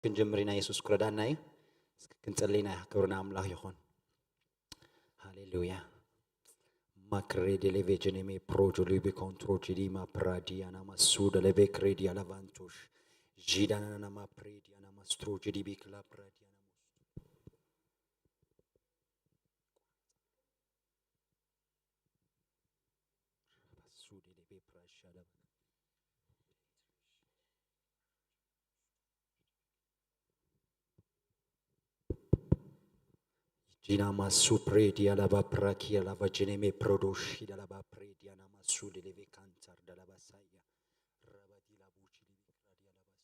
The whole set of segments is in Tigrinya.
ክንጀምር ኢና። የሱስ ክረዳና እዩ። እስኪ ክንጸሊ ኢና። ክብሪ ንኣምላኽ ይኹን። ሃሌሉያ። ማክሬ ዴሌቬ ጀኔሜ ፕሮጆ ሊቤ ኮንትሮ ጂዲማ ፕራዲያና ማሱ ደለቤ ክሬዲያ ላቫንቶሽ ጂዳናና ማፕሬዲያና ማስትሮ ጂዲቢ ክላ ፕራዲያና Jina masu predi alaba praki alaba jeneme prodoshi dalaba predi anamasu deleve kantar dalaba saya. Rabadi la buci libi kradi alaba.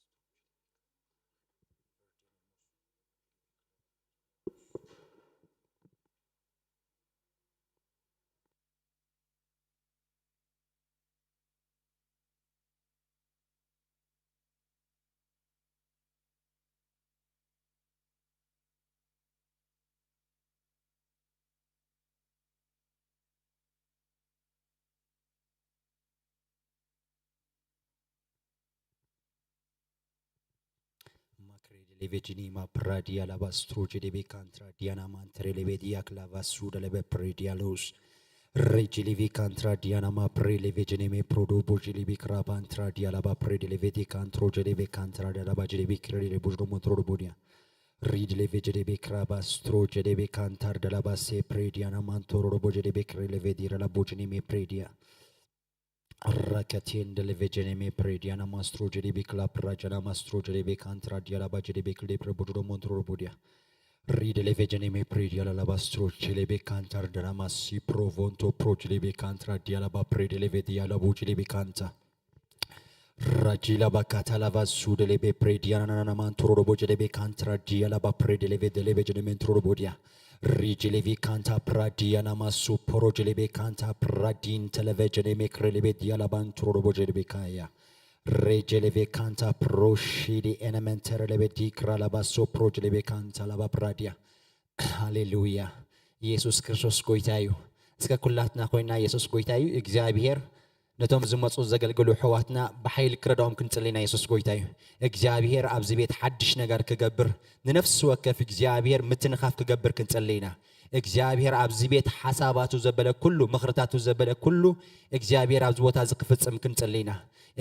Makre de levegini ma pradia la bastro de be cantra diana mantre levedia clava su de leve predialos. Regi levi cantra diana ma pre levegene me prodo boji levi crabantra dia la ba pre de levedi cantro de leve cantra de la ba de levi crede de burdo montro bodia. Rid levegene be crabastro de leve cantar de la ba se prediana mantoro boji de be cre levedi la bojini me predia. Rakatien de levegene me prediana mastro de levi clap rajana mastro de levi cantra dia la ba de levi clebre bodo montro bodia. Ride levegene me predia la labastro celebe cantar drama si provonto pro celebe cantra dia la ba prede leve dia la bu celebe canta. Ragila bakata lava su de lebe prediana na mantoro robo celebe cantra dia la ba prede leve de levegene mentro robo dia. Rigi levi canta pradiana masu poro celebe canta pradin televegene me crelebe dia la bantoro robo celebe caia. Rege leve canta proshi di enementere lebe di cra la basso pro celebe canta la ba pradia. ሃሌሉያ። ኢየሱስ ክርስቶስ ጎይታ እዩ። እስከ ኩላትና ኮይና ኢየሱስ ጎይታ እዩ። እግዚኣብሔር ነቶም ዝመጹ ዘገልግሉ ኣሕዋትና ብሓይሊ ክረድኦም ክንጽሊ ኢና። ኢየሱስ ጎይታ እዩ። እግዚኣብሔር ኣብዚ ቤት ሓድሽ ነገር ክገብር፣ ንነፍሲ ወከፍ እግዚኣብሔር ምትንኻፍ ክገብር ክንጽሊ ኢና። እግዚኣብሔር ኣብዚ ቤት ሓሳባቱ ዘበለ ኩሉ፣ ምኽርታቱ ዘበለ ኩሉ እግዚኣብሔር ኣብዚ ቦታ እዚ ክፍጽም ክንጽሊ ኢና።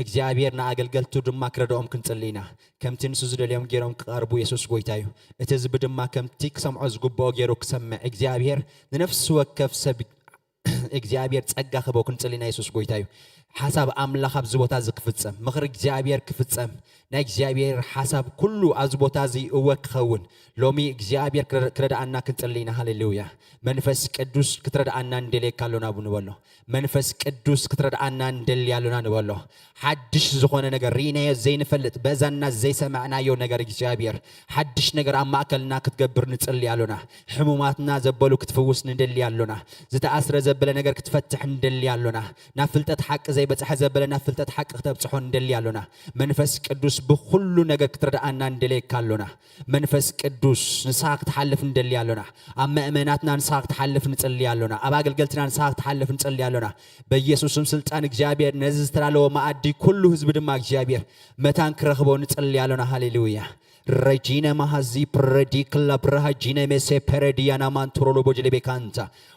እግዚኣብሔር ንኣገልገልቱ ድማ ክረድኦም ክንጽሊ ኢና። ከምቲ ንሱ ዝደልዮም ገይሮም ክቐርቡ የሱስ ጎይታ እዩ። እቲ ህዝቢ ድማ ከምቲ ክሰምዖ ዝግብኦ ገይሩ ክሰምዕ እግዚኣብሔር ንነፍሲ ወከፍ ሰብ እግዚኣብሔር ጸጋ ክህቦ ክንጽሊ ኢና። የሱስ ጎይታ እዩ። ሓሳብ ኣምላኽ ኣብዚ ቦታ እዚ ክፍጸም፣ ምኽሪ እግዚኣብሔር ክፍጸም፣ ናይ እግዚኣብሔር ሓሳብ ኩሉ ኣብዚ ቦታ እዚ እወ ክኸውን ሎሚ እግዚኣብሔር ክረ-፣ ክረድኣና ክንጽሊ ኢና። ሃሌሉያ። መንፈስ ቅዱስ ክትረድኣና ንደልየካ ኣሎና ንበሎ። መንፈስ ቅዱስ ክትረድኣና ንደሊ ኣሎና ንበሎ። ሓድሽ ዝኾነ ነገር ርኢናዮ ዘይንፈልጥ፣ በዛና ዘይሰማዕናዮ ነገር እግዚኣብሔር ሓድሽ ነገር ኣብ ማእከልና ክትገብር ንጽሊ ኣሎና። ሕሙማትና ዘበሉ ክትፍውስ ንደሊ ኣሎና። ዝተኣስረ ዘበለ ነገር ክትፈትሕ ንደሊ ኣሎና። ናብ ፍልጠት ሓቂ ዘይበጽሐ ዘበለ ናብ ፍልጠት ሓቂ ክተብጽሖ ንደሊ ኣሎና። መንፈስ ቅዱስ ብኹሉ ነገር ክትረድኣና ንደልየካ ኣሎና። መንፈስ ቅዱስ ንስኻ ክትሓልፍ ንደሊ ኣሎና። ኣብ ምእመናትና ንስኻ ክትሓልፍ ንጽሊ ኣሎና። ኣብ ኣገልገልትና ንስኻ ክትሓልፍ ንጽሊ ኣሎና። በኢየሱስም ስልጣን እግዚኣብሔር ነዚ ዝተዳለወ መኣዲ ኩሉ ህዝቢ ድማ እግዚኣብሔር መታን ክረኽቦ ንጽሊ ኣሎና። ሃሌሉያ። ረጂነ ማሃዚ ፕረዲ ክላ ብረሃጂነ ሜሴ ፐረዲያና ማንትሮሎ ቦጅሌ ቤካንታ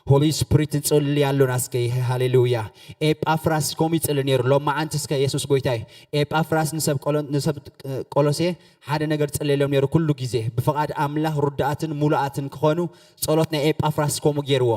ሆሊ ስፕሪት ንጽሊ ኣሎና። እስከ ይሄ ሃሌሉያ። ኤጳፍራስ ኮም ይጽሊ ነይሩ። ሎማዓንቲ እስከ የሱስ ጎይታ እዩ። ኤጳፍራስ ንሰብ ቆሎ-፣ ንሰብ ቆሎሴ ሓደ ነገር ጸልየሎም ነይሩ። ኩሉ ግዜ ብፍቓድ ኣምላኽ ርዱኣትን ሙሉኣትን ክኾኑ ጸሎት ናይ ኤጳፍራስ ከምኡ ገይርዎ።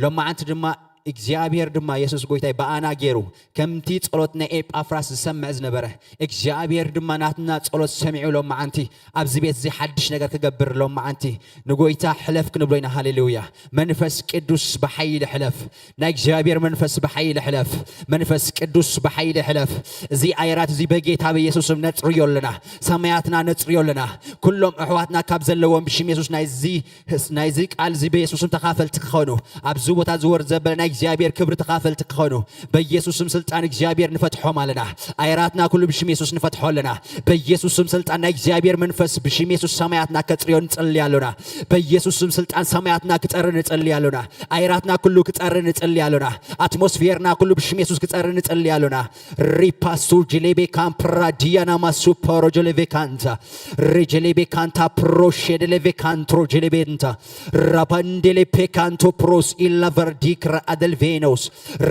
ሎማዓንቲ ድማ እግዚኣብሔር ድማ የሱስ ጎይታይ ብኣና ገይሩ ከምቲ ጸሎት ናይ ኤጳፍራስ ዝሰምዕ ዝነበረ እግዚኣብሔር ድማ ናትና ጸሎት ሰሚዑ ሎም መዓንቲ ኣብዚ ቤት እዚ ሓድሽ ነገር ክገብር ሎም መዓንቲ ንጎይታ ሕለፍ ክንብሎ ኢና። ሃሌሉያ። መንፈስ ቅዱስ ብሓይሊ ሕለፍ። ናይ እግዚኣብሔር መንፈስ ብሓይሊ ሕለፍ። መንፈስ ቅዱስ ብሓይሊ ሕለፍ። እዚ ኣየራት እዚ በጌታ በኢየሱስም ነጽርዮ ኣለና። ሰማያትና ነጽርዮ ኣለና። ኩሎም ኣሕዋትና ካብ ዘለዎም ብሽም የሱስ ናይዚ ናይዚ ቃል እዚ በየሱስም ተኻፈልቲ ክኾኑ ኣብዚ ቦታ ዝወርድ ዘበለ ናይ እግዚኣብሔር ክብሪ ተኻፈልቲ ክኾኑ በኢየሱስም ስልጣን እግዚኣብሔር ንፈትሖም ኣለና። ኣየራትና ኩሉ ብሽም የሱስ ንፈትሖ ኣለና። በኢየሱስም ስልጣን ናይ እግዚኣብሔር መንፈስ ብሽም የሱስ ሰማያትና ከጽርዮ ንጸሊ ኣሎና። በኢየሱስም ስልጣን ሰማያትና ክጸሪ ንጸሊ ኣሎና። ኣየራትና ኩሉ ክጸሪ ንጸሊ ኣሎና። ኣትሞስፌርና ኩሉ ብሽም የሱስ ክጸሪ ንጸሊ ኣሎና። ሪፓሱ ጅሌቤ ካምፕራ ዲያና ማሱ ፖሮ ጀሌቤ ካንታ ሬጀሌቤ ካንታ ፕሮሼ ደሌቬ ካንትሮ ጀሌቤንታ ራባንዴሌ ፔካንቶ ፕሮስ ኢላ ቨርዲክራ ኣደልቬኖስ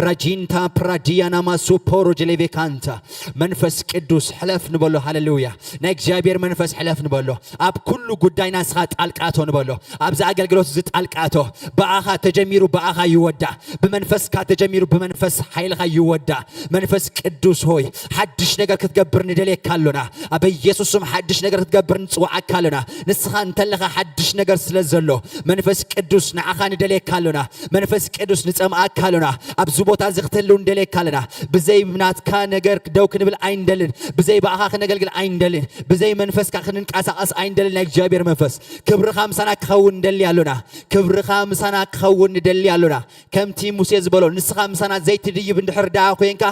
ራጂንታ ፕራዲያና ማሱ ፖሮ ጀሌቬ ካንታ መንፈስ ቅዱስ ሕለፍ ንበሎ። ሃሌሉያ። ናይ እግዚኣብሔር መንፈስ ሕለፍ ንበሎ። ኣብ ኩሉ ጉዳይና ንስኻ ጣልቃቶ ንበሎ። ኣብዚ ኣገልግሎት እዚ ጣልቃቶ። ብኣኻ ተጀሚሩ ብኣኻ ይወዳ። ብመንፈስካ ተጀሚሩ ብመንፈስ ሓይልኻ ይወዳ። መንፈስ ቅዱስ ሆይ ሓድሽ ነገር ክትገብር ንደልየካ ኣሎና። ኣብ ኢየሱስ ስም ሓድሽ ነገር ክትገብር ንጽውዓካ ኣሎና። ንስኻ እንተለኻ ሓድሽ ነገር ስለ ዘሎ መንፈስ ቅዱስ ንዓኻ ንደልየካ ኣሎና። መንፈስ ቅዱስ ንጸምኣካ ኣሎና። ኣብዚ ቦታ እዚ ክትህልው ንደልየካ ኣለና። ብዘይ ናትካ ነገር ደው ክንብል ኣይንደልን። ብዘይ ብኣኻ ክነገልግል ኣይንደልን። ብዘይ መንፈስካ ክንንቀሳቐስ ኣይንደልን። ናይ እግዚኣብሔር መንፈስ ክብርኻ ምሳና ክኸውን ንደሊ ኣሎና። ክብርኻ ምሳና ክኸውን ንደሊ ኣሎና። ከምቲ ሙሴ ዝበሎ ንስኻ ምሳና ዘይትድይብ እንድሕር ደኣ ኮይንካ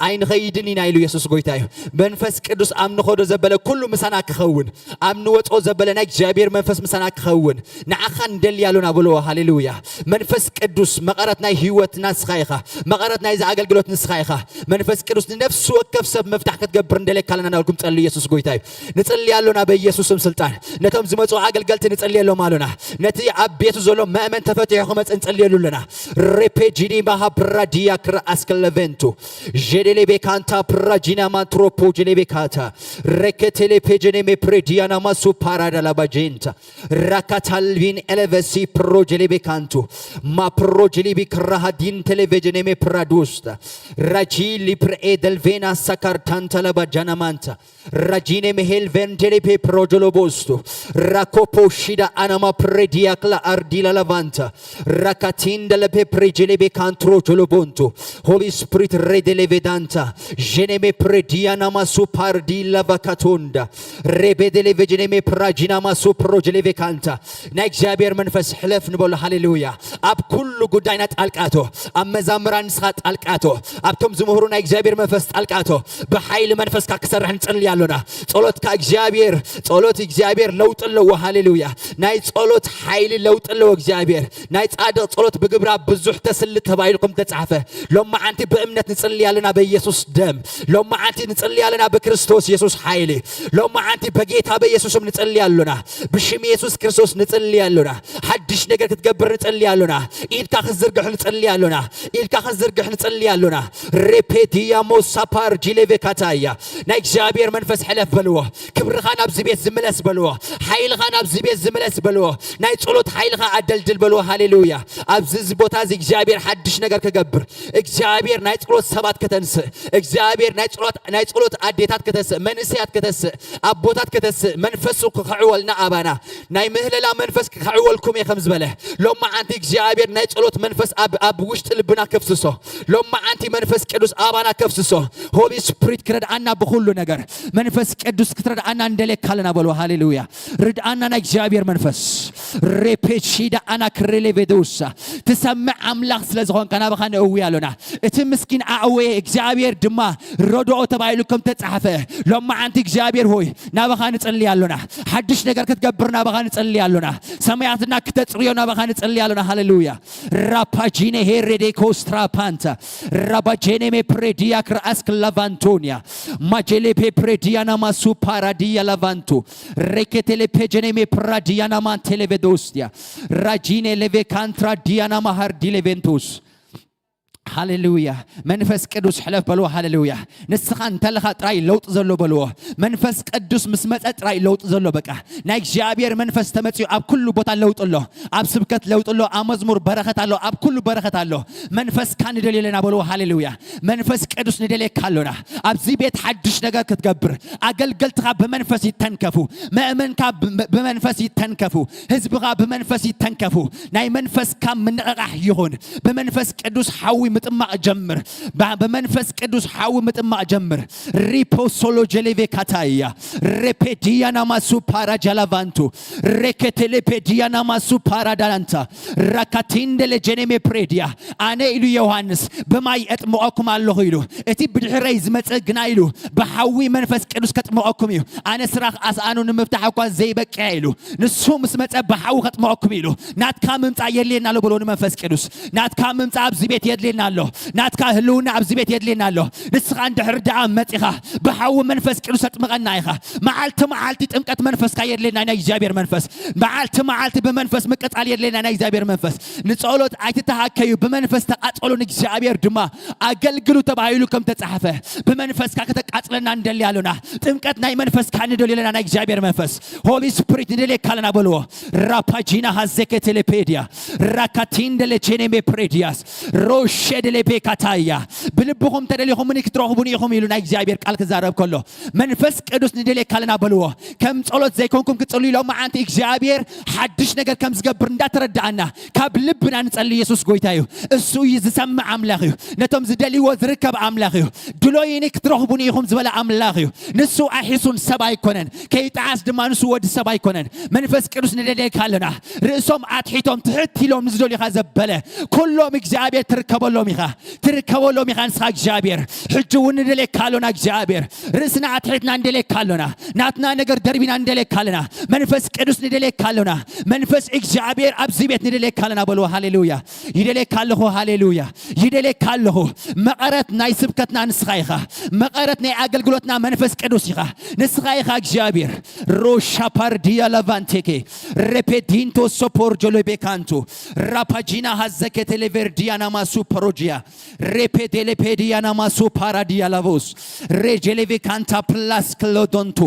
ኣይንኸይድን ኢና ኢሉ የሱስ ጎይታ እዩ። መንፈስ ቅዱስ ኣብ ንኸዶ ዘበለ ኩሉ ምሳና ክኸውን ኣብ ንወጾ ዘበለ ናይ እግዚኣብሔር መንፈስ ምሳና ክኸውን ንዓኻ ንደሊ ኣሎና በልዎ። ሃሌሉያ። መንፈስ ቅዱስ መቐረት ናይ ህይወት ንስኻ ኢኻ። መቐረት ናይዚ ኣገልግሎት ንስኻ ኢኻ። መንፈስ ቅዱስ ንነፍሲ ወከፍ ሰብ መፍታሕ ክትገብር እንደለካ ኣለና እናበልኩም ጸልዩ። የሱስ ጎይታ እዩ። ንጸሊ ኣሎና በኢየሱስም ስልጣን ነቶም ዝመጹ ኣገልገልቲ ንጸልየሎም ኣሎና። ነቲ ኣብ ቤቱ ዘሎ መእመን ተፈቲሑ ክመጽእ ንጸልየሉ ኣለና። ሬፔጂኒ ማሃ ብራዲያ ክረኣስከለቨንቱ ጀደሌቤ ካንታ ፕራጂና ማንትሮፖ ጀሌቤ ካታ ረከቴሌ ፔጀኔ ሜፕሬዲያና ማሱ ፓራዳላባጄንታ ራካታልቪን ኤለቨሲ ፕሮጀሌቤ ካንቱ ማፕሮጀሊቢ ክራሃዲን ቴሌቬጀኔ ሜፕራዱስታ ራጂ ሊፕርኤ ደልቬና ሳካርታንታ ለባጃናማንታ ራጂኔ ሜሄል ቬንጀሌ ፔፕሮጆሎቦስቱ ራኮፖ ሺዳ አናማ ፕሬዲያክላ አርዲላ ላቫንታ ራካቲንደ ለፔፕሬጀሌቤ ካንትሮ ጆሎቦንቱ ሆሊ ስፕሪት ሬዴሌቬዳንታ ዤኔሜ ፕሬዲያና ማሱ ፓርዲ ላቫካቶንዳ ሬቤዴሌቬ ጀኔሜ ፕራጂና ማሱ ፕሮጀሌቬ ካንታ ናይ እግዚኣብሔር መንፈስ ሕለፍ ንበሎ። ሃሌሉያ። ኣብ ኩሉ ጉዳይና ጣልቃቶ ኣብ መዛምራን ንስኻ ጣልቃቶ ኣብቶም ዝምህሩ ናይ እግዚኣብሔር መንፈስ ጣልቃቶ ብሓይሊ መንፈስካ ክሰርሕ ንጽሊ ኣሎና። ጸሎትካ እግዚኣብሔር ጸሎት እግዚኣብሔር ለውጢ ኣለዎ። ሃሌሉያ። ናይ ጸሎት ሓይሊ ለውጢ ኣለዎ እግዚኣብሔር። ናይ ጻድቕ ጸሎት ብግብራ ብዙሕ ተስልጥ ተባሂልኩም ተጻሕፈ። ሎም መዓንቲ ብእምነት ንጽሊ ኣለና በኢየሱስ ደም። ሎም መዓንቲ ንጽሊ ኣለና ብክርስቶስ የሱስ ሓይሊ። ሎም መዓንቲ በጌታ በኢየሱስም ንጽሊ ኣሎና። ብሽም የሱስ ክርስቶስ ንጽሊ ኣሎና። ሓድሽ ነገር ክትገብር ንጽሊ ኣሎና። ኢድካ ክትዝርግሕ ንጽሊ ኣሎና። ኢድካ ክትዝርግሕ ንጽሊ ኣሎና። ሬፔዲያ ሞሳፓር ጂሌቬካታያ ናይ እግዚኣብሔር መንፈስ ሕለፍ በልዎ። ክብርኻ ናብዚ ቤት ዝምለስ በልዎ። ሓይልኻ ናብዚ ቤት ዝምለስ በልዎ። ናይ ጸሎት ሓይልኻ ኣደልድል በልዎ። ሃሌሉያ። ኣብዚ እዚ ቦታ እዚ እግዚኣብሔር ሓድሽ ነገር ክገብር እግዚኣብሔር ናይ ጸሎት ሰባት ከተንስእ እግዚኣብሔር ናይ ጸሎት ናይ ጸሎት ኣዴታት ከተስእ መንእሰያት ከተስእ ኣቦታት ከተስእ መንፈሱ ክኽዕወልና ኣባና ናይ ምህለላ መንፈስ ክኽዕወልኩም እየ ከም ዝበለ ሎም መዓንቲ እግዚኣብሔር ናይ ጸሎት መንፈስ ኣብ ኣብ ውሽጢ ልብና ከፍስሶ ሎም መዓንቲ መንፈስ ቅዱስ ኣባና ከፍስሶ ሆሊ ስፕሪት ክረድኣና ብኩሉ ነገር መንፈስ ቅዱስ ክትረድኣና እንደልየካ ኣለና በልዎ። ሃሌሉያ። ርድኣና ናይ እግዚኣብሔር መንፈስ ሬፔቺዳ ኣና ክሬሌቬዶሳ ትሰምዕ ኣምላኽ ስለ ዝኾንካ ናባኻ ነእዊ ኣሎና። እቲ ምስኪን ኣእወየ እግዚኣብሔር ድማ ረድኦ ተባሂሉ ከም ተጻሕፈ ሎም መዓንቲ እግዚኣብሔር ሆይ ናባኻ ንጸሊ ኣሎና። ሓድሽ ነገር ክትገብር ናባኻ ንጸሊ ኣሎና። ሰማያትና ክተጽርዮ ናባኻ ንጸሊ ኣሎና። ሃሌሉያ። ራፓጂኔ ሄሬዴ ኮስትራፓንታ ራባጄኔ ሜፕሬዲያ ክርኣስክ ላቫንቶኒያ ማጄሌ ፔፕሬዲያና ማሱ ፓራዲያ ላቫንቱ ሬኬቴሌ ፔጀኔ ሜፕራዲያና ማንቴሌቬዶስቲያ ራጂኔ ሌቬ ካንትራ ዲያና ማሃር ዲሌቬንቶስ ሃሌሉያ። መንፈስ ቅዱስ ሕለፍ በልዎ። ሃሌሉያ። ንስኻ እንተለኻ ጥራይ ለውጢ ዘሎ በልዎ። መንፈስ ቅዱስ ምስ መጸ ጥራይ ለውጢ ዘሎ። በቃ ናይ እግዚኣብሔር መንፈስ ተመጺኡ ኣብ ኩሉ ቦታ ለውጢ ኣሎ። ኣብ ስብከት ለውጢ ኣሎ። ኣብ መዝሙር በረኸት ኣሎ። ኣብ ኩሉ በረኸት ኣሎ። መንፈስካ ንደልዮ ኣለና በልዎ። ሃሌሉያ። መንፈስ ቅዱስ ንደልየካ ኣሎና። ኣብዚ ቤት ሓድሽ ነገር ክትገብር፣ ኣገልገልትኻ ብመንፈስ ይተንከፉ፣ መእመንካ ብ-፣ ብመንፈስ ይተንከፉ፣ ህዝብኻ ብመንፈስ ይተንከፉ። ናይ መንፈስካ ምንቕቓሕ ይኹን። ብመንፈስ ቅዱስ ሓዊ ምጥማቕ ጀምር። ባ-፣ ብመንፈስ ቅዱስ ሓዊ ምጥማቕ ጀምር። ሪፖሶሎ ጀሌቬ ካታያ፣ ሬፔዲያና ማሱ ፓራ ጃላቫንቱ፣ ሬኬቴሌፔዲያና ማሱ ፓራዳንታ፣ ራካቲንደለ ጀኔሜ ፕሬድያ። ኣነ ኢሉ ዮሃንስ ብማይ እጥምቐኩም ኣለኹ ኢሉ፣ እቲ ብድሕረይ ዝመጽእ ግና ኢሉ ብሓዊ መንፈስ ቅዱስ ከጥምቐኩም እዩ። ኣነ ስራሕ ኣስኣኑ ንምፍታሕ እኳ ዘይበቅዐ ኢሉ፣ ንሱ ምስ መጸ ብሓዊ ከጥምቐኩም ኢሉ። ናትካ ምምጻእ የድልየና ኣሎ በሎ ንመንፈስ ቅዱስ። ናትካ ምምጻእ ኣብዚ ቤት የድልየና ኣሎ። ናትካ ህልውና ኣብዚ ቤት የድልየና ኣሎ። ንስኻ እንድሕር ደኣ መጺኻ ብሓዊ መንፈስ ቅዱስ ኣጥምቐና ኢኻ። መዓልቲ መዓልቲ ጥምቀት መንፈስካ የድልየና ናይ እግዚኣብሔር መንፈስ። መዓልቲ መዓልቲ ብመንፈስ ምቅጻል የድልየና ናይ እግዚኣብሔር መንፈስ። ንጸሎት ኣይትተሃከዩ፣ ብመንፈስ ተቃጸሉ፣ ንእግዚኣብሔር ድማ ኣገልግሉ ተባሂሉ ከም ተጻሕፈ ብመንፈስካ ከተቃጽለና ንደሊ ኣሎና። ጥምቀት ናይ መንፈስካ ንደልዮ ኣለና ናይ እግዚኣብሔር መንፈስ። ሆሊ ስፕሪት ንደልየካ ኣለና በልዎ። ራፓጂና ሃዘከ ቴሌፔድያ ራካቲንደለ ቼኔሜ ፕሬድያስ ሮሸ ደሌቤ ካታያ። ብልብኹም ተደሊኹምኒ ክትረኽቡኒ ኢኹም ኢሉ ናይ እግዚኣብሔር ቃል ክዛረብ ከሎ መንፈስ ቅዱስ ንደልየካ ኣለና በልዎ። ከም ጸሎት ዘይኮንኩም ክትጽልዩ ኢሎም መዓንቲ እግዚኣብሔር ሓድሽ ነገር ከም ዝገብር እንዳተረዳኣና ካብ ልብና ንጸሊ። ኢየሱስ ጎይታ እዩ። እሱ እዩ ዝሰምዕ ኣምላኽ እዩ። ነቶም ዝደልይዎ ዝርከብ ኣምላኽ እዩ። ድሎይኒ ክትረኽቡኒ ኢኹም ዝበለ ኣምላኽ እዩ። ንሱ ኣሒሱን ሰብ ኣይኮነን፣ ከይጠዓስ ድማ ንሱ ወዲ ሰብ ኣይኮነን። መንፈስ ቅዱስ ንደልየካ ኣለና። ርእሶም ኣትሒቶም ትሕት ኢሎም ንዝደልዩኻ ዘበለ ኩሎም እግዚኣብሔር ትርከበሎም ኢኻ፣ ትርከበሎም ኢኻ ንስኻ እግዚኣብሔር። ሕጂ እውን ንደልየካ ኣሎና እግዚኣብሔር። ርእስና ኣትሒትና ንደልየካ ኣሎና። ናትና ነገር ደርቢና ንደልየካ ኣለና። መንፈስ ቅዱስ ንደልየካ ኣሎና። መንፈስ እግዚኣብሔር ኣብዚ ቤት ንደልየካ ኣለና በልዎ። ሃሌሉያ። ይደልየካ ኣለኹ። ሃሌሉያ። ይደልየካ ኣለኹ። መቐረት ናይ ስብከትና ንስኻ ኢኻ። መቐረት ናይ ኣገልግሎትና መንፈስ ቅዱስ ኢኻ። ንስኻ ኢኻ እግዚኣብሔር። ሮሻ ፓርዲያ ላቫንቴኬ ሬፔዲንቶ ሶፖር ጆሎቤካንቱ ራፓጂና ሃዘኬቴሌ ቬርዲያ ናማሱ ፐሮጂያ ሬፔዴሌ ፔዲያ ናማሱ ፓራዲያ ላቮስ ሬጄሌቬ ካንታ ፕላስ ክሎዶንቱ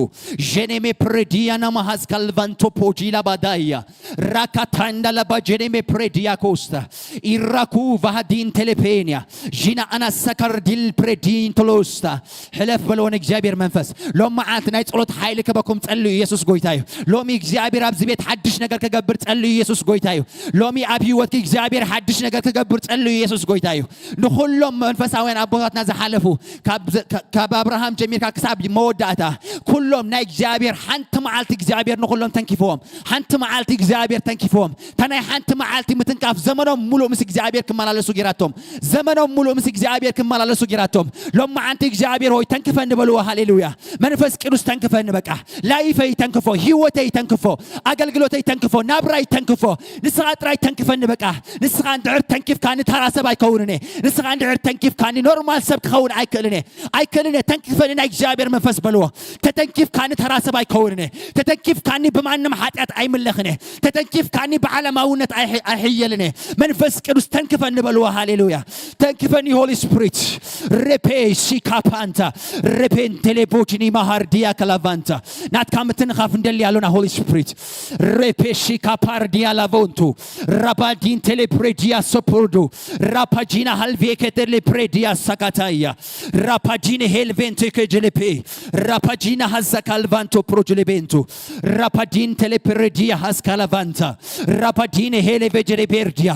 ጄኔሜ ፕሬዲያ ናማሃዝ ካልቫንቶ ፖጂላ ባዳያ ራካታንዳ ላባ ጄኔሜ ፕሬዲያ ኮስታ ኢራኩ ቫሃዲን ቴሌፔንያ ዢና ኣና ሰካርዲል ፕሬዲን ቶሎስታ። ሕለፍ በልዎ ንእግዚኣብሔር መንፈስ። ሎም መዓልቲ ናይ ጸሎት ሓይሊ ክበኩም ጸልዩ። ኢየሱስ ጎይታ እዩ። ሎሚ እግዚኣብሔር ኣብዚ ቤት ሓድሽ ነገር ክገብር ጸልዩ። ኢየሱስ ጎይታ እዩ። ሎሚ ኣብ ህይወትኪ እግዚኣብሔር ሓድሽ ነገር ክገብር ጸልዩ። ኢየሱስ ጎይታ እዩ። ንኹሎም መንፈሳውያን ኣቦታትና ዝሓለፉ ካብ ዘ-፣ ካ-፣ ካብ ኣብርሃም ጀሚርካ ክሳብ መወዳእታ ኩሎም ናይ እግዚኣብሔር ሓንቲ መዓልቲ እግዚኣብሔር ንኹሎም ተንኪፍዎም። ሓንቲ መዓልቲ እግዚኣብሔር ተንኪፍዎም። እታ ናይ ሓንቲ መዓልቲ ምትንካፍ ዘመኖም ሙሉእ ምስ እግዚኣብሔር ክመላለሱ ጌራቶም። ዘመኖም ሙሉእ ምስ እግዚኣብሔር ክመላለሱ ጌራቶም። ሎም መዓንቲ እግዚኣብሔር ሆይ ተንክፈኒ በልዎ። ሃሌሉያ። መንፈስ ቅዱስ ተንክፈኒ በቃ። ላይፈይ ተንክፎ፣ ህይወተይ ተንክፎ፣ ኣገልግሎተይ ተንክፎ፣ ናብራይ ተንክፎ። ንስኻ ጥራይ ተንክፈኒ በቃ። ንስኻ እንድሕር ተንኪፍካኒ ተራ ሰብ ኣይከውንን እየ። ንስኻ እንድሕር ተንኪፍካኒ ኖርማል ሰብ ክኸውን ኣይክእልን እየ። ኣይክእልን እየ። ተንኪፈኒ ናይ እግዚኣብሔር መንፈስ በልዎ። ተተንኪፍካኒ ተራ ሰብ ኣይከውንን እየ። ተተንኪፍካኒ ብማንም ሓጢኣት ኣይምለኽን እየ። ተተንኪፍካኒ ብዓለማውነት ኣይሕ-፣ ኣይሕየልን እየ። መንፈስ ቅዱስ ተንክፈኒ በልዎ። ሃሌሉያ። ተንክፈኒ ሆሊ ስፕሪት። ሬፔ ሲካፓንታ ሬፔንቴሌ ቦጂኒ ማሃርዲያ ከላቫንታ። ናትካ ምትንኻፍ እንደሊ ኣሎና ሆሊ ስፕሪት። ሬፔ ሲካፓርዲያ ላቮንቱ ራባዲን ቴሌፕሬዲያ ሶፖርዱ ራፓጂና ሃልቬ ኬቴሌፕሬዲያ ሳካታያ ራፓጂን ሄልቬንቴ ኬጀሌፔ ራፓጂና ሃዛ ካልቫንቶ ፕሮጅሌቤንቱ ራፓጂን ቴሌፕሬዲያ ሃዝ ካላቫንታ ራፓጂን ሄሌቬ ጀሌቤርዲያ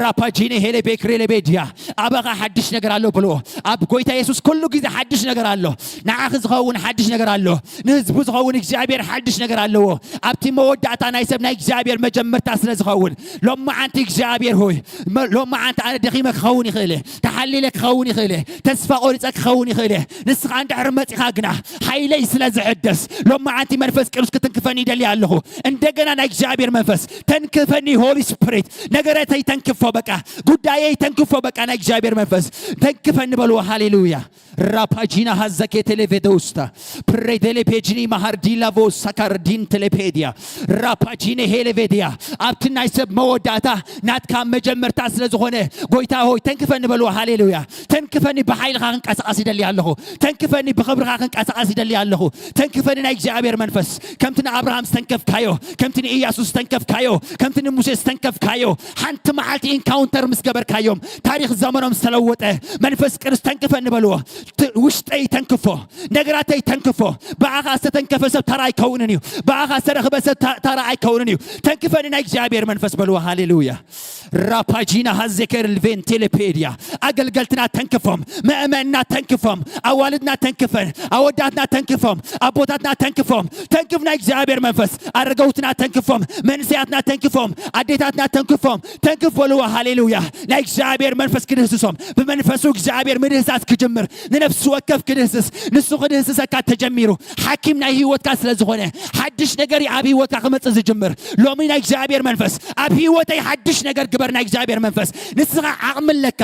ራፓጂን ሄሌቬ ክሬሌቤዲያ። ኣባኻ ሓድሽ ነገር ኣሎ ብሎ። ኣብ ጎይታ የሱስ ኩሉ ግዜ ሓድሽ ነገር ኣሎ። ንዓኺ ዝኸውን ሓድሽ ነገር ኣሎ። ንህዝቡ ዝኸውን እግዚኣብሔር ሓድሽ ነገር ኣለዎ። ኣብቲ መወዳእታ ናይ ሰብ ናይ እግዚኣብሔር መጀመርታ ስለ ዝኸውን፣ ሎማዓንቲ እግዚኣብሔር ሆይ፣ መ-፣ ሎማዓንቲ ኣነ ደኺመ ክኸውን ይኽእል እየ፣ ተሓሊለ ክኸውን ይኽእል እየ፣ ተስፋ ቆሪጸ ክኸውን ይኽእል እየ። ንስኻ እንድሕር መጺኻ ግና፣ ሓይለይ ስለ ዝሕደስ፣ ሎማዓንቲ መንፈስ ቅዱስ ክትንክፈኒ ይደሊ ኣለኹ። እንደገና ናይ እግዚኣብሔር መንፈስ ተንክፈኒ፣ ሆሊ ስፕሪት፣ ነገረተይ ተንክፎ በቃ፣ ጉዳየይ ተንክፎ በቃ፣ ናይ እግዚኣብሔር መንፈስ ተንክፈኒ በልዎ። ሃሌሉያ። ራፓጂና ሃዘኬ ቴሌቬዶስታ ፕሬዴሌ ፔጂኒ ማሃርዲ ላቮ ሳካርዲን ቴሌፔድያ ራፓጂነ ሄሌቬድያ። ኣብቲ ናይ ሰብ መወዳእታ ናትካ መጀመርታ ስለ ዝኾነ፣ ጎይታ ሆይ ተንክፈኒ በልዎ። ሃሌሉያ። ተንክፈኒ፣ ብሓይልኻ ክንቀሳቐስ ይደሊ ኣለኹ። ተንክፈኒ፣ ብኽብርኻ ክንቀሳቐስ ይደሊ ኣለኹ። ተንክፈኒ ናይ እግዚኣብሔር መንፈስ፣ ከምቲ ንኣብርሃም ዝተንከፍካዮ፣ ከምቲ ንኢያሱ ዝተንከፍካዮ፣ ከምቲ ንሙሴ ዝተንከፍካዮ፣ ሓንቲ መዓልቲ ኢንካውንተር ምስ ገበርካዮም፣ ታሪኽ ዘመኖም ዝተለወጠ መንፈስ ቅዱስ ተንክፈኒ በልዎ። ት-፣ ውሽጠይ ተንክፎ፣ ነገራተይ ተንክፎ። ብኣኻ ዝተተንከፈ ሰብ ተራ ኣይከውንን እዩ። ብኣኻ ዝተረኽበ ሰብ ተ-፣ ተራ ኣይከውንን እዩ። ተንክፈኒ ናይ እግዚኣብሔር መንፈስ በልዎ። ሃሌሉያ። ራፓጂና ሃዜከር ቬንቴሌፔድያ፣ ኣገልገልትና ተንክፎም፣ መእመንና ተንክፎም፣ ኣዋልድና ተንክፈን፣ ኣወዳትና ተንክፎም፣ ኣቦታትና ተንክፎም። ተንክፍ ናይ እግዚኣብሔር መንፈስ፣ ኣረገውትና ተንክፎም፣ መንእሰያትና ተንክፎም፣ ኣዴታትና ተንክፎም። ተንክፍ በልዎ። ሃሌሉያ። ናይ እግዚኣብሔር መንፈስ ክድህስሶም፣ ብመንፈሱ እግዚኣብሔር ምድህሳስ ክጅምር፣ ንነፍሲ ወከፍ ክድህስስ፣ ንሱ ክድህስሰካ ተጀሚሩ። ሓኪም ናይ ህይወትካ ስለ ዝኾነ፣ ሓድሽ ነገር እዩ ኣብ ህይወትካ ክመጽእ ዝጅምር። ሎሚ ናይ እግዚኣብሔር መንፈስ፣ ኣብ ህይወተይ ሓድሽ ነገር ግበር። ናይ እግዚኣብሔር መንፈስ፣ ንስኻ ዓቕሚ ኣለካ፣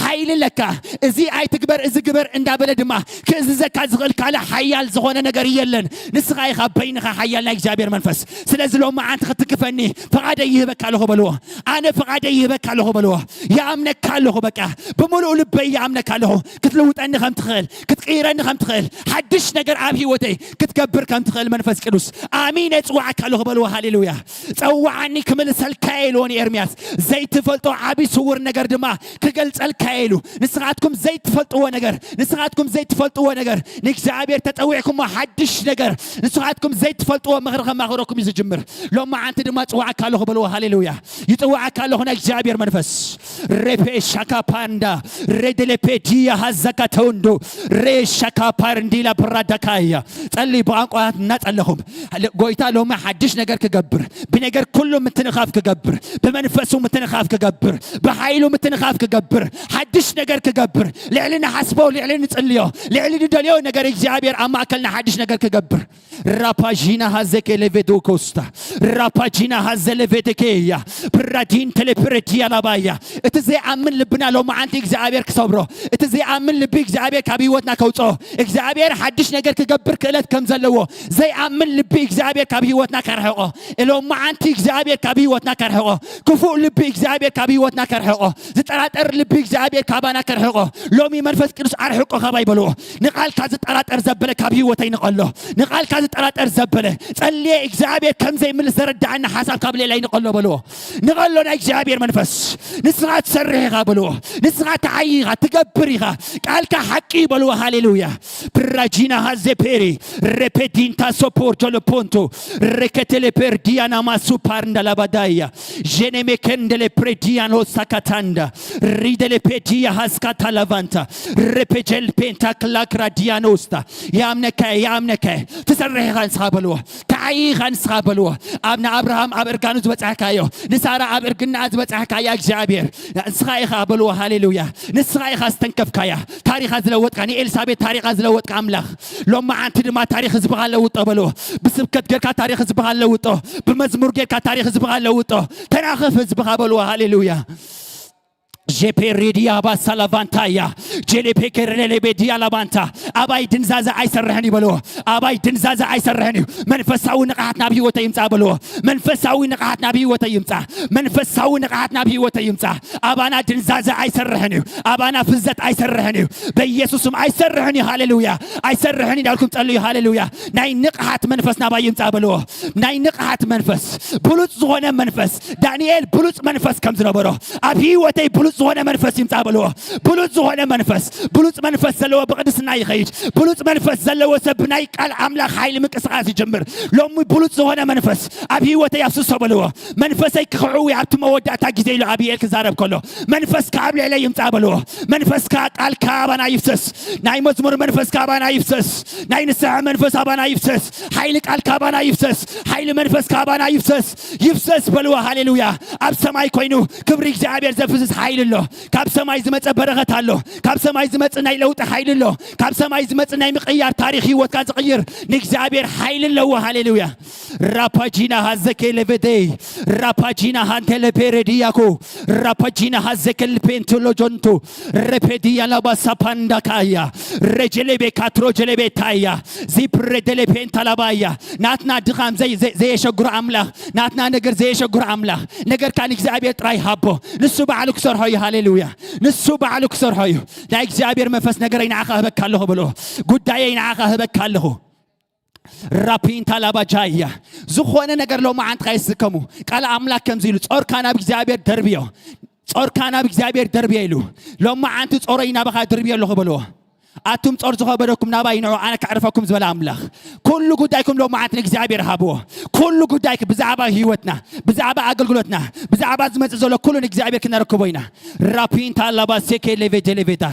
ሓይሊ ኣለካ። እዚ ኣይትግበር፣ እዚ ግበር እንዳበለ ድማ ክእዝዘካ ዝኽእል ካልእ ሓያል ዝኾነ ነገር የለን። ንስኻ ኢኻ በይንኻ ሓያል ናይ እግዚኣብሔር መንፈስ። ስለዚ ሎሚ ዓንቲ ክትክፈኒ ፍቓደይ ይህበካ ኣለኹ በልዎ። ኣነ ፍቓደይ ይህበካ ኣለኹ በልዎ። ይኣምነካ ኣለኹ፣ በቃ ብምሉእ ልበይ ይኣምነካ ኣለኹ። ክትልውጠኒ ከም ትኽእል፣ ክትቅይረኒ ከም ትኽእል፣ ሓድሽ ነገር ኣብ ህይወተይ ክትገብር ከም ትኽእል መንፈስ ቅዱስ ኣሚነ ጽዋዕካ ኣለኹ በልዎ። ሃሌሉያ። ጸዋዓኒ ክምልሰልካ እየ ኢልዎ ንኤርምያስ። ዘይትፈልጦ ዓቢ ስውር ነገር ድማ ክገልጸልካ እየ ኢሉ። ንስኻትኩም ዘይትፈልጥዎ ነገር፣ ንስኻትኩም ዘይትፈልጥዎ ነገር፣ ንእግዚኣብሔር ተጸዊዕኩሞ ሓድሽ ነገር፣ ንስኻትኩም ዘይትፈልጥዎ ምኽሪ ከማኽረኩም እዩ ዝጅምር። ሎማዓንቲ ድማ ጽዋዕካ ኣለኹ በልዎ። ሃሌሉያ። ይጽዋዕካ ኣለኹ ናይ እግዚኣብሔር መንፈስ። ሬፔ ሻካ ፓንዳ፣ ሬደሌፔ ዲያ ሃዛካ ተውንዶ፣ ሬ ሻካ ፓርንዲላ ብራዳካያ። ጸልይ ብቋንቋ እናጸለኹም። ጎይታ ሎሚ ሓድሽ ነገር ክገብር፣ ብነገር ኩሉ ምትንኻፍ ክገብር፣ ብመንፈሱ ምትንኻፍ ክገብር፣ ብሓይሉ ምትንኻፍ ክገብር፣ ሓድሽ ነገር ክገብር፣ ልዕሊ ንሓስቦ፣ ልዕሊ ንጽልዮ፣ ልዕሊ ንደልዮ ነገር እግዚኣብሔር ኣብ ማእከልና ሓድሽ ነገር ክገብር። ራፓጂና ሃዘ ኬሌቬዶ ኮስታ፣ ራፓጂና ሃዘ ሌቬቴኬያ፣ ብራዲን ቴሌፕሬዲያ ላባያ። እቲ ዘይኣምን ልብና ሎማዓንቲ እግዚኣብሔር ክሰብሮ፣ እቲ ዘይኣምን ልቢ እግዚኣብሔር ካብ ህይወትና ከውፅኦ፣ እግዚኣብሔር ሓድሽ ነገር ክገብር ክእለት ከም ዘለዎ ዘይኣምን ልቢ እግዚኣብሔር ካብ ህይወትና ከርሕቆ፣ ሎማዓንቲ እግዚኣብሔር ካብ ህይወትና ከርሕቆ፣ ክፉእ ልቢ እግዚኣብሔር ካብ ህይወትና ከርሕቆ፣ ዝጠራጠር ልቢ እግዚኣብሔር ካባና ከርሕቆ። ሎሚ መንፈስ ቅዱስ ኣርሕቆ ካባይ በልዎ። ንቓልካ ዝጠራጠር ዘበለ ካብ ህይወተይ ንቐሎ። ንቓልካ ዝጠራጠር ዘበለ ጸልየ እግዚኣብሔር ከም ዘይምልስ ዘረድኣና ሓሳብ ካብ ልዕለይ ንቐሎ በልዎ። ንቐሎ ናይ እግዚኣብሔር መንፈስ። ንስኻ ትሰርሕ ኢኻ በልዎ። ንስኻ ትዓዪ ኢኻ፣ ትገብር ኢኻ። ቃልካ ሓቂ እዩ በልዎ። ሃሌሉያ። ብራጂና ሃዘ ፔሪ፣ ሬፔዲንታ ሶፖር ጆሎፖንቶ፣ ሬከቴሌ ፔርዲያና ማሱ ፓርንዳ ላባዳያ፣ ጄኔሜ ኬንደሌ ፕሬዲያኖ ሳካታንዳ፣ ሪደሌ ፔዲያ ሃስካታ ላቫንታ፣ ሬፔጀል ፔንታ ክላክራ ዲያኖስታ። ያምነካ፣ ያምነካ። ትሰርሕ ኢኻ ንስኻ በልዎ። ተዓይኻ ንስኻ በልዎ። ኣብ ንኣብርሃም ኣብ እርጋኑ ዝበጻሕካዮ፣ ንሳራ ኣብ እርግናኣ ዝበጻሕካያ እግዚኣብሔር ንስኻ ኢኻ በልዎ። ሃሌሉያ። ንስኻ ኢኻ ዝተንከፍካያ። ታሪኻ ዝለወጥካ፣ ንኤልሳቤጥ ታሪኻ ዝለወጥካ ኣምላኽ፣ ሎማዓንቲ ድማ ታሪኽ ህዝብኻ ለውጦ በልዎ። ብስብከት ጌርካ ታሪኽ ህዝብኻ ለውጦ። ብመዝሙር ጌርካ ታሪኽ ህዝብኻ ለውጦ። ተናኸፍ ህዝብኻ በልዎ። ሃሌሉያ። ጄፔ ሬዲያ ባሳ ላቫንታያ፣ ጄሌፔ ኬሬሌ ቤዲያ ላባንታ። ኣባይ ድንዛዘ ኣይሰርሕን እዩ በልዎ። ኣባይ ድንዛዘ ኣይሰርሕን እዩ። መንፈሳዊ ንቕሓት ናብ ህይወተይ ይምጻእ በልዎ። መንፈሳዊ ንቕሓት ናብ ህይወተይ ይምጻእ። መንፈሳዊ ንቕሓት ናብ ህይወተይ ይምጻእ። ኣባና ድንዛዘ ኣይሰርሕን እዩ። ኣባና ፍዘት ኣይሰርሕን እዩ። በኢየሱስም ኣይሰርሕን እዩ። ሃሌሉያ። ኣይሰርሕን እዩ እንዳልኩም ጸልዩ። ሃሌሉያ። ናይ ንቕሓት መንፈስ ናባይ ይምጻእ በልዎ። ናይ ንቕሓት መንፈስ፣ ብሉጽ ዝኾነ መንፈስ፣ ዳንኤል ብሉጽ መንፈስ ከም ዝነበሮ፣ ኣብ ህይወተይ ብሉጽ ዝኾነ መንፈስ ይምጻእ በልዎ። ብሉጽ ዝኾነ መንፈስ፣ ብሉጽ መንፈስ ዘለዎ ብቅድስና ይኸይድ። ብሉጽ መንፈስ ዘለዎ ሰብ ብናይ ቃል ኣምላኽ ሓይሊ ምንቅስቃስ ይጅምር። ሎሚ ብሉጽ ዝኾነ መንፈስ ኣብ ህይወተይ ኣፍስሶ በልዎ። መንፈሰይ ክኽዕው ኣብቲ መወዳእታ ግዜ ኢሉ ኣቢኤል ክዛረብ ከሎ፣ መንፈስካ ኣብ ልዕለይ ይምጻእ በልዎ። መንፈስካ፣ ቃልካ ኣባና ይፍሰስ። ናይ መዝሙር መንፈስካ ኣባና ይፍሰስ። ናይ ንስሐ መንፈስ ኣባና ይፍሰስ። ሓይሊ ቃልካ ኣባና ይፍሰስ። ሓይሊ መንፈስካ ኣባና ይፍሰስ። ይፍሰስ በልዎ። ሃሌሉያ። ኣብ ሰማይ ኮይኑ ክብሪ እግዚኣብሔር ዘፍስስ ሓይሊ ኣሎ። ካብ ሰማይ ዝመጸ በረኸት ኣሎ። ካብ ሰማይ ዝመጽእ ናይ ለውጢ ሓይሊ ኣሎ። ካብ ሰማይ ዝመጽእ ናይ ምቕያር፣ ታሪኽ ህይወትካ ዝቕይር ንእግዚኣብሔር ሓይሊ ኣለዎ። ሃሌሉያ። ራፓጂና ሃዘኬ ሌቬዴ፣ ራፓጂና ሃንቴ ሌፔሬዲያኮ፣ ራፓጂና ሃዘኬ ልፔንቶሎጆንቶ፣ ሬፔዲያ ላባሳ ፓንዳካያ፣ ሬጀሌቤ ካትሮ ጀሌቤታያ፣ ዚፕሬደሌ ፔንታላባያ። ናትና ድኻም ዘይ-፣ ዘይ-፣ ዘየሸግሮ ኣምላኽ፣ ናትና ነገር ዘየሸግሮ ኣምላኽ፣ ነገርካ ንእግዚኣብሔር ጥራይ ሃቦ፣ ንሱ ባዕሉ ክሰርሖ እዩ። ሃሌሉያ። ንሱ ባዕሉ ክሰርሖ እዩ። ናይ እግዚኣብሔር መንፈስ፣ "ነገረይ ንዓኻ እህበካ ኣለኹ" በልዎ። "ጉዳየይ ንዓኻ እህበካ ኣለኹ። ራፒንታ ላባጃያ፣ ዝኾነ ነገር ሎማዓንቲ ከይስከሙ። ቃል ኣምላኽ ከምዚ ኢሉ፣ 'ጾርካ ናብ እግዚኣብሔር ደርብዮ፣ ጾርካ ናብ እግዚኣብሔር ደርብዮ' ኢሉ። ሎማዓንቲ ጾረይ ናባኻ ድርብዮ ኣለኹ" በልዎ። "ኣቱም ጾር ዝኸበደኩም ናባይ ንዑ፣ ኣነ ከዕርፈኩም" ዝበለ ኣምላኽ፣ ኩሉ ጉዳይኩም ሎማዓንቲ ንእግዚኣብሔር ሃብዎ። ኩሉ ጉዳይ ብዛዕባ ህይወትና፣ ብዛዕባ ኣገልግሎትና፣ ብዛዕባ ዝመጽእ ዘሎ ኩሉ ንእግዚኣብሔር ክነረክቦ ኢና። ራፒንታ ላባ ሴኬ ሌቬ ጀሌቬታ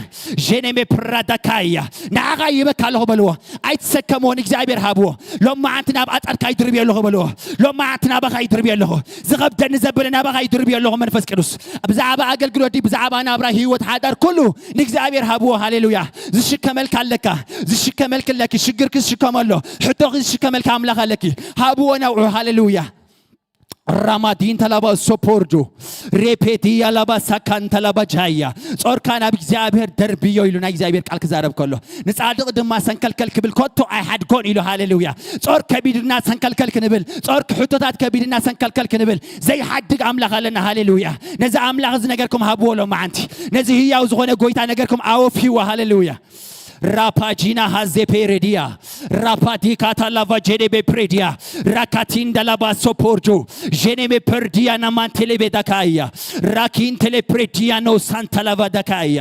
ዤኔሜ ፕራዳካያ፣ "ንዓኻ ይበካ ኣለኹ" በልዎ። "ኣይትሰከምዎ፣ ንእግዚኣብሔር ሃብዎ። ሎማዓንቲ ናብ ኣጻድካ ይድርብዮ ኣለኹ" በልዎ። "ሎማዓንቲ ናባኻ ይድርብዮ ኣለኹ። ዝኸብደኒ ዘበለ ናባኻ ይድርብዮ ኣለኹ መንፈስ ቅዱስ። ብዛዕባ ኣገልግሎት ድዩ፣ ብዛዕባ ናብራ፣ ህይወት፣ ሓዳር፣ ኩሉ ንእግዚኣብሔር ሃብዎ። ሃሌሉያ። ዝሽከመልካ ኣለካ፣ ዝሽከመልክ ኣለኪ፣ ሽግርኪ ዝሽከመሎ፣ ሕቶኺ ዝሽከመልካ ኣምላኽ ኣለኪ። ሃብዎ ናውዑ። ሃሌሉያ። ራማዲን ተላባ ሶፖርጆ ሬፔዲያ ላባ ሳካን ተላባ ጃያ፣ ጾርካ ናብ እግዚኣብሔር ደርብዮ" ኢሉ ናይ እግዚኣብሔር ቃል ክዛረብ ከሎ፣ "ንጻድቕ ድማ ሰንከልከል ክብል ከቶ ኣይሓድጎን" ኢሉ። ሃሌሉያ። ጾር ከቢድና ሰንከልከል ክንብል፣ ጾር ሕቶታት ከቢድና ሰንከልከል ክንብል ዘይሓድግ ኣምላኽ ኣለና። ሃሌሉያ። ነዚ ኣምላኽ እዚ ነገርኩም ሃብዎ ሎማዓንቲ። ነዚ ህያው ዝኾነ ጎይታ ነገርኩም ኣወፍይዎ። ሃሌሉያ። ራፓጂና ሃዜ ፔሬዲያ፣ ራፓዲካ ታላቫ ጄዴቤ ፕሬዲያ፣ ራካቲንዳ ላባ ሶፖርጆ፣ ጄኔሜ ፐርዲያ ናማንቴሌ ቤዳካያ፣ ራኪንቴሌ ፕሬዲያ ኖ ሳንታ ላቫ ዳካያ።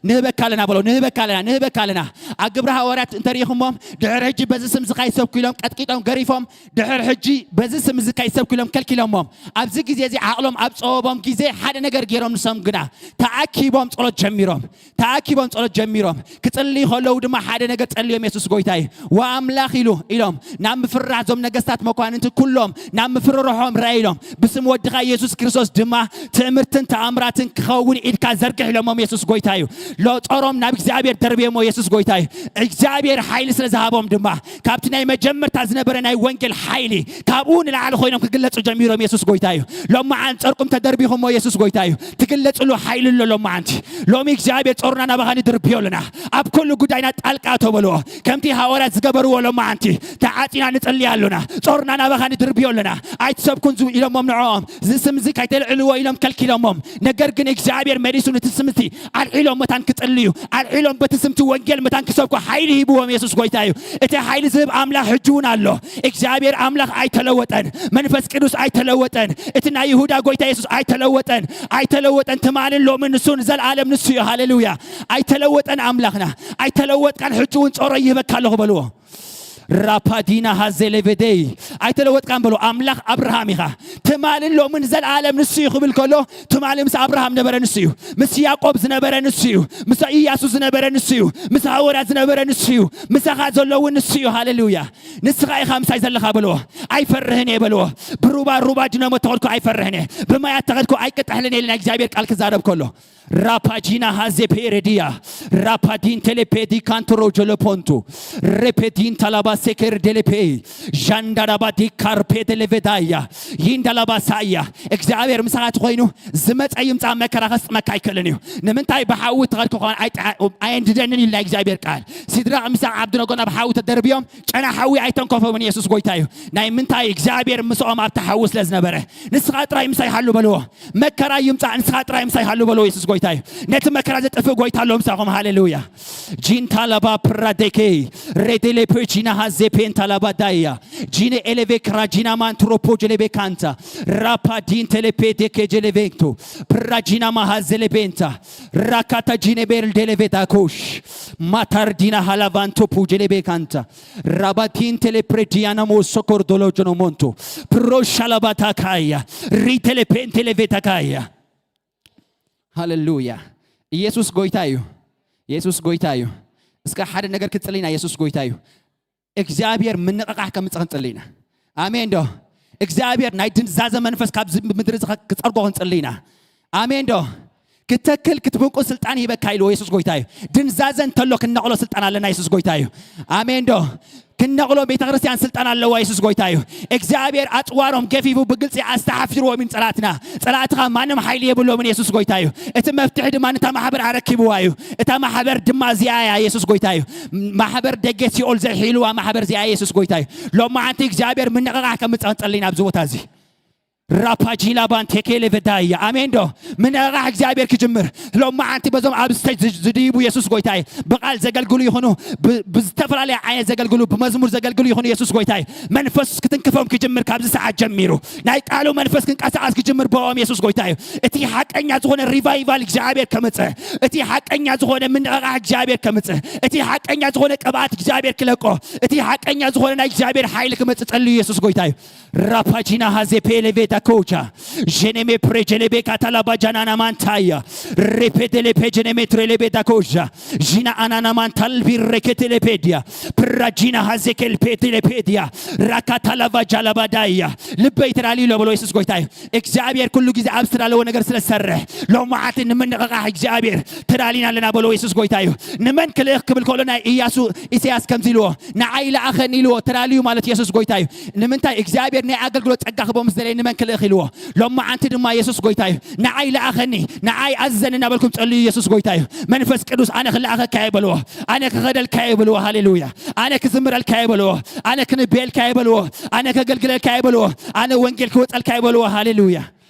ንህበካ ኣለና በሎ፣ ንህበካ ኣለና፣ ንህበካ ኣለና። ኣብ ግብረ ሃዋርያት እንተሪኢኹሞም፣ ድሕሪ ሕጂ በዚ ስም እዚ ካይሰብኩ ኢሎም ቀጥቂጦም ገሪፎም፣ ድሕሪ ሕጂ በዚ ስም እዚ ካይሰብኩ ኢሎም ከልኪሎሞም። ኣብዚ ግዜ እዚ ዓቕሎም ኣብ ጸወቦም ግዜ ሓደ ነገር ገይሮም፣ ንሶም ግና ተኣኪቦም ጸሎት ጀሚሮም። ተኣኪቦም ጸሎት ጀሚሮም። ክጽልዩ ከለዉ ድማ ሓደ ነገር ጸልዮም፣ "የሱስ ጎይታ እዩ፣ ወኣምላኽ ኢሉ" ኢሎም። ናብ ምፍርራሕ እዞም ነገስታት መኳንንቲ ኩሎም ናብ ምፍርርሖም ርኣይ ኢሎም። "ብስም ወድኻ የሱስ ክርስቶስ ድማ ትእምርትን ተኣምራትን ክኸውን ኢድካ ዘርግሕ" ኢሎሞም። የሱስ ጎይታ እዩ። ሎጦሮም ናብ እግዚኣብሔር ደርብዮሞ። የሱስ ጎይታ እዩ። እግዚኣብሔር ሓይሊ ስለ ዝሃቦም ድማ ካብቲ ናይ መጀመርታ ዝነበረ ናይ ወንጌል ሓይሊ ካብኡ ንላዕሊ ኮይኖም ክግለጹ ጀሚሮም። የሱስ ጎይታ እዩ። ሎማዓንቲ ጸርቁም ተደርቢኹሞ። የሱስ ጎይታ እዩ። ትግለጽሉ ሓይሊ ኣሎ ሎማዓንቲ። ሎሚ እግዚኣብሔር ጾርና ናባኻ ንድርብዮ ኣለና። ኣብ ኩሉ ጉዳይና ጣልቃ ተበልዎ። ከምቲ ሃዋርያት ዝገበርዎ ሎማዓንቲ ተዓጺና ንጽሊ ኣሎና። ጾርና ናባኻ ንድርብዮ ኣለና። "ኣይትሰብኩን" ዝ-፣ ኢሎሞም ንዕኦም። "እዚ ስም እዚ ካይተልዕልዎ" ኢሎም ከልኪሎሞም። ነገር ግን እግዚኣብሔር መሊሱ ነቲ ስም እቲ ኣልዒሎም መታን ክጽልዩ፣ ኣልዒሎም በቲ ስምቲ ወንጌል መታን ክሰብኩ ሓይሊ ሂብዎም። የሱስ ጎይታ እዩ። እቲ ሓይሊ ዝህብ ኣምላኽ ሕጂ እውን ኣሎ። እግዚኣብሔር ኣምላኽ ኣይተለወጠን። መንፈስ ቅዱስ ኣይተለወጠን። እቲ ናይ ይሁዳ ጎይታ የሱስ ኣይተለወጠን። ኣይተለወጠን። ትማልን ሎምን ንሱ ንዘለኣለም ንሱ እዩ። ሃሌሉያ። ኣይተለወጠን ኣምላኽና። ኣይተለወጥካን። ሕጂ እውን ጾሮ ይህበካ ኣለኹ በልዎ። ራፓዲና ሃዜሌቬደይ። ኣይተለወጥካን በሎ። ኣምላኽ ኣብርሃም ኢኻ። ትማልን ሎምን ዘልኣለም ንሱ እዩ ክብል ከሎ፣ ትማሊ ምስ ኣብርሃም ነበረ ንሱ እዩ። ምስ ያዕቆብ ዝነበረ ንሱ እዩ። ምስ ኢያሱ ዝነበረ ንሱ እዩ። ምስ ሃዋርያት ዝነበረ ንሱ እዩ። ምሳኻ ዘሎ እውን ንሱ እዩ። ሃሌሉያ። "ንስኻ ኢኻ ምሳይ ዘለኻ" በልዎ። "ኣይፈርህን እየ" በልዎ። "ብሩባ ሩባ ዲናሞ ተኸድኩ ኣይፈርህን እየ። ብማያት ተኸድኩ ኣይቅጠሕልን እየ" ኢሉ ናይ እግዚኣብሔር ቃል ክዛረብ ከሎ፣ ራፓጂና ሃዜ ፔሬዲያ፣ ራፓዲን ቴሌፔዲ ካንትሮ ጀለፖንቱ፣ ሬፔዲን ታላባ ሴኬር ዴሌፔ፣ ዣንዳራባ ዲካር ፔዴሌቬዳያ፣ ይንዳላባ ሳያ። እግዚኣብሔር ምሳኻ ተኾይኑ ዝመጸ ይምጻእ መከራ ከስጥመካ ኣይክእልን እዩ። ንምንታይ ብሓዊ ተኸድኩ ከሆነ ኣይጠ-፣ ኣየንድደንን ኢሉ ናይ እግዚኣብሔር ቃል። ሲድራቅ ሚሳቅ ዓብድነጎ ናብ ሓዊ ተደርብዮም ጨና ሓዊ ኣይተንከፎምን። የሱስ ጎይታ እዩ። ናይ ምንታይ እግዚኣብሔር ምስኦም ኣብቲ ሓዊ ስለ ዝነበረ። ንስኻ ጥራይ ምሳይ ሃሉ በልዎ። መከራ ይምጻእ፣ ንስኻ ጥራይ ምሳይ ሃሉ በልዎ። የሱስ ጎይታ እዩ። ነቲ መከራ ዘጥፍእ ጎይታ ኣሎ ምሳኹም። ሃሌሉያ። ጂንታ ለባ ፕራዴኬ ሬዴሌ ፔጂና ሃዜ ፔንታ ለባ ዳያ ጂኔ ኤሌቬ ክራጂና ማንትሮፖ ጀሌቤ ካንታ ራፓ ዲን ቴሌፔ ዴኬ ጀሌቬንቶ ፕራጂና ማሃዘሌ ቤንታ ራካታ ጂኔ ቤል ዴሌቬ ዳኮሽ ማታርዲና ሃላቫንቶ ፑ ጀሌቤ ካንታ ራባቲን ቴሌፕሬዲያና ሞሶ ኮርዶሎጆኖ ሞንቶ ፕሮሻላባታ ካያ ሪቴሌፔንቴሌቬታ ካያ። ሃሌሉያ። ኢየሱስ ጎይታ እዩ። ኢየሱስ ጎይታ እዩ። እስከ ሓደ ነገር ክጽልይና። ኢየሱስ ጎይታ እዩ። እግዚኣብሔር ምንቕቓሕ ከምጽእ ክንጽልይና። ኣሜን ዶ? እግዚኣብሔር ናይ ድንዛዘ መንፈስ ካብዚ ምድሪ እዚ ክጸርጎ ክንጽልይና። ኣሜን ዶ? "ክተክል ክትብንቁ ስልጣን ሂበካ" ኢልዎ። የሱስ ጎይታ እዩ። ድንዛዘ እንተሎ ክንነቕሎ ስልጣን ኣለና። የሱስ ጎይታ እዩ። ኣሜን ዶ? ክንነቕሎ ቤተ ክርስቲያን ስልጣን ኣለዋ። የሱስ ጎይታ እዩ። እግዚኣብሔር ኣጽዋሮም ገፊፉ ብግልጺ ኣስተሓፊርዎም እዩ ጸላእትና። ጸላእትኻ ማንም ሓይሊ የብሎምን። የሱስ ጎይታ እዩ። እቲ መፍትሒ ድማ ነታ ማሕበር ኣረኪብዋ እዩ። እታ ማሕበር ድማ እዚኣ እያ። የሱስ ጎይታ እዩ። ማሕበር ደገ ሲኦል ዘይሒልዋ ማሕበር እዚኣ የሱስ ጎይታ እዩ። ሎማዓንቲ እግዚኣብሔር ምንቕቓሕ ከምጽእ ክንጸልይ ናብዚ ቦታ እዚ። ራፓጂላ ባንቴኬሌ ቬዳያ። ኣሜን ዶ? ምንቕቓሕ እግዚኣብሔር ክጅምር። ሎማዓንቲ በዞም ኣብ ስቴጅ ዝድይቡ የሱስ ጎይታ እዩ። ብቓል ዘገልግሉ ይኹኑ፣ ብዝተፈላለየ ዓይነት ዘገልግሉ፣ ብመዝሙር ዘገልግሉ ይኹኑ፣ የሱስ ጎይታ እዩ። መንፈስ ክትንክፎም ክጅምር ካብዚ ሰዓት ጀሚሩ። ናይ ቃሉ መንፈስ ክንቀሳቐስ ክጅምር ብኦም የሱስ ጎይታ እዩ። እቲ ሓቀኛ ዝኾነ ሪቫይቫል እግዚኣብሔር ከምጽእ፣ እቲ ሓቀኛ ዝኾነ ምንቕቓሕ እግዚኣብሔር ከምጽእ፣ እቲ ሓቀኛ ዝኾነ ቅብኣት እግዚኣብሔር ክለቆ፣ እቲ ሓቀኛ ዝኾነ ናይ እግዚኣብሔር ሓይሊ ክመጽእ ጸልዩ የሱስ ጎይታ እዩ። ራፓጂና ሃዜ ፔሌቬ ዳኮጃ ጀኔሜ ፕሬጀሌቤ ካታላባጃናና ማንታያ ሬፔቴሌ ፔጀኔሜ ትሬሌቤ ዳኮጃ ጂና ኣናና ማንታልቢ ሬኬቴሌፔዲያ ፕራጂና ሃዜ ኬልፔቴሌፔዲያ ራካታላቫጃላባዳያ። ልበይ ተዳልዩ ኣሎ በሎ የሱስ ጎይታ እዩ። እግዚኣብሔር ኩሉ ግዜ ኣብ ዝተዳለወ ነገር ስለ ዝሰርሕ፣ ሎማዓንቲ ንምንቕቓሕ እግዚኣብሔር ተዳሊና ኣለና በሎ የሱስ ጎይታ እዩ። ንመን ክልእኽ ክብል ከሎ ናይ ኢያሱ ኢሳያስ ከምዚ ኢልዎ፣ ንዓይ ለኣኸኒ ኢልዎ። ተዳልዩ ማለት የሱስ ጎይታ እዩ። ንምንታይ እግዚኣብሔር ናይ ኣገልግሎት ጸጋ ክቦ ምስ ደለየ ንመን ክልእኽ ኢልዎ። ሎማዓንቲ ድማ የሱስ ጎይታ እዩ። ንዓይ ለኣኸኒ፣ ንዓይ ኣዘኒ እናበልኩም ጸልዩ። የሱስ ጎይታ እዩ። መንፈስ ቅዱስ ኣነ ክለኣኸካ እየ በልዎ። ኣነ ክኸደልካ እየ በልዎ። ሃሌሉያ። ኣነ ክዝምረልካ እየ በልዎ። ኣነ ክንብየልካ እየ በልዎ። ኣነ ከገልግለልካ እየ በልዎ። ኣነ ወንጌል ክወጸልካ እየ በልዎ። ሃሌሉያ።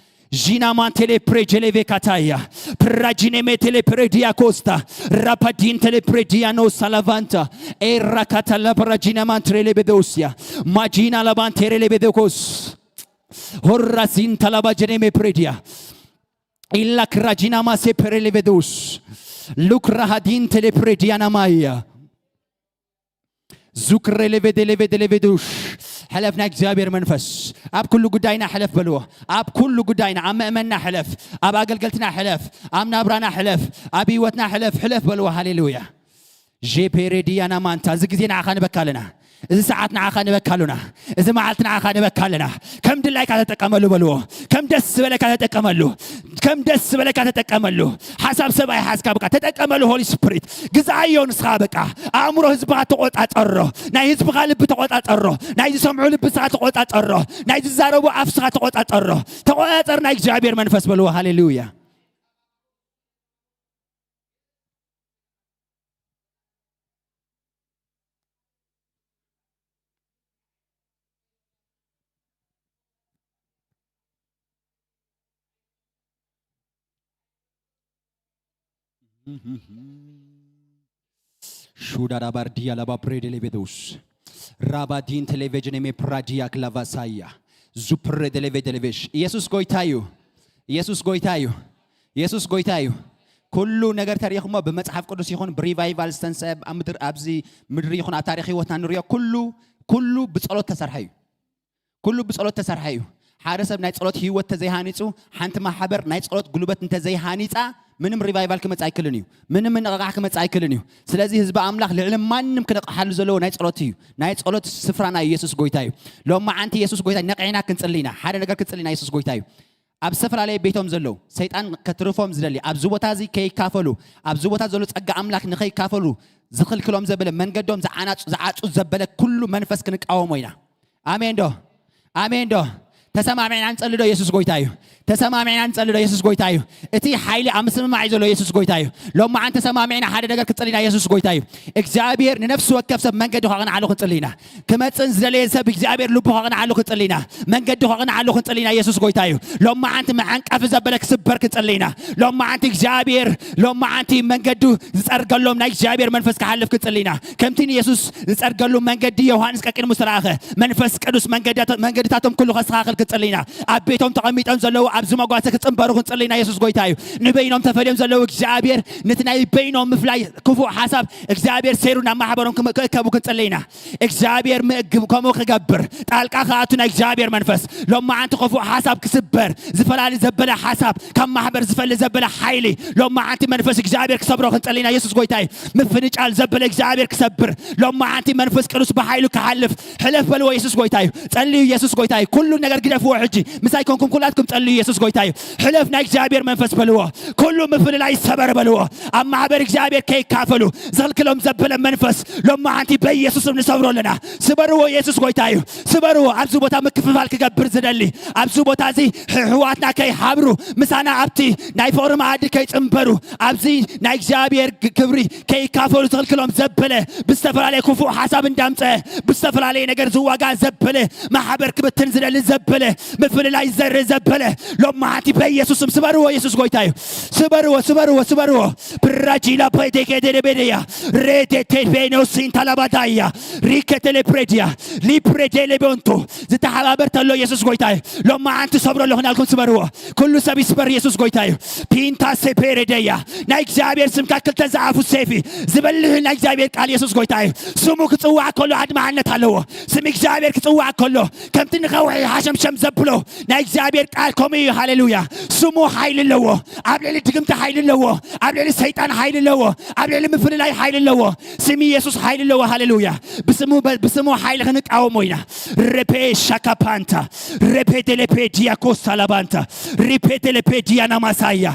ጂና ማንቴሌ ፕሬጀሌቬ ካታያ ፕራጂኔ ሜቴሌ ፕሬዲያ ኮስታ ራፓዲን ቴሌ ፕሬዲያ ኖ ሳላቫንታ ኤራካታ ላፕራጂና ማንትሬሌ ቤዶስያ ማጂና ላባንቴሬሌ ቤዶኮስ ሆራሲን ታላባጀኔ ሜ ፕሬዲያ ኢላ ክራጂና ማሴ ፔሬሌ ቤዶስ ሉክራሃዲን ቴሌ ፕሬዲያ ናማያ ዙክሬ ሌቬዴ ሌቬዴ ሌቬዱሽ። ሕለፍ ናይ እግዚኣብሔር መንፈስ ኣብ ኩሉ ጉዳይና ሕለፍ በልዎ። ኣብ ኩሉ ጉዳይና፣ ኣብ ምእመንና ሕለፍ፣ ኣብ ኣገልገልትና ሕለፍ፣ ኣብ ናብራና ሕለፍ፣ ኣብ ህይወትና ሕለፍ፣ ሕለፍ በልዎ። ሃሌሉያ። ዤፔሬዲያና ማንታ። እዚ ግዜ ንዓኻ ንበካ ኣለና። እዚ ሰዓት ንዓኻ ንበካ ኣሉና። እዚ መዓልቲ ንዓኻ ንበካ ኣለና። ከም ድላይካ ተጠቀመሉ በልዎ። ከም ደስ ዝበለካ ተጠቀመሉ። ከም ደስ ዝበለካ ተጠቀመሉ። ሓሳብ ሰብ ኣይሓዝካ፣ በቃ ተጠቀመሉ። ሆሊ ስፕሪት ግዛዮ። ንስኻ በቃ ኣእምሮ ህዝብኻ ተቆጻጸሮ። ናይ ህዝብኻ ልቢ ተቆጻጸሮ። ናይ ዝሰምዑ ልቢ ንስኻ ተቆጻጸሮ። ናይ ዝዛረቡ ኣፍ ንስኻ ተቆጻጸሮ። ተቆጻጸር ናይ እግዚኣብሔር መንፈስ በልዎ። ሃሌሉያ። ሹዳዳ ባርዲያ ላባ ፕሬዴ ሌቤዶስ ራባዲን ቴሌቬጅን ሜ ፕራዲያ ክላቫሳያ ዙፕሬ ዴሌቬ ዴሌቬሽ። ኢየሱስ ጎይታ እዩ። ኢየሱስ ጎይታ እዩ። ኢየሱስ ጎይታ እዩ። ኩሉ ነገር ተሪእኹሞ ብመጽሓፍ ቅዱስ ይኹን ብሪቫይቫል ዝተንስአ ኣብ ምድር፣ ኣብዚ ምድሪ ይኹን ኣብ ታሪኽ ህይወትና ንሪኦ፣ ኩሉ፣ ኩሉ ብጸሎት ተሰርሐ እዩ። ኩሉ ብጸሎት ተሰርሐ እዩ። ሓደ ሰብ ናይ ጸሎት ህይወት ተዘይሃኒጹ፣ ሓንቲ ማሕበር ናይ ጸሎት ጉልበት እንተዘይሃኒጻ፣ ምንም ሪቫይቫል ክመጽእ ኣይክልን እዩ። ምንም ምንቕቓሕ ክመጽእ ኣይክልን እዩ። ስለዚ ህዝቢ ኣምላኽ ልዕሊ ማንም ክነቕሓሉ ዘለዎ ናይ ጸሎት እዩ። ናይ ጸሎት ስፍራና እዩ። ኢየሱስ ጎይታ እዩ። ሎማዓንቲ ኢየሱስ ጎይታ ነቒሕና ክንጽሊ ኢና። ሓደ ነገር ክንጽሊ ኢና። ኢየሱስ ጎይታ እዩ። ኣብ ዝተፈላለየ ቤቶም ዘለዉ ሰይጣን ከትርፎም ዝደሊ፣ ኣብዚ ቦታ እዚ ከይካፈሉ፣ ኣብዚ ቦታ ዘሎ ጸጋ ኣምላኽ ንኸይካፈሉ ዝኽልክሎም ዘበለ፣ መንገዶም ዝዓናጹ፣ ዝዓጹ ዘበለ ኩሉ መንፈስ ክንቃወሞ ኢና። ኣሜን ዶ? ኣሜን ዶ? ተሰማሚዕና ንጸሊ ዶ? ኢየሱስ ጎይታ እዩ። ተሰማሚዕና ንጸሊ ዶ? ኢየሱስ ጎይታ እዩ። እቲ ሓይሊ ኣብ ምስምማዕ እዩ ዘሎ። ኢየሱስ ጎይታ እዩ። ሎማዓንቲ ተሰማሚዕና ሓደ ነገር ክጽሊ ኢና። ኢየሱስ ጎይታ እዩ። እግዚኣብሔር ንነፍሲ ወከፍ ሰብ መንገዲ ከቕንዓሉ ክንጽሊ ኢና። ክመጽእን ዝደለየን ሰብ እግዚኣብሔር ልቡ ከቕንዓሉ ክንጽሊ ኢና። መንገዲ ከቕንዓሉ ክንጽሊ ኢና። ኢየሱስ ጎይታ እዩ። ሎማዓንቲ መዓንቀፊ ዘበለ ክስበር ክንጽሊ ኢና። ሎማዓንቲ እግዚኣብሔር፣ ሎማዓንቲ መንገዱ ዝጸርገሎም ናይ እግዚኣብሔር መንፈስ ክሓልፍ ክንጽሊ ኢና። ከምቲ ንየሱስ ዝጸርገሉ መንገዲ ዮሃንስ ቀቂድሙ ዝተረኣኸ፣ መንፈስ ቅዱስ መንገድታ-፣ መንገድታቶም ኩሉ ከስተኻኽል ክንጽሊ ኢና። ኣብ ቤቶም ተቐሚጦም ዘለዉ ኣብዚ መጓሰ ክጽንበሩ ክንጽሊ ኢና። የሱስ ጎይታ እዩ። ንበይኖም ተፈልዮም ዘለዉ እግዚኣብሔር ነቲ ናይ በይኖም ምፍላይ ክፉእ ሓሳብ እግዚኣብሔር ሰይሩ ናብ ማሕበሮም ክም-፣ ክእከቡ ክንጽሊ ኢና። እግዚኣብሔር ምእግ-፣ ከምኡ ክገብር ጣልቃ ክኣቱ ናይ እግዚኣብሔር መንፈስ ሎማዓንቲ ክፉእ ሓሳብ ክስበር፣ ዝፈላሊ ዘበለ ሓሳብ ካብ ማሕበር ዝፈሊ ዘበለ ሓይሊ ሎማዓንቲ መንፈስ እግዚኣብሔር ክሰብሮ ክንጸሊ ኢና። የሱስ ጎይታ እዩ። ምፍንጫል ዘበለ እግዚኣብሔር ክሰብር ሎማዓንቲ መንፈስ ቅዱስ ብሓይሉ ክሓልፍ ሕለፍ በልዎ። የሱስ ጎይታ እዩ። ጸልዩ። የሱስ ጎይታ እዩ። ኩሉ ነገር ግደፍዎ ሕጂ። ምሳይ ኮንኩም ኩላትኩም ጸልዩ። የሱስ ጎይታ እዩ። ሕለፍ ናይ እግዚኣብሔር መንፈስ በልዎ። ኩሉ ምፍልላይ ሰበር በልዎ። ኣብ ማሕበር እግዚኣብሔር ከይካፈሉ ዝኽልክሎም ዘበለ መንፈስ ሎማዓንቲ በኢየሱስ ስም ንሰብሮ ኣለና። ስበርዎ። የሱስ ጎይታ እዩ። ስበርዎ። ኣብዚ ቦታ ምክፍፋል ክገብር ዝደሊ፣ ኣብዚ ቦታ እዚ ሕ-፣ ኣሕዋትና ከይሓብሩ፣ ምሳና ኣብቲ ናይ ፍቕሪ መኣዲ ከይጽንበሩ፣ ኣብዚ ናይ እግዚኣብሔር ግ-፣ ክብሪ ከይካፈሉ ዝኽልክሎም ዘበለ፣ ብዝተፈላለየ ክፉእ ሓሳብ እንዳምጸ፣ ብዝተፈላለየ ነገር ዝዋጋ ዘበለ፣ ማሕበር ክብትን ዝደሊ ዘበለ፣ ምፍልላይ ዘር ዘበለ ሎማዓንቲ በኢየሱስም ስበርዎ። ኢየሱስ ጎይታ እዩ። ስበርዎ፣ ስበርዎ፣ ስበርዎ። ብራጂላ ፖይቴኬ ደደቤደያ ሬቴቴቤኖ ሲንታላባዳያ ሪከቴሌ ፕሬድያ ሊፕሬዴ ሌቦንቶ ዝተሓባበር ተሎ ኢየሱስ ጎይታ እዩ። ሎማዓንቲ ሰብሮ ኣለኹ ናልኩም ስበርዎ። ኩሉ ሰብ ይስበር። ኢየሱስ ጎይታ እዩ። ፒንታ ሴፔሬደያ ናይ እግዚኣብሔር ስምካ ክልተ ዝኣፉ ሴፊ ዝበልህ ናይ እግዚኣብሔር ቃል ኢየሱስ ጎይታ እዩ። ስሙ ክጽዋዕ ከሎ ኣድማዕነት ኣለዎ። ስም እግዚኣብሔር ክጽዋዕ ከሎ ከምቲ ንኸውሒ ሓሸምሸም ዘብሎ ናይ እግዚኣብሔር ቃል ከምኡ እዩ። ሃሌሉያ። ስሙ ሓይሊ ኣለዎ። ኣብ ልዕሊ ድግምቲ ሓይሊ ኣለዎ። ኣብ ልዕሊ ሰይጣን ሓይሊ ኣለዎ። ኣብ ልዕሊ ምፍልላይ ሓይሊ ኣለዎ። ስም ኢየሱስ ሓይሊ ኣለዎ። ሃሌሉያ። ብስሙ ብስሙ ሓይሊ ክንቃወሞ ኢና። ሬፔ ሻካፓንታ ሬፔቴሌፔ ዲያኮስ ታላባንታ ሪፔቴሌፔ ዲያና ማሳያ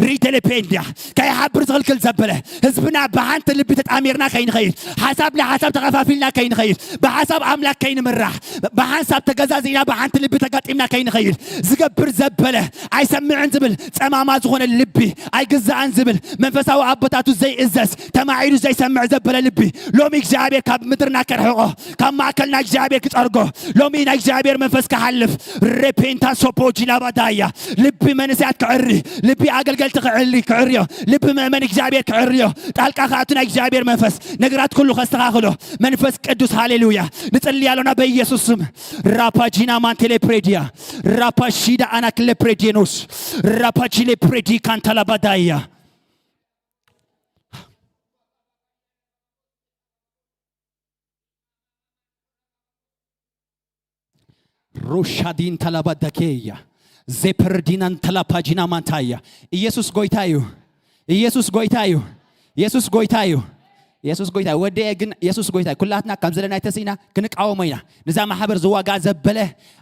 ሪቴሌፔንዲያ ከይሓብር ዝኽልክል ዘበለ ህዝብና ብሓንቲ ልቢ ተጣሚርና ከይንኸይድ፣ ሓሳብ ንሓሳብ ተኸፋፊልና ከይንኸይድ፣ ብሓሳብ ኣምላክ ከይንምራሕ፣ ብሓንሳብ ተገዛዚእና ብሓንቲ ልቢ ተጋጢምና ከይንኸይድ ዝገብር ዘበለ ኣይሰምዕን ዝብል ጸማማ ዝኾነ ልቢ ኣይግዛእን ዝብል መንፈሳዊ ኣቦታቱ ዘይእዘዝ ተማዒዱ ዘይሰምዕ ዘበለ ልቢ ሎሚ እግዚኣብሔር ካብ ምድርና ከርሕቆ ካብ ማእከልና እግዚኣብሔር ክጸርጎ ሎሚ ናይ እግዚኣብሔር መንፈስ ክሓልፍ ሬፔንታ ሶፖ ጂላባዳያ ልቢ መንእሰያት ክዕሪ ልቢ ኣገልገልቲ ክዕሪ ክዕርዮ ልቢ ምእመን እግዚኣብሔር ክዕርዮ ጣልቃ ክኣቱ ናይ እግዚኣብሔር መንፈስ ነገራት ኩሉ ከስተኻኽሎ መንፈስ ቅዱስ ሃሌሉያ ንጽልይ ኣሎና በኢየሱስ ስም ራፓጂና ማንቴሌ ፕሬዲያ ራፓሺዳ ኣናክሌ ፕሬዲኖስ ራፓቺሌ ፕሬዲ ካንታላባዳያ ሩሻዲን ተላባዳኬያ ዜፐርዲናን ተላፓጂና ማንታያ ኢየሱስ ጎይታ እዩ። ኢየሱስ ጎይታ እዩ። ኢየሱስ ጎይታ እዩ። ኢየሱስ ጎይታ እዩ። ወደየ ግን ኢየሱስ ጎይታ እዩ። ኩላትና ከም ዘለና ተሲና ክንቃወሞ ኢና። ንዛ ማሕበር ዝዋጋ ዘበለ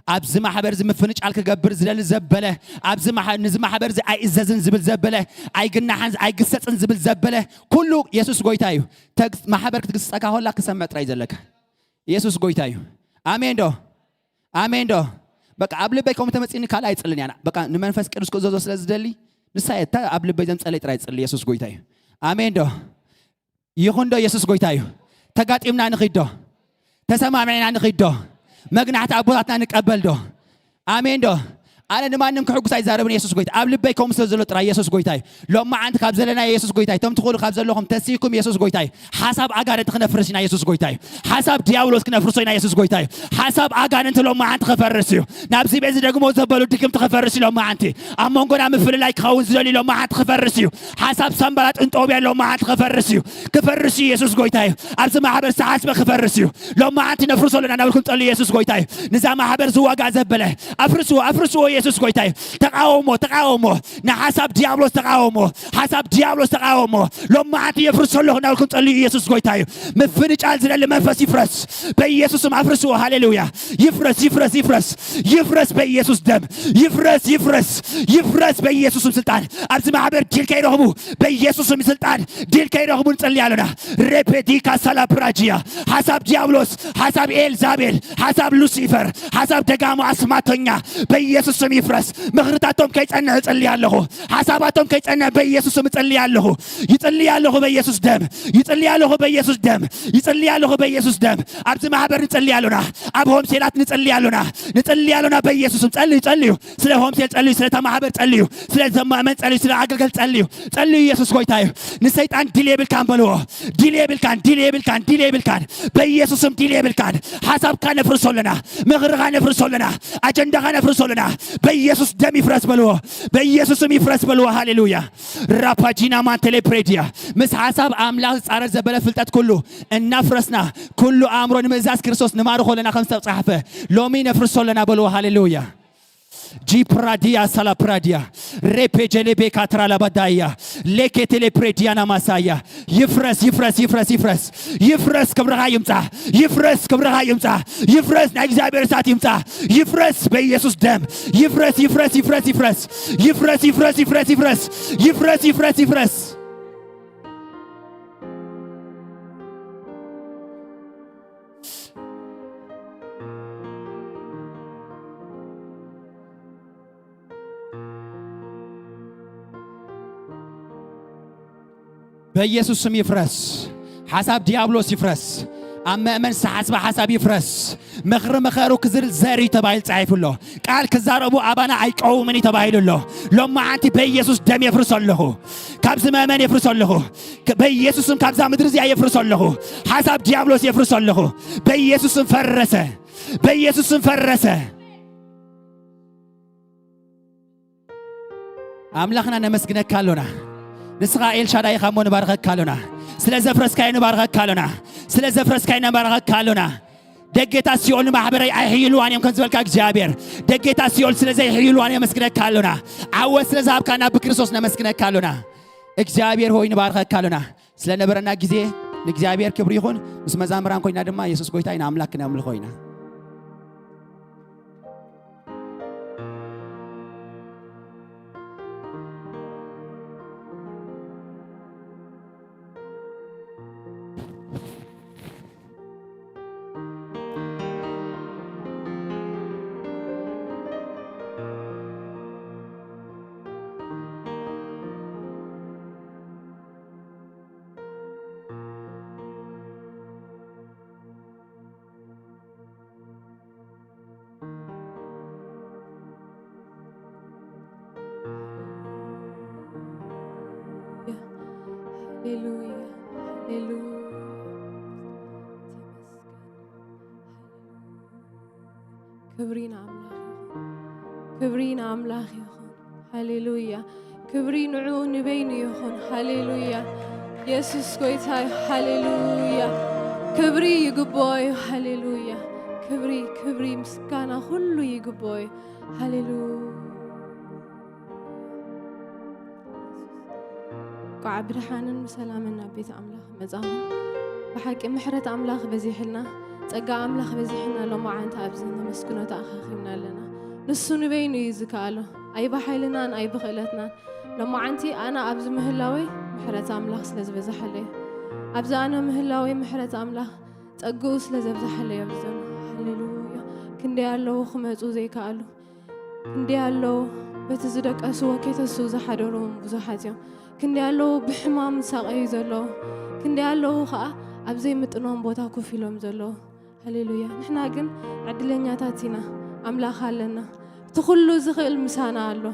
ኣብዚ ማሕበር እዚ ምፍንጫል ክገብር ዝደሊ ዘበለ ኣብዚ ማሕ- ንዚ ማሕበር እዚ ኣይእዘዝን ዝብል ዘበለ ኣይግናሕን ኣይግሰጽን ዝብል ዘበለ ኩሉ ኢየሱስ ጎይታ እዩ። ተግ- ማሕበር ክትግስጸካ ኮላ ክሰምዕ ጥራይ ዘለካ ኢየሱስ ጎይታ እዩ። ኣሜን ዶ? ኣሜን ዶ? በቃ ኣብ ልበይ ከምኡ ተመጺኒ ካልእ ኣይጽልን እያ። በቃ ንመንፈስ ቅዱስ ክእዘዞ ስለ ዝደሊ ንሳ እየ እታ ኣብ ልበይ ዘምጸለይ ጥራይ ጽሊ ኢየሱስ ጎይታ እዩ። ኣሜን ዶ? ይኹን ዶ ኢየሱስ ጎይታ እዩ? ተጋጢምና ንኺድ ዶ? ተሰማሚዕና ንኺድ ዶ? መግናሕቲ ኣቦታትና ንቀበል ዶ? ኣሜን ዶ? ኣነ ንማንም ክሕጉስ ኣይዛረብን ኢየሱስ ጎይታ ኣብ ልበይ ከምኡ ስለ ዘሎ ጥራይ ኢየሱስ ጎይታ እዩ። ሎማዓንቲ ካብ ዘለና ኢየሱስ ጎይታ እዩ። እቶም ትኽእሉ ካብ ዘለኹም ተሲእኩም ኢየሱስ ጎይታ እዩ። ሓሳብ ኣጋንንቲ ክነፍርስ ኢና ኢየሱስ ጎይታ እዩ። ሓሳብ ዲያብሎስ ክነፍርሶ ኢና ኢየሱስ ጎይታ እዩ። ሓሳብ ኣጋንንቲ ሎማዓንቲ ክፈርስ እዩ። ናብዚ ቤት ዝደግሞ ዘበሉ ድግምቲ ክፈርስ እዩ ሎማዓንቲ። ኣብ መንጎና ምፍልላይ ክኸውን ዝደልዩ ሎማዓንቲ ክፈርስ እዩ። ሓሳብ ሳምባላጥን ጦብያን ሎማዓንቲ ክፈርስ እዩ። ክፈርስ እዩ ኢየሱስ ጎይታ እዩ። ኣብዚ ማሕበር ዝተሓስበ ክፈርስ እዩ። ሎማዓንቲ ነፍርሶ ኣለና ናብልኩም ጸልዩ ኢየሱስ ጎይታ እዩ። ንዛ ማሕበር ዝዋጋ ዘበለ ኣፍርስዎ ኣፍርስዎ ኢየሱስ ጎይታ እዩ። ተቃወሞ ተቃወሞ ንሓሳብ ዲያብሎስ ተቃወሞ ሓሳብ ዲያብሎስ ተቃወሞ ሎማዓንቲ የፍርሶ ኣለኹ ናብልኩም ጸልዩ ኢየሱስ ጎይታ እዩ። ምፍንጫል ዝደሊ መንፈስ ይፍረስ በኢየሱስም ኣፍርስዎ ሃሌሉያ ይፍረስ ይፍረስ ይፍረስ ይፍረስ በኢየሱስ ደም ይፍረስ ይፍረስ ይፍረስ በኢየሱስም ስልጣን ኣብዚ ማሕበር ድል ከይረኽቡ በኢየሱስም ስልጣን ድል ከይረኽቡ ንጸልይ ኣለና። ሬፔዲካ ሳላፕራጂያ ሓሳብ ዲያብሎስ ሓሳብ ኤልዛቤል ሓሳብ ሉሲፈር ሓሳብ ደጋሞ ኣስማተኛ በኢየሱስም ይፍረስ። ምኽርታቶም ከይጸንዕ እጽልይ ኣለኹ። ሓሳባቶም ከይጸንዕ በኢየሱስም እጽልይ ኣለኹ። ይጽልይ ኣለኹ በኢየሱስ ደም ይጽልይ ኣለኹ በኢየሱስ ደም ይጽልይ ኣለኹ በኢየሱስ ደም ኣብዚ ማሕበር ንጽልይ ኣሎና። ኣብ ሆምሴላት ንጽልይ ኣሎና። ንጽልይ ኣሎና በኢየሱስም ጸልዩ ጸልዩ ስለ ሆምሴል ጸልዩ ስለ ተማሕበር ጸልዩ ስለ ዘማእመን ጸልዩ ስለ ኣገልገል ጸልዩ ጸልዩ ኢየሱስ ጎይታ እዩ። ንሰይጣን ድል የብልካን በልዎ። ድል የብልካን ድል የብልካን ድል የብልካን በኢየሱስም ድል የብልካን። ሓሳብካ ነፍርሶ ኣለና። ምኽርኻ ነፍርሶ ኣለና። ኣጀንዳኻ ነፍርሶ ኣለና። በኢየሱስ ደም ይፍረስ በልዎ። በኢየሱስም ይፍረስ በልዎ። ሃሌሉያ ራፓጂና ማንቴሌ ፕሬዲያ ምስ ሓሳብ ኣምላኽ ዝጻረር ዘበለ ፍልጠት ኩሉ እናፍረስና ኩሉ ኣእምሮ ንምእዛዝ ክርስቶስ ንማርኾ ኣለና ከም ዝተጻሕፈ ሎሚ ነፍርሶ ኣለና በልዎ። ሃሌሉያ ጂ ፕራዲያ ሳላ ፕራዲያ ሬፔ ጀሌቤ ካትራ ላባዳያ ሌኬቴሌ ፕሬዲያና ማሳያ ይፍረስ ይፍረስ ይፍረስ ይፍረስ ይፍረስ ክብርኻ ይምጻ ይፍረስ ክብርኻ ይምጻ ይፍረስ ናይ እግዚኣብሔር እሳት ይምጻ ይፍረስ በኢየሱስ ደም ይፍረስ ይፍረስ ይፍረስ ይፍረስ ይፍረስ ይፍረስ ይፍረስ ይፍረስ ይፍረስ ይፍረስ ይፍረስ በኢየሱስ ስም ይፍረስ። ሓሳብ ዲያብሎስ ይፍረስ። ኣብ መእመን ዝተሓስበ ሓሳብ ይፍረስ። ምኽሪ ምኸሩ ክዝል ዘር እዩ ተባሂሉ ጻሒፉ ኣሎ። ቃል ክዛረቡ ኣባና ኣይቀውምን እዩ ተባሂሉ ኣሎ። ሎማዓንቲ በኢየሱስ ደም የፍርሶ ኣለኹ። ካብዚ መእመን የፍርሶ ኣለኹ። በኢየሱስም ካብዛ ምድሪ እዚኣ የፍርሶ ኣለኹ። ሓሳብ ዲያብሎስ የፍርሶ ኣለኹ። በኢየሱስም ፈረሰ። በኢየሱስም ፈረሰ። ኣምላኽና ነመስግነካ ኣሎና። ንስኻ ኤልሻዳይ ኢኻ እሞ ንባርኸካ ኣሎና። ስለ ዘፍረስካዮ ንባርኸካ ኣሎና። ስለ ዘፍረስካዮ ንባርኸካ ኣሎና። ደጌታት ሲኦል ንማሕበረይ ኣይሕይልዋን እዮም ከም ዝበልካ እግዚኣብሔር፣ ደጌታት ሲኦል ስለ ዘይሕይልዋን የመስግነካ ኣሎና። ዓወት ስለ ዝሃብካና ብክርስቶስ ነመስግነካ ኣሎና። እግዚኣብሔር ሆይ ንባርኸካ ኣሎና። ስለ ነበረና ግዜ ንእግዚኣብሔር ክብሪ ይኹን። ምስ መዛምራን ኮይና ድማ የሱስ ጎይታ ኢና ኣምላክ ክነምልኾ ኢና። ሃሌሉያ፣ ሃሌሉያ። ክብሪ ንኣምላኽ ይኹን። ክብሪ ንኣምላኽ ይኹን። ሃሌሉያ። ክብሪ ንዕኡ ንበይኑ ይኹን። ሃሌሉያ። የሱስ ጎይታ እዩ። ሃሌሉያ። ክብሪ ይግብኦ እዩ። ሃሌሉያ። ክብሪ፣ ክብሪ፣ ምስጋና ኩሉ ይግብኦ እዩ። ሃሌሉያ። እንኳዕ ብደሓንን ብሰላምን ናብ ቤት ኣምላኽ መጻኹም። ብሓቂ ምሕረት ኣምላኽ በዚሕልና፣ ጸጋ ኣምላኽ በዚሕልና፣ ሎማዓንቲ ኣብዚ ነመስግኖ ተኣኻኺብና ኣለና። ንሱ ንበይኑ እዩ ዝከኣሎ፣ ኣይብሓይልናን ኣይብኽእለትናን። ሎማዓንቲ ኣነ ኣብዚ ምህላወይ ምሕረት ኣምላኽ ስለ ዝበዝሓለይ፣ ኣብዚ ኣነ ምህላወይ ምሕረት ኣምላኽ ጸግኡ ስለ ዘብዝሓለይ ኣብዚ ዘሎ። ሃሌሉያ። ክንደይ ኣለዉ ክመጹ ዘይከኣሉ፣ ክንደይ ኣለዉ በቲ ዝደቀስዎ ኬተሱ ዝሓደሩ ብዙሓት እዮም። ክንደይ ኣለዉ ብሕማም ዝሳቐዩ ዘለዉ፣ ክንደይ ኣለዉ ኸኣ ኣብ ዘይምጥኖም ቦታ ኮፍ ኢሎም ዘለዉ። ሃሌሉያ። ንሕና ግን ዕድለኛታት ኢና፣ ኣምላኽ ኣለና። እቲ ኩሉ ዝኽእል ምሳና ኣሎ።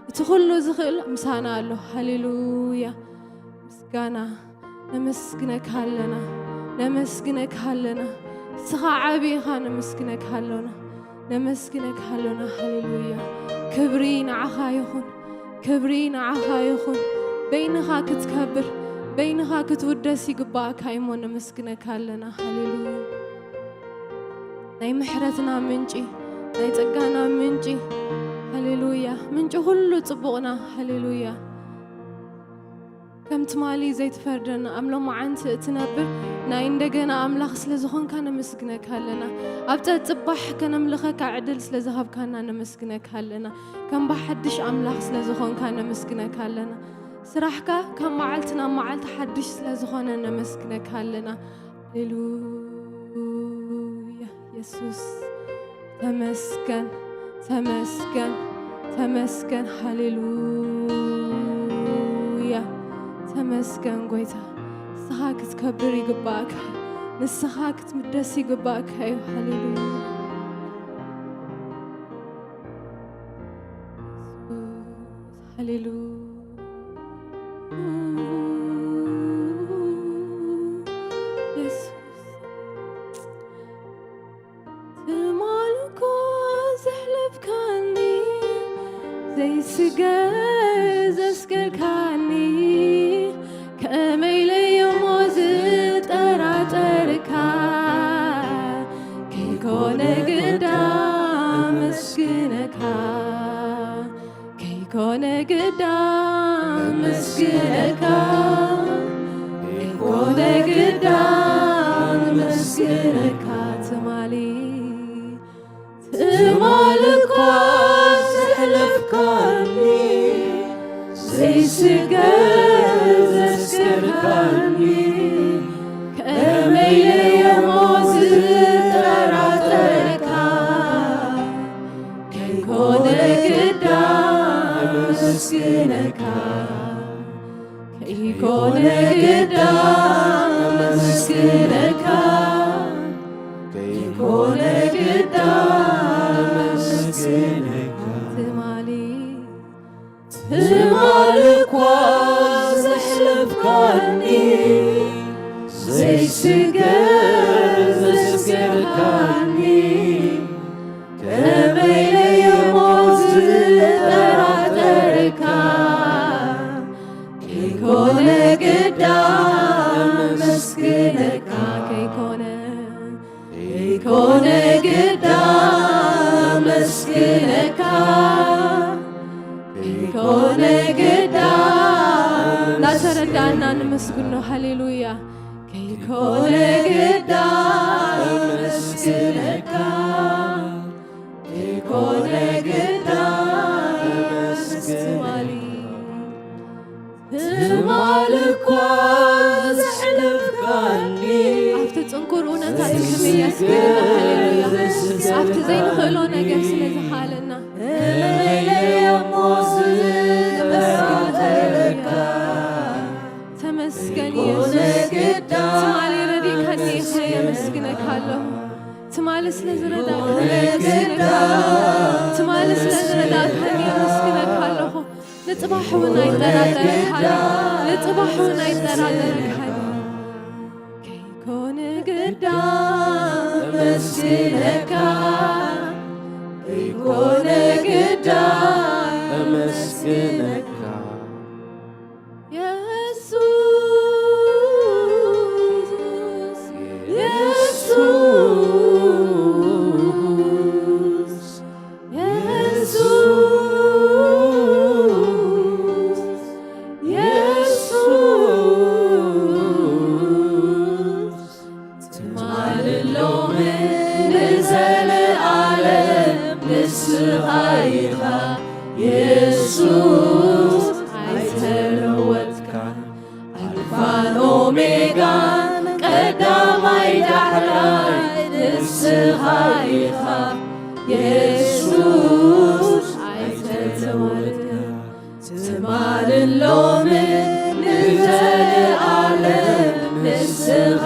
እቲ ኩሉ ዝኽእል ምሳና ኣሎ። ሃሌሉያ። ምስጋና ነመስግነካ ኣለና፣ ነመስግነካ ኣለና። ንስኻ ዓቢ ኢኻ፣ ነመስግነካ ኣሎና፣ ነመስግነካ ኣሎና። ሃሌሉያ። ክብሪ ንዓኻ ይኹን፣ ክብሪ ንዓኻ ይኹን። በይንኻ ክትከብር፣ በይንኻ ክትውደስ ይግባኣካ እዩሞ ነመስግነካ ኣለና። ሃሌሉያ። ናይ ምሕረትና ምንጪ፣ ናይ ጸጋና ምንጪ። ሃሌሉያ። ምንጪ ኩሉ ጽቡቕና። ሃሌሉያ። ከም ትማሊ ዘይትፈርደና፣ ኣብ ሎማዓንቲ እትነብር ናይ እንደገና ኣምላኽ ስለ ዝኾንካ ነመስግነካ ኣለና። ኣብ ጸጽባሕ ከነምልኸካ ዕድል ስለ ዝሃብካና ነመስግነካ ኣለና። ከም ብሓድሽ ኣምላኽ ስለ ዝኾንካ ነመስግነካ ኣለና። ስራሕካ ካብ መዓልቲ ናብ መዓልቲ ሓድሽ ስለ ዝኾነ ነመስግነካ ኣለና። ሃሌሉያ። የሱስ ተመስገን፣ ተመስገን፣ ተመስገን። ሃሌሉያ። ተመስገን ጎይታ። ንስኻ ክትከብር ይግባእካ እዩ። ንስኻ ክትምደስ ይግባእካ እዩ። ሃሌሉያ። የሱስ፣ ሃሌሉያ። የሱስ። ትማል እኮ ዘሕለፍካኒ፣ ዘይስገር ዘስገርካኒ፣ ከመይ ኢለ እሞ ዝጠራጠርካ፣ ከይኮነ ግዳ መስግነካ። ከይኮነ ግዳ መስግነካ፣ ከይኮነ ግዳ መስግነካ። ትማሊ፣ ትማል እኳ ዘሕለፍካኒ፣ ዘይስገር ዘስገርካኒ፣ ከመይ ኢለ እሞ ዝጠራጠረካ፣ ከይኮነ ግዳ መስግነካ፣ ከይኮነ ግዳ መስግነካ። ትማሊ ትማሊ እኳ ዘሕለፍካኒ፣ ዘይስገር ዘስገርካኒ፣ ከመይ ኢለ እሞ ዝጠራጠረካ? ከይኮነ ግዳ መስግነካ፣ ከይኮነ ከይኮነ ግዳ መስግነካ፣ ከይኮነ ግዳ እናተረዳእና ንምስግኖ። ሃሌሉያ። ከይኮነ ግዳ መስግነካ፣ ከይኮነ ግዳ መስግነካ። ትማሊ እኳ ዘሕለፍካኒ፣ ኣብቲ ጽንኩር እውነታት ክንምለስ ክኢልና። ሃሌሉያ። ኣብቲ ዘይንኽእሎ ነገር ስለ ዝኸኣለና። ከመይ ኢለ እሞ ዝጠራጠረካ? ተመስገን ኢየሱስ። ትማሊ ረዲእካኒ ኢኻ፣ የመስግነካ ኣለኹ። ትማሊ ስለ ዝረዳእካኒ የመስግነካ ኣለኹ። ትማሊ ስለ ዝረዳእካኒ የመስግነካ ኣለኹ። ንጽባሕ እውን ኣይጠራጠረካን፣ ንጽባሕ እውን ኣይጠራጠረካን። ከይኮነ ግዳ እመስግነካ፣ ከይኮነ ግዳ እመስግነካ። የሱስ፣ የሱስ፣ የሱስ፣ የሱስ፣ ትማልን ሎምን ንዘለኣለም ንስኻ ኢኻ የሱስ፣ ኣይተለወጥካን። ኣልፋን ኦሜጋን ቀዳማይ ዳሕራይ ንስኻ ኢኻ የሱስ፣ ኣይተለወጥካን። ትማልን ሎምን ንዘለኣለም ንስኻ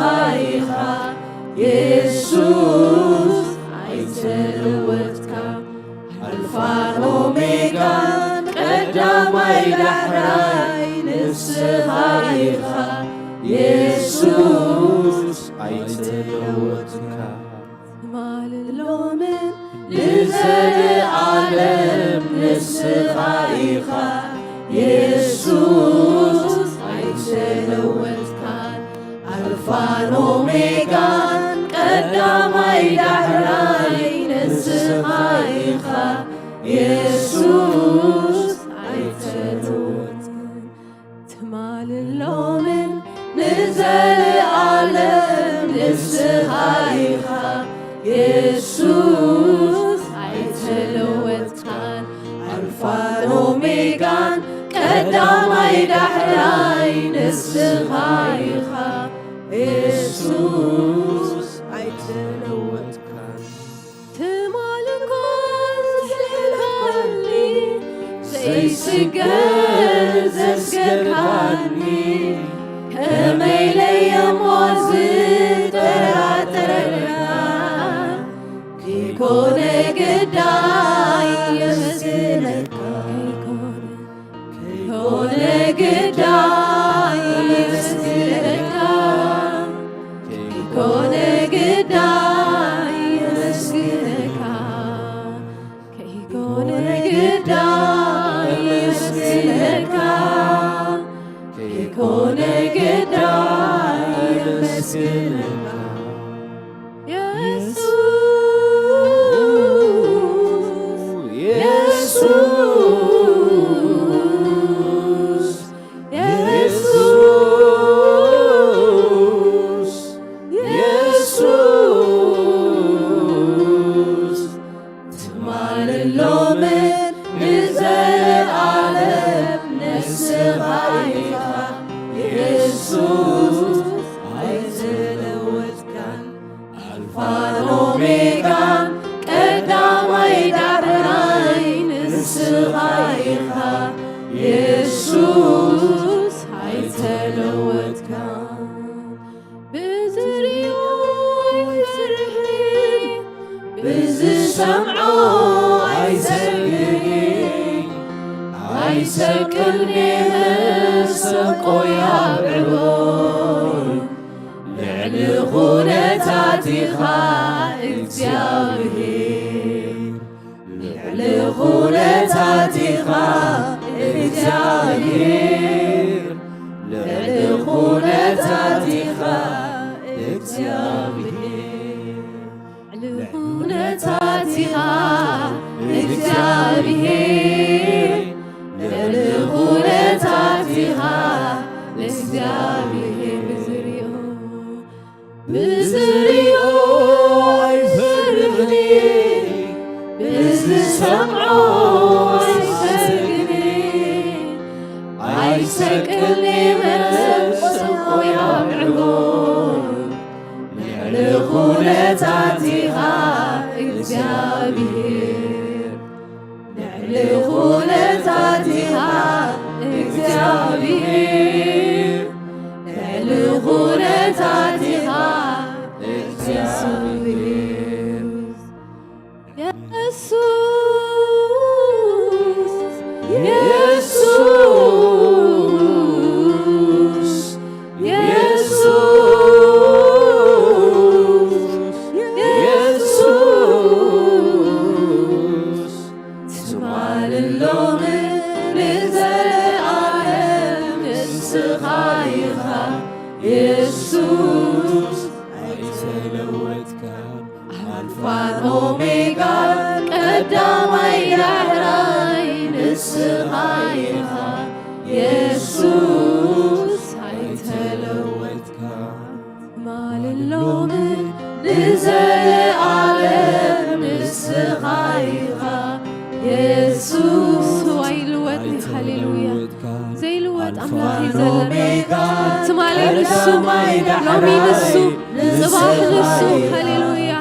ኢኻ የሱስ፣ ኣይተለወጥካን። ኣልፋን ኦሜጋን ቀዳማይ ዳሕራይ ንስኻ ኢኻ የሱስ፣ ኣይተለወጥካን። ትማልን ሎምን ንዘለኣለም ንስኻ ኢኻ የሱስ፣ ኣይተለወጥካን። ኣልፋን ኦሜጋን ቀዳማይ ዳሕራይ ንስኻ ኢኻ የሱስ፣ ኣይተለወጥካን። ትማልን ሎምን ንዘለኣለም ንስኻ ኢኻ የሱስ፣ ኣይተለወጥካን። ኣልፋን ኦሜጋን ቀዳማይ ዳሕራይ ንስኻ ኢኻ የሱስ፣ ኣይተለወጥካን። ትማሊ እኳ ዘሕለፍካኒ፣ ዘይስገር ዘስገርካኒ፣ ከመይ ኢለ እሞ ዝጠራጠረካ? ከይኮነ ግዳይ የመስግነካ፣ ከይኮነ ከይኮነ ግዳይ የመስግነካ፣ ከይኮነ ግዳይ የመስግነካ፣ ከይኮነ ግዳይ የመስግነካ፣ ከይኮነ ግዳይ የመስግነካ። የሱስ፣ የሱስ፣ የሱስ፣ የሱስ፣ ትማልን ሎምን ንዘለኣለም ንስኻ ኢኻ የሱስ፣ ኣይተለወጥካን። ኣልፋን ኦሜጋን ቀዳማይ ዳሕራይ ንስኻ ኢኻ የሱስ፣ ኣይተለወጥካን። ብዝርእዮ ኣይፈርሕን፣ ብዝሰምዖ ሸቅልኒ መሰቆይ ኣብዕቦ ልዕሊ ኩነታቲኻ እግዚኣብሔር፣ ልዕሊ ኩነታቲኻ እግዚኣብሔር፣ ልዕሊ ኩነታቲኻ እግዚኣብሔር። ልዑል ኩነታቲኻ እግዚኣብሔር፣ ልዑል ኩነታቲኻ እግዚኣብሔር ብዝሪኦ፣ ብዝሪኦ ኣይፈርህኒ፣ ብዝሰምዖ ኣይሰግኒ፣ ኣይሰቅልኒ መሰቆይ ኣብዕቦ። ልዕሊ ኩነታቲኻ እግዚኣብሔር፣ ልዕሊ ኩነታቲኻ እግዚኣብሔር፣ ልዕሊ ኩነታቲኻ እግዚኣብሔር። የሱስ፣ የሱስ፣ የሱስ፣ የሱስ፣ ትማልን ሎምን ንዘለኣለም ንስኻ ኢኻ የሱስ። ኣይተለወጥካን ኣልፋን ኦሜጋን ቀዳማይ ዳሕራይ ንስኻ ኢኻ የሱስ። ኣይተለወጥካን ትማልን ሎምን ንዘለኣለም ንስኻ ኢኻ የሱስ። ኣይልወጥን እዩ። ሃሌሉያ። ዘይልወጥ ኣምላኽ እዩ ዘለና። ትማሊ ንሱ፣ ሎሚ ንሱ፣ ጽባሕ ንሱ። ሃሌሉያ።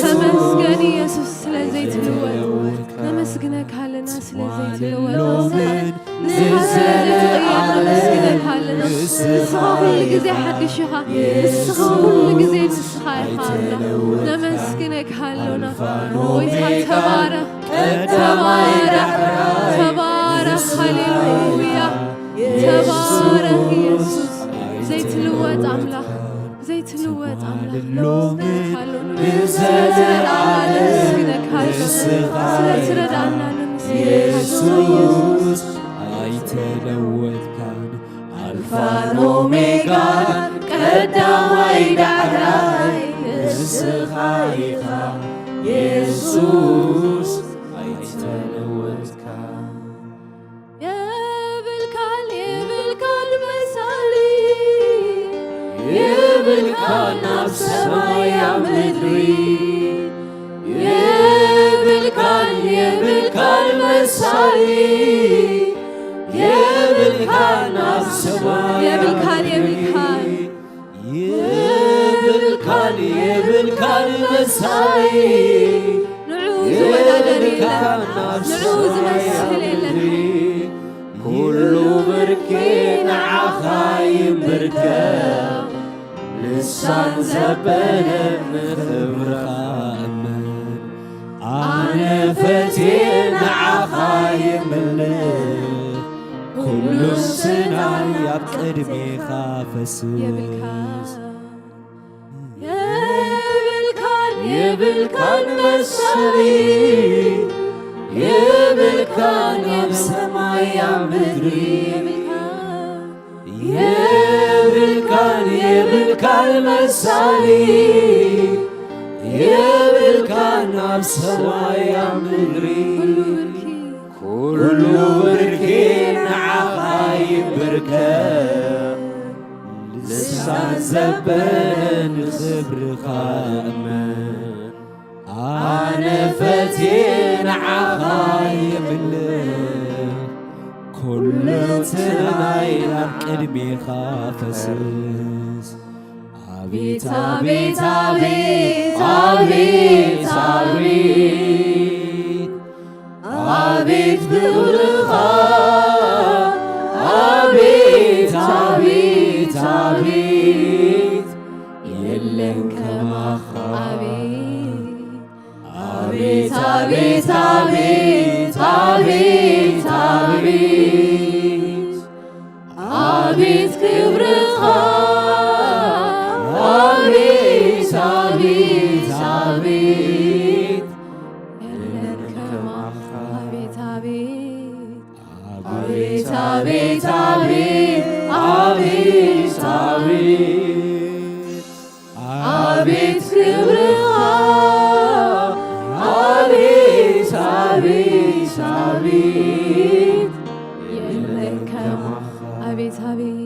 ተመስገን ኢየሱስ ስለ ዘይትልወጥ። ነመስግነካ ኣለና ስለ ዘይትልወጥ። ንስኻ ስለ ዘይትቕየር ነመስግነካ ኣለና። ንስኻ ኩሉ ግዜ ሓድሽ ኢኻ። ንስኻ ኩሉ ግዜ ንስኻ ኢኻ ኣምላኽ። ነመስግነካ ኣሎና። ጎይታ ተባረኽ። ተባረኽ፣ ተባረኽ፣ ሃሌሉያ። ተባረኽ ኢየሱስ። ዘይትልወጥ ኣምላኽ፣ ዘይትልወጥ ኣምላኽ። ሎሚ ስለትረዳእና ነመስግነካ። ስለትረዳእና ነመስግነካ። ኢየሱስ ኣይተለወጥካን ኣልፋን ኦሜጋን ቀዳማይ ዳሕራይ ንስኻ ኢኻ የሱስ ኣይተለወጥካን። የብልካን የብልካን መሳሊ የብልካን ኣብ ሰማይ ኣብ ምድሪ የብልካን የብልካን መሳሊ የብልካን ኣብ ሰማይ የብልካን የብልካን የብልካን የብልካን መሳሊ ንዑ ዝወዳደር የለን ንዑ ዝመስል የለን ኩሉ ብርኪ ንዓኻ ይምብርከ ልሳን ዘበለ ንኽብርኻ እመን ኣነ ፈትየ ንዓኻ ይምልኽ ኩሉ ስናይ ኣብ ቅድሜኻ ፈስስ የብልካን የብልካን መሳሊ የብልካን ኣብ ሰማይ ኣብ ምድሪ የብልካን የብልካን መሳሊ የብልካን ኣብ ሰማይ ኣብ ምድሪ ኩሉ ብርኪ ንዓኻ ይብርከ ልሳን ዘበለ ንኽብርኻ እመን ኣነ ፈትየ ንዓኻ ይምልኽ ኩሉ ትናይ ናብ ቅድሜኻ ፈስስ ኣቤት ኣቤት ኣቤት ኣቤት ኣቤት ኣቤት ፍቕርኻ ኣቤት ኣቤት ኣቤት የለን ከማኻ ኣቤት ኣቤት ኣቤት ኣቤት ኣቤት ኣቤት ኣቤት ክብርኻ ኣቤት ኣቤት ኣቤት የለን ከማኻ ኣቤት ኣቤት ኣቤት ኣቤት ኣቤት ኣቤት ኣቤት ኣቤት ክብርኻ ኣቤት ኣቤት ኣቤት የለን ከማኻ ኣቤት ኣቤት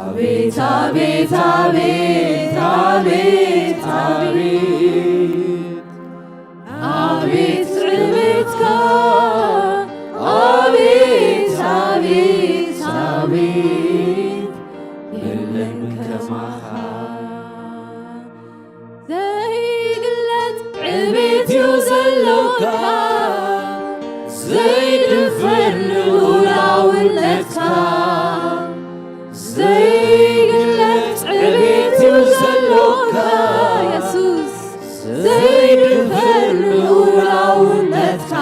ኣቤት ኣቤት ኣቤት ኣቤት ኣቤት ኣቤት ኣቤት ዕቤትካ ኣቤት ኣቤት ኣቤት የለን ከማኻ ዘይግለጽ ዕቤት እዩ ዘሎካ ዘይድፈር ልኡላውነትካ ዘይግለጽ ዕቤት እዩ ዘሎካ የሱስ ዘይድፈር ልኡላውነትካ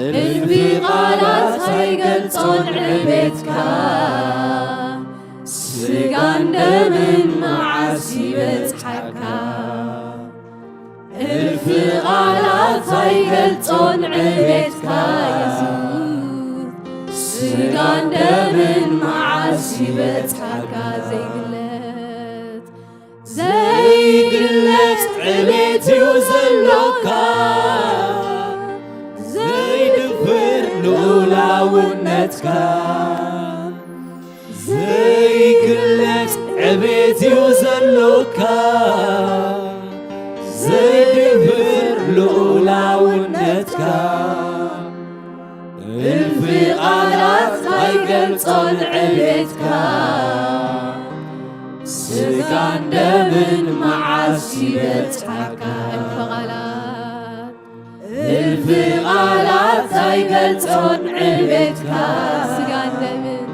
እልፊ ቃላት ኣይገልጾን ዕቤትካ ስጋን ደምን መዓስ ይበጽሓካ እልፊ ቃላት ኣይገልጾን ዕቤትካ የሱስ ስጋን ደምን መዓስ ይበጽሓካ ዘይግለጽ ዘይግለጽ ዕቤት እዩ ዘሎካ ዘይድፍር ልኡላውነትካ ዘይግለጽ ዕቤት እዩ ዘሎካ ዘይድፍር ልኡላውነትካ እልፊ ቃላት ኣይገልጾን ዕቤትካ ስጋን ደምን መዓስ ይበጽሓካ እልፊ ቃላት እልፊ ቃላት ኣይገልጾን ዕቤትካ ስጋን ደምን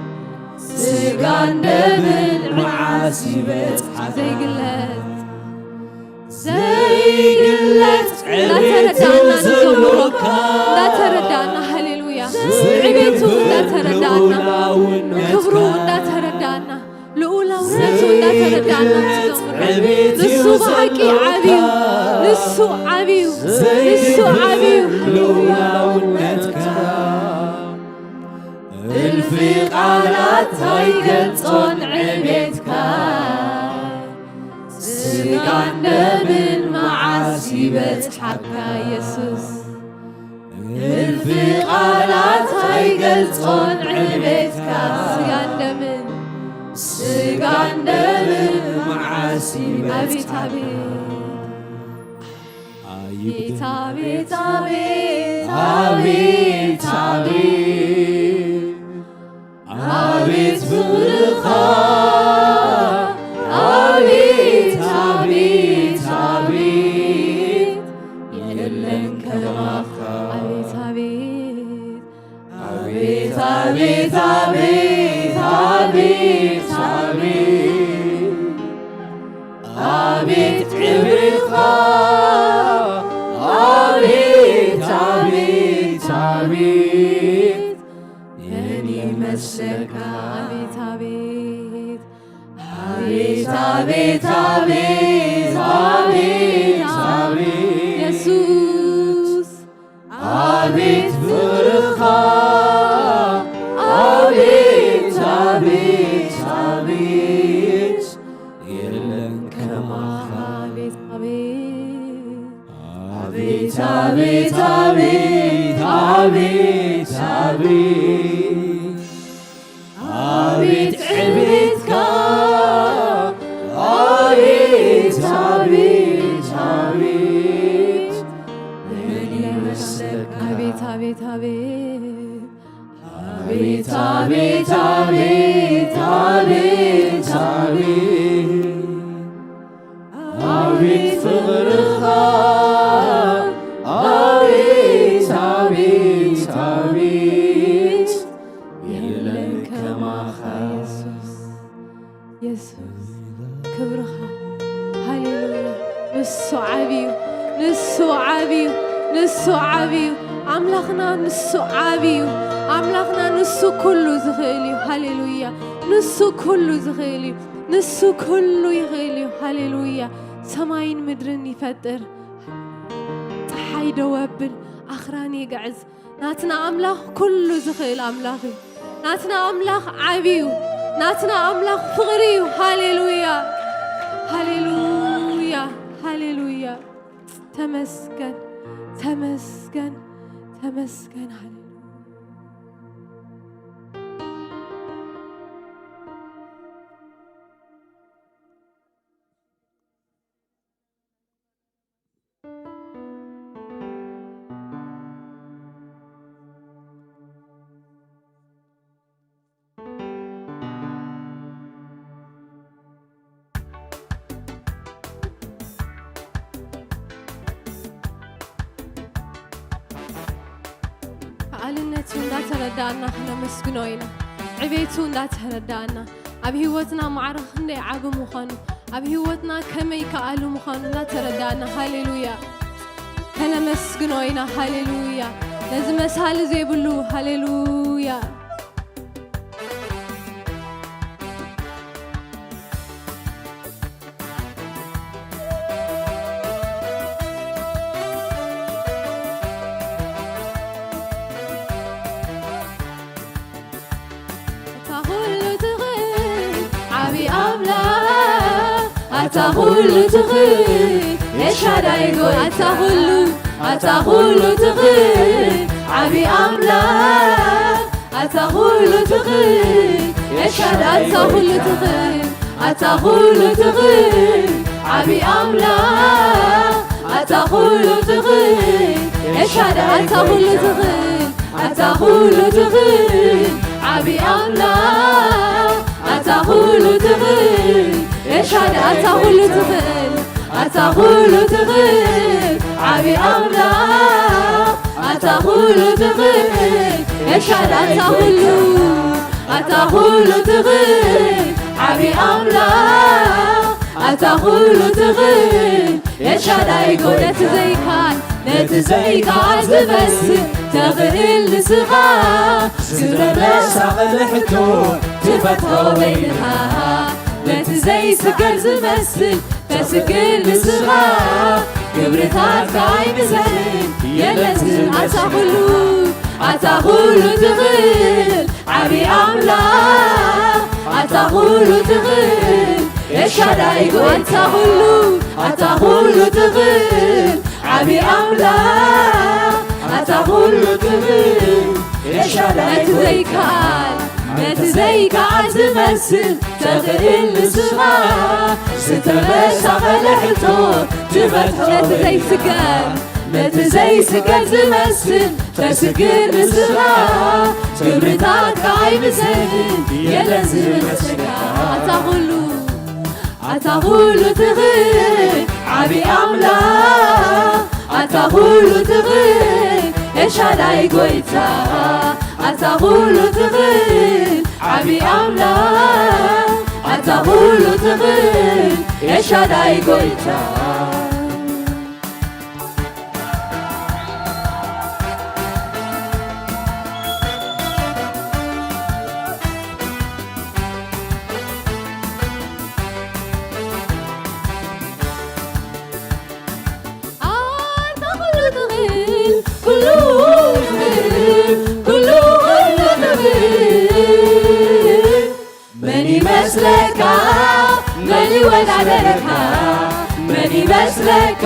ስጋን ደምን መዓስ ይበጽሓካ ዘይግለጽ ዘይግለጽ ዕቤት እንዳተረዳእና ንዘምሮ ዘሎካ እንዳተረዳእና ሃሌሉያ ዘይዕቤቱ እንዳተረዳእና ክብሩ እንዳተረዳእና ልኡላውነቱ እንዳተረዳእና ንዘምሮ ንሱ ብሓቂ ዓብዩ ንሱ ዓብዩ ንሱ ዓብዩ ልኡላውነትካ እልፊ ቃላት ኣይገልጾን ዕቤትካ ስጋን ደምን መዓስ ይበጽሓካ የሱስ እልፊ ቃላት ኣይገልጾን ዕቤትካ ስጋን ደምን ስጋን ደምን መዓስ ይበጽሓካ ኣቤት ኣቤት ኣቤት ኣቤት ኣቤት ኣቤት ፍቕርኻ ኣቤት ኣቤት ኣቤት የለን ከማኻ ኣቤት ኣቤት ኣቤት ኣቤት ኣቤት ኣቤት ኣቤት ኣቤት ክብርኻ ኣቤት ኣቤት ኣቤት መን ይመስለካ ኣቤት ኣቤት ኣቤት ኣቤት ኣቤት ኣቤት ኣቤት የሱስ ኣቤት ፍቕርኻ ኣቤት ኣቤት ኣቤት የለን ከማኻ ኣቤት ኣቤት ኣቤት ኣቤት ኣቤት ኣቤት ኣቤት ኣቤት ዕቤትካ ኣቤት ኣቤት ኣቤት መን ይመስለካ ኣቤት ኣቤት ኣቤት ኣቤት ኣቤት ኣቤት ኣቤት ኣቤት ኣቤት ፍቕርኻ ኣቤት ኣቤት ኣቤት የለን ከማኻ የሱስ የሱስ ክብርኻ ሃሌሉያ ንሱ ዓብዩ ንሱ ዓብዩ፣ ንሱ ዓብዩ፣ ኣምላኽና ንሱ ዓብዩ፣ ኣምላኽና ንሱ ኩሉ ዝኽእል እዩ። ሃሌሉያ። ንሱ ኩሉ ዝኽእል እዩ። ንሱ ኩሉ ይኽእል እዩ። ሃሌሉያ። ሰማይን ምድርን ይፈጥር፣ ጸሓይ ደው የብል፣ ኣኽራን ይግዕዝ። ናትና ኣምላኽ ኩሉ ዝኽእል ኣምላኽ እዩ። ናትና ኣምላኽ ዓብዩ፣ ናትና ኣምላኽ ፍቕሪ እዩ። ሃሌሉያ። ሃሌሉያ። ሃሌሉያ። ተመስገን፣ ተመስገን፣ ተመስገን። ሃሌሉያ። ከኣልነቱ እንዳተረዳእና ክነመስግኖ ኢና። ዕቤቱ እንዳተረዳእና፣ ኣብ ህይወትና ማዕረ ክንደይ ዓቢ ምዃኑ፣ ኣብ ህይወትና ከመይ ከኣሉ ምዃኑ እንዳተረዳእና፣ ሃሌሉያ፣ ከነመስግኖ ኢና። ሃሌሉያ። ነዚ መሳሊ ዘይብሉ፣ ሃሌሉያ። ኣታ ኩሉ ትኽእል ዓቢ ኣምላኽ፣ ኣታ ኩሉ ትኽእል ኤልሻዳይ ጎይታ፣ ኣታ ኩሉ፣ ኣታ ኩሉ ትኽእል ዓቢ ኣምላኽ፣ ኣታ ኩሉ ትኽእል ኤልሻዳይ፣ ኣታ ኩሉ ትኽእል፣ ኣታ ኩሉ ትኽእል ዓቢ ኣምላኽ፣ ኣታ ኩሉ ትኽእል ኤልሻዳይ፣ ኣታ ኩሉ ትኽእል፣ ኣታ ኩሉ ትኽእል ዓቢ ኣምላኽ፣ ኣታ ኩሉ ትኽእል ኤልሻዳይ፣ ኣታ ኩሉ ትኽእል፣ ኣታ ኩሉ ትኽእል ዓቢ ኣምላኽ፣ ኣታ ኩሉ ትኽእል ኤልሻዳይ፣ ኣታ ኩሉ፣ ኣታ ኩሉ ትኽእል ዓቢ ኣምላኽ፣ ኣታ ኩሉ ትኽእል ኤልሻዳይ ጎይታ፣ ነቲ ዘይከኣል፣ ነቲ ዘይከኣል ዝመስል ተኽእል ንስኻ፣ ዝተመሳቐለ ሕቶ ትፈትሖ በይንኻ፣ ነቲ ዘይስገር ዝመስል ተስግል ንስኻ፣ ግብርታትካ ኣይምዘንን የለን ዝን፣ ኣታ ኩሉ፣ ኣታ ኩሉ ትኽእል ዓቢ ኣምላኽ፣ ኣታ ኩሉ ትኽእል ኤልሻዳይ ጎይታ፣ ኣታ ኩሉ፣ ኣታ ኩሉ ትኽእል ዓቢ ኣምላኽ፣ ኣታ ኩሉ ትኽእል ኤልሻዳይ ነቲ ጎይታ፣ ዘይከኣል፣ ነቲ ዘይከኣል ዝመስል ተኽእል ንስኻ፣ ዝተመሳቐለ ሕቶ ትፈትሖ ነቲ ዘይስገር፣ ነቲ ዘይስገር ዝመስል ተስግር ንስኻ፣ ግብርታትካ ኣይምዘንን የለን ዝመስለካ። ኣታ ኩሉ፣ ኣታ ኩሉ ትኽእል ዓቢ ኣምላኽ፣ ኣታ ኩሉ ትኽእል ኤልሻዳይ ጎይታ፣ ኣታ ኩሉ ትኽእል ዓቢ ኣምላኽ፣ ኣታ ኩሉ ትኽእል ኤልሻዳይ ጎይታ። ኣንታ ኩሉ ትኽእል፣ ኩሉ ትኽእል፣ ኩሉ፣ ኩሉ ትኽእል። መን ይመስለካ? መን ይወዳደረካ? መን ይመስለካ?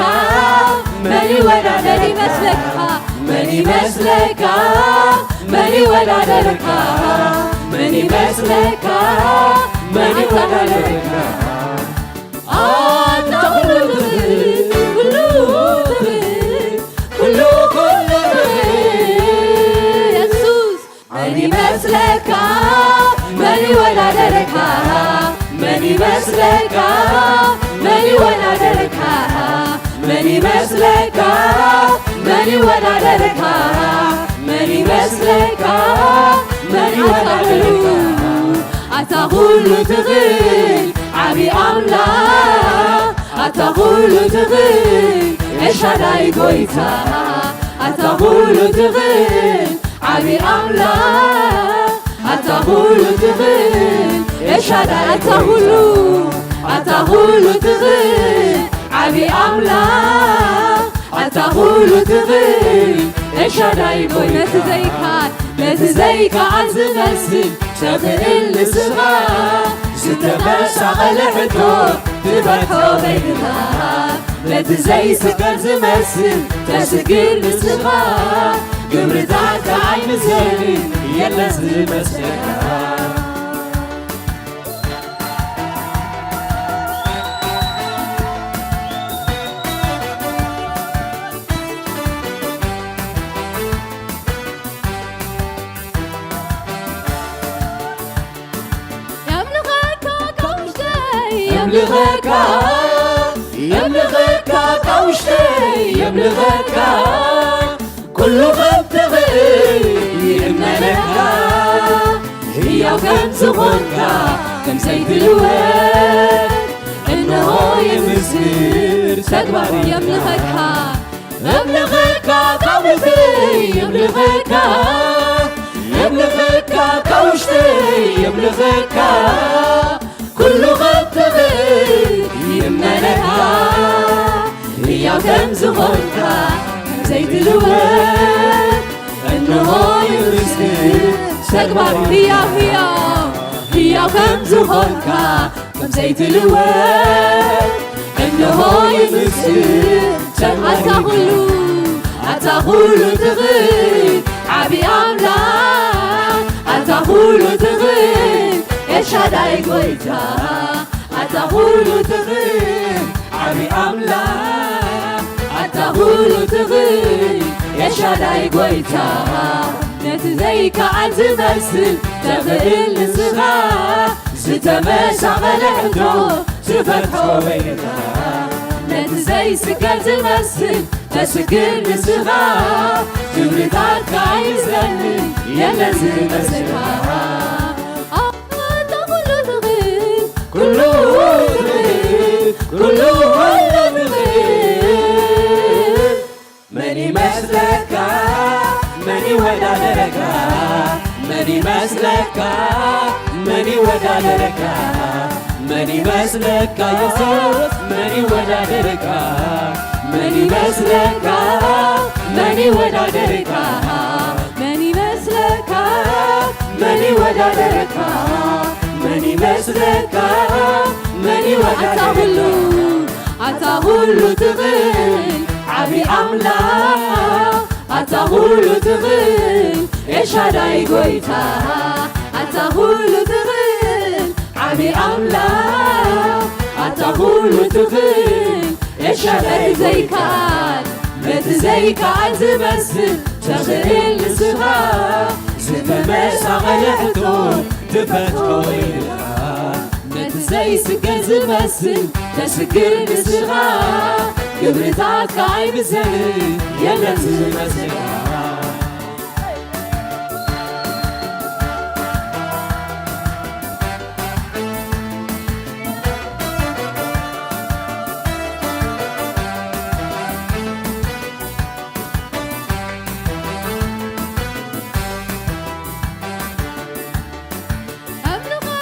መን ይወዳደር ይመስለካ? መን ይመስለካ? መን ይወዳደረካ? መን ይመስለካ? መን ይወዳደረካ? ኣንታ ኩሉ ትኽእል፣ ኩሉ ትኽእል፣ ኩሉ፣ ኩሉ ትኽእል የሱስ። መን ይመስለካ? መን ይወዳደረካ? መን ይመስለካ? መን ይወዳደረካ? መን ይመስለካ? መን ይወዳደረካ? መን ይመስለካ? መን ይወዳደረካ? ኣታ ኩሉ ትኽእል ዓቢ ኣምላኽ፣ ኣታ ኩሉ ትኽእል ሻዳይ ጎይታ ኣታ ኩሉ ትኽእል ዓቢ ኣምላኽ ኣታ ኩሉ ትኽእል ኤልሻዳይ ኣታ ኩሉ ኣታ ኩሉ ትኽእል ዓቢ ኣምላኽ ኣታ ኩሉ ትኽእል ኤልሻዳይ ጎይታ ነቲ ዘይከኣል ነቲ ዘይከኣል ዝመስል ተኽእል ንስኻ ዝተመሳቐለ ሕቶ ትፈትሖ በይንኻ ነቲ ዘይስገር ዝመስል ተስግር ንስኻ ግብርታትካ ኣይምዘንን የለን ዝመስለካ የምልኸካ ካብ ውሽጠይ የምልኸካ የምልኸካ ካብ ውሽጠይ የምልኸካ ኩሉ ከም ትኽእል ይእመነካ ህያው ከም ዝኾንካ ከም ዘይትልወጥ እንሆ የምስክር ተግባር የምልኸካ የምልኸካ ካብ ልበይ የምልኸካ የምልኸካ ካብ ውሽጠይ የምልኸካ ኩሉ ኸተኽእል ይእመነካ ህያው ከም ዝኾንካ ዘይትልወጥ እንሆ ይምስክር ተግባር ህያው ህያው ህያው ከም ዝኾንካ ከም ዘይትልወጥ እንሆ ይምስክር ኣታ ኩሉ ኣታ ኩሉ ትኽእል ዓቢ ኣምላኽ ኣታ ኩሉ ትኽእል ኤልሻዳይ ጎይታ ኣታ ኩሉ ትኽእል ዓቢ ኣምላኽ ኣታ ኩሉ ትኽእል ኤልሻዳይ ጎይታ ነቲ ዘይከኣል ዝመስል ተኽእል ንስኻ ዝተመሳቐለ ሕቶ ትፈትሖ በይንኻ ነቲ ዘይስገር ዝመስል ተስግር ንስኻ ክብርታትካ ይዘልን የለን ዝመስልካ ኣታ ኩሉ ትኽእል ኩሉ ትኽእል ኩሉ ወለ ትኽእል መን ይመስለካ መን ይወዳደረካ መን ይመስለካ መን ይወዳደረካ መን ይመስለካ የሱስ መን ይወዳደረካ መን ይመስለካ መን ይወዳደረካ መን ይመስለካ መን ይወዳደረካ መን ይመስለካ መን ይወዳደረካ ኣታ ኩሉ ኣታ ኩሉ ትኽእል ዓቢ ኣምላኽ ኣታ ኩሉ ትኽእል ኤልሻዳይ ጎይታ ኣታ ኩሉ ትኽእል ዓቢ ኣምላኽ ኣታ ኩሉ ትኽእል ኤልሻዳይ ዘይከኣል ነቲ ዘይከኣል ዝመስል ተኽእል ንስኻ ዝተመሳቐለ ሕቶ ትፈትሖ ኢልኻ ነቲ ዘይስገር ዝመስል ተስግር ንስኻ ግብርታትካ ኣይብዘን የለን ዝመስልካ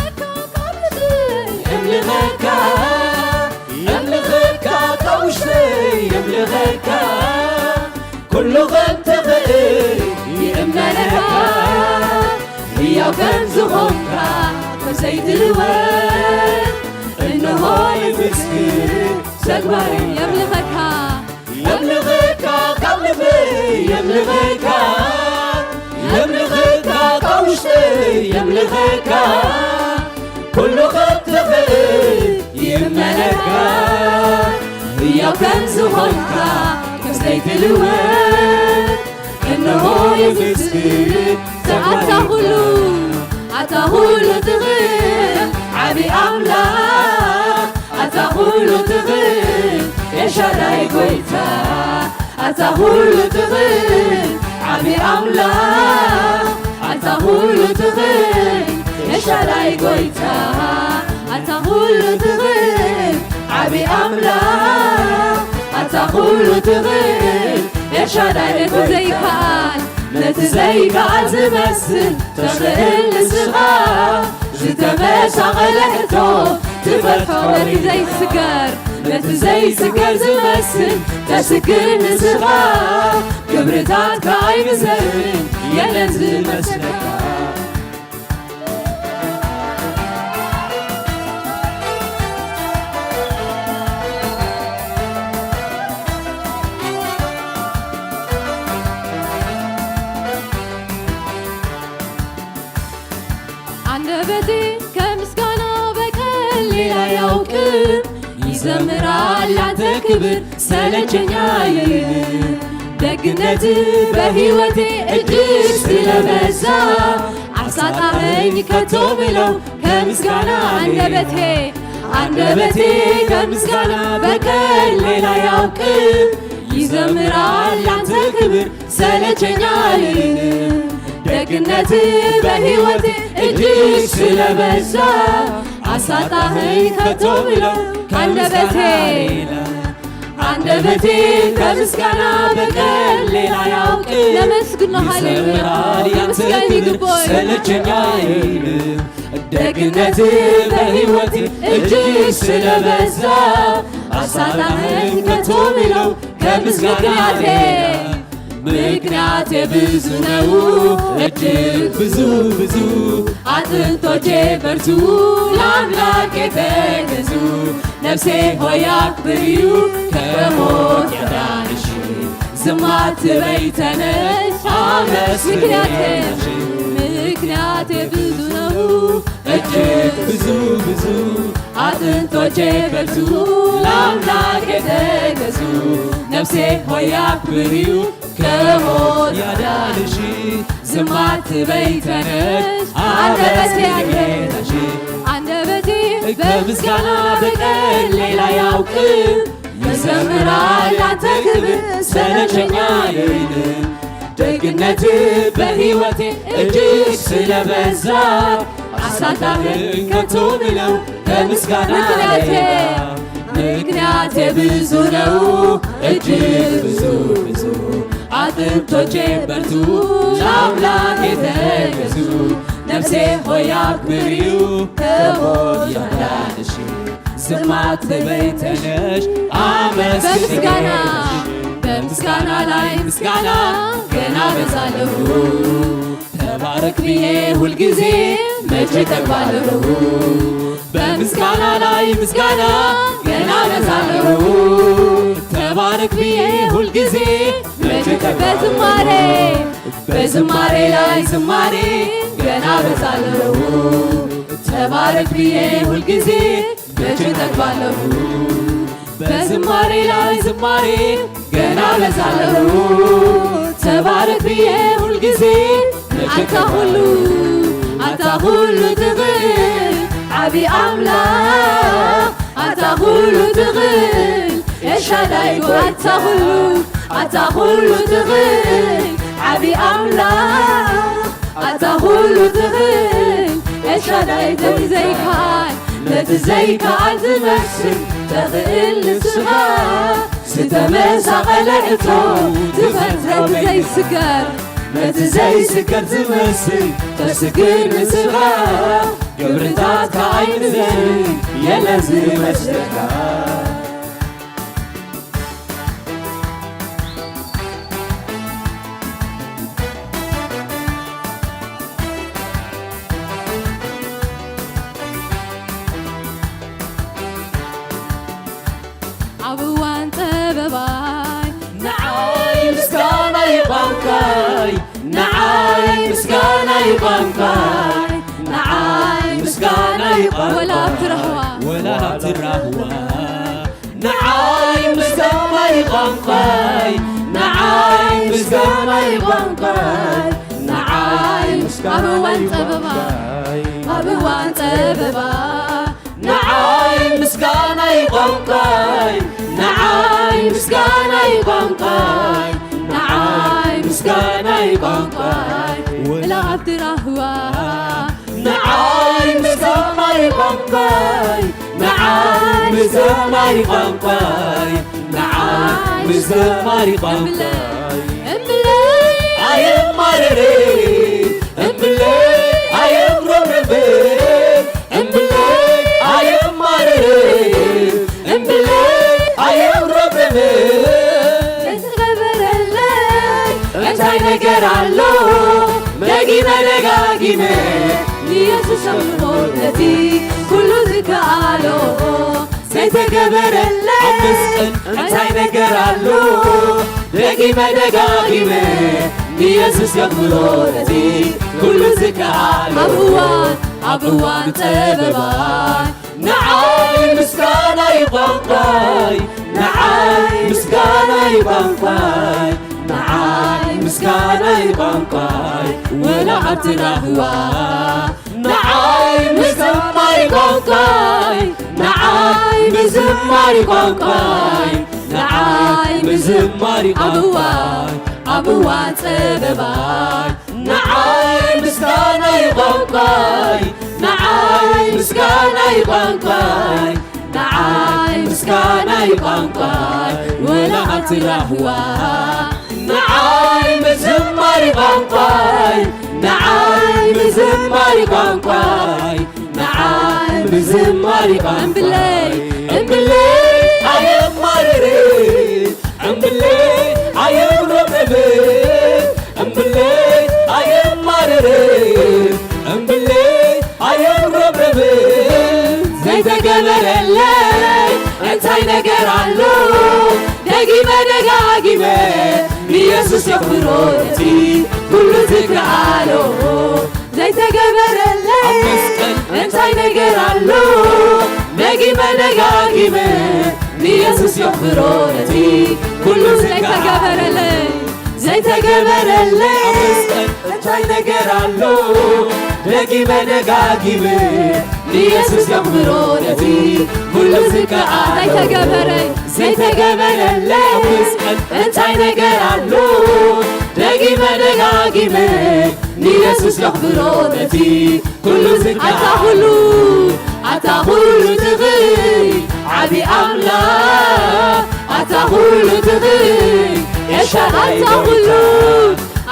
የምልኸካ ካብ ልበይ የምልኸካ የምልኸካ ካብ ውሽጠይ የምልኸካ ኩሉ ከም ትኽእል ይእመነካ ህያው ከም ዝኾንካ ከም ዘይትልወጥ እንሆ ይምስክር ተግባረይ የምልኸካ የምልኸካ ካብ ልበይ የምልኸካ የምልኸካ ካብ ውሽጠይ የምልኸካ ኩሉ ኸትኽእል ይእመነካ ህያው ከም ዝኾንካ ከም ዘይትልወጥ እንሆ የምስክር ኣታ ኩሉ ኣታ ኩሉ ትኽእል ዓቢ ኣምላኽ ኣታ ኩሉ ትኽእል ኤልሻዳይ ጎይታ ኣታ ኩሉ ትኽእል ዓቢ ኣምላኽ ኣታ ኩሉ ትኽእል ኤልሻዳይ ጎይታ ኣታ ኩሉ ትኽእል ዓቢ ኣምላኽ ኣታ ኩሉ ትኽእል ኤልሻዳይ ነቲ ዘይከኣል፣ ነቲ ዘይከኣል ዝመስል ተኽእል ንስኻ። ዝተመሳቐለ ሕቶ ትፈትሖ ነቲ ዘይስገር፣ ነቲ ዘይስገር ዝመስል ተስግር ንስኻ። ክብርታትካ ኣይንዘርን የለን ዝመስለካ። ኣንደበቴ ከምስጋና በቀል ሌላ ያውቅም፣ ይዘምራል ያንተ ክብር ሰለቸኛ ይልም። ደግነት በሕይወቴ እጅግ ስለበዛ፣ አሳጣኸኝ ከቶ ብለው ከምስጋና። አንደበቴ፣ አንደበቴ ከምስጋና በቀር ሌላ ያውቅም፣ ይዘምራል ያንተ ክብር ሰለቸኛ አይልም። ደግነት በሕይወቴ እጅግ ስለበዛ፣ አሳጣኸኝ ከቶ ብለው ከምስጋና ሌላ። አንደበቴ ከምስጋና በቀር ሌላ ያውቅ። ነመስግኖ፣ ሃሌሉያ። ይዘምራል ያንተ ምስጋና ክብር ይግባዋል። ሰለቸኛ አይልም። ደግነት በሕይወቴ እጅግ ስለበዛ፣ አሳጣኸኝ ከቶ ብለው ከምስጋና ሌላ። ምክንያቴ ብዙ ነው፣ እጅግ ብዙ ብዙ። አጥንቶቼ በርቱ፣ ለአምላኬ ተገዙ። ነፍሴ ሆይ አክብሪው፣ ከሞት ያዳንሽ። ዝም አትበይ ተነሽ፣ አመስግኝ። ምክንያቴ፣ ምክንያቴ ብዙ ነው፣ እጅግ ብዙ ብዙ። አጥንቶቼ በርቱ፣ ለአምላኬ ተገዙ። ነፍሴ ሆይ አክብሪው፣ ከሞት ያዳንሽ። ዝም አትበይ ተነሽ፣ አንደበቴ አመስግኝ ጌታሽ። አንደበቴ በምስጋና በቀር ሌላ ያውቅ። ይዘምራል ያንተ ክብር ሰለቸኛ አይልም። ደግነት በሕይወቴ እጅግ ስለበዛ፣ አሳጣኸኝ ከቶ ብለው ከምስጋና ምክንያቴ፣ ሌላ። ምክንያቴ ብዙ ነው፣ እጅግ ብዙ ብዙ። አጥንቶቼ በርቱ፣ ለአምላኬ ተገዙ። ነፍሴ ሆይ አክብሪው፣ ከሞት ያዳንሽ። ዝም አትበይ ተነሽ፣ አመስግኝ። በምስጋና፣ በምስጋና ላይ ምስጋና ገና በዛለሁ። ተባረክ ብዬ ሁልጊዜ መቼ ጠግባለሁ? በምስጋና ላይ ምስጋና ገና በዛለሁ። ተባረክ ብዬ ሁልጊዜ መቼ ጠግባለሁ? በዝማሬ፣ በዝማሬ ላይ ዝማሬ ገና በዛለሁ። ተባረክ ብዬ ሁልጊዜ መቼ ጠግባለሁ? በዝማሬ ላይ ዝማሬ ገና በዛለሁ። ተባረክ ብዬ ሁልጊዜ መቼ አታ ጠግባለሁ? ሁሉ፣ አታ ሁሉ ትኽእል ዓቢ ኣምላኽ፣ ኣታ ሁሉ ትኽእል ኤልሻዳይ ጎይታ። ኣታ ሁሉ፣ ኣታ ሁሉ ትኽእል ዓቢ ኣምላኽ፣ ኣታ ኩሉ ትኽእል ኤልሻዳይ ነቲ ዘይከኣል፣ ነቲ ዘይከኣል ዝመስል ተኽእል ንስኻ። ዝተመሳቐለ እቶ ትፈትሕ ነቲ ዘይስገር፣ ነቲ ዘይስገር ዝመስል ተስግር ንስኻ። ግብርታትካ ኣይንዘርን የለን ዝመስለካ። ኣብ እዋን ጸበባይ ንዓይ ምስጋናይ ቋንቋይ፣ ንዓይ ምስጋናይ ቋንቋይ፣ ንዓይ ምስጋናይ ቋንቋይ። ወላ ኣብቲ ራህዋ፣ ወላ ኣብቲ ራህዋ። ንዓይ ምስጋናይ ቋንቋይ፣ ንዓይ ምስጋናይ ቋንቋይ፣ ንዓይ ምስጋናይ ኣብ እዋን ጸበባ፣ ቋንቋይ። ኣብ እዋን ጸበባ፣ ንዓይ ምስጋናይ ቋንቋይ፣ ንዓይ ምስጋናይ ቋንቋይ፣ ንዓይ ምስጋናይ ቋንቋይ። ወላ ኣብቲ ራህዋ፣ ንዓይ ምስጋናይ ቋንቋይ፣ ንዓይ ምስጋናይ ቋንቋይ፣ ንዓይ ብዘማሪ ቋንቋይ እምብለይ ኣየማርር፣ እምብለይ ኣየጉረምርም፣ እምብለይ ኣየማርር፣ እምብለይ ኣየጉረምርም። ዝተገበረለይ እንታይ ነገር ኣሎ? ደጊመ ደጋጊመ ንየሱስ ኣምልኾ ነቲ ኩሉ ዝከኣሎ ዘይተገበረለይ ኣብ መስቀል እንታይ ነገር ኣሎ? ደጊመ ደጋጊመ ንየሱስ የኽብሮ ነቲ ኩሉ ዝከኣሎ። ኣብ እዋን ኣብ እዋን ጸበባይ ንዓይ ምስጋና እዩ ቋንቋይ፣ ንዓይ ምስጋና እዩ ቋንቋይ፣ ንዓይ ምስጋና እዩ ቋንቋይ፣ ወላ ኣብቲ ራህዋ ንዓይ ምዝማር ቋንቋይ፣ ንዓይ ምዝማር ቋንቋይ፣ ንዓይ ምዝማር ቋንቋይ፣ ኣብ እዋን ጸበባይ ንዓይ ምስጋና ቋንቋይ፣ ንዓይ ምስጋና ቋንቋይ፣ ንዓይ ምስጋና ቋንቋይ፣ ወላ ኣብቲ ራህዋ ንዓይ ምዝማር ቋንቋይ፣ ንዓይ ምዝማር ቋንቋይ፣ ንዓይ ምዝማር ቋንቋይ። እምብለይ፣ እምብለይ ኣየማርር፣ እምብለይ ኣየጉረምርም፣ እምብለይ ኣየማርር፣ እምብለይ ኣየጉረምርም። ዘይተገበረለይ እንታይ ነገር ኣሎ? ደጊመ ደጋጊመ ንየሱስ የኽብሮ ነቲ ኩሉ ዝከኣሎ። ዘይተገበረለይ ኣብ መስቀል እንታይ ነገር ኣሎ? ደጊመ ደጋጊመ ንየሱስ የኽብሮ ነቲ ኩሉ ዝከኣሎ። ዘይተገበረለይ ዘይተገበረለይ እንታይ ነገር ኣሎ? ደጊመ ደጋጊመ ንየሱስ የኽብሮ ነቲ ኩሉ ዝከኣሎ። ዘይተገበረይ ዘይተገበረለይ እንታይ ነገር ኣሎ? ደጊመ ደጋጊመ ንየሱስ የኽብሮ ነቲ ኩሉ ዝከኣሎ። ኣታ ኩሉ ኣታ ኩሉ ትኽእል ዓቢ ኣምላኽ ኣታ ኩሉ ትኽእል ኤልሻዳይ ኣታ ኩሉ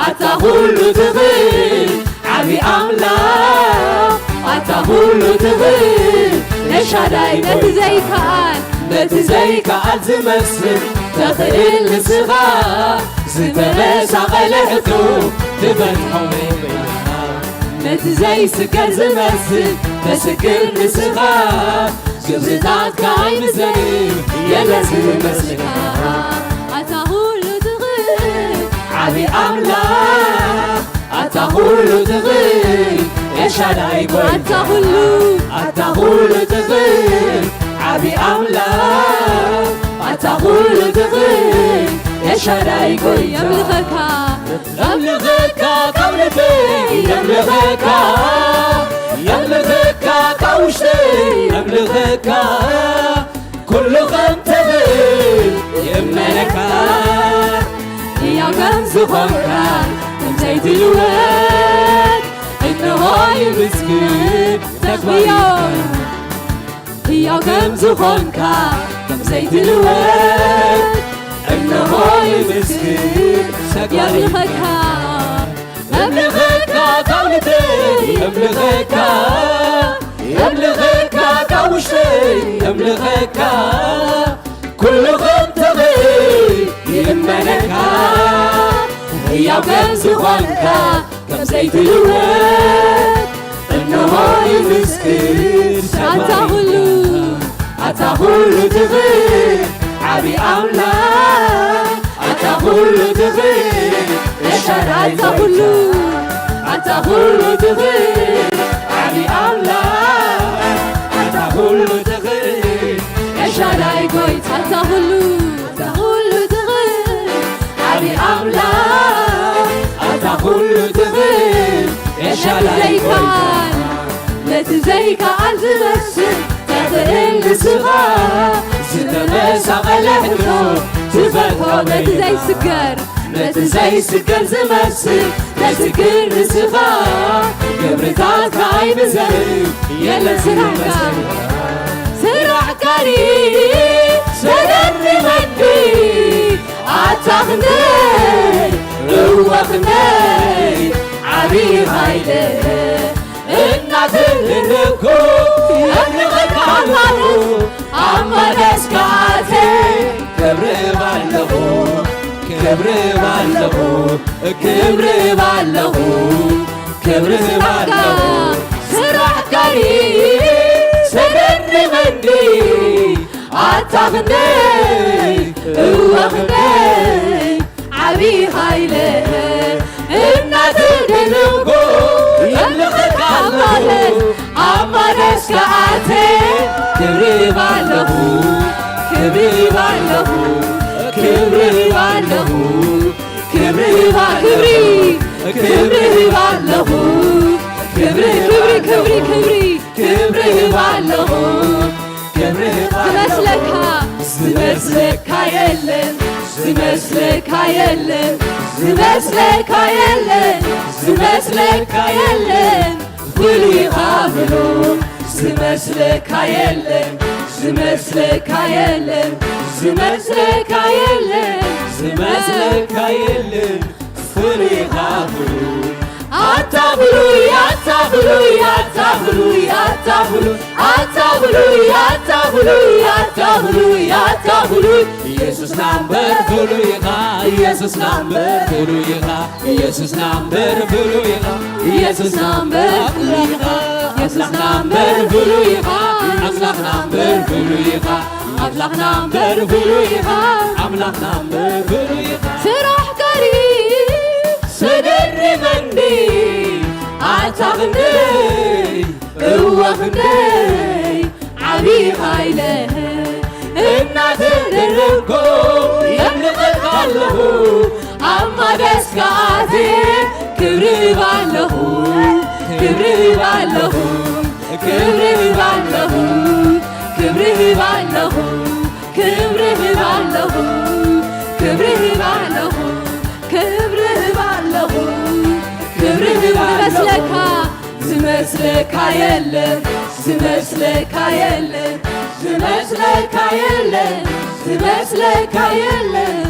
ኣታ ኩሉ ትኽእል ዓቢ ኣምላኽ ኣታ ኩሉ ትኽእል ኤልሻዳይ ነቲ ዘይከኣል ነቲ ዘይከኣል ዝመስል ተኽእል ንስኻ ዝተመሳቐለ ሕቶ ትፈትሖ ነቲ ዘይስገር ዝመስል ተስግር ንስኻ ግብርታትካ ኣይምዘን የለ ዝመስልካ ኣታ ኩሉ ትኽእል ዓቢ ኣምላኽ ኣታ ኩሉ ትኽእል ኤልሻዳይ ጎይታ ኣታ ኩሉ ኣታ ኩሉ ትኽእል ዓቢ ኣምላኽ ኣታ ኩሉ ትኽእል ኤልሻዳይ ጎይታ የምልኸካ የምልኸካ ካብ ልበይ የምልኸካ የምልኸካ ካብ ውሽጠይ የምልኸካ ኩሉ ከም ትኽእል ይእመነካ ህያው ከም ዝኾንካ ከም ዘይትልወጥ እንሆ ይምስክር ተግባር ህያው ከም ዝኾንካ ከም ዘይትልወጥ እንሆ ይምስክር ተግባር የምልኸካ የምልኸካ ካብ ልበይ የምልኸካ የምልኸካ ካብ ውሽጠይ የምልኸካ ኩሉ ከም ትኽእል ይእመነካ ህያው ከም ዝኾንካ ከም ዘይትልወጥ እንሆ ይምስክር ኣታ ኩሉ ኣታ ኩሉ ትኽእል ዓቢ ኣምላኽ ኣታ ኩሉ ትኽእል ኤልሻዳይ ኣታ ኩሉ ኣታ ኩሉ ትኽእል ዓቢ ኣምላኽ ኣታ ኩሉ ትኽእል ኤልሻዳይ ጎይታ ኣታ ኩሉ ኣታ ኩሉ ትኽእል ዓቢ ኣምላኽ ኣታ ኩሉ ትኽእል ኤልሻዳይ ጎይታ ነቲ ዘይከኣል ዝመስል ተኽእል ንስኻ ዝተመሳቐለ ሕቶ ትፈትሖ ነቲ ዘይስገር ነቲ ዘይስገር ዝመስል ተስግር ንስኻ ግብርታትካ ኣይምዘን የለን ስራሕካ ስራሕካኒ ዘገርመኒ ኣታ ክንደይ እወ ክንደይ ዓብዪ ሃይለ እናተደነቕኩ የድንቐካ ኣለኹ ኣብ መቕደስካ ኣትየ ክብሪ እህብ ኣለኹ ክብሪ እህብ ኣለኹ ክብሪ እህብ ኣለኹ ክብሪ እህብ ኣለኹ ስራሕካ እዩ ዘገርመኒ ኣታ ክንደይ እወ ክንደይ ዓብዪ ሃይለ እናተደነቕኩ የምልኸካ ኣለኹ ኣብ መቕደስካ ኣትየ ክብሪ እህብ ኣለኹ ክብሪ እህብ ኣለኹ ክብሪ እህብ ኣለኹ ክብሪ እህብ ክብሪ ክብሪ እህብ ኣለኹ ክብሪ ክብሪ ክብሪ ክብሪ ክብሪ እህብ ኣለኹ ክብሪ እህብ ኣለኹ ዝመስለካ ዝመስለካ የለን ዝመስለካ የለን ዝመስለካ የለን ዝመስለካ የለን ፍሉይ ኢኻ ብሉይ ዝመስለካ የለን ዝመስለካ የለን ዝመስለካ የለን ዝመስለካ የለን ፍሉይ ኢኻ ብሉይ ኣታ ብሉይ ኣታ ብሉይ ኣታ ብሉይ ኣታ ብሉይ ኣታ ብሉይ ኣታ ብሉይ ኣታ ብሉይ ኣታ ብሉይ ኢየሱስና እምበር ፍሉይ ኢኻ ኢየሱስና እምበር ፍሉይ ኢኻ ኢየሱስና እምበር ፍሉይ ኢኻ ኢየሱስና እምበር ፍሉይ ኢኻ ኣምላኽና እምበር ፍሉይ ኢኻ ኣምላኽና እምበር ፍሉይ ኢኻ ኣምላኽና እምበር ፍሉይ ኢኻ ኣምላኽና እምበር ፍሉይ ኢኻ ስራሕ ቀሪ ዘገርመኒ ኣታ ክንደይ እወ ክንደይ ዓብዪ ሃይለ እናተደረብኩ የምልኸካ ኣለኹ ኣብ ማደስካ ኣትየ ክብሪ እህብ ኣለኹ ክብሪ እህብ ኣለኹ ክብሪ እህብ ኣለኹ ክብሪ እህብ ኣለኹ ክብሪ እህብ ኣለኹ ክብሪ እህብ ኣለኹ ክብሪ እህብ ኣለኹ ክብሪ እህብ ዝመስለካ ዝመስለካ የለን ዝመስለካ የለን ዝመስለካ የለን ዝመስለካ የለን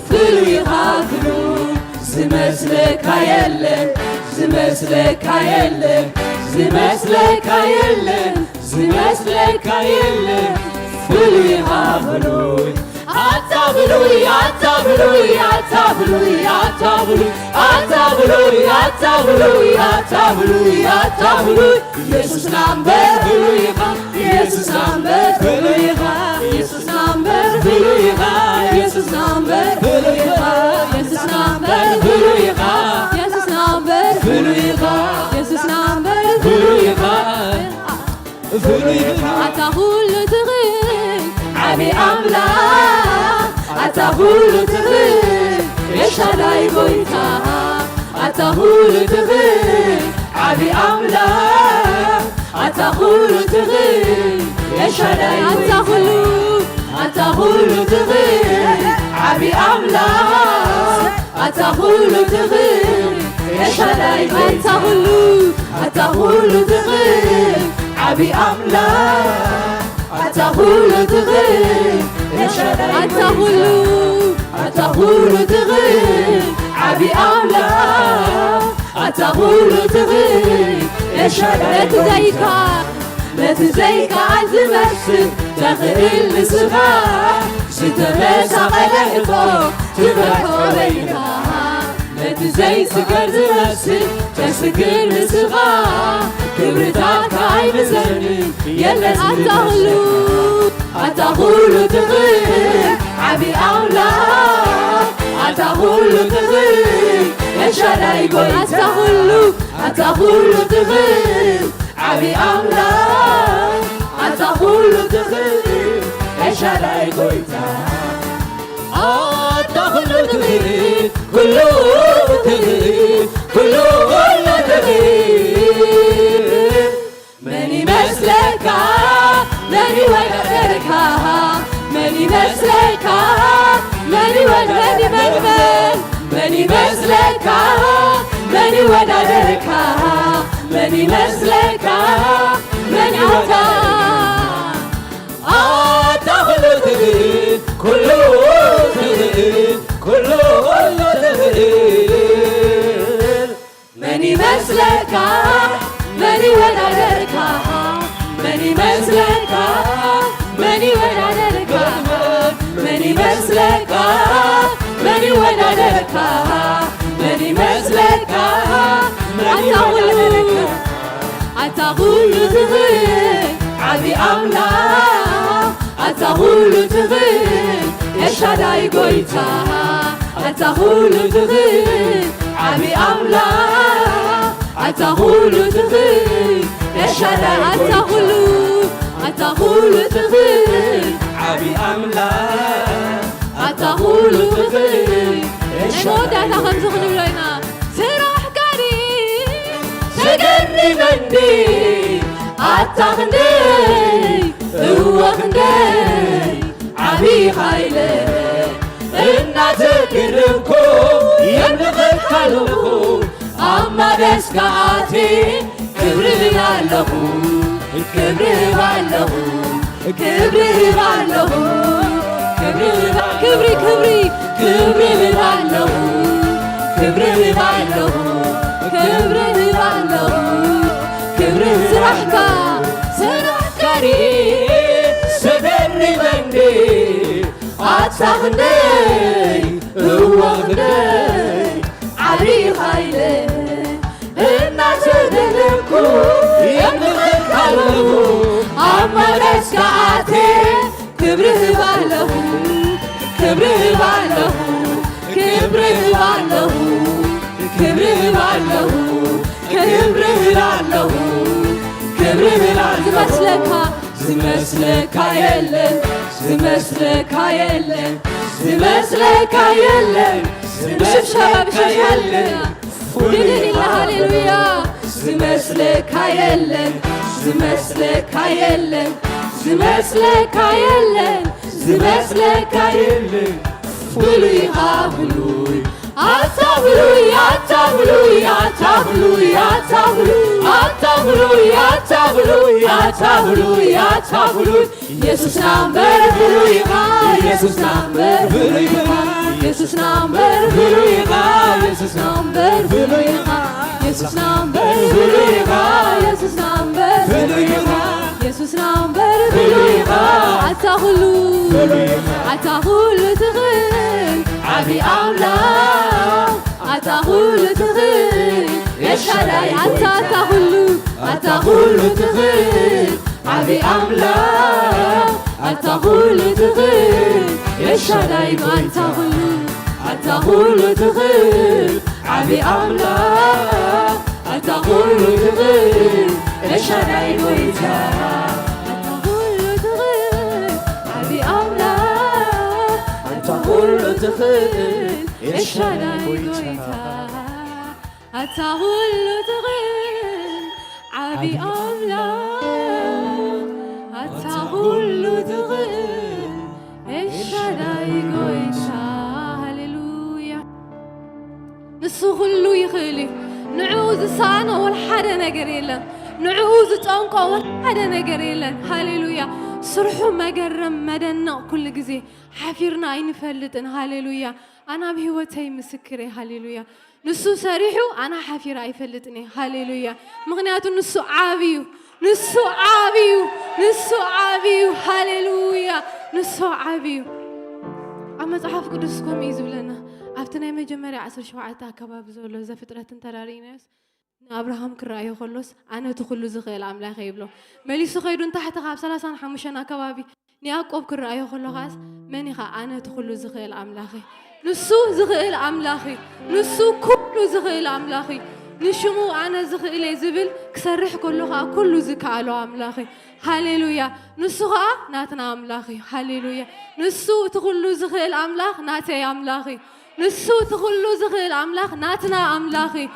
ፍሉይ ኢኻ ፍሉይ ዝመስለካ የለን ዝመስለካ የለን ዝመስለካ የለን ዝመስለካ የለን ፍሉይ ኢኻ ፍሉይ ኣታ ብሉይ ኣታ ብሉይ ኣታ ብሉይ ኣታ ብሉይ ኣታ ብሉይ ኣታ ብሉይ ኣታ ብሉይ ኣታ ብሉይ ኢየሱስና እምበር ብሉይ ኢኻ ኢየሱስና እምበር ብሉይ ኢኻ ኢየሱስና እምበር ብሉይ ኢኻ ኢየሱስና እምበር ብሉይ ኢኻ ኢየሱስና እምበር ብሉይ ኢኻ ኢየሱስና እምበር ብሉይ ኢኻ ኢየሱስና እምበር ብሉይ ኢኻ ኣታ ኩሉ ትኽእል ዓቢ ኣምላኽ ኣታ ኩሉ ትኽእል ኤልሻዳይ ጎይታ ኣታ ኩሉ ትኽእል ዓቢ ኣምላኽ ኣታ ኩሉ ትኽእል ኤልሻዳይ ኣታ ኩሉ ኣታ ኩሉ ትኽእል ዓቢ ኣምላኽ ኣታ ኩሉ ትኽእል ኤልሻዳይ ኣታ ኩሉ ኣታ ኩሉ ትኽእል ዓቢ ኣምላኽ ኣታ ኩሉ ትኽእል ኤልሻዳይ ኣታ ኩሉ ኣታ ኩሉ ትኽእል ዓቢ ኣምላኽ ኣታ ኩሉ ትኽእል ኤልሻዳይ ነቲ ዘይካ ነቲ ዘይከኣል ዝመስል ተኽእል ንስኻ ዝተመሳቐለ ሕቶ ትበርሆ በይንኻ ነቲ ዘይስገር ዝመስል ተስግር ንስኻ ክብርታትካ ኣይብዘንን የለን ኣታ ኩሉ ኣታ ኩሉ ትኽእል ዓቢ ኣምላኽ ኣታ ኩሉ ትኽእል ኤልሻዳይ ጎይታ ኣታ ኩሉ ኣታ ኩሉ ትኽእል ዓቢ ኣምላኽ ኣታ ኩሉ ትኽእል ኤልሻዳይ ጎይታ ኣታ ኩሉ ትኽእል ኩሉ ትኽእል ኩሉ ኩሉ ትኽእል መን ይመስለካ መን ይወዳደርካ መን ይመስለካ መን ይወድ መን ይመልመል መን ይመስለካ መን ይወዳደርካ መን ይመስለካ መን ይወዳ ኣታ ኩሉ ትኽእል ኩሉ ትኽእል ኩሉ መን ይመስለካ? መን ይወዳደርካ? መን ይመስለካ? መን ይወዳደርካ? መን ይመስለካ? መን ይወዳደርካ? መን ይመስለካ? መን ኣታ ኩሉ፣ ይወዳደርካ? ኣታ ኩሉ ትኽእል ዓቢ ኣምላኽ፣ ኣታ ኩሉ ትኽእል ኤልሻዳይ ጎይታ፣ ኣታ ኩሉ ትኽእል ዓቢ ኣምላኽ፣ ኣታ ኩሉ ትኽእል ኤልሻዳይ ኣታ ጎይታ። ኩሉ፣ ኣታ ኩሉ ትኽእል ዓቢ ኣምላኽ፣ ኣታ ኩሉ ትኽእል ናይ መወዳእታ ከምዚ ክንብሎ ኢና። ስራሕካ ድዩ ዘገርመኒ? ኣታ ክንደይ፣ እወ ክንደይ ዓቢ ሓይለ እናተገረምኩ የምልኸካ ኣለኹ። ኣብ መቕደስካ ኣትየ ክብሪ እህብ ኣለኹ፣ ክብሪ እህብ ኣለኹ፣ ክብሪ እህብ ኣለኹ፣ ክብሪ እህብ፣ ክብሪ፣ ክብሪ፣ ክብሪ እህብ ኣለኹ፣ ክብሪ እህብ ኣለኹ፣ ክብሪ እህብ ኣለኹ፣ ክብሪ እህብ ስራሕካ፣ ስራሕካ ርኤ ዘገርመኒ ኣታ ክንደይ፣ እወ ክንደይ ዓቢ ሓይለ እናተደነቅኩ የምልኸካ ኣለኹ። ኣብ መቕደስካ ኣትየ ክብሪ እህብ ኣለኹ፣ ክብሪ እህብ ኣለኹ፣ ክብሪ እህብ ኣለኹ፣ ክብሪ እህብ ኣለኹ፣ ክብሪ እህብ ኣለኹ፣ ክብሪ እህብ ኣለኹ። ዝመስለካ፣ ዝመስለካ የለን፣ ዝመስለካ የለን፣ ዝመስለካ የለን፣ ብሽብሸባ፣ ዝመስለካ ብሽብሸባ የለን። ፍሉይ ድልድል ኢኻ። ሃሌሉያ። ዝመስለካ የለን፣ ዝመስለካ የለን፣ ዝመስለካ የለን፣ ዝመስለካ የለን። ፍሉይ ኢኻ ፍሉይ። ኣታ ፍሉይ፣ ኣታ ፍሉይ፣ ኣታ ፍሉይ፣ ኣታ ፍሉይ፣ ኣታ ፍሉይ፣ ኣታ ፍሉይ፣ ኣታ ፍሉይ፣ ኣታ ፍሉይ። ኢየሱስና እምበር ፍሉይ ኢኻ፣ ኢየሱስና እምበር ፍሉይ ኢኻ፣ ኢየሱስና እምበር ፍሉይ ኢኻ፣ ኢየሱስና እምበር ፍሉይ ኢኻ፣ ኢየሱስና እምበር ፍሉይ ኢኻ፣ ኢየሱስና እምበር ፍሉይ ኢኻ፣ ኢየሱስና እምበር ፍሉይ ኢኻ። ኣታ ኩሉ፣ ኣታ ኩሉ ትኽእል ዓቢ ኣምላኽ፣ ኣታ ኩሉ ትኽእል ኤልሻዳይ፣ ኣታ፣ ኣታ ኩሉ፣ ኣታ ኩሉ ትኽእል ዓቢ ኣምላኽ፣ ኣታ ኩሉ ትኽእል ኤልሻዳይ፣ ኣታ ኩሉ፣ ኣታ ኩሉ ትኽእል ዓቢ ኣምላኽ፣ ኣታ ኩሉ ትኽእል ኤልሻዳይ ጎይታ፣ ኣታ ኩሉ ትኽእል ዓቢ ኣምላኽ፣ ኣታ ኩሉ ትኽእል ኤልሻዳይ ጎይታ። ኣታ ኩሉ ትኽእል ዓቢ ኣምላኽ፣ ኣታ ኩሉ ትኽእል ኤልሻዳይ ጎይታ። ሃሌሉያ። ንሱ ኩሉ ይኽእል እዩ። ንዕኡ ዝሰኣኖ ወላ ሓደ ነገር የለን። ንዕኡ ዝጠንቆ ወላ ሓደ ነገር የለን። ሃሌሉያ። ስርሑ መገረም፣ መደነቕ ኩሉ ግዜ። ሓፊርና ኣይንፈልጥን። ሃሌሉያ። ኣነ ኣብ ህይወተይ ምስክር እየ። ሃሌሉያ። ንሱ ሰሪሑ ኣነ ሓፊረ ኣይፈልጥን እየ። ሃሌሉያ። ምኽንያቱ ንሱ ዓቢ እዩ። ንሱ ዓቢ እዩ። ንሱ ዓቢ እዩ። ሃሌሉያ። ንሱ ዓቢ እዩ። ኣብ መጽሓፍ ቅዱስ ከምኡ እዩ ዝብለና። ኣብቲ ናይ መጀመርያ ዓሰርተ ሸውዓተ ኣከባቢ ዘሎ ዘፍጥረት እንተራሪእናዮስ፣ ንኣብርሃም ክረኣዮ ከሎስ፣ "ኣነ እቲ ኩሉ ዝኽእል ኣምላኽ እየ" ይብሎ። መሊሱ ከይዱ ንታሕቲ ካብ ሰላሳን ሓሙሽተን ኣከባቢ ንያዕቆብ ክረኣዮ ከሎ ከኣስ፣ "መን ኢኻ?" "ኣነ እቲ ኩሉ ዝኽእል ኣምላኽ እየ." ንሱ ዝኽእል ኣምላኽ እዩ። ንሱ ኩሉ ዝኽእል ኣምላኽ እዩ። ንሽሙ "ኣነ ዝኽእል እየ" ዝብል ክሰርሕ ከሎ ከኣ ኩሉ ዝከኣሎ ኣምላኽ እዩ። ሃሌሉያ። ንሱ ከኣ ናትና ኣምላኽ እዩ። ሃሌሉያ። ንሱ እቲ ኩሉ ዝኽእል ኣምላኽ ናተይ ኣምላኽ እዩ። ንሱ እቲ ኩሉ ዝኽእል ኣምላኽ ናትና ኣምላኽ እዩ።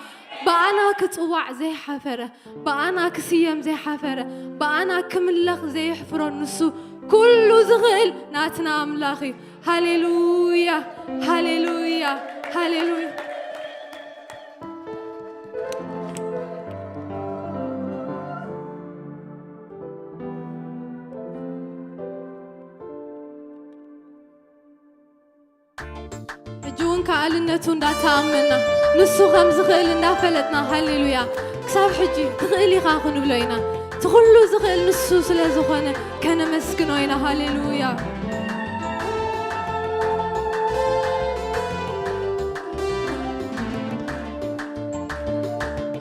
ብኣና ክጽዋዕ ዘይሓፈረ፣ ብኣና ክስየም ዘይሓፈረ፣ ብኣና ክምለኽ ዘየሕፍሮ ንሱ ኩሉ ዝኽእል ናትና ኣምላኽ እዩ። ሃሌሉያ፣ ሃሌሉያ፣ ሃሌሉያ። ሕጂ እውን ከኣልነቱ እንዳተኣመና፣ ንሱ ከም ዝኽእል እንዳፈለጥና፣ ሃሌሉያ፣ ክሳብ ሕጂ ትኽእል ኢኻ ክንብሎ ኢና። እቲ ኩሉ ዝኽእል ንሱ ስለ ዝኾነ ከነመስግኖ ኢና። ሃሌሉያ።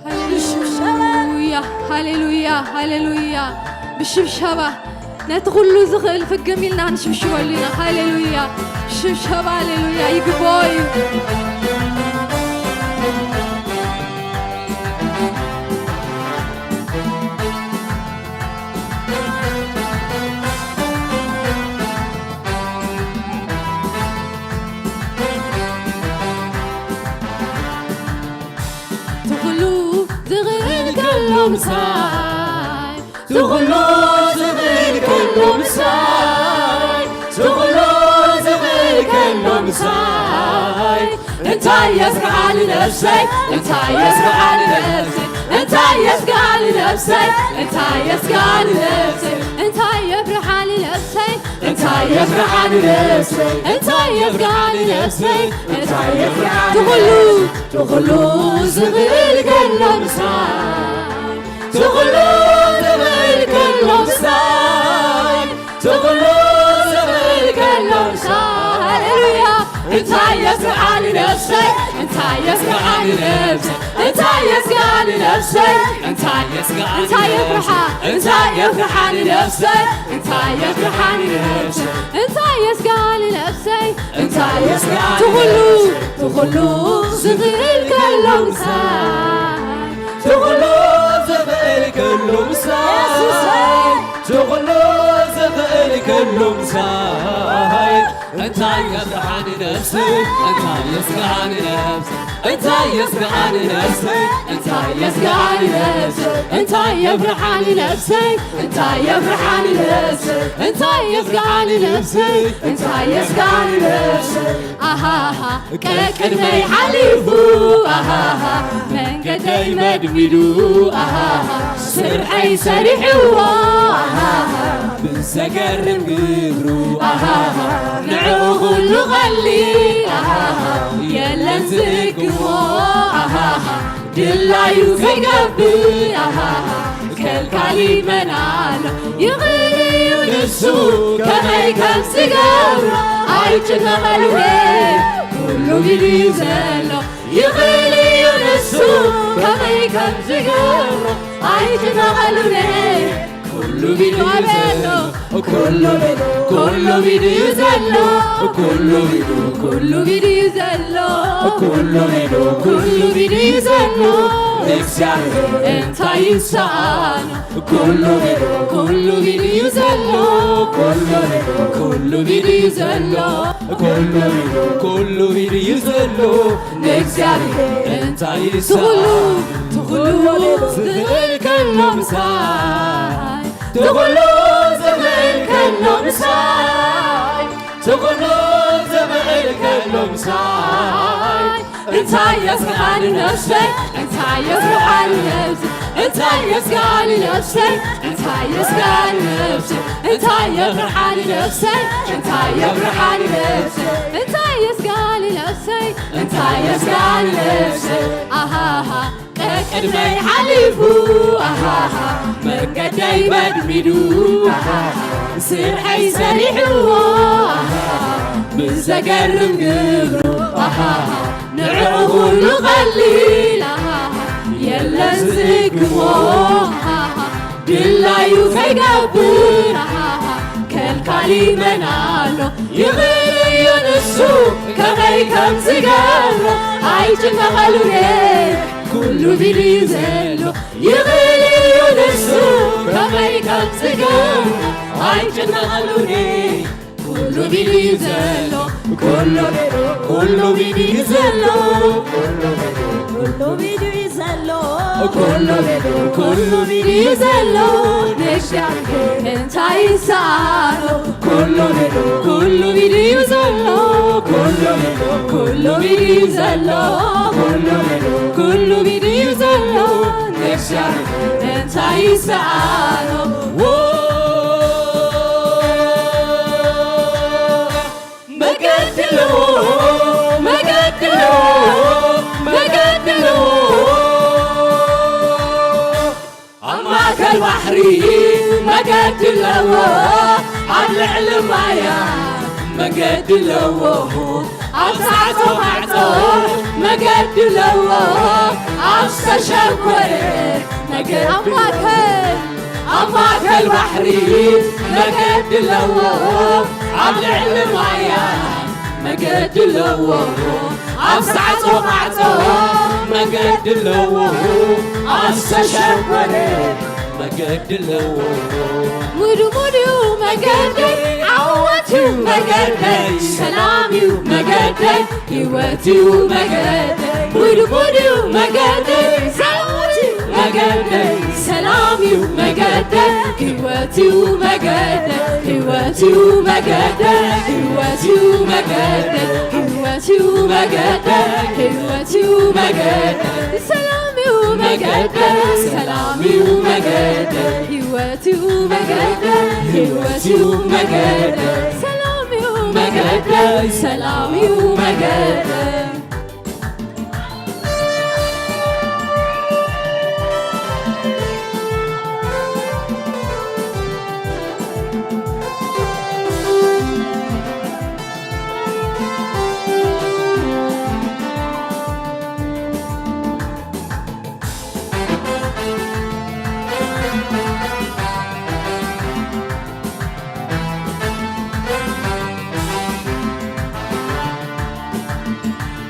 ሃሌሉያ፣ ሃሌሉያ፣ ሃሌሉያ። ብሽብሸባ ነቲ ኩሉ ዝኽእል ፍግም ኢልና ንሽብሽበሉ ኢና። ሃሌሉያ። ሽብሸባ፣ ሃሌሉያ፣ ይግብኦ እዩ። ትኹሉ ዝኽእል ከሎ ምሳይ፣ ትኹሉ ዝኽእል ከሎ ምሳይ፣ ትኹሉ ዝኽእል ከሎ ምሳይ፣ እንታይ የስግኣ ንነፍሰይ፣ እንታይ የስግኣ ንነፍሰይ፣ እንታይ የስግኣ ንነፍሰይ፣ እንታይ የስግኣ ንነፍሰይ፣ እንታይ የፍርሓ ንነፍሰይ፣ እንታይ የፍርሓ ንነፍሰይ፣ እንታይ የስግኣ ንነፍሰይ፣ እንታይ የፍርሓ ትኹሉ፣ ትኹሉ ዝኽእል ከሎ ምሳይ፣ ትኹሉ ዝኽእል ከሎ ምሳይ፣ ትኹሉ ዝኽእል ከሎ ምሳይ። ሃሌሉያ። እንታይ የስግኣ ንነፍሰይ፣ እንታይ የስግኣ ንነፍሰይ፣ እንታይ የስግኣ ንነፍሰይ፣ እንታይ የስግኣ እንታይ የፍርሓ፣ እንታይ የፍርሓ ንነፍሰይ፣ እንታይ የፍርሓ ንነፍሰይ፣ እንታይ የስግኣ ንነፍሰይ፣ እንታይ የስግኣ ትኹሉ፣ ትኹሉ ዝኽእል ከሎ ምሳይ፣ ትኹሉ ዝኽእል ከሎ ምሳይ፣ የሱሰይ። ትኹሉ ዝኽእል ከሎ ምሳይ፣ እንታይ የፍርሓ ንነፍሰይ፣ እንታይ የስግኣ ንነፍሰይ፣ እንታይ የስግኣ ንነፍሰይ፣ እንታይ የስግኣ ንነፍሰይ፣ እንታይ የፍርሓ ንነፍሰይ፣ እንታይ የፍርሓ ንነፍሰይ፣ እንታይ የስግኣ ንነፍሰይ፣ እንታይ የስግኣ ንነፍሰይ። ኣሃሃ ቀቅድመይ ሓሊፉ፣ ኣሃሃ መንገደይ መድሚዱ፣ ኣሃሃ ስርሐይ ሰሪሕዎ፣ ኣሃሃ ብዘገርም ግብሩ፣ ኣሃሃ ንዕኡ ኩሉ ቀሊል፣ ኣሃሃ የለን ዝእግሞ፣ ኣሃሃ ድላዩ ከይገብር፣ ኣሃሃ ከልካሊ መን ኣሎ? ይኽእል እዩ ንሱ ከመይ ከም ዝገብሮ ኣይጭነቐሉን፣ ኩሉ ኢዱ እዩ ዘሎ። ይኽእል እዩ ንሱ ከመይ ከም ዝገብሮ ኣይጭነቐሉን፣ ኩሉ ኢዱ እዩ ዘሎ። ኩሉ ኢዱ፣ ኩሉ ኢዱ እዩ ዘሎ። ኩሉ ኢዱ፣ ኩሉ ኢዱ እዩ ዘሎ። ኩሉ ኢዱ፣ ኩሉ ኢዱ እዩ ዘሎ። ንእግዚኣብሔር እንታይ ይሰኣኖ? ኩሉ ኢዱ፣ ኩሉ ኢዱ እዩ ዘሎ። ኩሉ ኢዱ፣ ኩሉ ኢዱ እዩ ዘሎ። ኩሉ ኢዱ፣ ኩሉ ኢዱ እዩ ዘሎ። ንእግዚኣብሔር እንታይ ይሰኣኖ? ትኹሉ፣ ትኹሉ ዝኽእል ከሎ ምሳይ፣ ትኹሉ ዝኽእል ከሎ ምሳይ፣ ትኹሉ ዝኽእል ከሎ ምሳይ፣ እንታይ የስግኣ ንነፍሰይ፣ እንታይ የስግኣ ንነፍሰይ፣ እንታይ የስግኣ ንነፍሰይ፣ እንታይ የስግኣ ንነፍሰይ፣ እንታይ የፍርሓ ንነፍሰይ፣ እንታይ የፍርሓ ንነፍሰይ፣ እንታይ የስግኣ ንነፍሰይ፣ እንታይ የስግኣ ንነፍሰይ፣ ኣሃሃ ቀቅድመይ ሓሊፉ፣ ኣሃሃ መንገደይ መድሚዱ፣ ኣሃሃ ስርሐይ ሰሪሕዎ፣ ኣሃሃ ብዘገርም ግብሩ፣ ኣሃሃ ንዕኡ ኩሉ ቀሊል፣ ኣሃሃ የለን ዝእግሞ፣ ኣሃሃ ድላዩ ከይገብር፣ ኣሃሃ ከልካሊ መን ኣሎ? ይኽእል እዩ ንሱ ከመይ ከም ዝገብሮ ኣይጭነቐሉን፣ ኩሉ ኢዱ እዩ ዘሎ። ይኽእል እዩ ንሱ ከመይ ከም ዝገብሮ ኣይጭነቐሉን፣ ኩሉ ኢዱ እዩ ዘሎ። ኩሉ ኢዱ፣ ኩሉ ኢዱ እዩ ዘሎ። ኩሉ ኢዱ፣ ኩሉ ኢዱ እዩ ዘሎ። ኩሉ ኢዱ፣ ኩሉ ኢዱ እዩ ዘሎ። ንእግዚኣብሔር እንታይ ይሰኣኖ? ኩሉ ኢዱ፣ ኩሉ ኢዱ እዩ ዘሎ። ኩሉ ኢዱ፣ ኩሉ ኢዱ እዩ ዘሎ። ኩሉ ኢዱ፣ ኩሉ ኢዱ እዩ ዘሎ። ንእግዚኣብሔር እንታይ ይሰኣኖ? መገዲ ኣለዎ፣ መገዲ ከልባሕሪ መገዲ ኣለዎ፣ ኣብ ልዕሊ ማያ መገዲ ኣለዎ፣ ኣብ ሳዕቶ ማዕጾ መገዲ ኣለዎ፣ ኣብ ዝተሸጎረ መገዲ ኣብ ማእከል ኣብ ማእከል ባሕሪ መገዲ ኣለዎ፣ ኣብ ልዕሊ ማያ መገዲ ኣለዎ፣ ኣብ ሳዕጾ ማዕጾ መገዲ ኣለዎ፣ ኣብ ዝተሸጎረ መገዲ ኣለዎ። ሙሉ ሙሉ እዩ መገደይ፣ ዓወት እዩ መገደይ፣ ሰላም እዩ መገደይ፣ ህይወት እዩ መገደይ። ሙሉ ሙሉ እዩ መገደይ፣ ዓወት እዩ መገደይ፣ ሰላም እዩ መገደይ፣ ህይወት እዩ መገደይ፣ ህይወት እዩ መገደይ፣ ህይወት እዩ መገደይ፣ ህይወት እዩ መገደይ፣ ህይወት እዩ መገደይ፣ ሰላም እዩ መገደይ፣ ሰላም እዩ መገደይ፣ ህይወት እዩ መገደይ፣ ህይወት እዩ መገደይ፣ ሰላም እዩ መገደይ፣ ሰላም እዩ መገደይ።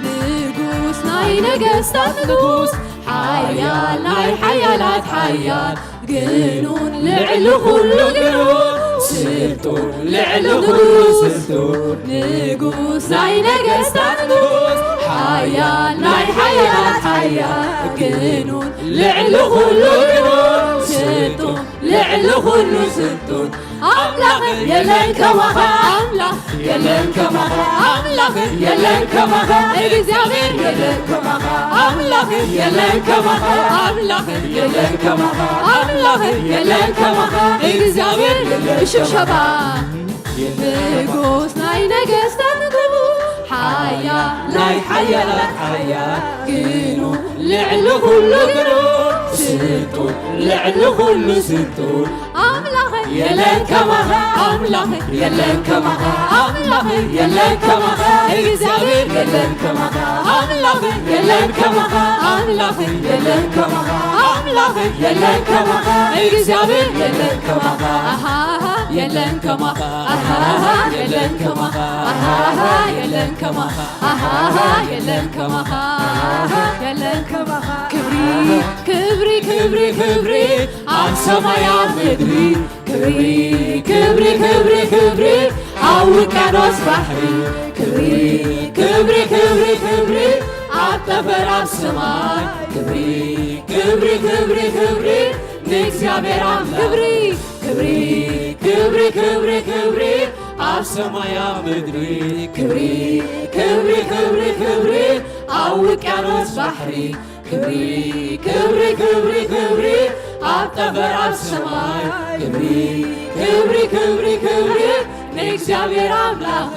ንጉስ ናይ ነገስታት ንጉስ፣ ሓያል ናይ ሓያላት ሓያል፣ ግኑን ልዕሊ ኩሉ ግኑን፣ ስልጡን ልዕሊ ኩሉ ስልጡን፣ ንጉስ ናይ ነገስታት ንጉስ፣ ሓያል ናይ ሓያላት ሓያል፣ ግኑን ልዕሊ ኩሉ ግኑን፣ ስልጡን ልዕሊ ኩሉ ስልጡን፣ ኣምላኽ የለን ከማኻ፣ ኣምላኽ የለን ከማኻ፣ ኣምላኽ የለን ከማኻ፣ እግዚኣብሔር የለን ከማኻ፣ ኣምላኽ የለን ከማኻ፣ ኣምላኽ የለን ከማኻ፣ ኣምላኽ የለን ከማኻ፣ እግዚኣብሔር የለን። ሽብሸባ። ንጉስ ናይ ነገስታት ንጉስ፣ ሓያል ናይ ሓያላት ሓያል፣ ግኑን ልዕሊ ኩሉ ግኑን፣ ስልጡን ልዕሊ ኩሉ ስልጡን፣ ኣምላኽ የለን ከማኻ፣ ኣምላኽ የለን ከማኻ፣ ኣምላኽ የለን ከማኻ፣ እግዚኣብሔር የለን ከማኻ፣ ኣምላኽ የለን ከማኻ፣ ኣምላኽ የለን ከማኻ፣ ኣምላኽ የለን ከማኻ፣ እግዚኣብሔር የለን ከማኻ። ኣሃሃ የለን ከማኻ፣ ኣሃሃ የለን ከማኻ፣ ኣሃሃ የለን ከማኻ፣ ኣሃሃ የለን ከማኻ፣ ኣሃሃ የለን ከማኻ። ክብሪ ክብሪ ክብሪ ክብሪ ኣብ ሰማይ ኣብ ምድሪ፣ ክብሪ ክብሪ ክብሪ ክብሪ ኣብ ውቅያኖስ ባሕሪ፣ ክብሪ ክብሪ ክብሪ ክብሪ ኣብ ጠፈር ኣብ ሰማይ፣ ክብሪ ክብሪ ክብሪ ክብሪ ንእግዚኣብሔር ኣምላኽ። ክብሪ ክብሪ ክብሪ ክብሪ ክብሪ ኣብ ሰማይ ኣብ ምድሪ፣ ክብሪ ክብሪ ክብሪ ክብሪ ኣብ ውቅያኖስ ባሕሪ፣ ክብሪ ክብሪ ክብሪ ክብሪ ኣብ ጠፈር ኣብ ሰማይ፣ ክብሪ ክብሪ ክብሪ ክብሪ ንእግዚኣብሔር ኣምላኽ።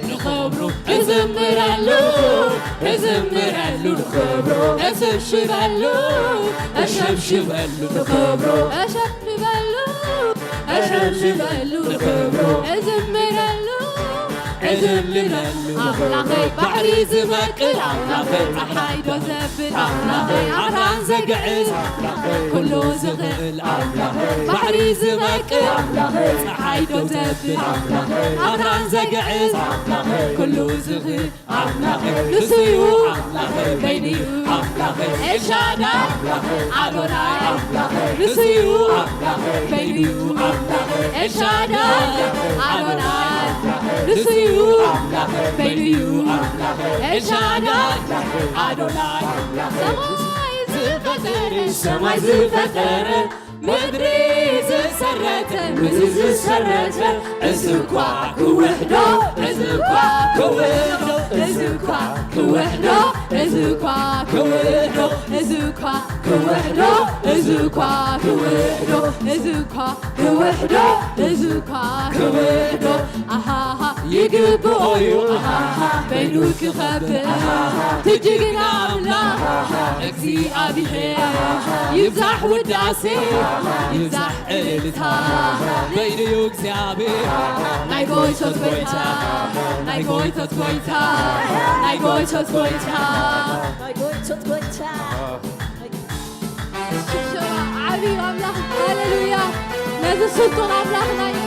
ንኽብሩ እዝምረሉ፣ እዝምረሉ፣ ንኽብሩ እሽብሽበሉ፣ እሸብሽበሉ፣ ንኽብሩ እሸብሽበሉ፣ እሸብሽበሉ፣ ንኽብሩ እዝምረሉ፣ እዝምረሉ። ኣምላኸይ ባሕሪ ዝመቅል ኣምላኸይ፣ ጸሓይ ዶ ዘብል ኣምላኸይ፣ ኣኽራን ዘግዕዝ ኣምላኸይ፣ ኩሉ ዝኽእል ኣምላኸይ፣ ባሕሪ ዝመቅል ኣምላኸይ፣ ጸሓይ ዶ ዘብል ኣምላኸይ፣ ኣኽራን ዘግዕዝ ኣምላኸይ፣ ኩሉ ዝኽእል ኣምላኸይ፣ ንሱ እዩ ኣምላኸይ፣ በይኑ እዩ ኣምላኸይ፣ ኤልሻዳይ ኣምላኸይ፣ ኣዶናይ ኣምላኸይ፣ ንሱ እዩ ኣምላኸይ፣ በይኑ እዩ ኣምላኸይ፣ ኤልሻዳይ ኣዶናይ፣ ንሱ እዩ ኣምላኸይ፣ በይኑ እዩ ኣምላኸይ፣ ኤልሻዳይ ኣዶናይ። ሰማይ ዝፈጠረ፣ ሰማይ ዝፈጠረ፣ ምድሪ ዝሰረተ፣ ምድሪ ዝሰረተ፣ እዚ እኳ ክውሕዶ፣ እዚ እኳ ክውሕዶ፣ እዚ እኳ ክውሕዶ፣ እዚ እኳ ክውሕዶ፣ እዚ እኳ ክውሕዶ፣ እዚ እኳ ክውሕዶ፣ እዚ እኳ ክውሕዶ፣ እዚ እኳ ክውሕዶ። ኣሃሃ ይግብኦ እዩ በይኑ ክኸብር እቲ ጅግና ኣምላኽ እግዚኣብሔር። ይብዛሕ ውዳሴ ይብዛሕ እልልታ በይኑ እዩ እግዚኣብሔር። ናይ ጎይቶት ጎይታ ናይ ጎይቶት ጎይታ ናይ ጎይቶት ጎይታ ናይ ጎይቶት ጎይታ። ሽብሸባ ዓብዪ ኣምላኽ፣ ሃሌሉያ፣ ነዚ ስልጡን ኣምላኽና እዩ።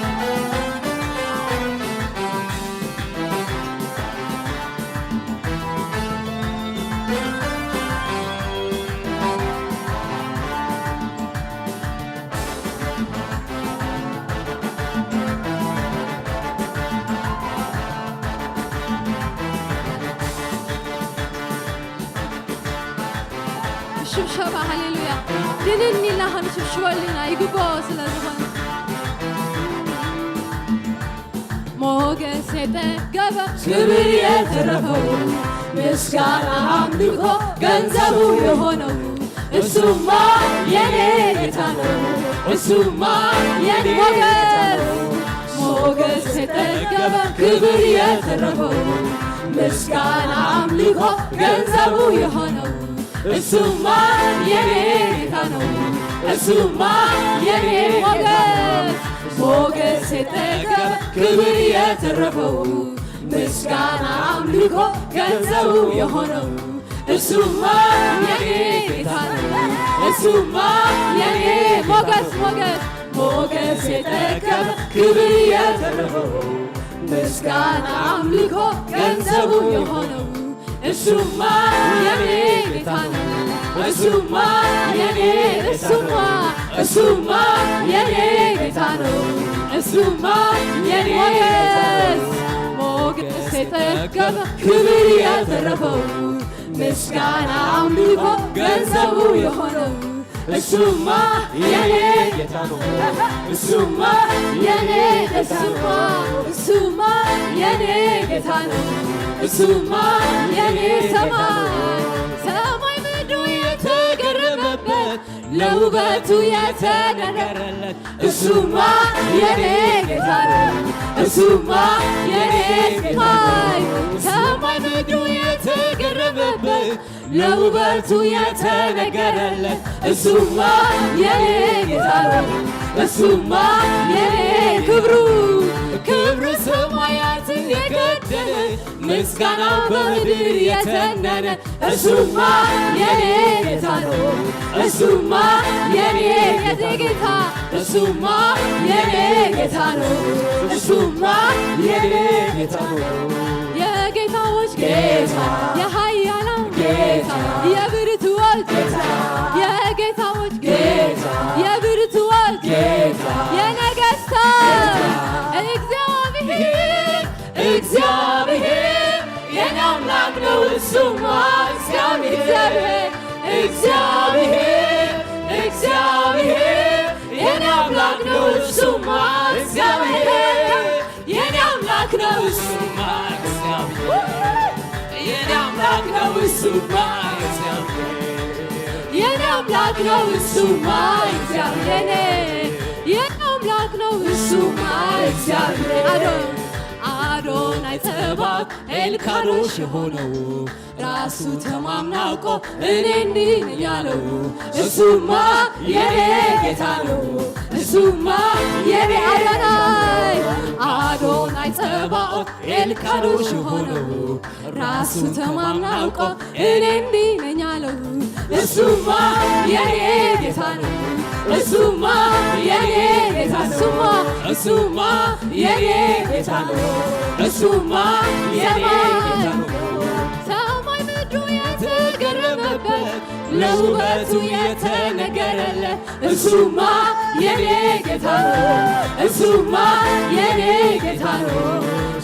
ሽብሸባ ሃሌሉያ ድንን ኢልና ክንሽብሽበሉ ኢና፣ ይግብኦ ስለ ዝኾነ። ሞገስ የጠገበ ክብር የተረፈው ምስጋና አምልኮ ገንዘቡ የሆነው እሱማ የኔ ጌታ ነው። እሱማ የኔ ጌታ ነው። ሞገስ የጠገበ ክብር የተረፈው ምስጋና አምልኮ ገንዘቡ የሆነው እሱማ የኔ ጌታ ነው። እሱማ የኔ ጌታ ነው። ሞገስ ሞገስ የጠገበ ክብር የተረፈው ምስጋና አምልኮ ገንዘቡ የሆነው እሱማ የኔ ጌታ ነው። እሱማ የኔ ሞገስ ሞገስ ሞገስ የጠገበ ክብር የተረፈው ምስጋና አምልኮ ገንዘቡ የሆነው እሱማ የኔ ጌታ ነው። እሱማ የኔ እሱማ እሱማ የኔ ጌታ ነው። እሱማ የኔ ጌታ ነው። ሞገስ የጠገበ ክብር የተረፈው ምስጋና አምልኮ ገንዘቡ የሆነው እሱማ የኔ ጌታ ነው። እሱማ የኔ ጌታ ነው። እሱማ የኔ ጌታ ነው። እሱማ የኔ ሰማይ ሰማይ ምድሩ የተገረመበት ለውበቱ የተነገረለት እሱማ የኔ ጌታ ነው። እሱማ የኔ ጌታ ነው። ሰማይ ሰማይ ምድሩ የተገረመበት ለውበቱ የተነገረለት እሱማ የኔ ጌታ ነው። እሱማ የኔ ክብሩ ክብሩ ሰማያትን የገደለ ምስጋናው በምድር የተነነ እሱማ የኔ ጌታ ነው። እሱማ የኔ የኔ ጌታ እሱማ የኔ ጌታ ነው። እሱማ የኔ ጌታ ነው። የጌታዎች ጌታ የኃያላን ጌታ የብርቱዎች ጌታ የጌታዎች ጌታ የብርቱዎች ጌታ የነገስታት እግዚአብሔር እግዚአብሔር የኔ አምላክ ነው። እሱማ እግዚአብሔር እግዚአብሔር እግዚአብሔር የኔ አምላክ ነው። እሱማ እግዚአብሔር የኔ አምላክ ነው። እሱማ እግዚአብሔር የኔ አምላክ ነው። እሱማ እግዚአብሔር የኔ አምላክ ነው። እሱማ እግዚአብሔር የኔ የኔ አምላክ ነው። እሱማ እግዚአብሔር አዶን አዶናይ ጸባኦት ኤልካዶሽ የሆነው ራሱ ተማምኖ አውቆ እኔ እንዲህ ነኝ ያለው እሱማ የኔ ጌታ ነው። እሱማ የኔ አዶናይ አዶናይ ጸባኦት ኤልካዶሽ የሆነው ራሱ ተማምኖ አውቆ እኔ እንዲህ ነኝ ያለው እሱማ የኔ ጌታ ነው። እሱማ የኔ ጌታ እሱማ እሱማ የኔ ጌታ ነው። እሱማ የኔ ጌታ ነው። ሰማይ ምድሩ የተገረመበት ለውበቱ የተነገረለት እሱማ የኔ ጌታ ነው። እሱማ የኔ ጌታ ነው።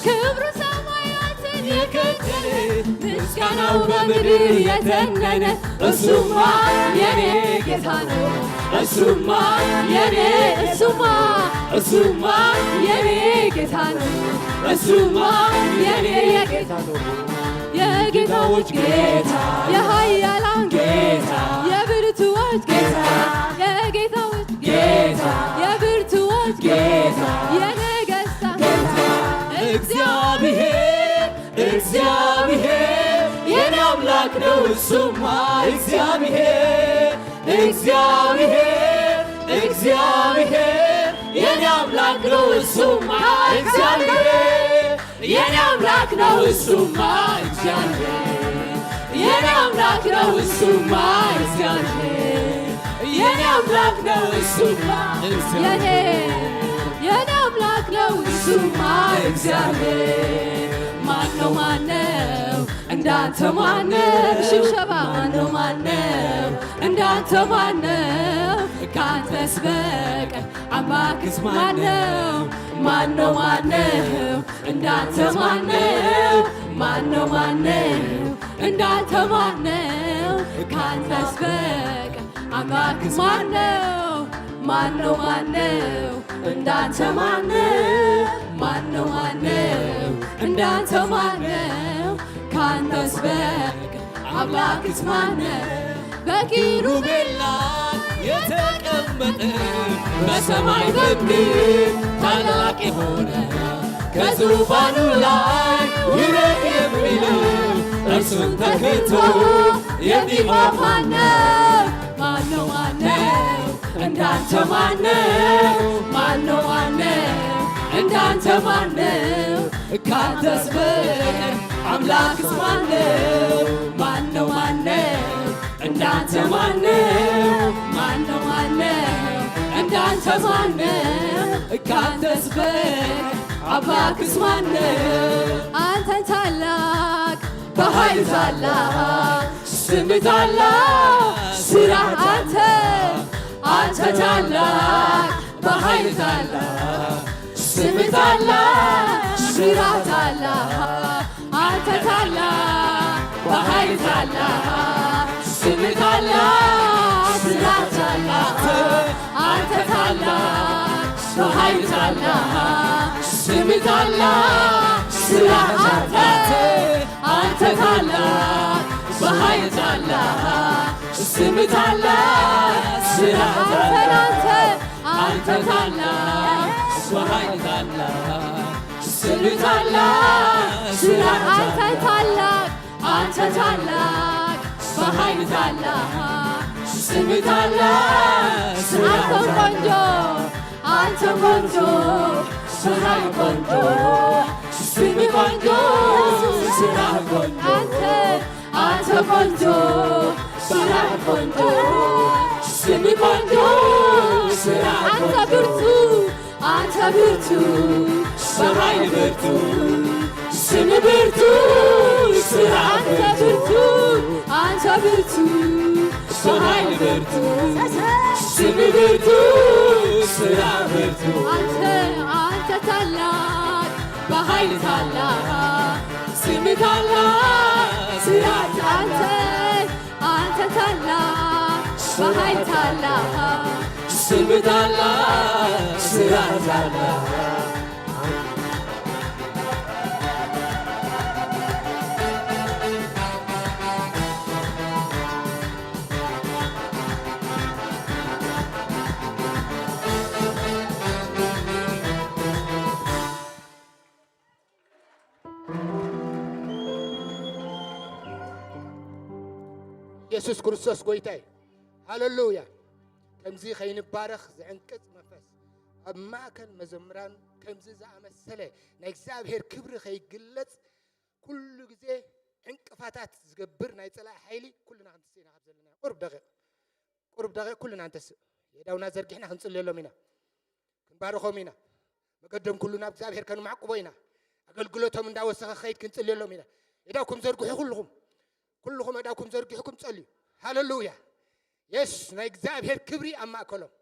ክብሩ ሰማያትን የከደነ ምስጋናው በምድር የተነነ እሱማ የኔ ጌታ ነው። እሱማ የኔ እሱማ እሱማ የኔ ጌታ ነው። እሱማ የኔ ጌታ ነው። የጌታዎች ጌታ የኃያላን ጌታ የብርቱዎች ጌታ የጌታዎች ጌታ የብርቱዎች ጌታ የነገስታት ጌታ እግዚአብሔር እግዚአብሔር የኔ አምላክ ነው እሱማ። እግዚአብሔር፣ እግዚአብሔር፣ እግዚአብሔር የኔ አምላክ ነው እሱማ። እግዚአብሔር የኔ አምላክ ነው እሱማ። እግዚአብሔር የኔ አምላክ ነው እሱማ። እግዚአብሔር የኔ አምላክ ነው እሱማ። የኔ፣ የኔ አምላክ ነው እሱማ። እግዚአብሔር ማነው፣ ማነው እንዳንተ ማነው? ሽብሸባ። ማነው፣ ማነው እንዳንተ ማነው? ካንተስ በቀር አምላክስ ማነው? ማነው፣ ማነው እንዳንተ ማነው? ማነው፣ ማነው እንዳንተ ማነው? ካንተስ በቀር አምላክስ ማነው? ማነው፣ ማነው እንዳንተ ማነው? ማነው፣ ማነው እንዳንተ ማነው? ካንተስ በቀር አምላክስ ማነው? በኪሩቤል ላይ የተቀመጠ በሰማይ በምድር ታላቅ የሆነ ከዙፋኑ ላይ ውረድ የሚለው እርሱን ተክቶ የሚቆም ማነው? ማነው፣ ማነው እንዳንተ ማነው? ማነው፣ ማነው እንዳንተ ማነው? ካንተስ በቀር አምላክስ ማነው? ማነው፣ ማነው እንዳንተ ማነው? ማነው፣ ማነው እንዳንተ ማነው? ካንተስ በቀር አምላክስ ማነው? አንተን ታላቅ በኃይል ታላቅ ስም ታላቅ ስራ አንተ፣ አንተ ታላቅ በኃይል ታላቅ ስም ታላቅ ስራ ታላቅ አንተ ታላቅ በኃይል ታላቅ ስም ታላቅ ስራ ታላቅ አንተ ታላቅ በኃይል ታላቅ ስም ታላቅ ስራ አንተ፣ አንተ ታላቅ በኃይል ታላቅ ስም ታላቅ ስራ አንተ፣ አንተ፣ አንተ ታላቅ በኃይል ታላቅ ስም ታላቅ ስራ አንተ ታላቅ፣ አንተ ታላቅ በኃይል ታላቅ ስም ታላቅ ስራ አንተ ቆንጆ፣ አንተ ቆንጆ ስራ ቆንጆ ስም ቆንጆ ስራ ቆንጆ አንተ፣ አንተ ቆንጆ ስራ ቆንጆ ስም ቆንጆ ስራ አንተ ብርቱ፣ አንተ ብርቱ በኃይል ብርቱ ስም ብርቱ ስራ አንተ ብርቱ፣ አንተ ብርቱ በኃይል ብርቱ ስም ብርቱ ስራ ብርቱ አንተ፣ አንተ ታላቅ በኃይል ታላቅ ስም ታላቅ ስራ አንተ፣ አንተ ታላቅ በኃይል ታላቅ ስም ታላቅ ስራ ታላቅ ኢየሱስ ክርስቶስ ጎይታ እዩ። ሃሌሉያ። ከምዚ ከይንባረኽ ዝዕንቅጽ መንፈስ ኣብ ማእከል መዘምራን ከምዚ ዝኣመሰለ ናይ እግዚኣብሔር ክብሪ ከይግለጽ ኩሉ ግዜ ዕንቅፋታት ዝገብር ናይ ጸላኢ ሓይሊ ኩልና ክንትስእ ኢና ካብ ዘለና። ቁሩብ ደቂቕ፣ ቁሩብ ደቂቕ ኩልና ንተስእ። የእዳውና ዘርጊሕና ክንጽልየሎም ኢና። ክንባርኾም ኢና። መገዶም ኩሉ ናብ እግዚኣብሔር ከንማዕቁቦ ኢና። ኣገልግሎቶም እንዳወሰኸ ክኸይድ ክንጽልየሎም ኢና። የእዳውኩም ዘርግሑ ኩልኹም። ኩልኹም ኣእዳውኩም ዘርጊሕኩም ጸልዩ። ሃሌሉያ። የስ፣ ናይ እግዚኣብሔር ክብሪ ኣብ ማእከሎም።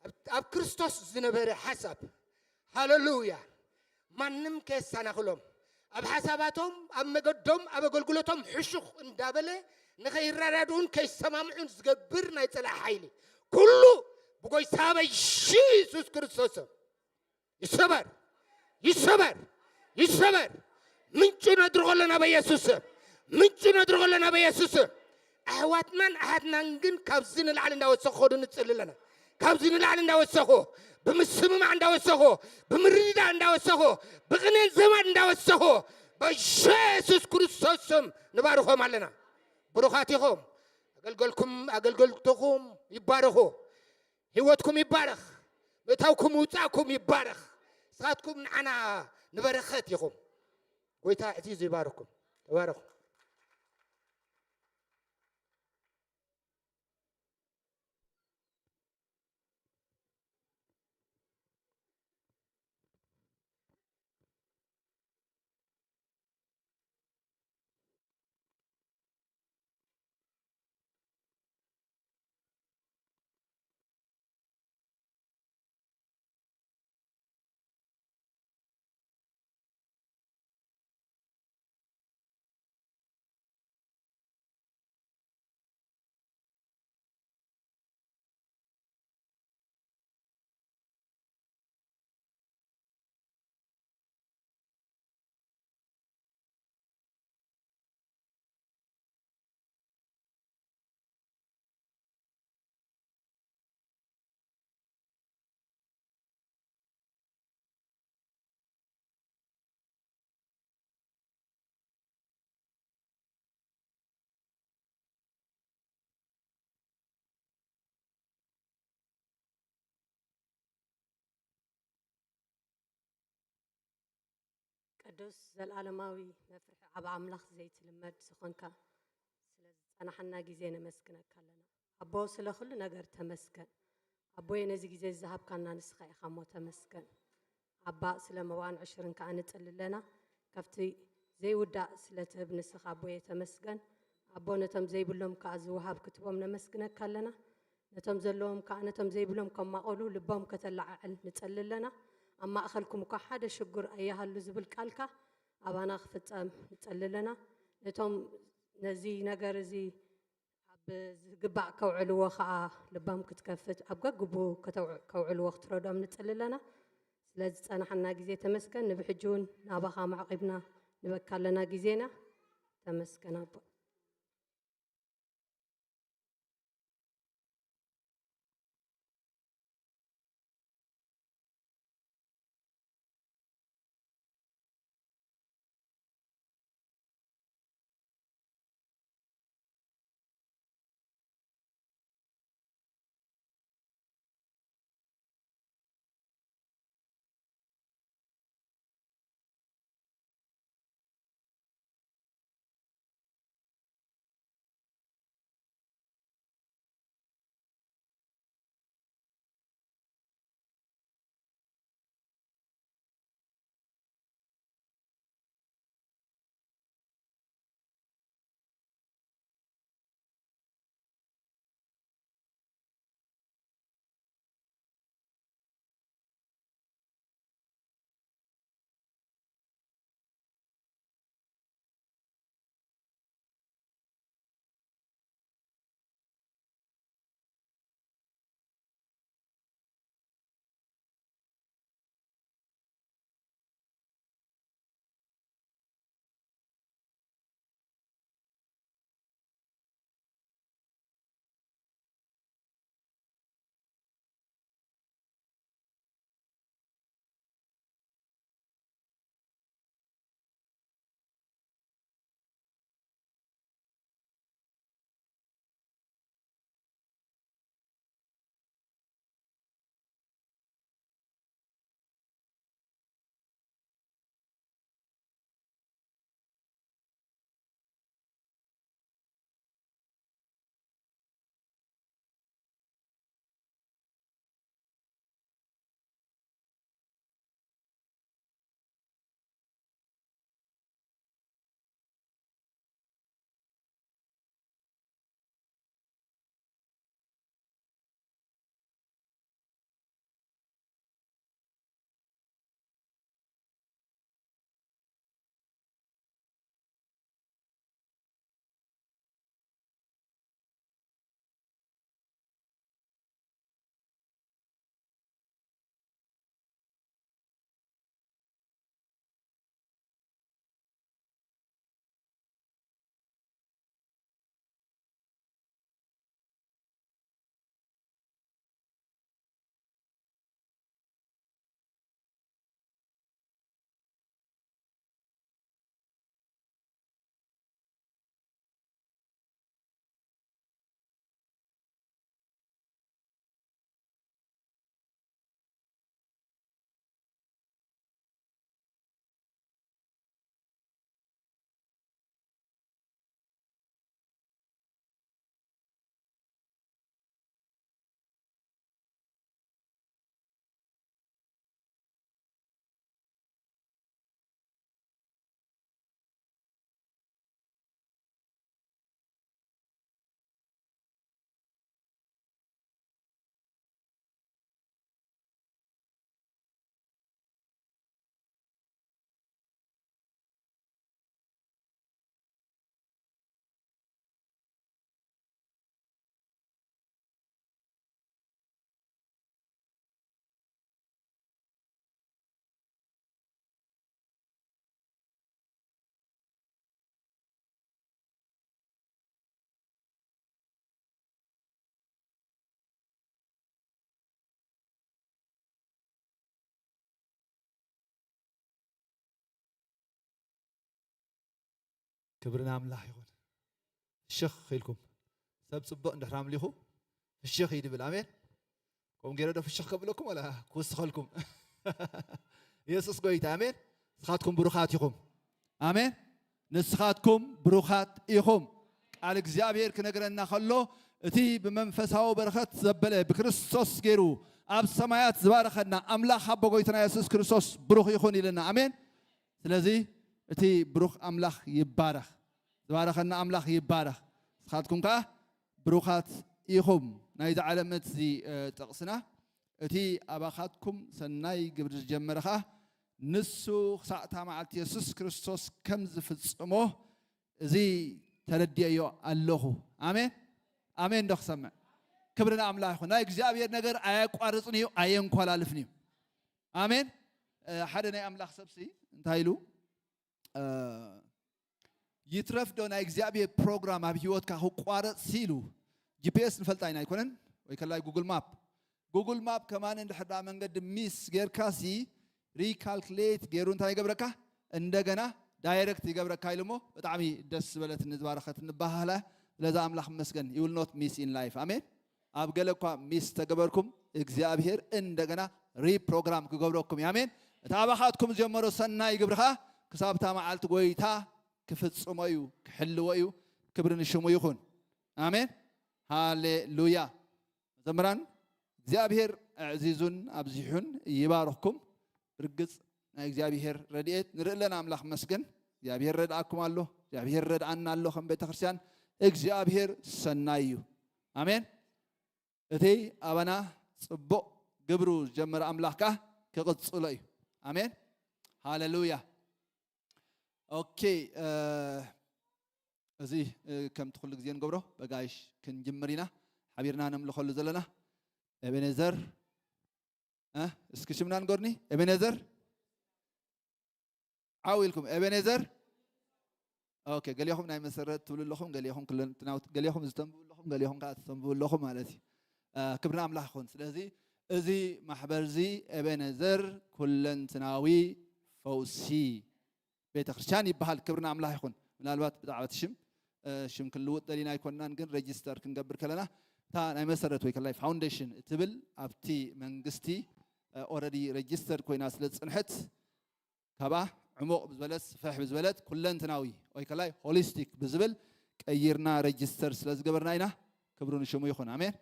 ኣብ፣ ኣብ ክርስቶስ ዝነበረ ሓሳብ። ሃሌሉያ። ማንም ከየሰናኽሎም። ኣብ ሓሳባቶም፣ ኣብ መገዶም፣ ኣብ ኣገልግሎቶም ሕሹኽ እንዳበለ ንኸይረዳድኡን ከይሰማምዑን ዝገብር ናይ ጸላኢ ሓይሊ። ኩሉ ብጎይታ በኢየሱስ ክርስቶስ ስም ይሰበር፣ ይሰበር፣ ይሰበር። ምንጩ ነድርቖ ኣለና በኢየሱስ ስም። ምንጩ ነድርቖ ኣለና በኢየሱስ ስም። ኣሕዋትናን ኣሓትናን ግን ካብዚ ንላዕሊ እንዳወሰኹ ኸዱ ንጽሊ ኣለና። ካብዚ ንላዕሊ እንዳወሰኹ ብምስምማዕ እንዳወሰኾ፣ ብምርድዳእ እንዳወሰኾ፣ ብቕኔን ዜማን እንዳወሰኾ፣ በየሱስ ክርስቶስ ስም ንባርኾም ኣለና። ብሩኻት ኢኹም። ኣገልገልኩም፣ ኣገልገልትኹም ይባረኹ። ህይወትኩም ይባረኽ። ምእታውኩም ምውጻእኩም ይባረኽ። ንስኻትኩም ንዓና ንበረኸት ኢኹም። ጎይታ ዕዚዙ ይባርኩም። ተባረኹ። ቅዱስ፣ ዘልኣለማዊ፣ መፍርሒ ኣብ ኣምላኽ ዘይትልመድ ዝኾንካ፣ ስለ ዝጸናሓና ግዜ ነመስግነካ ኣለና። ኣቦ፣ ስለ ኩሉ ነገር ተመስገን። ኣቦየ፣ ነዚ ግዜ ዝሃብካና ንስኻ ኢኻ እሞ ተመስገን። ኣባ፣ ስለ መባእን ዕሽርን ከኣ ንጽሊ ኣለና። ካብቲ ዘይውዳእ ስለ ትህብ ንስኻ ኣቦየ ተመስገን። ኣቦ፣ ነቶም ዘይብሎም ከኣ ዝወሃብ ክትቦም ነመስግነካ ኣለና። ነቶም ዘለዎም ከኣ ነቶም ዘይብሎም ከማቐሉ ልቦም ከተለዓዕል ንጸሊ ኣለና። ኣብ ማእኸልኩም እኳ ሓደ ሽጉር ኣይሃሉ ዝብል ቃልካ ኣባና ክፍጸም ንጸሊ ኣለና። ነቶም ነዚ ነገር እዚ ኣብ ዝግባእ ከውዕልዎ ከኣ ልቦም ክትከፍት ኣብ ገግቡ ከተው-፣ ከውዕልዎ ክትረዶም ንጸሊ ኣለና። ስለ ዝጸናሓና ግዜ ተመስገን። ንብሕጂ እውን ናባኻ ማዕቒብና ንበካ ኣለና ግዜና። ተመስገን ኣቦ። ክብሪ ንኣምላኽ ይኹን። ፍሽኽ ኢልኩም ሰብ ጽቡቕ እንድሕር ኣምሊኹ ፍሽኽ እዩ ድብል። ኣሜን። ከምኡ ገይረ ዶ ፍሽኽ ከብለኩም ዋላ ክውስኸልኩም? የሱስ ጎይታ። ኣሜን። ንስኻትኩም ብሩኻት ኢኹም። ኣሜን። ንስኻትኩም ብሩኻት ኢኹም። ቃል እግዚኣብሔር ክነግረና ከሎ እቲ ብመንፈሳዊ በረኸት ዘበለ ብክርስቶስ ገይሩ ኣብ ሰማያት ዝባረኸና ኣምላኽ ኣቦ ጎይታና የሱስ ክርስቶስ ብሩኽ ይኹን ኢለና። ኣሜን። ስለዚ እቲ ብሩኽ ኣምላኽ ይባረኽ። ዝባረኸና ኣምላኽ ይባረኽ። ንስኻትኩም ከኣ ብሩኻት ኢኹም። ናይዚ ዓለም እዚ፣ እ፣ ጥቕስና፣ እቲ ኣባኻትኩም ሰናይ ግብሪ ዝጀመረ ኸኣ ንሱ ክሳዕ እታ መዓልቲ የሱስ ክርስቶስ ከም ዝፍጽሞ እዚ ተረዲኤዮ ኣለኹ። ኣሜን። ኣሜን ዶ ክሰምዕ? ክብሪ ንኣምላኽ ይኹን። ናይ እግዚኣብሔር ነገር ኣየቋርጽን እዩ፣ ኣየንኮላልፍን እዩ። ኣሜን። እ፣ ሓደ ናይ ኣምላኽ ሰብሲ እንታይ ኢሉ፣ እ፣ ይትረፍ ዶ ናይ እግዚኣብሔር ፕሮግራም ኣብ ህይወትካ ክቋረጽ ሲሉ? ጂ ፒ ኤስ ንፈልጣ ኢና ኣይኮነን? ወይ ከላይ ጉግል ማፕ። ጉግል ማፕ ከማን እንድሕር ደኣ መንገዲ ሚስ ጌርካ ሲ ሪካልኩሌት ገይሩ እንታይ ይገብረካ? እንደገና ዳይሬክት ይገብረካ ኢሉ እሞ ብጣዕሚ ደስ ዝበለትኒ ዝበረኸትኒ በሃላ። ስለዚ ኣምላኽ ይመስገን። You will not miss in life። ኣሜን። ኣብ ገለ እኳ ሚስ ተገበርኩም እግዚኣብሔር እንደገና ሪፕሮግራም ክገብረኩም እዩ። ኣሜን። እቲ ኣባኻትኩም ዝጀመሮ ሰናይ ግብርኻ ክሳብ እታ መዓልቲ ጎይታ ክፍጽሞ እዩ፣ ክሕልዎ እዩ። ክብሪ ንሽሙ ይኹን። ኣሜን። ሃሌሉያ። መዘምራን እግዚኣብሔር ኣዕዚዙን ኣብዚሑን ይባርኽኩም። ብርግጽ ናይ እግዚኣብሔር ረድኤት ንርኢ ኣለና። ኣምላኽ መስገን። እግዚኣብሔር ረድኣኩም ኣሎ። እግዚኣብሔር ረድኣና ኣሎ። ከም ቤተ ክርስቲያን እግዚኣብሔር ሰናይ እዩ። ኣሜን። እቲ ኣባና ጽቡቕ ግብሩ ዝጀመረ ኣምላኽ ከኣ ክቕጽሎ እዩ። ኣሜን። ሃሌሉያ። ኦኬ፣ እ፣ እዚ፣ እ፣ ከምቲ ኩሉ ግዜ ንገብሮ በጋይሽ ክንጅምር ኢና። ሓቢርና ነምልኸሉ ዘለና ኤቤኔዘር፣ እ፣ እስኪ ሽምና ንገሩኒ። ኤቤኔዘር፣ ዓው ኢልኩም። ኤቤኔዘር። ኦኬ፣ ገሊኹም ናይ መሰረት ትብሉ ኣለኹም፣ ገሊኹም ክለንትናው፣ ገሊኹም ዝተንብቡ ኣለኹም፣ ገሊኹም ከኣ ትተንብቡ ኣለኹም ማለት እዩ። እ፣ ክብሪ ንኣምላኽ ይኹን። ስለዚ እዚ ማሕበር እዚ ኤቤኔዘር ኩለንትናዊ ፈውሲ ቤተ ክርስቲያን ይበሃል። ክብሪ ንኣምላኽ ይኹን። ምናልባት ብዛዕባ እቲ ሽም፣ እ፣ ሽም ክንልውጥ ደሊና ኣይኮንናን፣ ግን ሬጅስተር ክንገብር ከለና እታ ናይ መሰረት ወይ ከላይ ፋውንዴሽን እትብል ኣብቲ መንግስቲ፣ እ፣ ኦረዲ ሬጅስተር ኮይና ስለ ዝጽንሐት፣ ካብኣ ዕሙቕ ብዝበለት፣ ስፍሕ ብዝበለት፣ ኩለንትናዊ ወይ ከላይ ሆሊስቲክ ብዝብል ቀይርና ሬጅስተር ስለ ዝገበርና ኢና። ክብሩ ንሽሙ ይኹን። ኣሜን።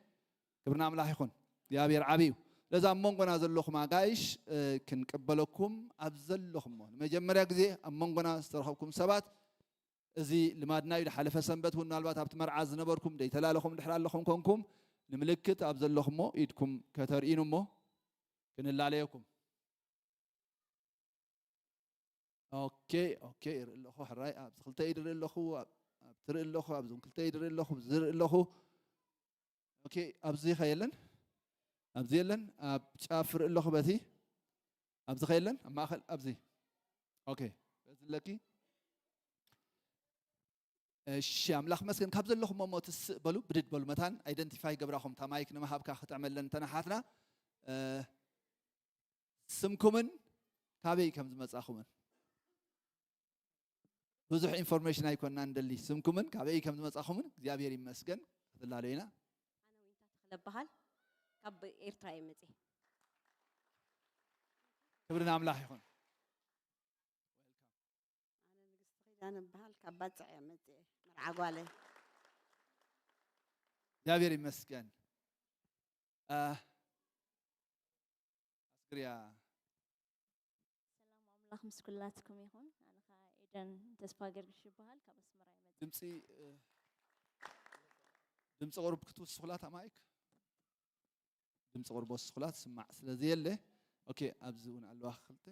ክብሪ ንኣምላኽ ይኹን። እግዚኣብሔር ዓቢ እዩ። ስለዚ ኣብ መንጎና ዘለኹም ኣጋይሽ፣ እ፣ ክንቀበለኩም ኣብ ዘለኹሞ፣ ንመጀመርያ ግዜ ኣብ መንጎና ዝተረኸብኩም ሰባት፣ እዚ ልማድና እዩ። ዝሓለፈ ሰንበት እውን ምናልባት ኣብቲ መርዓ ዝነበርኩም፣ ዘይተላለኹም ድሕር ኣለኹም ኮንኩም፣ ንምልክት ኣብ ዘለኹሞ ኢድኩም ከተርእዩን እሞ ክንላለየኩም። ኦኬ፣ ኦኬ፣ ይርኢ ኣለኹ። ሕራይ ኣብዚ ክልተ ኢድ ይርኢ ኣለኹ፣ ኣብ-፣ ኣብቲ ይርኢ ኣለኹ፣ ኣብዚ እውን ክልተ ኢድ ይርኢ ኣለኹ፣ ኣብዚ ይርኢ ኣለኹ። ኦኬ፣ ኣብዚ ኸ የለን? ኣብዚ የለን? ኣብ ጫፍ ይርኢ ኣለኹ በቲ። ኣብዚ ኸ የለን? ኣብ ማእኸል፣ ኣብዚ። ኦኬ፣ በዚ ኣለኪ። እሺ፣ ኣምላኽ መስገን። ካብ ዘለኹም እሞ ትስእ በሉ፣ ብድድ በሉ። መታን ኣይደንቲፋይ ገብራኹም፣ እታ ማይክ ንምሃብካ ክጥዕመለን እተን ኣሓትና። እ፣ ስምኩምን ካበይ ከም ዝመጻኹምን። ብዙሕ ኢንፎርሜሽን ኣይኮንና ንደሊ። ስምኩምን ካበይ ከም ዝመጻኹምን እግዚኣብሔር ይመስገን። ክትላለዩና። ኣነ ዊንታ ተኽለ እበሃል። ካብ ኤርትራ እየ መጽየ። ክብሪ ንኣምላኽ ይኹን። ኣነ ንግስቲ ኪዳነ እበሃል፣ ካብ ባጽዕ እየ መጽየ። መርዓ ጓለይ። እግዚኣብሔር ይመስገን። እ፣ ኣስግርያ። ሰላም ኣምላኽ ምስ ኩላትኩም ይኹን። ኣነ ኸኣ ኤደን ተስፋ ገርግሽ ይበሃል፣ ካብ ኣስመራ እየ መጽየ። ድምጺ፣ እ፣ ድምጺ ቁሩብ ክትውስኹላ እታ ማይክ። ድምጺ ቁሩብ ወስኹላ ትስማዕ ስለ ዘየለ። ኦኬ፣ ኣብዚ እውን ኣለዋ ክልተ።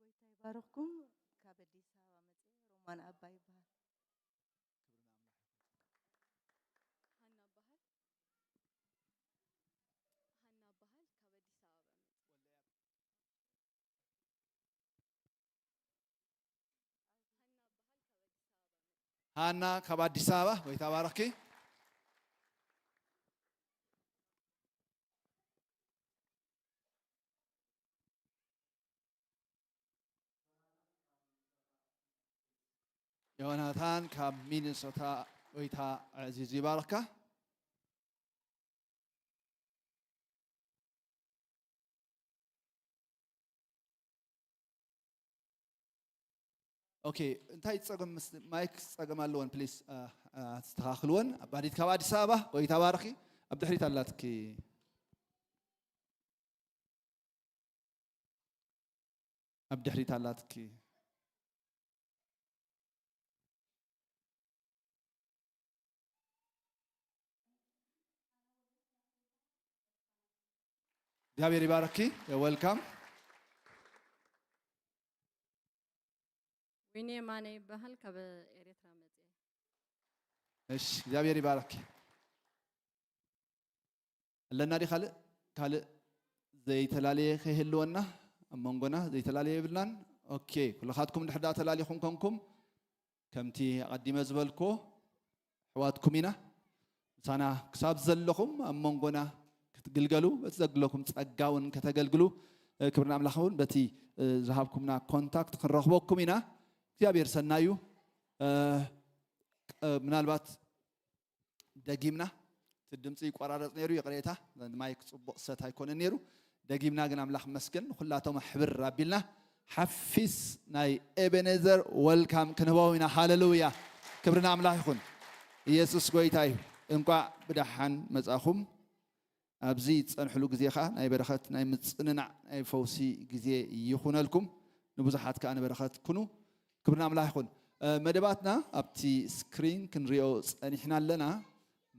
ጎይታ ይባርኽኩም። ካብ ኣዲስ ኣበባ መጽየ ሮማን ኣባ ይበሃል። ሃና በሃል። ሃና በሃል። ካብ ኣዲስ ኣበባ መጽየ። ሃና ካብ ኣዲስ ኣበባ፣ ጎይታ ባርኽኪ። ዮናታን ካብ ሚኒሶታ፣ ጎይታ ኣዕዚዙ ይባርኽካ። ኦኬ፣ እንታይ ጸገም ምስ ማይክ ጸገም ኣለወን፣ ፕሊስ፣ አ፣ አ፣ ኣስተኻኽልወን። ኣባዲት ካብ ኣዲስ ኣበባ፣ ጎይታ ባርኺ። ኣብ ድሕሪት ኣላትኪ። ኣብ ድሕሪት ኣላትኪ። እግዚኣብሔር ይባረኪ። ዌልካም። ዊኔ ማነ ይበሃል፣ ካብ ኤርትራ መጽየ። እሺ፣ እግዚኣብሔር ይባረኪ። ኣለና ዲ ካልእ? ካልእ ዘይተላለየ ከይህልወና፣ ኣብ መንጎና ዘይተላለየ የብልናን። ኦኬ፣ ኩልኻትኩም ድሕር ዳ ተላሊኹም ኮንኩም፣ ከምቲ ኣቐዲመ ዝበልኩዎ፣ ኣሕዋትኩም ኢና። ምሳና ክሳብ ዘለኹም ኣብ መንጎና ክትግልገሉ፣ በቲ ዘግለኩም ጸጋ እውን ከተገልግሉ፣ እ፣ ክብሪ ንኣምላኽ እውን በቲ፣ እ፣ ዝሃብኩምና ኮንታክት ክንረኽበኩም ኢና። እግዚኣብሔር ሰናዩ። እ፣ እ፣ ምናልባት ደጊምና፣ እቲ ድምፂ ይቆራረፅ ነይሩ፣ ይቕሬታ፣ ማይክ ፅቡቕ ሰት ኣይኮነን ነይሩ። ደጊምና ግን ኣምላኽ መስገን ንኹላቶም ኣሕብር ኣቢልና ሓፊስ ናይ ኤቤኔዘር ወልካም ክንህቦም ኢና። ሃለሉያ፣ ክብሪ ንኣምላኽ ይኹን። ኢየሱስ ጎይታ እዩ። እንቋዕ ብደሓን መጻኹም። ኣብዚ ዝጸንሕሉ ግዜ ኸኣ ናይ በረኸት፣ ናይ ምጽንናዕ፣ ናይ ፈውሲ ግዜ ይኹነልኩም። ንብዙሓት ከኣ ንበረኸት ኩኑ። ክብሪ ንኣምላኽ ይኹን። እ፣ መደባትና ኣብቲ ስክሪን ክንሪኦ ጸኒሕና ኣለና።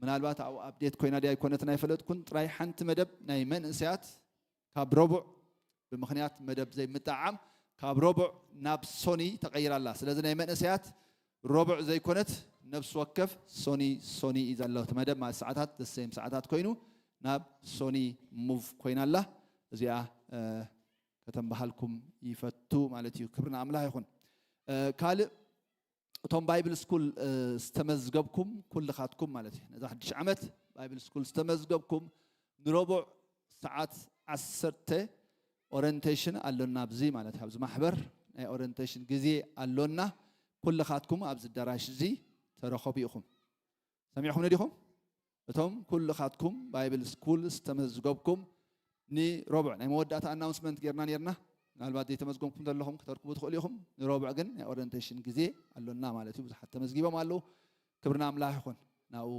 ምናልባት ኣብኡ ኣፕዴት ኮይና ድያ ኣይኮነትን ኣይፈለጥኩን። ጥራይ ሓንቲ መደብ ናይ መንእሰያት ካብ ረቡዕ ብምኽንያት መደብ ዘይምጥዕዓም ካብ ረቡዕ ናብ ሶኒ ተቐይራ ኣላ። ስለዚ ናይ መንእሰያት ረቡዕ ዘይኮነት ነብሲ ወከፍ ሶኒ ሶኒ እዩ ዘሎ። እቲ መደብ ማለት ሰዓታት ዘሰይም ሰዓታት ኮይኑ ናብ ሶኒ ሙቭ ኮይና ኣላ። እዚኣ እ፣ ከተንበሃልኩም ይፈቱ ማለት እዩ። ክብሪ ንኣምላኽ ይኹን። እ፣ ካልእ እቶም ባይብል ስኩል እ፣ ዝተመዝገብኩም ኩልኻትኩም ማለት እዩ። ነዛ ሓድሽ ዓመት ባይብል ስኩል ዝተመዝገብኩም ንረቡዕ ሰዓት ዓሰርተ ኦሪንቴሽን ኣሎና ኣብዚ ማለት እዩ። ኣብዚ ማሕበር ናይ ኦሪንቴሽን ግዜ ኣሎና። ኩልኻትኩም ኣብዚ ኣዳራሽ እዚ ተረኸቡ ኢኹም። ሰሚዕኹምኒ ዲኹም? እቶም ኩልኻትኩም ባይብል ስኩል ዝተመዝገብኩም ንረቡዕ ናይ መወዳእታ ኣናውንስመንት ጌርና ኔርና። ምናልባት ዘይተመዝገምኩም ዘለኹም ክተርክቡ ትኽእሉ ኢኹም። ንረቡዕ ግን ናይ ኦሪንቴሽን ግዜ ኣሎና ማለት እዩ። ብዙሓት ተመዝጊቦም ኣለዉ። ክብሪ ንኣምላኽ ይኹን። ናብኡ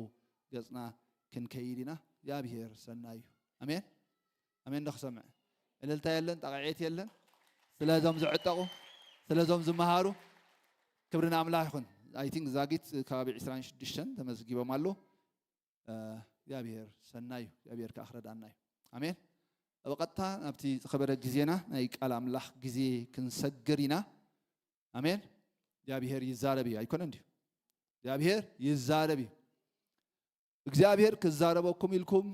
ገጽና ክንከይድ ኢና። እግዚኣብሄር ሰናይ እዩ። ኣሜን። ኣሜን ዶ ክሰምዕ? እልልታ የለን፣ ጣቕዒት የለን። ስለዞም ዝዕጠቑ፣ ስለዞም ዝመሃሩ ክብሪ ንኣምላኽ ይኹን። ኣይ ቲንክ ዛጊት ከባቢ ዕስራን ሽዱሽተን ተመዝጊቦም ኣለዉ። እ፣ እግዚኣብሄር ሰናይ እዩ። እግዚኣብሄር ከኣ ክረድኣና እዩ። ኣሜን። ብቐጥታ ናብቲ ዝኸበረ ግዜና ናይ ቃል ኣምላኽ ግዜ ክንሰግር ኢና። ኣሜን። እግዚኣብሄር ይዛረብ እዩ፣ ኣይኮነን ድዩ? እግዚኣብሄር ይዛረብ እዩ። እግዚኣብሄር ክዛረበኩም ኢልኩም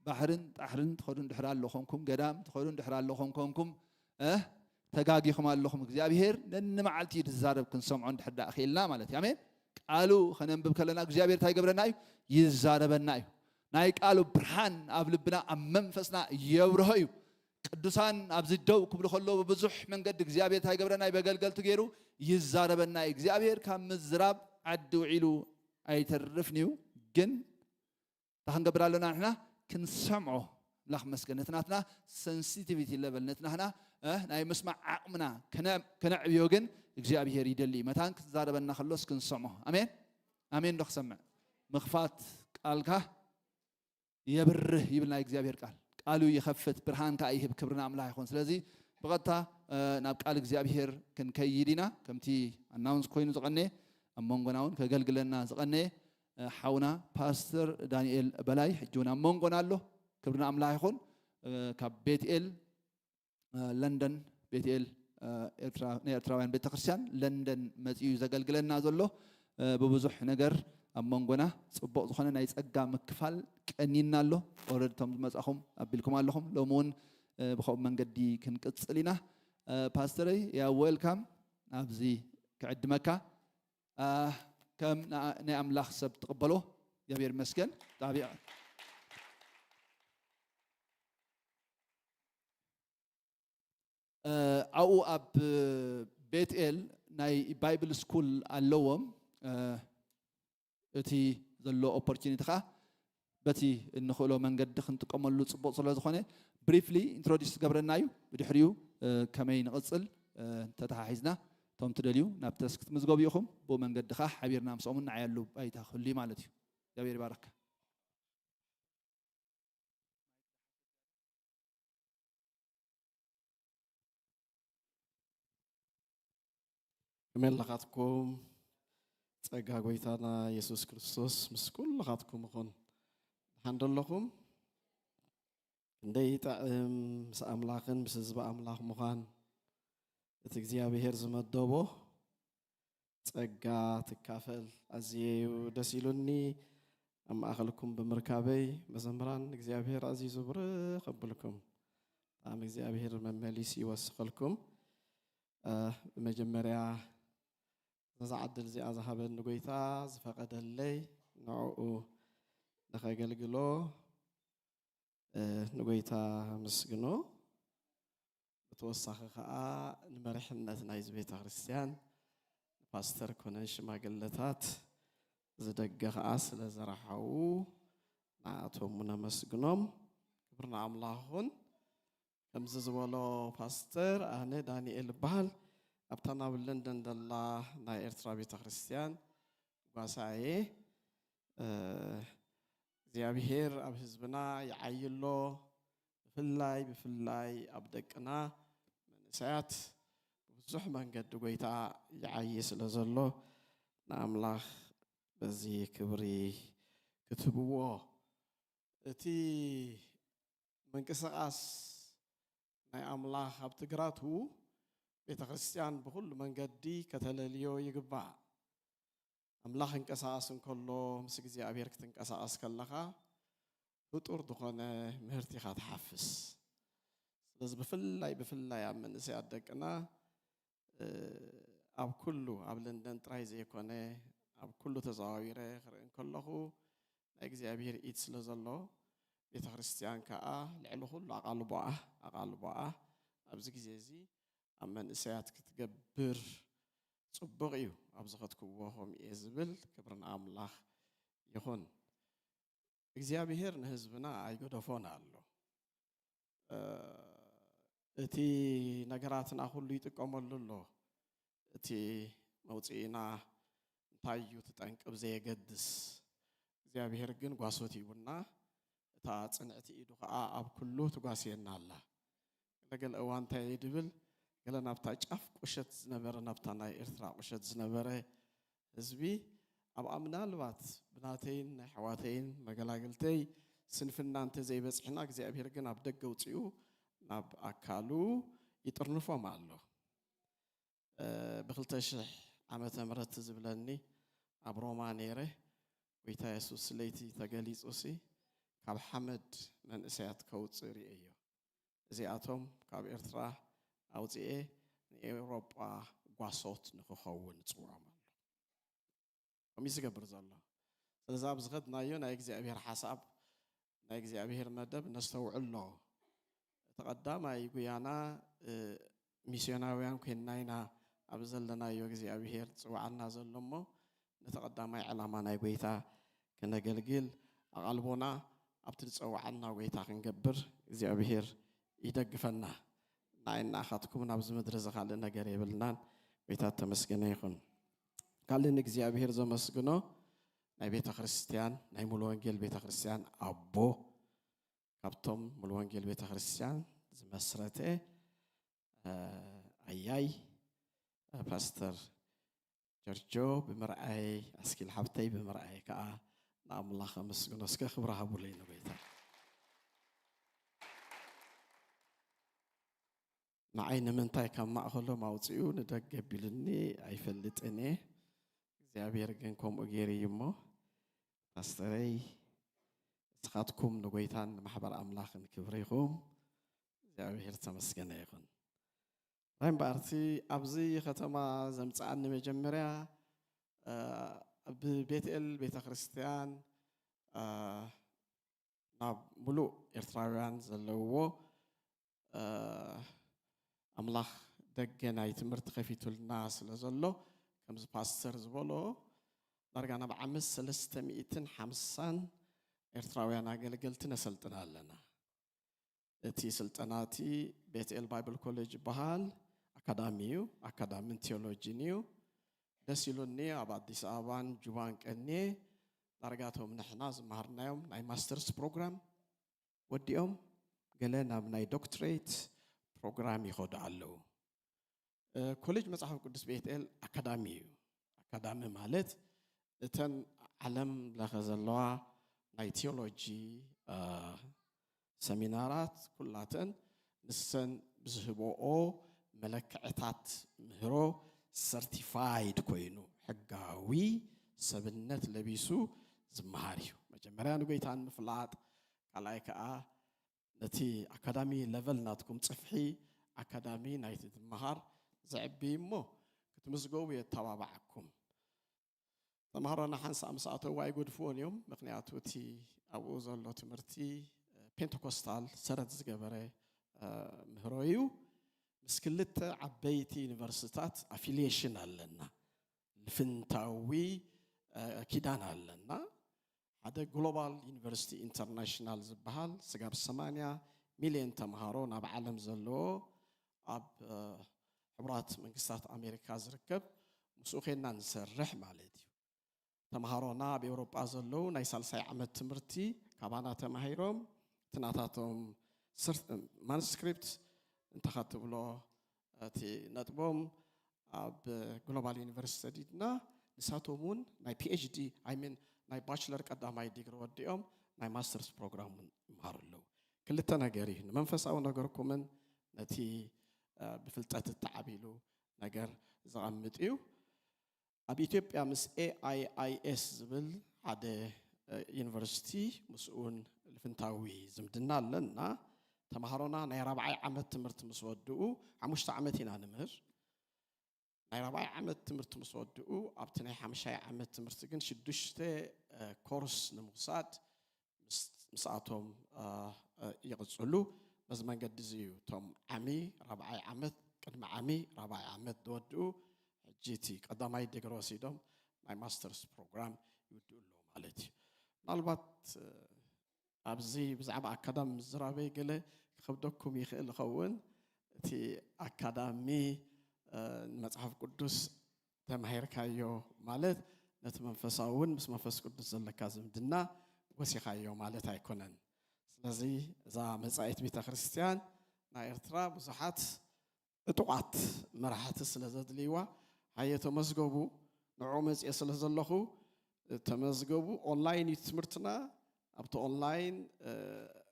ባሕርን ጣሕርን ትኸዱ እንድሕር ኣሎ ኮንኩም፣ ገዳም ትኸዱ እንድሕር ኣሎ ኮንኩም፣ እ፣ ተጋጊኹም ኣለኹም። እግዚኣብሄር ነንመዓልቲ እዩ ዝዛረብ፣ ክንሰምዖ እንድሕር ደኣ ክኢልና ማለት እዩ። ኣሜን። ቃሉ ከነንብብ ከለና እግዚኣብሄር እንታይ ይገብረና እዩ? ይዛረበና እዩ። ናይ ቃሉ ብርሃን ኣብ ልብና፣ ኣብ መንፈስና የብርሆ እዩ። ቅዱሳን ኣብዚ ደው ክብሉ ከለዉ ብብዙሕ መንገዲ እግዚኣብሄር እንታይ ይገብረና እዩ? በገልገልቱ ገይሩ ይዛረበና እዩ። እግዚኣብሄር ካብ ምዝራብ ዓዲ ውዒሉ ኣይተርፍን እዩ። ግን እንታይ ክንገብር ኣለና ንሕና? ክንሰምዖ። ኣምላኽ መስገን። ነቲ ናትና ሰንሲቲቪቲ ለቨል፣ ነቲ ናትና፣ እ፣ ናይ ምስማዕ ዓቕምና ከነ-፣ ከነዕብዮ ግን እግዚኣብሄር ይደሊ እዩ። መታን ክትዛረበና ከሎስ ክንሰምዖ። ኣሜን። ኣሜን ዶ ክሰምዕ? ምኽፋት ቃልካ የብርህ ይብል ናይ እግዚኣብሄር ቃል። ቃሉ ይኸፍት፣ ብርሃን ከኣ ይህብ። ክብሪ ንኣምላኽ ይኹን። ስለዚ ብቐጥታ፣ እ፣ ናብ ቃል እግዚኣብሄር ክንከይድ ኢና። ከምቲ ኣናውንስ ኮይኑ ዝቐነየ፣ ኣብ መንጎና እውን ከገልግለና ዝቐነየ፣ እ፣ ሓውና ፓስተር ዳንኤል በላይ ሕጂ እውን ኣብ መንጎና ኣሎ። ክብሪ ንኣምላኽ ይኹን። እ፣ ካብ ቤትኤል እ፣ ለንደን ቤትኤል፣ እ፣ ኤርትራ-፣ ናይ ኤርትራውያን ቤተክርስትያን ለንደን መጺኡ ዘገልግለና ዘሎ፣ እ፣ ብብዙሕ ነገር ኣብ መንጎና ጽቡቕ ዝኾነ ናይ ጸጋ ምክፋል ቀኒና ኣሎ። ኦረዲ እቶም ዝመጻኹም ኣቢልኩም ኣለኹም። ሎሚ እውን፣ እ፣ ብኸምኡ መንገዲ ክንቅጽል ኢና። እ፣ ፓስተረይ፣ ያ ዌልካም፣ ኣብዚ ክዕድመካ። እ፣ ከም ና-፣ ናይ ኣምላኽ ሰብ ትቕበሎ። እግዚኣብሔር ይመስገን። ጣቢያ እ፣ ኣብኡ ኣብ ቤትኤል ናይ ባይብል ስኩል ኣለዎም። እቲ ዘሎ ኦፖርቹኒቲ ከዓ በቲ እንኽእሎ መንገዲ ክንጥቀመሉ ፅቡቕ ስለ ዝኾነ፣ ብሪፍሊ ኢንትሮዲስ ትገብረና እዩ። ብድሕሪኡ ከመይ ንቕፅል ተተሓሒዝና፣ እቶም ትደልዩ ናብ ተስክ ክትምዝገቡ ኢኹም። ብኡ መንገዲ ከዓ ሓቢርና ምስኦምን ንዓየሉ ባይታ ክህሉ ማለት እዩ። እግዚኣብሔር ይባረካ። ከመይ ኣለኻትኩም? ጸጋ ጎይታና የሱስ ክርስቶስ ምስ ኩልኻትኩም ይኹን። ደሓን ዶ ኣለኹም? ክንደይ ይጥዕም ምስ ኣምላኽን ምስ ህዝቢ ኣምላኽ ምዃን። እቲ እግዚኣብሔር ዝመደቦ ጸጋ ትካፈል ኣዝየ እዩ ደስ ኢሉኒ ኣብ ማእኸልኩም ብምርካበይ። መዘምራን እግዚኣብሔር ኣዝዩ ዝብርኽ ኣብልኩም። ብጣዕሚ እግዚኣብሔር መመሊስ ይወስኸልኩም። ብመጀመርያ ነዛ ዕድል እዚኣ ዝሃበኒ ጎይታ ዝፈቐደለይ ንዕኡ ንኸገልግሎ ንጎይታ ኣመስግኖ። ብተወሳኺ ከዓ ንመሪሕነት ናይዚ ቤተ ክርስቲያን ንፓስተር ኮነ ሽማግለታት ዝደገ ከዓ ስለ ዘረሓዉ ንኣቶም እውን ኣመስግኖም። ክብሪ ንኣምላኽ ይኹን። ከምዚ ዝበሎ ፓስተር ኣነ ዳንኤል እበሃል። ኣብታ ናብ ለንደን ዘላ ናይ ኤርትራ ቤተ ክርስቲያን ጓሳ እየ። እግዚኣብሄር ኣብ ህዝብና ይዓይሎ። ብፍላይ ብፍላይ ኣብ ደቅና መንእሰያት ብብዙሕ መንገዲ ጎይታ ይዓይ ስለ ዘሎ ንኣምላኽ በዚ ክብሪ ክትህብዎ። እቲ ምንቅስቓስ ናይ ኣምላኽ ኣብቲ ግራቱ ቤተ ክርስቲያን ብኹሉ መንገዲ ከተለልዮ ይግባእ። ኣምላኽ ክንቀሳቐስ እንከሎ ምስ እግዚኣብሔር ክትንቀሳቐስ ከለኻ ፍጡር ዝኾነ ምህርቲ ኢኻ ትሓፍስ። ስለዚ ብፍላይ ብፍላይ ኣብ መንእሰያት ደቅና ኣብ ኩሉ ኣብ ለንደን ጥራይ ዘይኮነ ኣብ ኩሉ ተዘዋዊረ ክርኢ እንከለኹ ናይ እግዚኣብሔር ኢድ ስለ ዘሎ ቤተ ክርስቲያን ከዓ ልዕሊ ኩሉ ኣቓልቦኣ ኣቓልቦኣ ኣብዚ ግዜ እዚ ኣብ መንእሰያት ክትገብር ጽቡቕ እዩ። ኣብ ዝኸድክዎ ከምኡ እየ ዝብል። ክብሪ ንኣምላኽ ይኹን። እግዚኣብሔር ንህዝብና ኣይገደፎን ኣሎ። እቲ ነገራትና ኩሉ ይጥቀመሉ ኣሎ። እቲ መውፅኢና እንታይ እዩ ትጠንቅብ ዘየገድስ እግዚኣብሔር ግን ጓሶት ሂቡና እታ ፅንዕቲ ኢዱ ከዓ ኣብ ኩሉ ትጓስየና ኣላ። ገለገለ እዋን እንታይ እየ ድብል ገለ ናብታ ጫፍ ቁሸት ዝነበረ ናብታ ናይ ኤርትራ ቁሸት ዝነበረ ህዝቢ ኣብኣ ምናልባት ብናተይን ናይ ኣሕዋተይን መገላግልተይ ስንፍና እንተዘይበፅሕና እግዚኣብሔር ግን ኣብ ደገ ውፅኡ ናብ ኣካሉ ይጥርንፎም ኣሎ። ብክልተ ሽሕ ዓመተ ምህረት ዝብለኒ ኣብ ሮማ ነይረ ጎይታ የሱስ ለይቲ ተገሊፁ ሲ ካብ ሓመድ መንእሰያት ከውፅእ ርእየዮ። እዚኣቶም ካብ ኤርትራ ኣውፅኤ ንኤውሮጳ ጓሶት ንክኸውን እፅውዖም ኣሎ። ከምኡ ዝገብር ዘሎ ስለዚ ኣብ ዝኸድናዮ ናይ እግዚኣብሔር ሓሳብ ናይ እግዚኣብሔር መደብ ነስተውዕሎ። እቲ ቀዳማይ ጉያና ሚስዮናውያን ኮይንና ኢና ኣብ ዘለናዮ እግዚኣብሔር ዝፅውዓና ዘሎ እሞ ነቲ ቀዳማይ ዕላማ ናይ ጎይታ ክነገልግል ኣቓልቦና ኣብቲ ዝፀውዓና ጎይታ ክንገብር እግዚኣብሔር ይደግፈና። ንዓይ ንኣኻትኩም ናብዚ ምድሪ እዚ ካልእ ነገር የብልናን። ጎይታ ተመስገነ ይኹን። ካልእ ንእግዚኣብሔር ዘመስግኖ ናይ ቤተ ክርስቲያን ናይ ሙሉ ወንጌል ቤተ ክርስቲያን ኣቦ ካብቶም ሙሉ ወንጌል ቤተ ክርስቲያን ዝመስረተ ኣያይ ፓስተር ጀርጆ ብምርኣይ ኣስኪል ሓብተይ ብምርኣይ ከዓ ንኣምላኽ ኣመስግኖ እስከ ክብሪ ሃቡለይ ንጎይታ። ንዓይ ንምንታይ ካብ ማእኸሎም ኣውፅኡ ንደገ ቢሉኒ ኣይፈልጥን እየ። እግዚኣብሔር ግን ከምኡ ገይሩ እዩ እሞ ፓስተረይ ንስኻትኩም ንጎይታን ንማሕበር ኣምላኽን ክብሪ ይኹም። እግዚኣብሔር ተመስገነ ይኹን። ራይ እምበኣርቲ ኣብዚ ከተማ ዘምፅኣኒ መጀመርያ ብቤትኤል ቤተ ክርስቲያን ናብ ሙሉእ ኤርትራውያን ዘለውዎ ኣምላኽ ደገ ናይ ትምህርቲ ከፊቱልና ስለ ዘሎ ከምዚ ፓስተር ዝበሎ ዳርጋ ናብ ዓመት ሰለስተ ሚእትን ሓምሳን ኤርትራውያን ኣገልገልቲ ነሰልጥን ኣለና። እቲ ስልጠና እቲ ቤትኤል ባይብል ኮሌጅ ይበሃል። ኣካዳሚ እዩ፣ ኣካዳምን ቴዎሎጂን እዩ። ደስ ኢሉኒ ኣብ ኣዲስ ኣበባን ጁባን ቀንየ ዳርጋቶም ንሕና ዝመሃርናዮም ናይ ማስተርስ ፕሮግራም ወዲኦም ገለ ናብ ናይ ዶክትሬት ፕሮግራም ይኸዱ ኣለዉ። ኮሌጅ መጽሓፍ ቅዱስ ቤትኤል ኣካዳሚ እዩ። ኣካዳሚ ማለት እተን ዓለም ለኸ ዘለዋ ናይ ቴዎሎጂ ሰሚናራት ኩላተን ንሰን ብዝህበኦ መለክዕታት ምህሮ ሰርቲፋይድ ኮይኑ ሕጋዊ ሰብነት ለቢሱ ዝመሃር እዩ። መጀመርያ ንጎይታን ምፍላጥ፣ ካልኣይ ከዓ ነቲ ኣካዳሚ ለቨል ናትኩም ጽፍሒ ኣካዳሚ ናይቲ ትመሃር ዘዕቢ እሞ ክትምዝገቡ የተባባዓኩም። ተምሃሮና ሓንሳእ ምስ ኣተዉ ኣይገድፍዎን እዮም። ምክንያቱ እቲ ኣብኡ ዘሎ ትምህርቲ ፔንተኮስታል ሰረት ዝገበረ ምህሮ እዩ። ምስ ክልተ ዓበይቲ ዩኒቨርሲታት ኣፊሊየሽን ኣለና። ልፍንታዊ ኪዳን ኣለና። ሓደ ግሎባል ዩኒቨርሲቲ ኢንተርናሽናል ዝበሃል ስጋብ ሰማንያ ሚልዮን ተምሃሮ ናብ ዓለም ዘለዎ ኣብ ሕቡራት መንግስታት ኣሜሪካ ዝርከብ ምስኡ ኬንና ንሰርሕ ማለት እዩ። ተምሃሮና ኣብ ኤውሮጳ ዘለዉ ናይ ሳልሳይ ዓመት ትምህርቲ ካባና ተማሂሮም እቲ ናታቶም ማንስክሪፕት እንተኸትብሎ እቲ ነጥቦም ኣብ ግሎባል ዩኒቨርሲቲ ሰዲድና ንሳቶም እውን ናይ ፒኤችዲ ኣይሚን ናይ ባችለር ቀዳማይ ዲግሪ ወዲኦም ናይ ማስተርስ ፕሮግራም እውን ይምሃሩ ኣለዉ። ክልተ ነገር እዩ፣ ንመንፈሳዊ ነገርኩምን ነቲ ብፍልጠት እተዓቢሉ ነገር ዘቐምጥ እዩ። ኣብ ኢትዮጵያ ምስ ኤኣይኣይኤስ ዝብል ሓደ ዩኒቨርሲቲ ምስኡን ልፍንታዊ ዝምድና ኣለና። ተምሃሮና ናይ ራብዓይ ዓመት ትምህርቲ ምስ ወድኡ ሓሙሽተ ዓመት ኢና ንምህር። ናይ ራብዓይ ዓመት ትምህርቲ ምስ ወድኡ ኣብቲ ናይ ሓምሻይ ዓመት ትምህርቲ ግን ሽዱሽተ ኮርስ ንምውሳድ ምስኣቶም ይቕፅሉ። በዚ መንገዲ እዚ እዩ እቶም ዓሚ ራብዓይ ዓመት ቅድሚ ዓሚ ራብዓይ ዓመት ዝወድኡ ሕጂ እቲ ቀዳማይ ዲግሪ ወሲዶም ናይ ማስተርስ ፕሮግራም ይውድኡ ኣለዉ ማለት እዩ። ምናልባት ኣብዚ ብዛዕባ ኣካዳሚ ምዝራበይ ገለ ክኸብደኩም ይኽእል ይኸውን። እቲ ኣካዳሚ ንመጽሓፍ ቅዱስ ተማሂርካዮ ማለት ነቲ መንፈሳዊ እውን ምስ መንፈስ ቅዱስ ዘለካ ዝምድና ወሲኻዮ ማለት ኣይኮነን። ስለዚ እዛ መጻኢት ቤተ ክርስቲያን ናይ ኤርትራ ብዙሓት ዕጡቓት መራሕቲ ስለ ዘድልይዋ ሃየ ተመዝገቡ። ንዕኡ መጽየ ስለ ዘለኹ ተመዝገቡ። ኦንላይን እዩ ትምህርትና። ኣብቲ ኦንላይን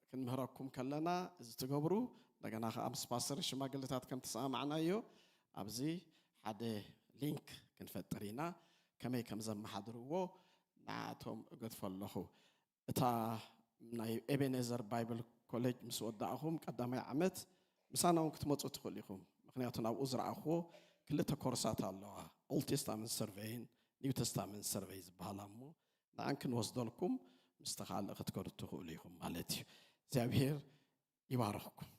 ክንምህረኩም ከለና እዚ ትገብሩ። እንደገና ከዓ ምስ ፓስተር ሽማግሌታት ከም ተሰማማዕናዮ ኣብዚ ሓደ ሊንክ ክንፈጥር ኢና። ከመይ ከም ዘመሓድርዎ ንዓቶም እገድፎ ኣለኹ። እታ ናይ ኤቤኔዘር ባይብል ኮሌጅ ምስ ወዳእኹም ቀዳማይ ዓመት ምሳና እውን ክትመፁ ትኽእሉ ኢኹም። ምክንያቱ ናብኡ ዝረኣኽዎ ክልተ ኮርሳት ኣለዋ፣ ኦልድ ቴስታመንት ሰርቬይን ኒው ቴስታመንት ሰርቬይ ዝበሃላ እሞ ንኣን ክንወስደልኩም ምስቲ ካልእ ክትከዱ ትኽእሉ ኢኹም ማለት እዩ። እግዚኣብሔር ይባረኽኩም።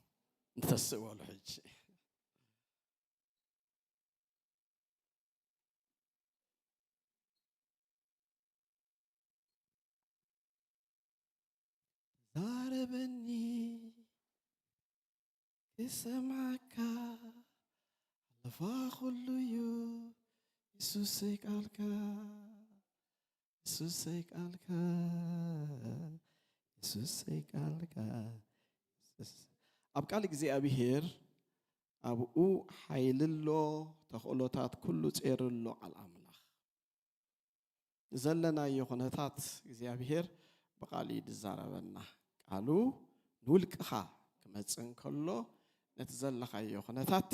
ንተስእ በሉ ሕጂ። ዛረበኒ ክሰማዕካ ኣለፋ ኩሉ እዩ የሱሰይ ቃልካ የሱሰይ ቃልካ የሱሰይ ቃልካ የሱስ ኣብ ቃል እግዚኣብሔር ኣብኡ ሓይሊ ኣሎ፣ ተኽእሎታት ኩሉ ጼሩ ኣሎ ቃል ኣምላኽ። ዘለናዮ ኩነታት እግዚኣብሔር ብቃሉ እዩ ዝዛረበና። ቃሉ ንውልቅኻ ክመጽእ እንከሎ ነቲ ዘለኻዮ ኩነታት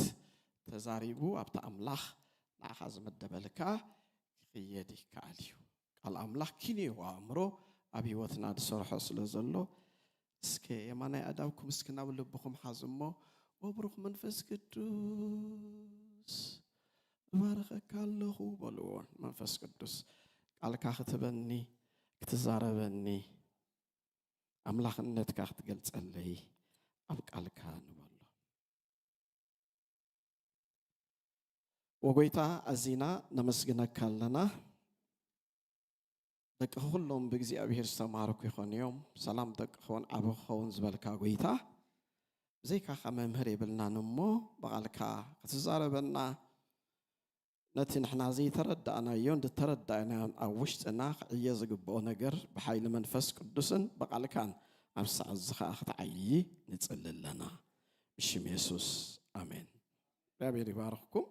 ተዛሪቡ ኣብቲ ኣምላኽ ንዓኻ ዝመደበልካ ክኽየድ ይከኣል እዩ። ቃል ኣምላኽ ኪንዮ ኣእምሮ ኣብ ህይወትና ዝሰርሖ ስለ ዘሎ እስከ የማናይ ኣእዳውኩም እስኪ ናብ ልብኹም ሓዙ እሞ፣ "ኦ ብሩኽ መንፈስ ቅዱስ እባርኸካ ኣለኹ" በልዎ። መንፈስ ቅዱስ ቃልካ ክትበኒ፣ ክትዛረበኒ፣ ኣምላኽነትካ ክትገልጸለይ ኣብ ቃልካ ንበሎ። ወጎይታ ኣዚና ነመስግነካ ኣለና። ደቅኺ ኩሎም ብእግዚኣብሔር ዝተማረኩ ይኾኑ እዮም። ሰላም ደቅኺ እውን ዓቢ ክኸውን ዝበልካ ጐይታ፣ ብዘይካኻ መምህር የብልናን እሞ፣ ብቓልካ ክትዛረበና፣ ነቲ ንሕና ዘይተረዳእናዮን ዝተረዳእናዮን ኣብ ውሽጥና ክዕየ ዝግብኦ ነገር ብሓይሊ መንፈስ ቅዱስን ብቓልካን ኣብ ሰዓት እዚ ኸኣ ክትዓይዪ ንጽሊ ኣለና። ብሽም የሱስ፣ ኣሜን። እግዚኣብሔር ይባርኽኩም።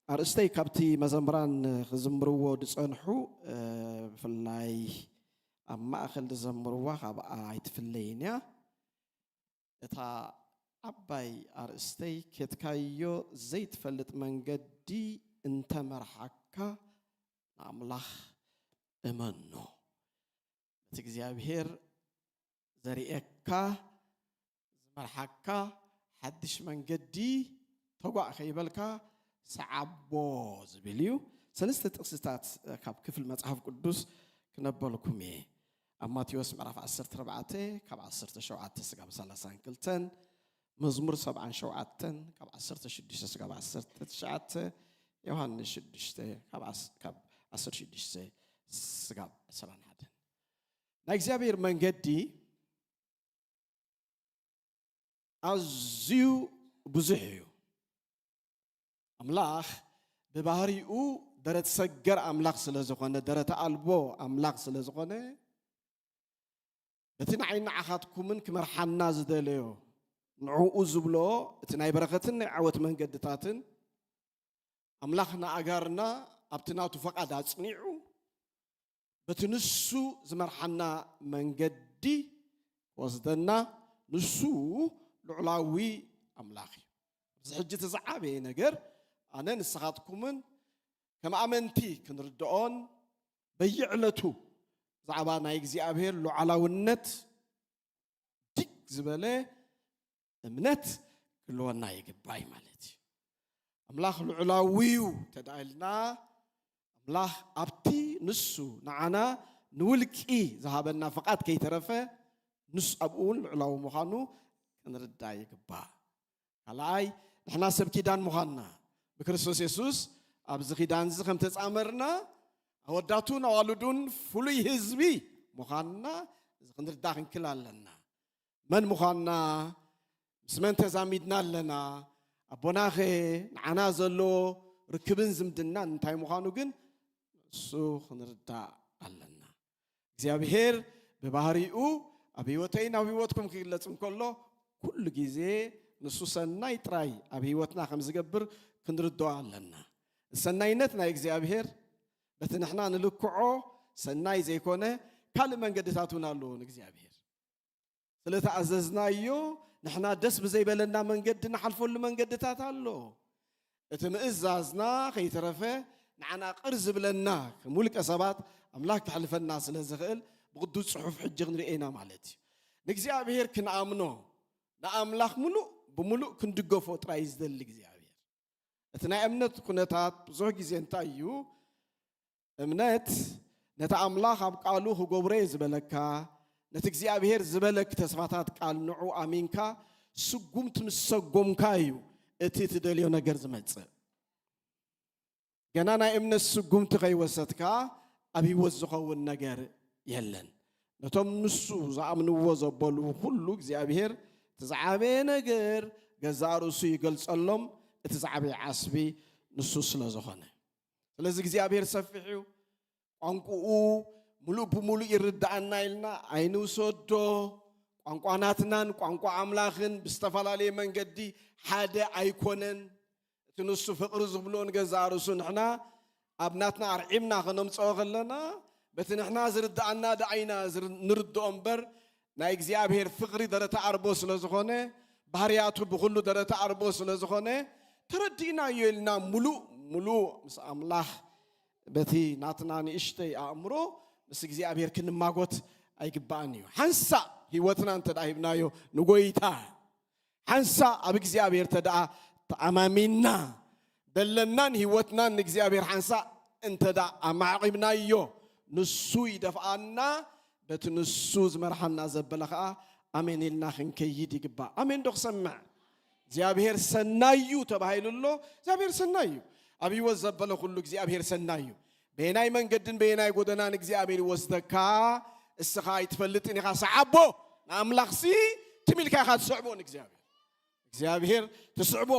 ኣርእስተይ ካብቲ መዘምራን ክዝምርዎ ዝጸንሑ፣ እ፣ ብፍላይ ኣብ ማእከል ዝዘምርዋ ካብኣ ኣይትፍለይን እያ። እታ ዓባይ ኣርእስተይ፣ "ኬድካዮ ዘይትፈልጥ መንገዲ እንተመርሓካ ንኣምላኽ እመኖ። ነቲ እግዚኣብሔር ዘርእየካ፣ ዝመርሓካ ሓድሽ መንገዲ ተጓዕ ከይበልካ ሰዓቦ" ዝብል እዩ። ሰለስተ ጥቕስታት ካብ ክፍሊ መጽሓፍ ቅዱስ ክነበልኩም እየ። ኣብ ማቴዎስ ምዕራፍ ዓሰርተ ኣርባዕተ ካብ ዓሰርተ ሸውዓተ ስጋብ ሰላሳን ክልተን፣ መዝሙር ሰብዓን ሸውዓተን ካብ ዓሰርተ ሽዱሽተ ስጋብ ዓሰርተ ትሽዓተ፣ ዮሃንስ ሽዱሽተ ካብ ዓስ-፣ ካብ ዓሰርተ ሽዱሽተ ስጋብ ዕስራን ሓደን። ናይ እግዚኣብሔር መንገዲ ኣዝዩ ብዙሕ እዩ። ኣምላኽ ብባህሪኡ ደረት ሰገር ኣምላኽ ስለ ዝኾነ፣ ደረት ኣልቦ ኣምላኽ ስለ ዝኾነ፣ በቲ ንዓይ ንዓኻትኩምን ክመርሓና ዝደለዮ፣ ንዕኡ ዝብሎ እቲ ናይ በረኸትን ናይ ዓወት መንገድታትን፣ ኣምላኽ ንኣጋርና ኣብቲ ናቱ ፈቓድ ኣጽኒዑ፣ በቲ ንሱ ዝመርሓና መንገዲ ክወስደና፣ ንሱ ልዑላዊ ኣምላኽ እዩ። ኣብዚ ሕጂ እቲ ዝዓበየ ነገር፣ ኣነ ንስኻትኩምን ከም ኣመንቲ ክንርድኦን፣ በየዕለቱ ብዛዕባ ናይ እግዚኣብሔር ሉዓላውነት ድግ ዝበለ እምነት ክህልወና ይግባእ ማለት እዩ። ኣምላኽ ልዑላዊ እዩ እንተ ደኣ ኢልና፣ ኣምላኽ ኣብቲ ንሱ ንዓና ንውልቂ ዝሃበና ፍቓድ ከይተረፈ፣ ንሱ ኣብኡ እውን ልዑላዊ ምዃኑ ክንርዳእ ይግባእ። ካልኣይ፣ ንሕና ሰብ ኪዳን ምዃንና፣ ብክርስቶስ የሱስ ኣብዚ ኪዳን እዚ ከም ተጻመርና፣ ኣወዳቱን ኣዋልዱን ፍሉይ ህዝቢ ምዃንና፣ እዚ ክንርዳእ ክንክል ኣለና። መን ምዃንና፣ ምስ መን ተዛሚድና ኣለና፣ ኣቦናኸ፣ ንዓና ዘሎ ርክብን ዝምድናን እንታይ ምዃኑ ግን ንሱ ክንርዳእ ኣለና። እግዚኣብሔር ብባህሪኡ ኣብ ህይወተይን ኣብ ህይወትኩም ክግለጽ እንከሎ፣ ኩሉ ግዜ ንሱ ሰናይ ጥራይ ኣብ ህይወትና ከም ዝገብር ክንርድኦ ኣለና። ሰናይነት ናይ እግዚኣብሔር በቲ ንሕና ንልክዖ ሰናይ ዘይኮነ ካልእ መንገድታት እውን ኣለዎ ንእግዚኣብሔር። ስለ ተኣዘዝናዮ፣ ንሕና ደስ ብዘይበለና መንገዲ ንሓልፈሉ መንገድታት ኣሎ። እቲ ምእዛዝና ከይተረፈ ንዓና ቅር ዝብለና ከም ውልቀ ሰባት ኣምላኽ ከሕልፈና ስለ ዝኽእል ብቕዱስ ጽሑፍ ሕጂ ክንርኢ ኢና ማለት እዩ። ንእግዚኣብሔር ክንኣምኖ፣ ንኣምላኽ ምሉእ ብምሉእ ክንድገፎ ጥራይ እዩ ዝደሊ እግዚኣብሔር። እቲ ናይ እምነት ኩነታት ብዙሕ ግዜ እንታይ እዩ? እምነት ነቲ ኣምላኽ ኣብ ቃሉ ክገብሮ እየ ዝበለካ፣ ነቲ እግዚኣብሔር ዝበለክ ተስፋታት ቃል ንዑ ኣሚንካ ስጉምቲ ምስ ሰጎምካ እዩ እቲ ትደልዮ ነገር ዝመጽእ። ገና ናይ እምነት ስጉምቲ ከይወሰድካ ኣብ ህይወት ዝኸውን ነገር የለን። ነቶም ንሱ ዝኣምንዎ ዘበሉ ኩሉ እግዚኣብሔር እቲ ዝዓበየ ነገር ገዛእ ርእሱ ይገልጸሎም፣ እቲ ዝዓበየ ዓስቢ ንሱ ስለ ዝኾነ። ስለዚ እግዚኣብሔር ሰፊሕ እዩ። ቋንቋኡ ምሉእ ብምሉእ ይርድኣና ኢልና ኣይንውሰዶ። ቋንቋ ናትናን ቋንቋ ኣምላኽን ብዝተፈላለየ መንገዲ ሓደ ኣይኮነን። እቲ ንሱ ፍቕሪ ዝብሎ ንገዛእ ርእሱ ንሕና ኣብ ናትና ኣርዒምና ከነምጽኦ ከለና፣ በቲ ንሕና ዝርድኣና ደኣ ኢና ዝር-፣ ንርድኦ እምበር፣ ናይ እግዚኣብሔር ፍቕሪ ደረተ ኣርቦ ስለ ዝኾነ፣ ባህርያቱ ብኹሉ ደረተ ኣርቦ ስለ ዝኾነ፣ ተረዲእናዮ ኢልና ምሉእ ምሉእ ምስ ኣምላኽ በቲ ናትና ንእሽተይ ኣእምሮ ምስ እግዚኣብሔር ክንማጎት ኣይግባእን እዩ። ሓንሳእ ህይወትና እንተ ደኣ ሂብናዮ ንጎይታ፣ ሓንሳእ ኣብ እግዚኣብሔር እንተ ደኣ ተኣማሚንና፣ ደለናን ህይወትናን ንእግዚኣብሔር ሓንሳእ እንተ ደኣ ኣማዕቂብናዮ፣ ንሱ ይደፍኣና፣ በቲ ንሱ ዝመርሓና ዘበለ ኸኣ ኣሜን ኢልና ክንከይድ ይግባእ። ኣሜን ዶ ክሰምዕ? እግዚኣብሔር ሰናይ እዩ ተባሂሉ ኣሎ። እግዚኣብሔር ሰናይ እዩ። ኣብ ህይወት ዘበለ ኩሉ እግዚኣብሔር ሰናይ እዩ። በየናይ መንገድን በየናይ ጎደናን እግዚኣብሔር ይወስደካ፣ እስኻ ኣይትፈልጥን ኢኻ። ሰዓቦ ንኣምላኽሲ ትም ኢልካ ኢኻ ትስዕቦ ንእግዚኣብሔር። እግዚኣብሔር ትስዕቦ፣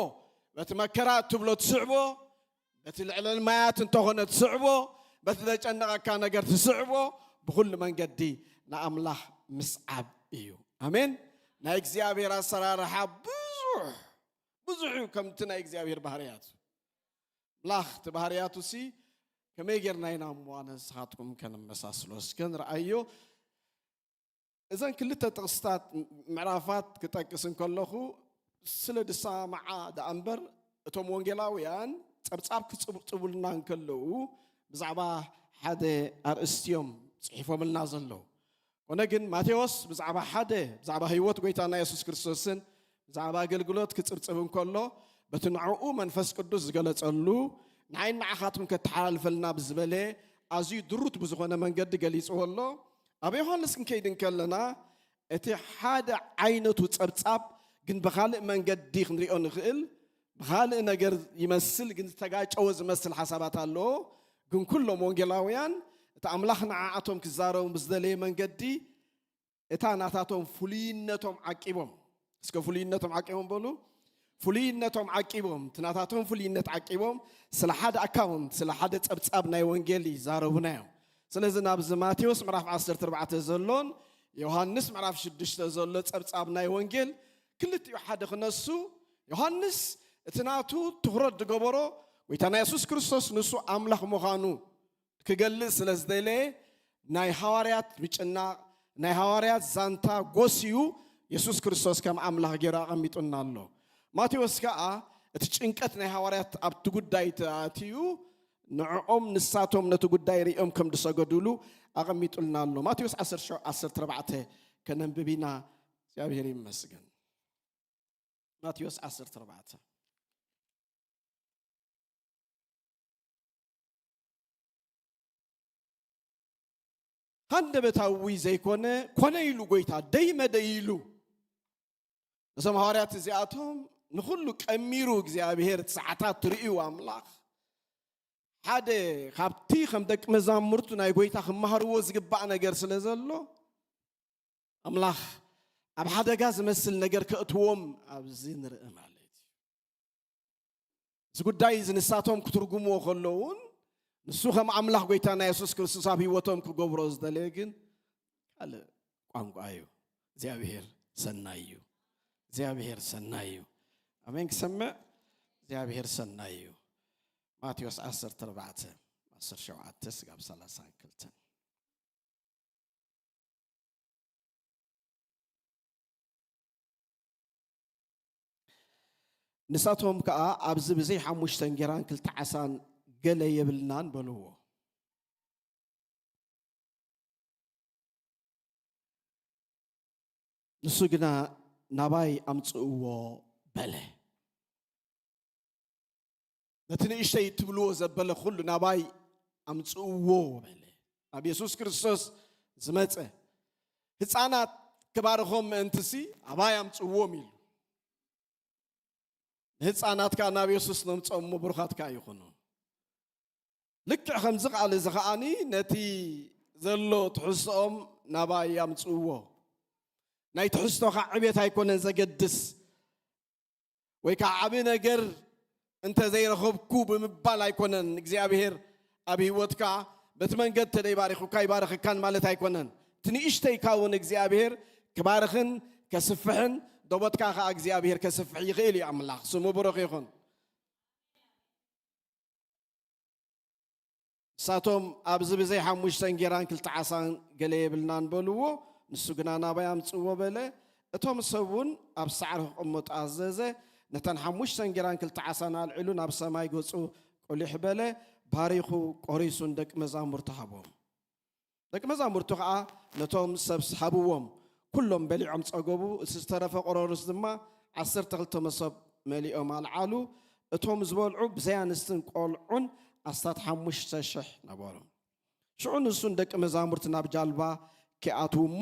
በቲ መከራ እትብሎ ትስዕቦ፣ በቲ ልዕለል ማያት እንተኾነ ትስዕቦ፣ በቲ ዘጨነቐካ ነገር ትስዕቦ፣ ብኹሉ መንገዲ ንኣምላኽ ምስዓብ እዩ። ኣሜን። ናይ እግዚኣብሔር ኣሰራርሓ ብዙሕ ብዙሕ እዩ፣ ከምቲ ናይ እግዚኣብሔር ባህርያቱ። ኣምላኽ እቲ ባህርያቱ ሲ ከመይ ጌርና ኢና እሞ ኣነ ንስኻትኩም ከነመሳስሎ? እስከ ንርኣዮ። እዘን ክልተ ጥቕስታት ምዕራፋት ክጠቅስ እንከለኹ ስለ ድሰማምዓ ደኣ እምበር፣ እቶም ወንጌላውያን ጸብጻብ ክጽብጽቡልና እንከለዉ ብዛዕባ ሓደ ኣርእስቲ እዮም ጽሒፎምልና ዘለዉ። ኮነ ግን ማቴዎስ ብዛዕባ ሓደ፣ ብዛዕባ ህይወት ጎይታና የሱስ ክርስቶስን ብዛዕባ ኣገልግሎት ክጽብጽብ እንከሎ፣ በቲ ንዕኡ መንፈስ ቅዱስ ዝገለጸሉ፣ ንዓይን ንዓኻትኩም ከተሓላልፈልና ብዝበለ ኣዝዩ ድሩት ብዝኾነ መንገዲ ገሊጽዎ ኣሎ። ኣብ ዮሃንስ ክንከይድ እንከለና፣ እቲ ሓደ ዓይነቱ ጸብጻብ ግን ብኻልእ መንገዲ ክንሪኦ ንኽእል፣ ብኻልእ ነገር ይመስል፣ ግን ዝተጋጨወ ዝመስል ሓሳባት ኣለዎ። ግን ኩሎም ወንጌላውያን እቲ ኣምላኽ ንዓኣቶም ክዛረቡ ብዝደለየ መንገዲ እታ ናታቶም ፍሉይነቶም ዓቂቦም፣ እስከ ፍሉይነቶም ዓቂቦም በሉ። ፍሉይነቶም ዓቂቦም፣ እቲ ናታቶም ፍሉይነት ዓቂቦም፣ ስለ ሓደ ኣካውንት፣ ስለ ሓደ ጸብጻብ ናይ ወንጌል ይዛረቡና እዮም። ስለዚ ናብዚ ማቴዎስ ምዕራፍ ዓሰርተ ኣርባዕተ ዘሎን ዮሃንስ ምዕራፍ ሽዱሽተ ዘሎ ጸብጻብ ናይ ወንጌል ክልቲኡ ሓደ ክነሱ፣ ዮሃንስ እቲ ናቱ ትኹረት ዝገበሮ ጎይታና የሱስ ክርስቶስ ንሱ ኣምላኽ ምዃኑ ክገልጽ ስለ ዝደለየ፣ ናይ ሃዋርያት ምጭናቕ፣ ናይ ሃዋርያት ዛንታ ጎስዩ የሱስ ክርስቶስ ከም ኣምላኽ ገይሩ ኣቐሚጡና ኣሎ። ማቴዎስ ከኣ እቲ ጭንቀት ናይ ሃዋርያት ኣብቲ ጉዳይ ተኣትዩ፣ ንዕኦም ንሳቶም ነቲ ጉዳይ ርእዮም ከም ዝሰገዱሉ ኣቐሚጡልና ኣሎ። ማቴዎስ ዓሰርተ ሸው-፣ ዓሰርተ ኣርባዕተ ከነንብብ ኢና። እግዚኣብሔር ይመስገን። ማቴዎስ ዓሰርተ ኣርባዕተ። ሃንደበታዊ ዘይኮነ፣ ኮነ ኢሉ ጎይታ፣ ደይመ ደይ ኢሉ። እዞም ሃዋርያት እዚኣቶም ንኹሉ ቀሚሩ እግዚኣብሔር እቲ ሰዓታት ትርእዩ ኣምላኽ። ሓደ ካብቲ ከም ደቂ መዛሙርቱ ናይ ጎይታ ክመሃርዎ ዝግባእ ነገር ስለ ዘሎ፣ ኣምላኽ ኣብ ሓደጋ ዝመስል ነገር ከእትዎም ኣብዚ ንርኢ ማለት እዩ። እዚ ጉዳይ እዚ ንሳቶም ክትርጉምዎ ከለውን፣ ንሱ ከም ኣምላኽ ጎይታና የሱስ ክርስቶስ ኣብ ህይወቶም ክገብሮ ዝደለየ ግን ካልእ ቋንቋ እዩ። እግዚኣብሔር ሰናይ እዩ። እግዚኣብሔር ሰናይ እዩ። ኣሜን ክሰምዕ። እግዚኣብሔር ሰናይ እዩ። ማቴዎስ ዓሰርተ ኣርባዕተ፣ ዓሰርተ ሸውዓተ ስጋብ ሰላሳን ክልተን። ንሳቶም ከኣ፣ "ኣብዚ ብዘይ ሓሙሽተ እንጌራን ክልተ ዓሳን ገለ የብልናን" በልዎ። ንሱ ግና፣ "ናባይ ኣምጽእዎ" በለ። ነቲ ንእሽተይ እትብልዎ ዘበለ ኩሉ ናባይ ኣምጽእዎ በለ። ናብ የሱስ ክርስቶስ ዝመጸ ህፃናት ክባርኾም ምእንትሲ ኣባይ ኣምጽእዎም ኢሉ። ንህፃናት ከኣ ናብ የሱስ ነምጽኦም እሞ ብሩኻት ከኣ ይኹኑ። ልክዕ ከምዚ ቃል እዚ ከኣኒ ነቲ ዘሎ ትሕዝቶኦም ናባይ ኣምጽእዎ። ናይ ትሕዝቶኻ ዕቤት ኣይኮነን ዘገድስ። ወይ ከዓ ዓቢ ነገር እንተ ዘይረኸብኩ ብምባል ኣይኮነን። እግዚኣብሔር ኣብ ህይወትካ በቲ መንገድ ተደይባሪኹካ ይባርኽካን ማለት ኣይኮነን። እቲ ንእሽተይካ እውን እግዚኣብሔር ክባርኽን ከስፍሕን፣ ደቦትካ ከዓ እግዚኣብሔር ከስፍሕ ይኽእል እዩ። ኣምላኽ ስሙ ብሩኽ ይኹን። ንሳቶም፣ "ኣብዚ ብዘይ ሓሙሽተ እንጌራን ክልተ ዓሳን ገለ የብልናን" በልዎ። ንሱ ግና፣ "ናባይ ኣምጽእዎ" በለ። እቶም ሰብ እውን ኣብ ሳዕሪ ክቕመጡ ኣዘዘ። ነተን ሓሙሽተ እንጌራን ክልተ ዓሳን ኣልዒሉ ናብ ሰማይ ገጹ ቁሊሕ በለ፣ ባሪኹ ቆሪሱ ንደቂ መዛሙርቱ ሃቦም። ደቂ መዛሙርቱ ኸዓ ነቶም ሰብ ሃብዎም። ኩሎም በሊዖም ጸገቡ። እቲ ዝተረፈ ቆሮርስ ድማ ዓሰርተ ክልተ መሶብ መሊኦም ኣልዓሉ። እቶም ዝበልዑ ብዘይ ኣንስትን ቆልዑን ኣስታት ሓሙሽተ ሽሕ ነበሩ። ሽዑ ንሱን ደቂ መዛሙርቱ ናብ ጃልባ ኪኣትዉ እሞ፣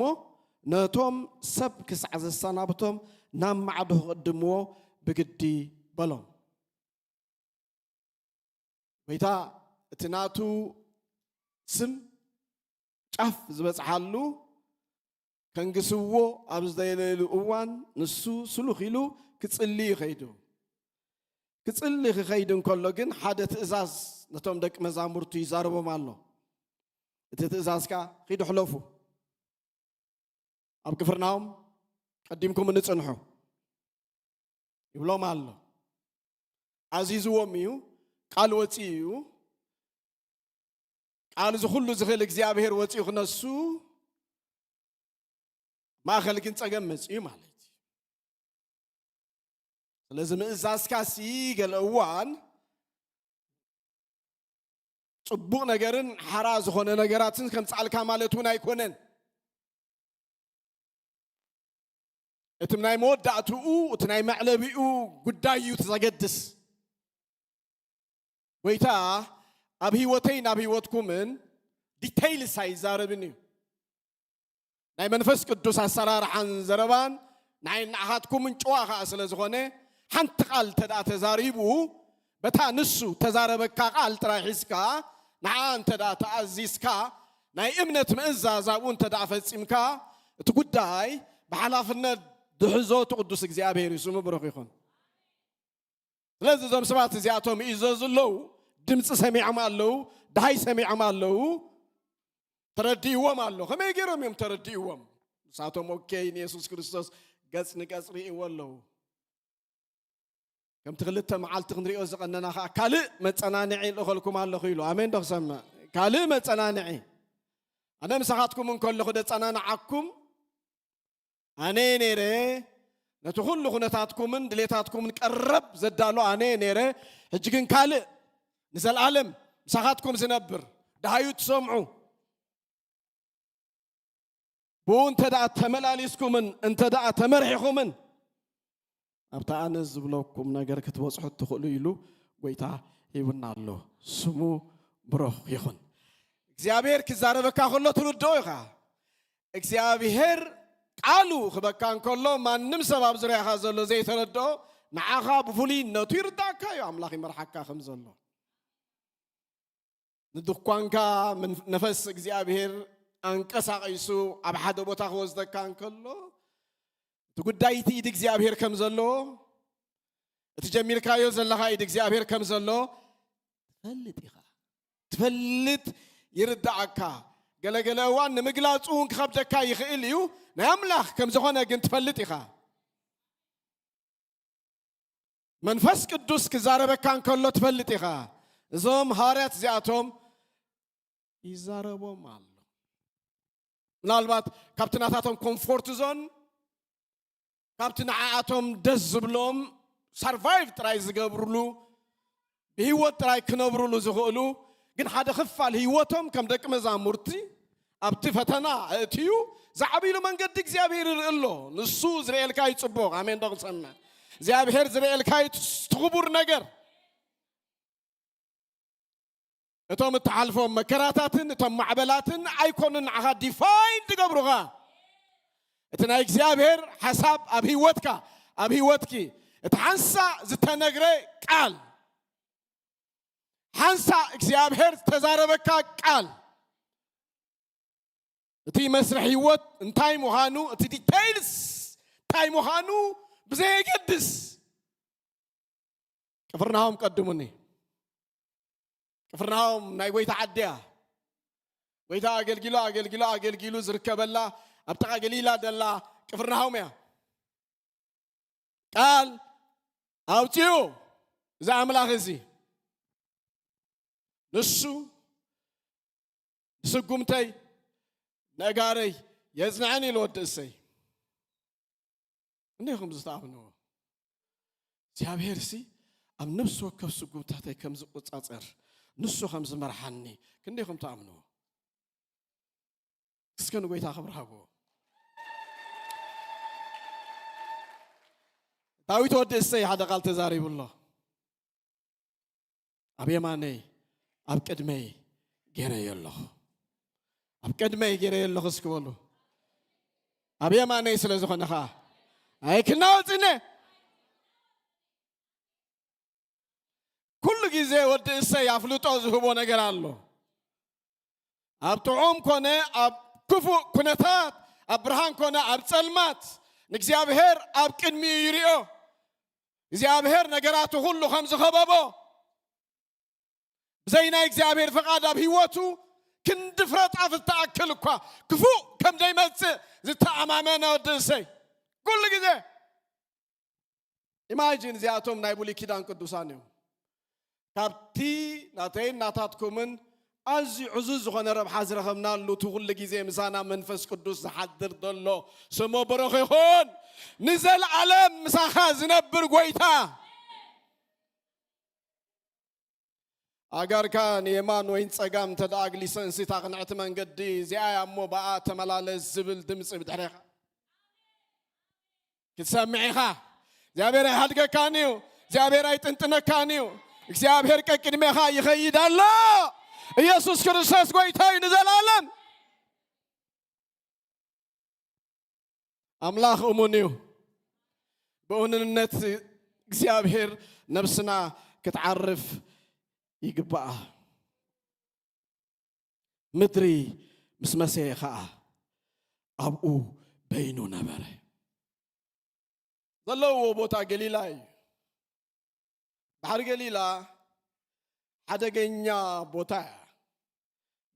ነቶም ሰብ ክሳዕ ዘሰናብቶም ናብ ማዕዶ ክቕድምዎ ብግዲ በሎም። ጎይታ እቲ ናቱ ስም ጫፍ ዝበጽሓሉ ከንግስዎ ኣብ ዝደለየሉ እዋን ንሱ ስሉኽ ኢሉ ክጽሊ ይኸይዱ። ክጽሊ ክኸይድ እንከሎ ግን ሓደ ትእዛዝ ነቶም ደቂ መዛሙርቱ ይዛረቦም ኣሎ። እቲ ትእዛዝ ከኣ ኺዱ ሕለፉ፣ ኣብ ቅፍርናሆም ቀዲምኩም ንጽንሑ ይብሎም ኣሎ። ኣዚዝዎም እዩ፣ ቃል ወጺኡ እዩ። ቃል እዚ ኩሉ ዝኽእል እግዚኣብሔር ወጺኡ ክነሱ ማእኸል ግን ጸገም መጺኡ ማለት እዩ። ስለዚ ምእዛዝካሲ ገለ እዋን ጽቡቕ ነገርን ሓራ ዝኾነ ነገራትን ከምጽኣልካ ማለት እውን ኣይኮነን። እቲ ናይ መወዳእትኡ፣ እቲ ናይ መዕለቢኡ ጉዳይ እዩ እቲ ዘገድስ። ጎይታ ኣብ ህይወተይን ኣብ ህይወትኩምን ዲቴይልስ ኣይዛረብን እዩ። ናይ መንፈስ ቅዱስ ኣሰራርሓን ዘረባን ናይ ንዓኻትኩምን ጭዋ ኸኣ ስለ ዝኾነ፣ ሓንቲ ቃል እንተ ደኣ ተዛሪቡ፣ በታ ንሱ ተዛረበካ ቃል ጥራይ ሒዝካ፣ ንዓ እንተ ደኣ ተኣዚዝካ፣ ናይ እምነት ምእዛዝ ኣብኡ እንተ ደኣ ፈጺምካ፣ እቲ ጉዳይ ብሓላፍነት ዝሕዞ እቲ ቅዱስ እግዚኣብሔር እዩ፣ ስሙ ብሩኽ ይኹን። ስለዚ እዞም ሰባት እዚኣቶም ይእዘዙ ኣለዉ፣ ድምፂ ሰሚዖም ኣለዉ፣ ደሃይ ሰሚዖም ኣለዉ፣ ተረዲእዎም ኣሎ። ከመይ ገይሮም እዮም ተረዲእዎም? ንሳቶም ኦኬ ንየሱስ ክርስቶስ ገጽ ንገጽ ርእይዎ ኣለዉ። ከምቲ ክልተ መዓልቲ ክንሪኦ ዝቐነና ኸዓ ካልእ መጸናንዒ ልእኸልኩም ኣለኹ ኢሉ። ኣሜን ዶ ክሰምዕ? ካልእ መጸናንዒ። ኣነ ምሳኻትኩም እንከለኹ ደጸናንዓኩም ኣነ ነይረ፣ ነቲ ኩሉ ኩነታትኩምን ድሌታትኩምን ቀረብ ዘዳሎ ኣነ ነይረ። ሕጂ ግን ካልእ ንዘለኣለም ምሳኻትኩም ዝነብር ደሃዩ ትሰምዑ። ብኡ እንተ ደኣ ተመላሊስኩምን እንተ ደኣ ተመርሒኹምን ኣብቲ ኣነ ዝብለኩም ነገር ክትበጽሑ እትኽእሉ ኢሉ ጎይታ ሂቡና ኣሎ። ስሙ ብሩኽ ይኹን። እግዚኣብሔር ክዛረበካ ከሎ ትርድኦ ኢኻ። እግዚኣብሔር ቃሉ ክበካ እንከሎ ማንም ሰብ ኣብ ዙርያኻ ዘሎ ዘይተረድኦ ንዓኻ ብፍሉይነቱ ይርዳእካ እዩ። ኣምላኽ ይመርሓካ ከም ዘሎ ንድኳንካ መን- ነፈስ እግዚኣብሔር ኣንቀሳቒሱ ኣብ ሓደ ቦታ ክወስደካ እንከሎ እቲ ጉዳይ እቲ ኢድ እግዚኣብሔር ከም ዘሎ እቲ ጀሚርካዮ ዘለኻ ኢድ እግዚኣብሔር ከም ዘሎ ትፈልጥ ኢኻ። ትፈልጥ ይርዳእካ። ገለገለ እዋን ንምግላጹ እውን ክኸብደካ ይኽእል እዩ። ናይ ኣምላኽ ከም ዝኾነ ግን ትፈልጥ ኢኻ። መንፈስ ቅዱስ ክዛረበካ እንከሎ ትፈልጥ ኢኻ። እዞም ሃዋርያት እዚኣቶም ይዛረቦም ኣሎ። ምናልባት ካብቲ ናታቶም ኮምፎርት ዞን ካብቲ ንዓኣቶም ደስ ዝብሎም ሰርቫይቭ ጥራይ ዝገብርሉ ብህይወት ጥራይ ክነብርሉ ዝኽእሉ ግን ሓደ ክፋል ህይወቶም ከም ደቂ መዛሙርቲ ኣብቲ ፈተና ኣእትዩ ዝዓብይሉ መንገዲ እግዚኣብሔር ይርኢ ኣሎ። ንሱ ዝርእየልካ ይጽቡቕ። ኣሜን ዶ ክሰምዕ? እግዚኣብሔር ዝርእየልካ እዩ እቲ ክቡር ነገር። እቶም እትሓልፎም መከራታትን እቶም ማዕበላትን ኣይኮኑን ንዓኻ ዲፋይን ዝገብሩኻ። እቲ ናይ እግዚኣብሔር ሓሳብ ኣብ ህይወትካ ኣብ ህይወትኪ እቲ ሓንሳእ ዝተነግረ ቃል ሓንሳእ እግዚኣብሔር ዝተዛረበካ ቃል እቲ መስርሕ ህይወት እንታይ ምዃኑ እቲ ዲቴይልስ እንታይ ምዃኑ ብዘየገድስ ቅፍርናሆም ቀድሙኒ። ቅፍርናሆም ናይ ጎይታ ዓዲ እያ። ጎይታ ኣገልጊሎ ኣገልጊሎ ኣገልጊሉ ዝርከበላ ኣብ ጥቓ ገሊላ ዘላ ቅፍርናሆም እያ። ቃል ኣውፅኡ እዚ ኣምላኽ እዚ ንሱ ንስጉምተይ ነጋረይ የጽንዐን ኢሉ ወዲ እሰይ። እንዲኹም ዝተኣምንዎ እግዚኣብሔር ሲ ኣብ ነፍሲ ወከፍ ስጉምታተይ ከም ዝቆጻጸር ንሱ ከም ዝመርሓኒ ክንደይኹም ተኣምንዎ? እስከ ንጎይታ ክብሪ ሃብዎ። ዳዊት ወዲ እሰይ ሓደ ቃል ተዛሪቡ ኣሎ። ኣብ የማነይ ኣብ ቅድመይ ገይረዮ ኣለኹ። ኣብ ቅድመይ ገይረዮ ኣለኹ እስኪ በሉ። ኣብ የማነይ ስለ ዝኾነ ኸዓ ኣይክናወጽነ። እሰይ ኣፍልጦ ዝህቦ ነገር ኣሎ። ኣብ ጥዑም ኮነ ኣብ ክፉእ ኩነታት፣ ኣብ ብርሃን ኮነ ኣብ ጸልማት፣ ንእግዚኣብሔር ኣብ ቅድሚኡ ይርኦ። እግዚኣብሔር ነገራቱ ኩሉ ከም ዝኸበቦ፣ ብዘይ ናይ እግዚኣብሔር ፍቓድ ኣብ ህይወቱ ክንዲ ፍረ ጣፍ እትኣክል እኳ ክፉእ ከም ዘይመጽእ ዝተኣማመነ ወዲ እሰይ። ኩሉ ግዜ ኢማጂን፣ እዚኣቶም ናይ ብሉይ ኪዳን ቅዱሳን እዮም። ካብቲ ናተይን ናታትኩምን ኣዝዩ ዕዙዝ ዝኾነ ረብሓ ዝረኸብናሉ፣ እቲ ኩሉ ግዜ ምሳና መንፈስ ቅዱስ ዝሓድር ዘሎ ስሙ ብሩኽ ይኹን። ንዘለኣለም ምሳኻ ዝነብር ጎይታ። ኣጋርካ ንየማን ወይ ንጸጋም እንተ ደኣ ኣግሊሰንሲ፣ እታ ቅንዕቲ መንገዲ እዚኣ እያ እሞ ብኣ ተመላለስ ዝብል ድምጺ ብድሕሬኻ ክትሰምዕ ኢኻ። እግዚኣብሔር ኣይሓድገካን እዩ። እግዚኣብሔር ኣይጥንጥነካን እዩ። እግዚኣብሔር ቀቅድሜኻ ይኸይድ ኣሎ። ኢየሱስ ክርስቶስ ጎይታ እዩ ንዘለኣለም። ኣምላኽ እሙን እዩ። ብእውንነት እግዚኣብሔር ነብስና ክትዓርፍ ይግባኣ። ምድሪ ምስ መሰየ ኸኣ ኣብኡ በይኑ ነበረ። ዘለውዎ ቦታ ገሊላ እዩ። ባሕሪ ገሊላ ሓደገኛ ቦታ እያ።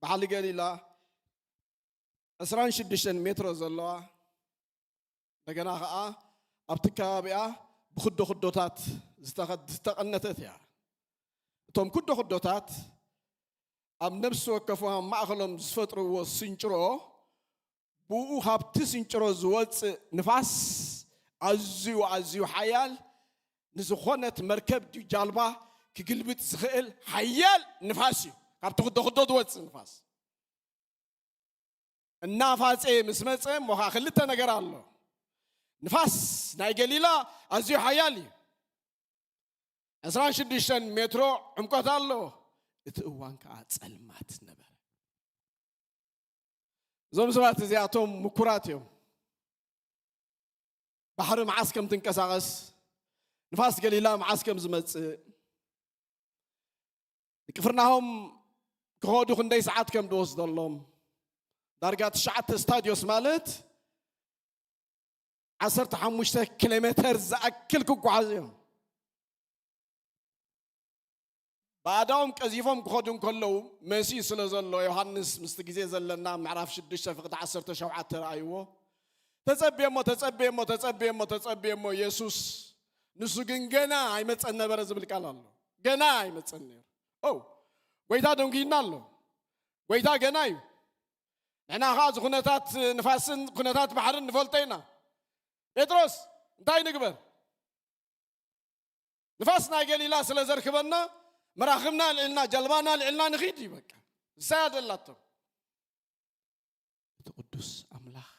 ባሕሪ ገሊላ ዕስራን ሽዱሽተን ሜትሮ ዘለዋ፣ እንደገና ኸዓ ኣብቲ ከባቢኣ ብኩዶ ኩዶታት ዝተኸ-፣ ዝተቐነተት እያ። እቶም ኩዶ ኩዶታት ኣብ ነፍሲ ወከፎም ኣብ ማእኸሎም ዝፈጥርዎ ስንጭሮ፣ ብኡ ካብቲ ስንጭሮ ዝወፅእ ንፋስ ኣዝዩ፣ ኣዝዩ ሓያል፣ ንዝኾነት መርከብ ድዩ ጃልባ ክግልብጥ ዝኽእል ሓያል ንፋስ እዩ። ካብቲ ኩዶ ኩዶ ዝወፅእ ንፋስ። እናፋፀየ ምስ መፀ እሞ ኸዓ ክልተ ነገር ኣሎ። ንፋስ ናይ ገሊላ ኣዝዩ ሓያል እዩ። ዕስራን ሽዱሽተን ሜትሮ ዕምቆት ኣለዎ። እቲ እዋን ከዓ ፀልማት ነበረ። እዞም ሰባት እዚኣቶም ምኩራት እዮም። ባሕሪ መዓስ ከም ትንቀሳቐስ፣ ንፋስ ገሊላ መዓስ ከም ዝመጽእ፣ ንቅፍርናሆም ክኸዱ ክንደይ ሰዓት ከም ዝወስደሎም፣ ዳርጋ ትሽዓተ ስታድዮስ ማለት ዓሰርተ ሓሙሽተ ኪሎ ሜተር ዝኣክል ክጓዓዙ እዮም። ብኣእዳዎም ቀዚፎም ክኸዱ እንከለዉ፣ መሲኡ ስለ ዘሎ፣ ዮሃንስ ምስቲ ግዜ ዘለና ምዕራፍ ሽዱሽተ ፍቕዲ ዓሰርተ ሸውዓተ ረኣይዎ። ተጸብየሞ፣ ተጸብየሞ፣ ተጸብየሞ፣ ተጸብየሞ፣ የሱስ ንሱ ግን ገና ኣይመጸን ነበረ ዝብል ቃል ኣሎ። ገና ኣይመጸን ነይሩ። ኦ፣ ጐይታ ደንጉይና ኣሎ። ጐይታ ገና እዩ። ንሕና ኸኣ እዚ ኩነታት ንፋስን ኩነታት ባሕርን ንፈልጦ ኢና። ጴጥሮስ፣ እንታይ ንግበር? ንፋስ ናይ ገሊላ ስለ ዘርክበና፣ መራኽብና ኣልዒልና፣ ጀልባና ኣልዒልና ንኺድ እዩ በቃ። እሳይ ኣደላቶም። እቲ ቅዱስ ኣምላኽ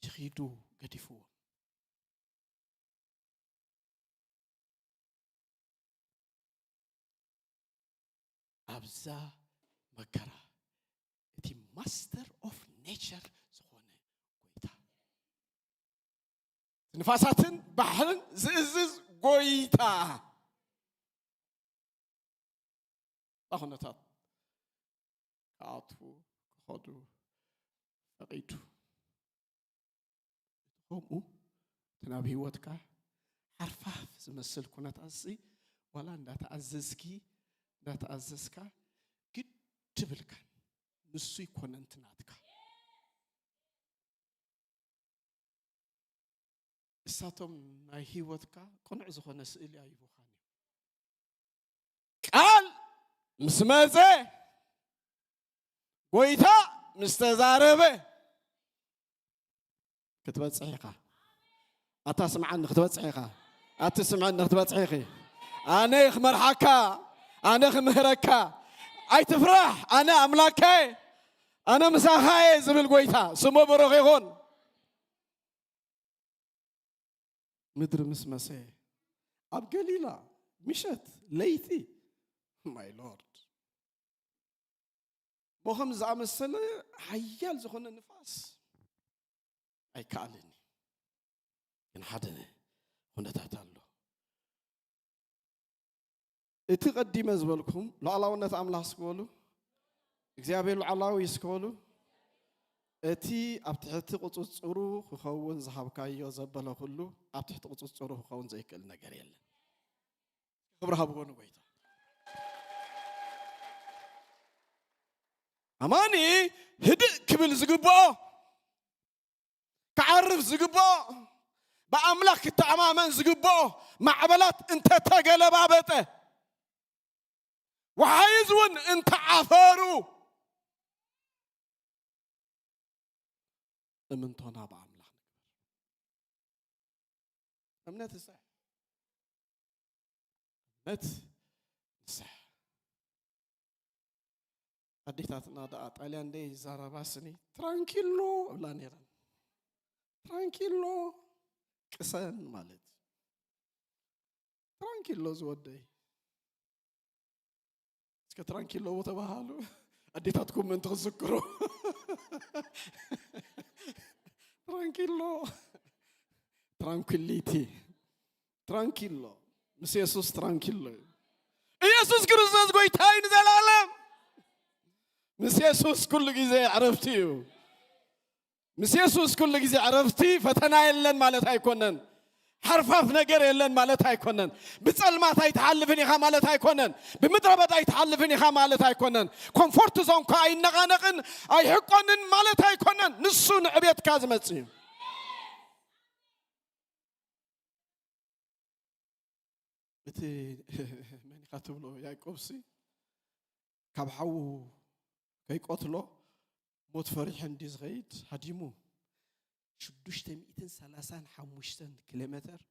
ይኺዱ ገዲፍዎም። ኣብዛ መከራ፣ እቲ ማስተር ኦፍ ኔቸር ዝኾነ ጐይታ፣ ንፋሳትን ባሕርን ዝእዝዝ ጐይታ፣ ኩነታት ክኣትዉ ክኸዱ ፈቒዱ። ከምኡ እቲ ናብ ህይወትካ ሓርፋፍ ዝመስል ኩነታትሲ፣ ዋላ እንዳተኣዘዝኪ፣ እንዳተኣዘዝካ፣ ግድ ትብልካ፣ ንሱ ይኮነንቲ ናትካ። እሳቶም ናይ ህይወትካ ቅኑዕ ዝኾነ ስእሊ ኣይቡኻን እዮም። ቃል ምስ መጸ፣ ጐይታ ምስ ተዛረበ፣ ክትበጽሕ ኢኻ። ኣታ ስምዓኒ፣ ክትበጽሕ ኢኻ። ኣቲ ስምዕኒ፣ ክትበጽሕ ኢኺ። ኣነ ክመርሓካ፣ ኣነ ክምህረካ። ኣይትፍራሕ፣ ኣነ ኣምላካየ፣ ኣነ ምሳኻየ ዝብል ጐይታ ስሙ ብሩኽ ይኹን። ምድሪ ምስ መሰየ፣ ኣብ ገሊላ ምሸት ለይቲ፣ ማይ ሎርድ፣ ሞ ከም ዝኣመሰለ ሓያል ዝኾነ ንፋስ ኣይከኣልን እዩ። ግን ሓደ ኩነታት ኣሎ። እቲ ቀዲመ ዝበልኩም ሉዓላውነት ኣምላኽ እስኪ በሉ፣ እግዚኣብሔር ሉዓላዊ እስኪ በሉ፣ እቲ ኣብ ትሕቲ ቁፅፅሩ ክኸውን ዝሃብካዮ ዘበለ ኩሉ ኣብ ትሕቲ ቁፅፅሩ ክኸውን ዘይክእል ነገር የለን። ክብሪ ሃብዎ ንጎይታ። ኣማኒ ህድእ ክብል ዝግብኦ፣ ክዓርፍ ዝግብኦ፣ ብኣምላኽ ክተኣማመን ዝግብኦ፣ ማዕበላት እንተተገለባበጠ፣ ወሓይዝ እውን እንተዓፈሩ፣ እምንቶና ብኣምላኽ ንግበር። እምነት ንስሕ፣ እምነት ንስሕ። ኣዴታትና ደኣ ጣልያን ደይ ይዛረባ ስኒ ትራንኪሎ እብላ ነይረን። ትራንኪሎ ቅሰን ማለት እዩ። ትራንኪሎ ዝወደይ። እስከ ትራንኪሎ ተባሃሉ። ኣዴታትኩም ምእንቲ ክዝክሩ። ትራንኪሎ፣ ትራንኩሊቲ፣ ትራንኪሎ። ምስ የሱስ ትራንኪሎ እዩ። ኢየሱስ ክርስቶስ ጎይታ እዩ ንዘላለም። ምስ የሱስ ኩሉ ግዜ ዕረፍቲ እዩ። ምስ የሱስ ኩሉ ግዜ ዕረፍቲ። ፈተና የለን ማለት ኣይኮነን። ሓርፋፍ ነገር የለን ማለት ኣይኮነን። ብጸልማት ኣይትሓልፍን ኢኻ ማለት ኣይኮነን። ብምድረ በዳ ኣይትሓልፍን ኢኻ ማለት ኣይኮነን። ኮምፎርት ዞንካ ኣይነቓነቕን ኣይሕቆንን ማለት ኣይኮነን። ንሱ ንዕቤትካ ዝመጽእ እዩ። እቲ መን ኢኻ ትብሎ ያዕቆብሲ ካብ ሓዉ ከይቆትሎ ሞት ፈሪሑ እንዲ ዝኸይድ ሃዲሙ ሽዱሽተ ሚእትን ሰላሳን ሓሙሽተን ኪሎ ሜተር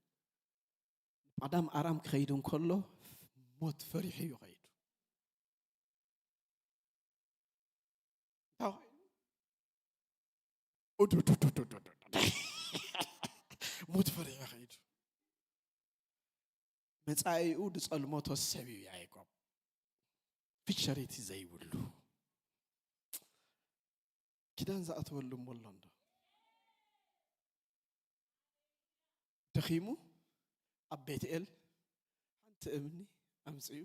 ንጳዳን ኣራምን ክኸይድ እንከሎ ሞት ፈሪሑ እዩ ከይዱ። እንታይ ኮይኑ? ኡዱዱዱዱዱዱ። ሞት ፈሪሑ ከይዱ። መጻኢኡ ዝጸልመቶ ሰብ እዩ ያዕቆብ። ፊቸሪቲ ዘይብሉ። ኪዳን ዝኣተወሉ እሞ ኣሎ እንዶ? ደኺሙ ኣብ ቤትኤል ሓንቲ እምኒ ኣምጺኡ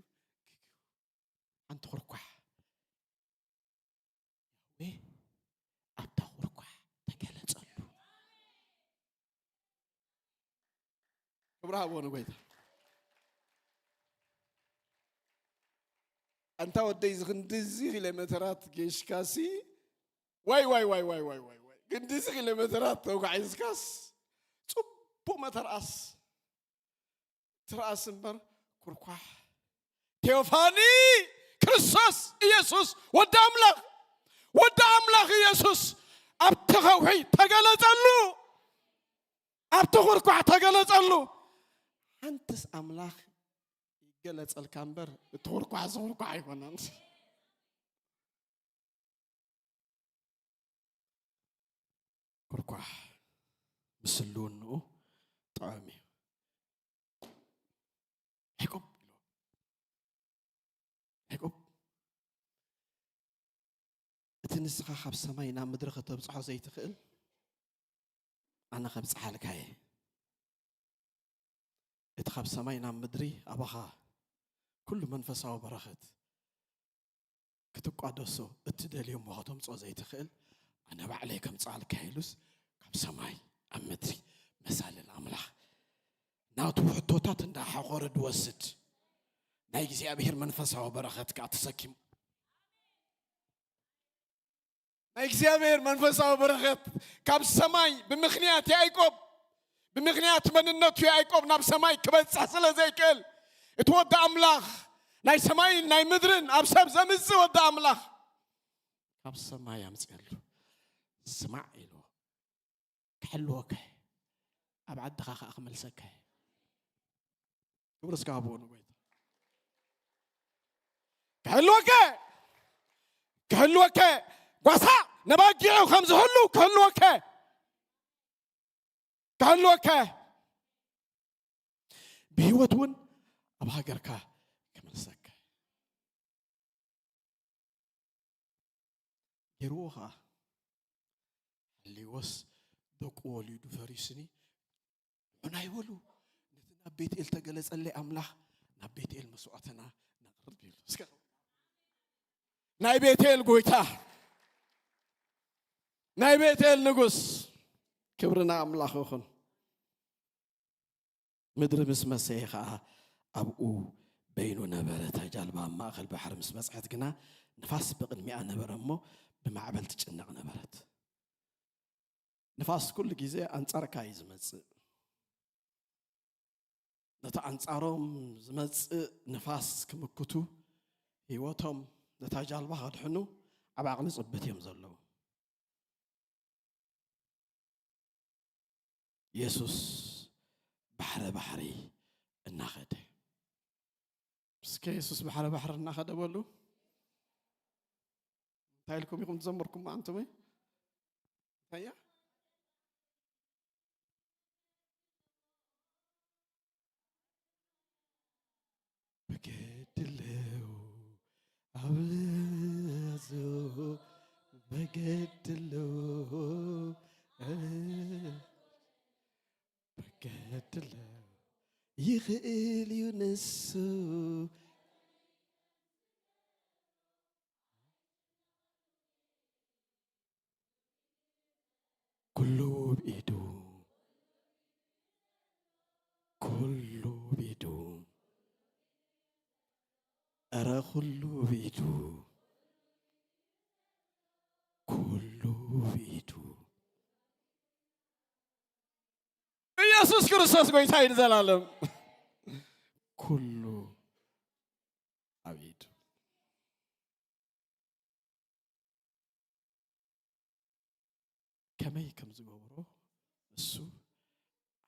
ሓንቲ ኹርኳሕ ያህዌ ኣብታ ኹርኳሕ ተገለጸሉ። ክብሪ ሃብዎ ንጎይታ። ኣንታ ወደይ፣ እዚ ክንድዚ ኪሎ ሜተራት ጌሽካሲ፣ ዋይ ዋይ ዋይ ዋይ ዋይ ዋይ ዋይ፣ ክንድዚ ኪሎ ሜተራት ተጓዒዝካስ ጽቡቕ መተርኣስ ትርኣስ እምበር ኩርኳሕ። ቴዎፋኒ፣ ክርስቶስ ኢየሱስ ወዲ ኣምላኽ፣ ወዲ ኣምላኽ ኢየሱስ ኣብቲ ከውሒ ተገለጸሉ፣ ኣብቲ ኩርኳሕ ተገለጸሉ። ሓንትስ ኣምላኽ ይገለጸልካ እምበር እቲ ኩርኳሕ እዚ ኩርኳሕ ኣይኮነን። ኩርኳሕ ምስ ህልውንኡ ጥዑም እዩ። ያዕቆብ ኢልዎ። ያዕቆብ፣ እቲ ንስኻ ካብ ሰማይ ናብ ምድሪ ከተብጽሖ ዘይትኽእል ኣነ ከብጽሓልካ እየ። እቲ ካብ ሰማይ ናብ ምድሪ ኣባኻ ኩሉ መንፈሳዊ በረኸት ክትቋደሶ እትደልዮ እሞ ከተምጽኦ ዘይትኽእል ኣነ ባዕለይ ከምጽኣልካ ኢሉስ ካብ ሰማይ ኣብ ምድሪ መሳልል ኣምላኽ ናቱ ሕቶታት እንዳሓቖረ ድወስድ ናይ እግዚኣብሔር መንፈሳዊ በረኸት ከኣ ተሰኪሙ ናይ እግዚኣብሔር መንፈሳዊ በረኸት ካብ ሰማይ ብምኽንያት ያዕቆብ ብምኽንያት መንነቱ ያዕቆብ ናብ ሰማይ ክበጽሕ ስለ ዘይክእል እቲ ወዲ ኣምላኽ ናይ ሰማይን ናይ ምድርን ኣብ ሰብ ዘምጽእ ወዲ ኣምላኽ ካብ ሰማይ ኣምጽኣሉ። ስማዕ ኢሉ ክሕልወካ ኣብ ዓድኻ ከኣ ክመልሰካ። ክብሪ እስከ ሃብዎ ንጎይታ። ክሕልወከ ክሕልወከ ጓሳ ነባጊዑ ከም ዝህሉ ክሕልወከ ክሕልወከ ብህይወት እውን ኣብ ሃገርካ ክመልሰካ ገይርዎ ኸዓ ሓልይዎስ ደቁ ወሊዱ ፈሪስኒ ሕና ይበሉ ነቲ ናብ ቤትኤል ተገለጸለይ ኣምላኽ ናብ ቤቴል መስዋዕትና ነቕርብ ይብሉ። እስከ ናይ ቤቴል ጎይታ፣ ናይ ቤቴል ንጉስ፣ ክብሪ ንኣምላኽ ይኹን። ምድሪ ምስ መሰየ ኸኣ ኣብኡ በይኑ ነበረ። እታ ጃልባ ኣብ ማእከል ባሕሪ ምስ በጽሐት ግና፣ ንፋስ ብቕድሚኣ ነበረ እሞ፣ ብማዕበል ትጭነቕ ነበረት። ንፋስ ኩሉ ግዜ ኣንጻርካ እዩ ዝመጽእ። ነቲ ኣንጻሮም ዝመጽእ ንፋስ ክምክቱ፣ ህይወቶም ነታ ጃልባ ከድሕኑ ኣብ ዓቕሊ ጽበት እዮም ዘለዉ። የሱስ ባሕረ ባሕሪ እናኸደ። እስከ የሱስ ባሕረ ባሕሪ እናኸደ በሉ። እንታይ ኢልኩም ኢኹም ትዘመርኩም ኣንቱም? እንታይ እያ? በገድለው ኣብለዞ በገድለው በገድለው ይኽእል እዩ ንሱ። ኩሉ ብኢዱ፣ ኩሉ ብኢዱ፣ ኧረ ኩሉ ብኢዱ፣ ኩሉ ብኢዱ። ኢየሱስ ክርስቶስ ጎይታ እዩ ንዘላለም። ኩሉ ኣብ ኢዱ። ከመይ ከም ዝገብሮ እሱ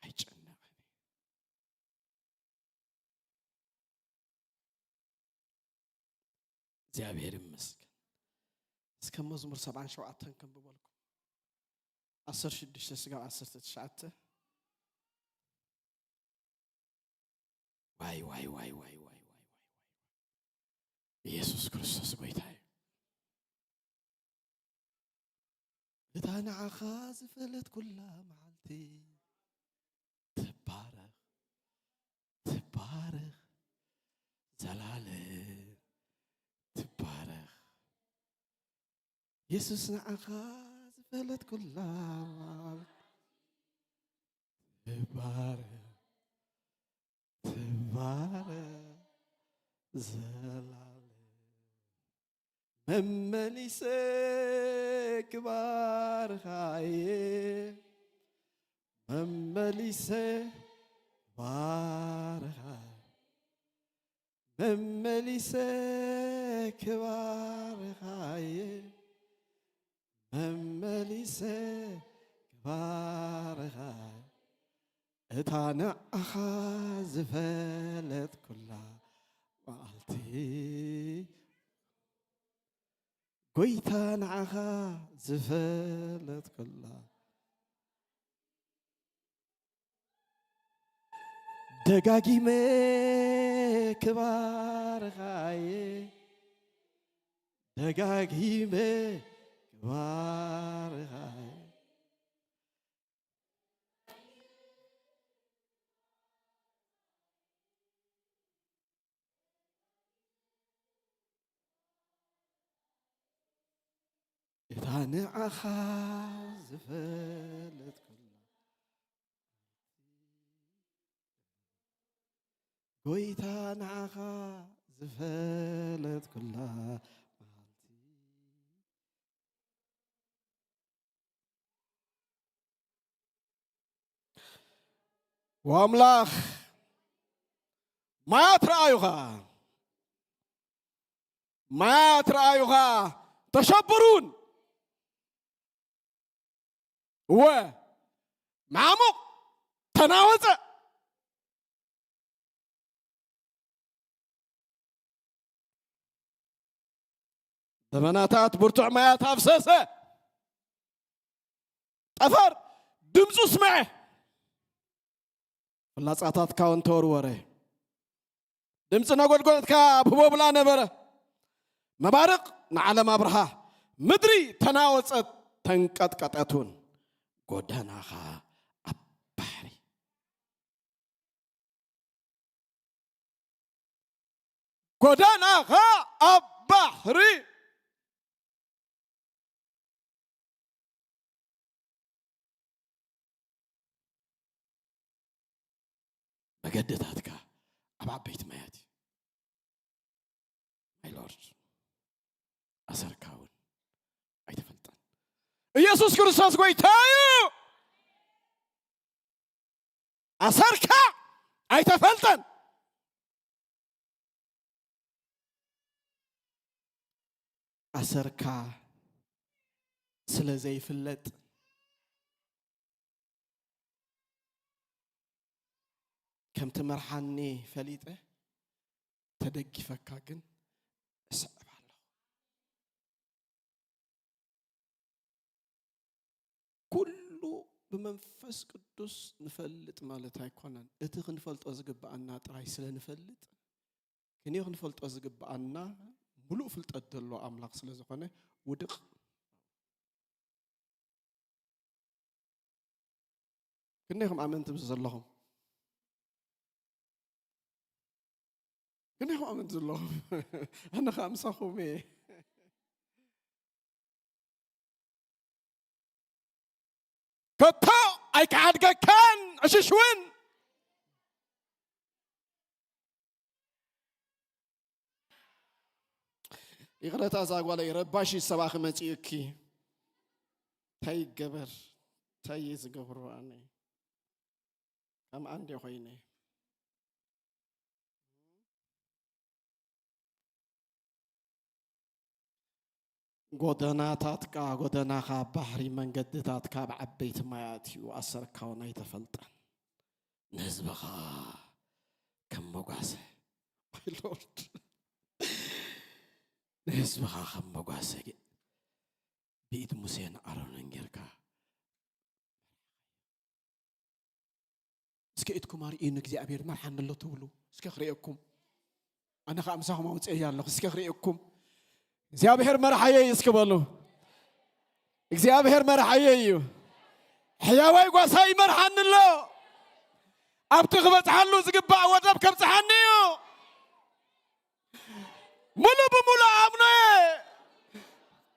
ኣይጨነቐን። እግዚኣብሔር ይመስገን። እስከ መዝሙር ሰብዓን ሸውዓተን ከንብበልኩም። ዓሰርተ ሽዱሽተ ስጋብ ዓሰርተ ትሽዓተ። ዋይ ዋይ ዋይ ዋይ ዋይ ዋይ ዋይ ዋይ። ኢየሱስ ክርስቶስ ጎይታ እዩ። እታ ንዓኻ ዝፈለት ኩላ መዓልቲ ትባረኽ፣ ትባረኽ፣ ዘላለም ትባረኽ። የሱስ ንዓኻ ዝፈለት ኩላ መዓልቲ ትባረኽ፣ ትባረኽ፣ ዘላለም መመሊሰ ክባርኻየ፣ መመሊሰ ክባርኻየ፣ መመሊሰ ክባርኻየ፣ መመሊሰ ክባርኻየ። እታ ንዓኻ ዝፈለጥኩላ መዓልቲ፣ ጎይታ ንዓኻ ዝፈለጥኩላ፣ ደጋጊመ ክባርኻየ፣ ደጋጊመ ክባርኻየ። እታ ንዓኻ ዝፈለጥኩላ፣ ጎይታ ንዓኻ ዝፈለጥኩላ መዓልቲ፣ ወኣምላኽ፣ ማያት ረኣዩኻ፣ ማያት ረኣዩኻ፣ ተሸብሩን፣ እወ፣ መዓሙቕ ተናወጸ። ደበናታት ብርቱዕ ማያት ኣፍሰሰ። ጠፈር ድምፁ ስምዐ። ፍላጻታትካ እውን ተወርወረ። ድምፂ ነጎድጓድካ ኣብ ህቦብላ ነበረ። መባርቕ ንዓለም ኣብርሃ። ምድሪ ተናወጸት ተንቀጥቀጠት እውን። ጎደናኻ ኣብ ባሕሪ። ጎደናኻ ኣብ ባሕሪ፣ መገድታትካ ኣብ ዓበይቲ ማያት እዩ። My Lord፣ ኣሰርካ እውን ኣይተፈልጠን። ኢየሱስ ክርስቶስ ጎይታ እዩ። ኣሰርካ ኣይተፈልጠን። ኣሰርካ ስለ ዘይፍለጥ፣ ከም ትመርሓኒ ፈሊጠ፣ ተደጊፈካ ግን እስዕብ ኣለኹ። ኩሉ ብመንፈስ ቅዱስ ንፈልጥ ማለት ኣይኮነን። እቲ ክንፈልጦ ዝግብኣና ጥራይ ስለ ንፈልጥ፣ ክንዮ ክንፈልጦ ዝግብኣና ምሉእ ፍልጠት ዘሎ ኣምላኽ ስለ ዝኾነ ውድቕ። ክንደይኹም ኣመንቲ ምስ ዘለኹም? ክንደይኹም ኣመንቲ ዘለኹም? ኣነ ኸኣ ምሳኹም እየ። ከቶ ኣይክሓድገካን፣ ዕሽሽ እውን። ይቕረታ፣ እዛ ጓለይ ረባሺ ሰባኺ መጺኡኪ። እንታይ ይገበር? እንታይ እየ ዝገብሮ ኣነ? ከም ኣንዴ ኮይነ። ጎደናታትካ፣ ጎደናኻ ኣብ ባሕሪ፣ መንገድታትካ ኣብ ዓበይቲ ማያት እዩ፣ ኣሰርካ እውን ኣይተፈልጠን። ንህዝብኻ ከም መጓሰ፣ My Lord፣ ንህዝብኻ ከም መጓሰ ብኢድ ሙሴን ኣሮንን ጌርካ። እስከ ኢድኩም ኣርእዩ፣ ንእግዚኣብሔር መርሓኒ ኣሎ ትብሉ። እስከ ክርእየኩም። ኣነ ኸኣ ምሳኹም ኣውፅኤያ ኣለኹ። እስከ ክርእየኩም። እግዚኣብሔር መርሓየይ እስኪ በሉ። እግዚኣብሔር መርሓየይ እዩ። ሕያዋይ ጓሳይ ይመርሓኒ ኣሎ። ኣብቲ ክበፅሓሉ ዝግባእ ወደብ ከብፅሓኒ እዩ። ሙሉ ብሙሉ ኣምኖ እየ።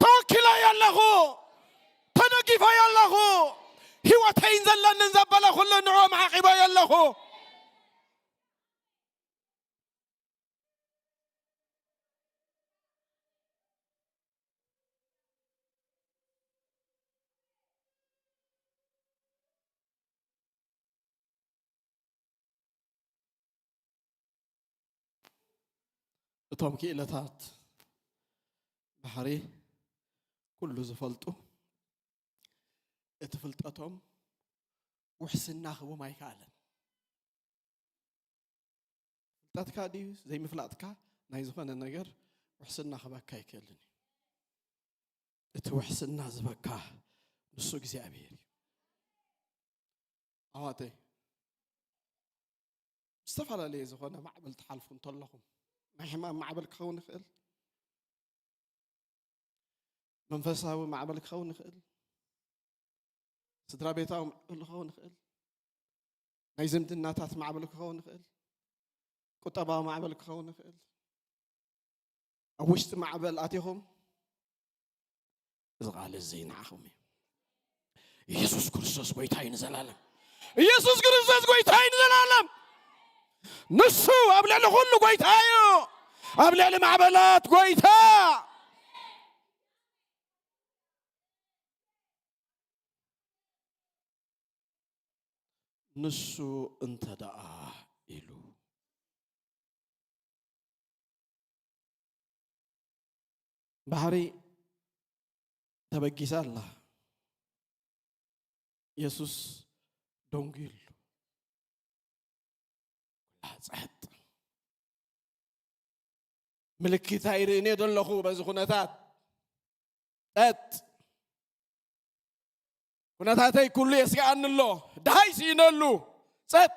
ተወኪለዮ ኣለኹ። ተደጊፈዮ ኣለኹ። ህይወተይን ዘለንን ዘበለ ኩሉ ንዕኦም ሓቒበዮ ኣለኹ። እቶም ክኢለታት ባሕሪ ኩሉ ዝፈልጡ፣ እቲ ፍልጠቶም ውሕስና ክህቦም ኣይከኣለን። ፍልጠትካ ድዩ ዘይምፍላጥካ ናይ ዝኾነ ነገር ውሕስና ክህበካ ኣይክእልን እዩ። እቲ ውሕስና ዝበካ ንሱ እግዚኣብሔር እዩ። ኣሕዋተይ፣ ዝተፈላለየ ዝኾነ ማዕበል ትሓልፉ እንተለኹም፣ ናይ ሕማም ማዕበል ክኸውን ይኽእል፣ መንፈሳዊ ማዕበል ክኸውን ይኽእል፣ ስድራ ቤታዊ ማዕበል ክኸውን ይኽእል፣ ናይ ዝምድናታት ማዕበል ክኸውን ይኽእል፣ ቁጠባዊ ማዕበል ክኸውን ይኽእል። ኣብ ውሽጢ ማዕበል ኣቲኹም፣ እዚ ቃል እዚ ንዓኹም እዩ። ኢየሱስ ክርስቶስ ጎይታ እዩ ንዘላለም። ኢየሱስ ክርስቶስ ጎይታ እዩ ንዘላለም። ንሱ ኣብ ልዕሊ ኩሉ ጎይታ እዩ። ኣብ ልዕሊ ማዕበላት ጎይታ። ንሱ እንተ ደኣ ኢሉ። ባሕሪ ተበጊሳ ኣላ። የሱስ ደንጒዩ ኣሎ። ኩላ ጸጥ። ምልክት ኣይርእን እየ ዘለኹ በዚ ኩነታት። ጸጥ። ኩነታተይ ኩሉ የስግኣኒ ኣሎ። ደሃይ ስኢነ ኣሉ። ጸጥ።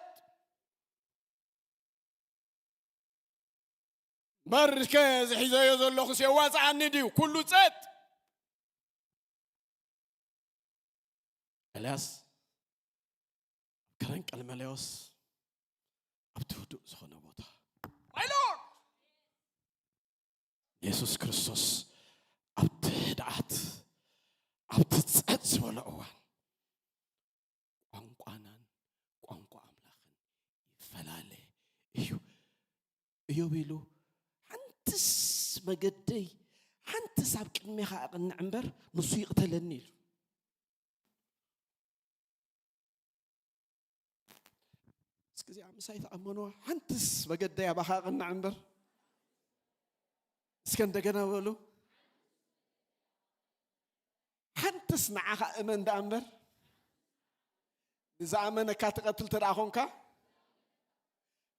እምበር እስከ እዚ ሒዘዮ ዘለኹስ የዋጽኣኒ ድዩ? ኩሉ ጸጥ። ኤልያስ ኣብ ከረን ቀርሜሎስ ኣብቲ ህዱእ ዝኾነ ቦታ፣ My Lord! የሱስ ክርስቶስ ኣብቲ ህድኣት፣ ኣብቲ ጸጥ ዝበሎ እዋን ቋንቋናን ቋንቋ ኣምላኽን ይፈላለ እዩ። እዮብ ኢሉ፣ ሓንትስ መገደይ፣ ሓንትስ ኣብ ቅድሜኻ ኣቕንዕ እምበር፣ ንሱ ይቕተለኒ ኢሉ። እስኪ እዚኣ ምሳይ ተኣመንዋ፣ ሓንትስ መገደይ ኣባኻ ኣቕንዕ እምበር። እስከ እንደገና በሉ። ሓንትስ ንዓኻ እመን ደኣ እምበር፣ ንዝኣመነካ ትቐትል ተደኣ ኾንካ፣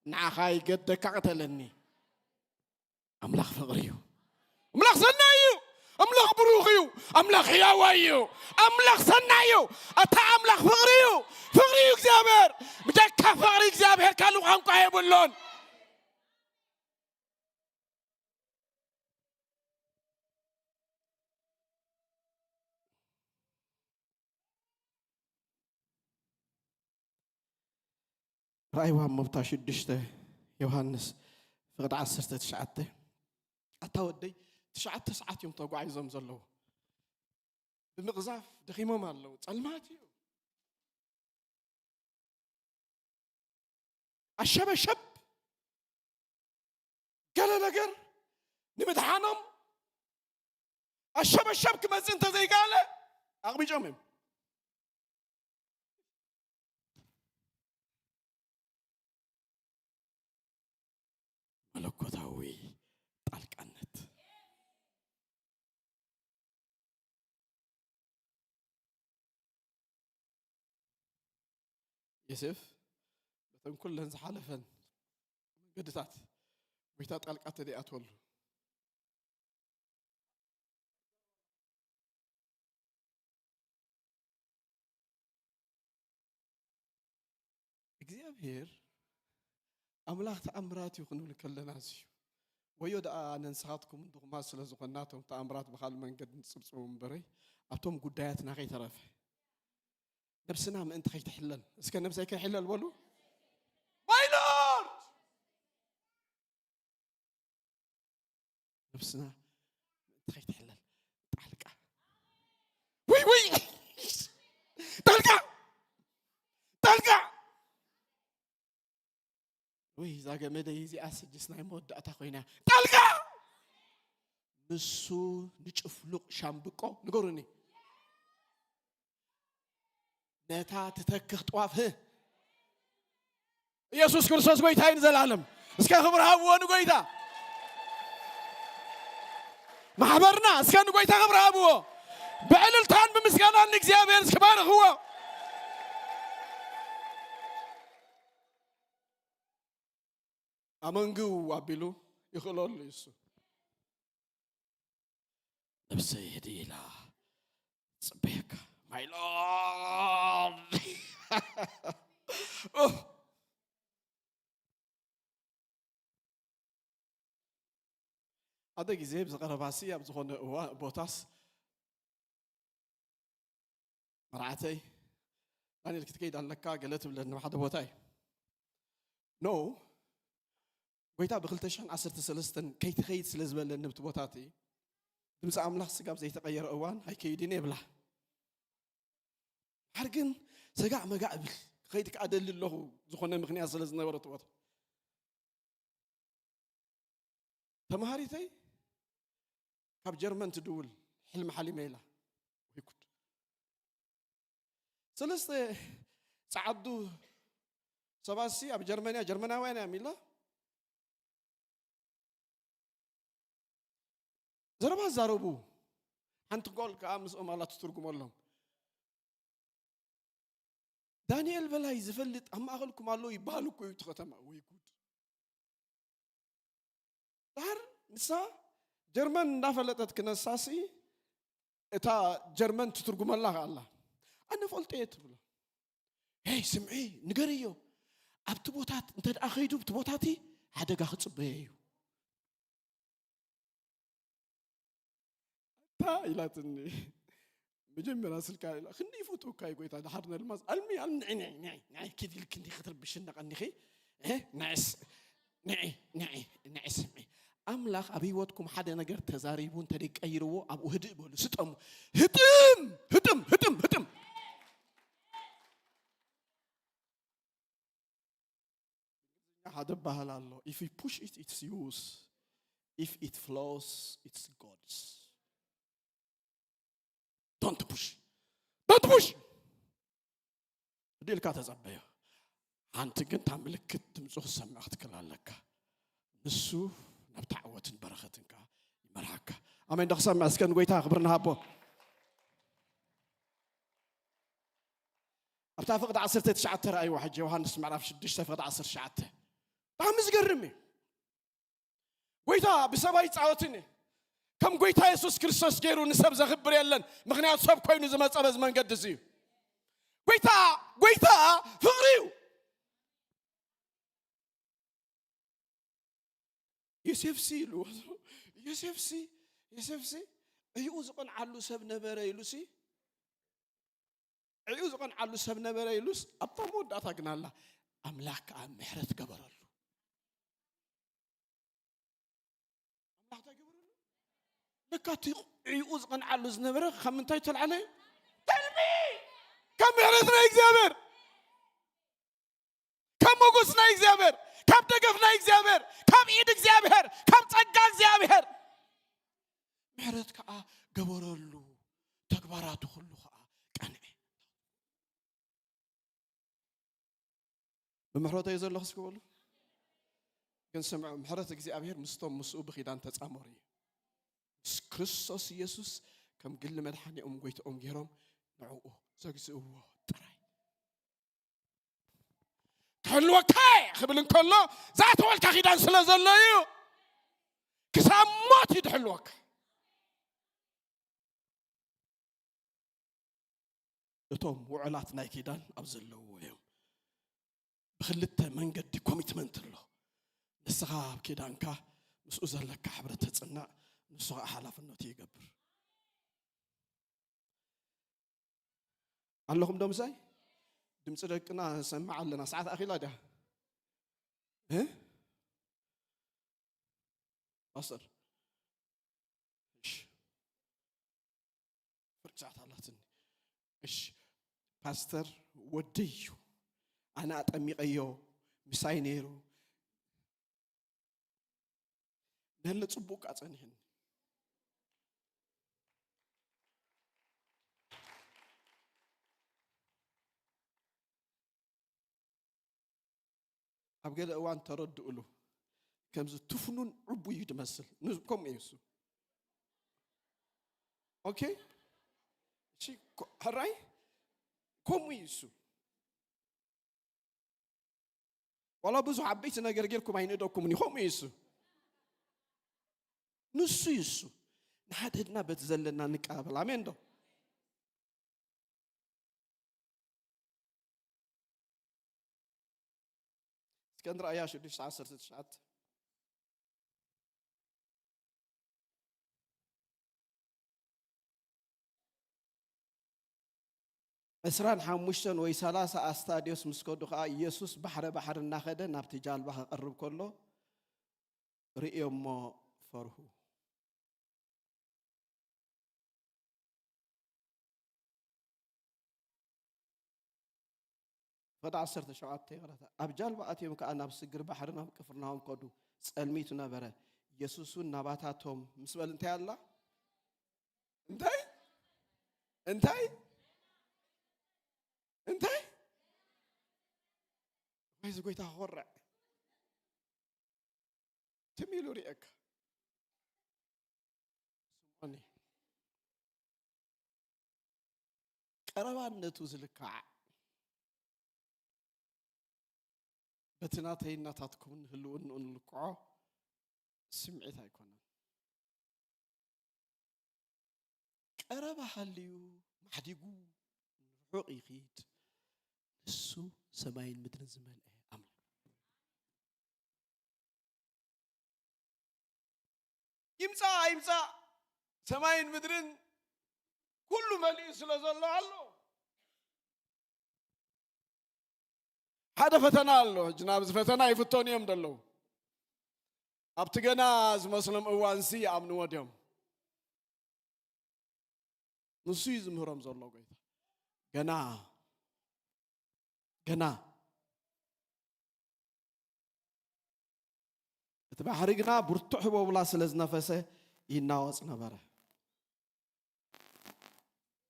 ንዓኻ ይገደካ፣ ቅተለኒ። ኣምላኽ ፍቕሪ እዩ። ኣምላኽ ሰናይ እዩ። ኣምላኽ ብሩኽ እዩ። ኣምላኽ ሕያዋይ እዩ። ኣምላኽ ሰናይ እዩ። ኣታ ኣምላኽ ፍቕሪ እዩ። ፍቕሪ እዩ እግዚኣብሔር። ብጀካ ፍቕሪ እግዚኣብሔር ካልእ ቋንቋ የብሉን። ራእይዋ መብታ ሽዱሽተ ዮሃንስ ፍቕዲ ዓሰርተ ትሽዓተ። ኣታ ወደይ፣ ትሽዓተ ሰዓት እዮም ተጓዒዞም ዘለዉ። ብምቕዛፍ ደኺሞም ኣለዉ። ጸልማት እዩ። ኣሸበሸብ ገለ ነገር ንምድሓኖም ኣሸበሸብ ክመጽእ እንተዘይከኣለ ኣቕቢጾም እዮም። መለኮታዊ ጣልቃነት። ዮሴፍ በተን ኩለን ዝሓለፈን መንገድታት ጎይታ ጣልቃ ተደይኣትወሉ። እግዚኣብሔር ኣምላኽ ተኣምራት እዩ ክንብል ከለና፣ እዚ እዩ። ወዮ ደኣ ኣነ ንስኻትኩም ድኹማት ስለ ዝኾንና፣ እቶም ተኣምራት ብኻልእ መንገዲ ንጽብጽቦም እምበረይ፣ ኣብቶም ጉዳያትና ከይተረፈ ነብስና ምእንቲ ከይትሕለል። እስከ ነብሰይ ከይሕለል በሉ። My Lord! ነብስና ምእንቲ ከይትሕለል ጣልቃ። ውይ፣ ውይ! ጣልቃ! ጣልቃ! ወይ እዛ ገመደይ እዚኣ ስጅስ ናይ መወዳእታ ኮይና። ጣልቃ! ንሱ ንጭፍሉቕ ሻምብቆ ንገሩኒ። ነታ ትተክኽ ጥዋፍ፣ ህ፣ ኢየሱስ ክርስቶስ ጎይታ እዩ ንዘላለም። እስከ ክብሪ ሃብዎ ንጎይታ። ማሕበርና እስከ ንጎይታ ክብሪ ሃብዎ። ብዕልልታን ብምስጋናን ንእግዚኣብሔር እስኪ ባርኽዎ። ኣመንግው ኣቢሉ ይኽእለሉ እዩ እሱ። ነብሰይ ህድእ ኢላ ጽበየካ። My Lord! ኦ! ሓደ ግዜ ብዝቐረባሲ ኣብ ዝኾነ እዋ-፣ ቦታስ መርዓተይ፣ "ዳንኤል፣ ክትከይድ ኣለካ" ገለ ትብለኒ ኣብ ሓደ ቦታ እዩ። ኖ፣ ጎይታ ብ ክልተ ሽሕን ዓሰርተ ሰለስተን ከይትኸይድ ስለ ዝበለኒ ብቲ ቦታ እቲ፣ ድምፂ ኣምላኽ ስጋብ ዘይተቐየረ እዋን ኣይከይድን እየ ብላ። ድሓር ግን ሰጋዕ መጋዕ እብል፣ ክኸይድ ከኣ ደሊ ኣለኹ፣ ዝኾነ ምኽንያት ስለ ዝነበረ እቲ ቦታ። ተምሃሪተይ ካብ ጀርመን ትድውል፣ "ሕልሚ ሓሊመ" ኢላ። ወይ ጉድ። ሰለስተ ጸዓዱ ሰባትሲ ኣብ ጀርመንያ፣ ጀርመናውያን እዮም ኢላ። ዘረባ ዛረቡ። ሓንቲ ጓል ከኣ ምስኦም ኣላ ትትርጉመሎም። "ዳንኤል በላይ ዝፈልጥ ኣብ ማእከልኩም ኣሎ ይበሃል እኮ እዩ እቲ ከተማ።" ወይ ጉድ። ድሓር ንሳ ጀርመን እንዳፈለጠት ክነሳሲ እታ ጀርመን ትትርጉመላ ከኣላ። "ኣነ ፈልጦ እየ" ትብሎ። "ሄይ ስምዒ፣ ንገርዮ፣ ኣብቲ ቦታት እንተ ደኣ ኸይዱ፣ ኣብቲ ቦታቲ ሓደጋ ክጽበዮ እዩ።" እታ ኢላትኒ፣ መጀመርያ ስልካ ኢላ፣ "ክንዲ ይፈትወካ እዩ ጎይታ፣ ድሓር ነልማዝ፣ ኣልሚ፣ ኣልሚ፣ ንዒ፣ ንዒ፣ ንዒ፣ ንዒ፣ ኪድ ኢልኪ እንዲኺ ክትርብሽኒ ቀኒኺ፣ እ፣ ንዒስ፣ ንዒ፣ ንዒ፣ ንዒ ስምዒ፣ ኣምላኽ ኣብ ህይወትኩም ሓደ ነገር ተዛሪቡ እንተደይ ቀይርዎ፣ ኣብኡ ህድእ በሉ፣ ስጠሙ። ህጥም፣ ህጥም፣ ህጥም፣ ህጥም። ሓደ ባህል ኣሎ። If you push it, it's yours. If it flows, it's God's. Don't push. Don't push. ድልካ ተጸበዮ። ሓንቲ ግን እታ ምልክት ድምፁ ክሰምዕ ክትክእል ኣለካ። ንሱ ናብታ ዕወትን በረኸትን ከኣ ይመርሓካ። ኣሜን። ዶ ክሰምዕ? እስከ ንጎይታ ክብሪ ንሃቦ። ኣብታ ፍቕዲ ዓሰርተ ትሽዓተ ረኣይዋ ሕጂ፣ ዮሃንስ ምዕራፍ ሽዱሽተ ፍቕዲ ዓሰርተ ትሽዓተ። ብጣዕሚ ዝገርም እዩ። ጎይታ ብሰብ ኣይጻወትን እዩ። ከም ጎይታ የሱስ ክርስቶስ ገይሩ ንሰብ ዘኽብር የለን። ምኽንያቱ ሰብ ኮይኑ ዝመጸ በዚ መንገዲ እዚ እዩ። ጎይታ፣ ጎይታ ፍቕሪ እዩ። ዮሴፍሲ ኢሉ፣ ዮሴፍሲ፣ ዮሴፍሲ ዕይኡ ዝቐንዓሉ ሰብ ነበረ ኢሉሲ፣ ዕይኡ ዝቐንዓሉ ሰብ ነበረ ኢሉስ፣ ኣብታ መወዳእታ ግን ኣላ፣ ኣምላኽ ከኣ ምሕረት ገበረሉ። ኣምላኽ እንታይ ገበረሉ? ለካ እቲ ዕይኡ ዝቐንዓሉ ዝነበረ ካብ ምንታይ ተልዓለ? ካብ ምሕረት ናይ እግዚኣብሔር፣ ካብ ሞገስ ናይ እግዚኣብሔር፣ ካብ ደገፍ ናይ እግዚኣብሔር፣ ካብ ኢድ እግዚኣብሔር፣ ካብ ጸጋ እግዚኣብሔር ምሕረት ከኣ ገበረሉ። ተግባራቱ ኩሉ ከኣ ቀንዐ። ብምሕረቱ እየ ዘለኹ እስኪ በሉ። ግን ስምዑ፣ ምሕረት እግዚኣብሔር ምስቶም ምስኡ ብኺዳን ተጻመሩ እዩ። ምስ ክርስቶስ ኢየሱስ ከም ግሊ መድሓኒኦም ጎይትኦም ገይሮም ንዕኡ ዘግዝእዎ ጥራይ። ክሕልወካ እየ ክብል እንከሎ፣ ዝኣተወልካ ኪዳን ስለ ዘሎ እዩ። ክሳብ ሞት እዩ ዝሕልወካ። እቶም ውዑላት ናይ ኪዳን ኣብ ዘለውዎ እዮም። ብኽልተ መንገዲ ኮሚትመንት ኣሎ። ንስኻ ኣብ ኪዳንካ ምስኡ ዘለካ ሕብረት ተጽንዕ፣ ንሱ ኸኣ ሓላፍነቱ ይገብር። ኣለኹም ዶ ምሳይ? ድምፂ ደቅና ንሰምዕ ኣለና። ሰዓት ኣኺላ ድያ? እ? ፓስተር። እሺ። ፍርቂ ሰዓት ኣላትኒ። እሺ። ፓስተር ወደይ እዩ። ኣነ ኣጠሚቐዮ፣ ምሳይ ነይሩ። ነለ ጽቡቅ ኣጸኒሕኒ። ኣብ ገለ እዋን ተረድእሉ። ከምዚ ትፍኑን ዕቡይ እዩ ድመስል። ን-፣ ከምኡ እዩ እሱ። ኦኬ? እሺ፣ ኮ-፣ ሕራይ? ከምኡ እዩ እሱ። ዋላ ብዙሕ ዓበይቲ ነገር ጌርኩም ኣይንእደኩምን እዩ። ከምኡ እዩ እሱ። ንሱ እዩ እሱ። ንሓድሕድና በቲ ዘለና ንቀባበል። ኣሜን ዶ? እስከ ንርኣያ ሽዱሽተ ዓሰርተ ትሽዓተ። ዕስራን ሓሙሽተን ወይ ሰላሳ ኣስታድዮስ ምስ ከዱ ኸኣ፣ ኢየሱስ ባሕረ ባሕሪ እናኸደ ናብቲ ጃልባ ክቐርብ ከሎ ርእዮሞ ፈርሁ። ፈዳ ዓሰርተ ሸውዓተ ይቕረታ። ኣብ ጃልባ ኣትዮም ከኣ ናብ ስግር ባሕሪ ናብ ቅፍርናሆም ከዱ። ጸልሚቱ ነበረ። ኢየሱስ እውን ናባታቶም ምስ በል እንታይ ኣላ? እንታይ? እንታይ? እንታይ? ወይ እዚ ጎይታ ክኾርዕ። ትም ኢሉ ርእየካ። ስምዖኒ። ቀረባነቱ ዝልካዕ በቲ ናተይ ናታትኩም ንህልውንኡ ንልክዖ ስምዒት ኣይኮነን። ቀረባ ሃልዩ ማሕዲጉ ንርሑቕ ይኺድ። ንሱ ሰማይን ምድርን ዝመልአ ኣምላኽ። ይምጻእ ኣይምጻእ ሰማይን ምድርን ኩሉ መሊኡ ስለ ዘሎ ኣሎ። ሓደ ፈተና ኣሎ። ሕጂ ናብዚ ፈተና ይፍተኑ እዮም ዘለዉ። ኣብቲ ገና ዝመስሎም እዋንሲ ይኣምንዎ ድዮም? ንሱ እዩ ዝምህሮም ዘሎ ጎይታ። ገና፣ ገና። እቲ ባሕሪ ግና ብርቱዕ ህቦብላ ስለ ዝነፈሰ ይናወጽ ነበረ።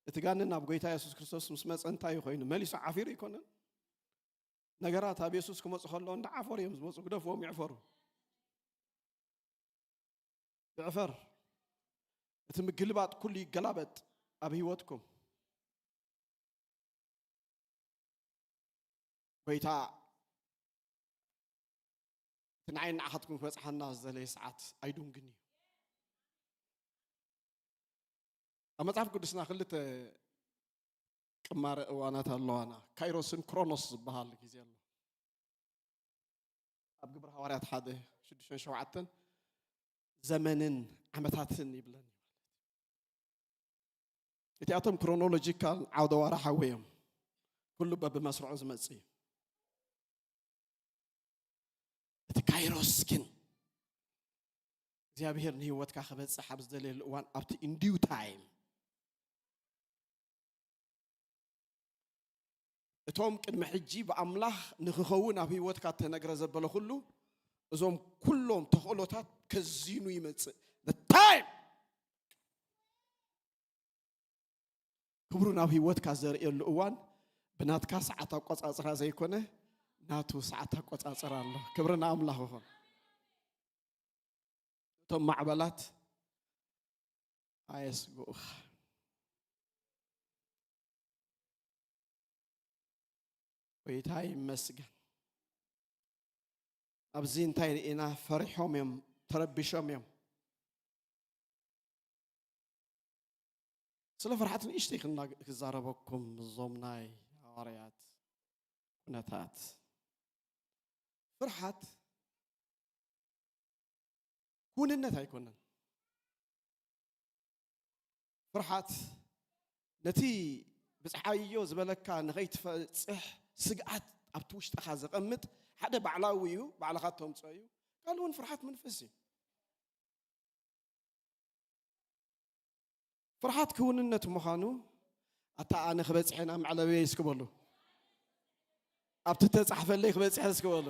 እቲ ጋኔን ናብ ጎይታ የሱስ ክርስቶስ ምስ መጸ እንታይ እዩ ኮይኑ? መሊሱ ዓፊሩ ኣይኮነን። ነገራት ኣብ የሱስ ክመጹ ከለዉ እንዳዓፈሩ እዮም ዝመጹ። ግደፍዎም ይዕፈሩ። ይዕፈር። እቲ ምግልባጥ ኩሉ ይገላበጥ ኣብ ህይወትኩም። ጎይታ እቲ ንዓይ ንዓኻትኩም ክበጽሓና ዝደለየ ሰዓት ኣይዱንግን እዩ። ኣብ መጽሓፍ ቅዱስና ክልተ ቅማረ እዋናት ኣለዋና። ካይሮስን ክሮኖስ ዝበሃል ግዜ ኣሎ። ኣብ ግብረ ሃዋርያት ሓደ ሽዱሽተን ሸውዓተን ዘመንን ዓመታትን ይብለን። እቲኣቶም ክሮኖሎጂካል ዓውደ ዋራ ሓዊ እዮም። ኩሉ በብመስርዑ ዝመጽእ እዩ። እቲ ካይሮስ ግን እግዚኣብሔር ንህይወትካ ክበጽሕ ኣብ ዝደልየሉ እዋን ኣብቲ ኢንዲው ታይም እቶም ቅድሚ ሕጂ ብኣምላኽ ንኽኸውን ኣብ ህይወትካ እተነግረ ዘበለ ኩሉ እዞም ኩሎም ተኽእሎታት ከዚኑ ይመጽእ። The time ክብሩ ናብ ህይወትካ ዘርእየሉ እዋን ብናትካ ሰዓት ኣቆጻጽራ ዘይኮነ ናቱ ሰዓት ኣቆጻጽራ ኣሎ። ክብሪ ንኣምላኽ ይኹን። እቶም ማዕበላት ኣየስግኡኻ። ጎይታ ይመስገን። ኣብዚ እንታይ ርኢና? ፈሪሖም እዮም፣ ተረቢሾም እዮም። ስለ ፍርሓት ንእሽተይ ክና-፣ ክዛረበኩም እዞም ናይ ሃዋርያት ኩነታት። ፍርሓት ክውንነት ኣይኮነን። ፍርሓት ነቲ ብጽሓዮ ዝበለካ ንኸይትፈጽሕ ስግኣት ኣብቲ ውሽጥኻ ዘቐምጥ ሓደ ባዕላዊ እዩ፣ ባዕልኻ እተምጽኦ እዩ። ካልእ እውን ፍርሓት መንፈስ እዩ። ፍርሓት ክውንነት ምዃኑ፣ ኣታ ኣነ ክበጽሕ ኢና መዕለበየ እስኪ በሉ። ኣብቲ ተጻሕፈለይ ክበጽሕ እስኪ በሉ።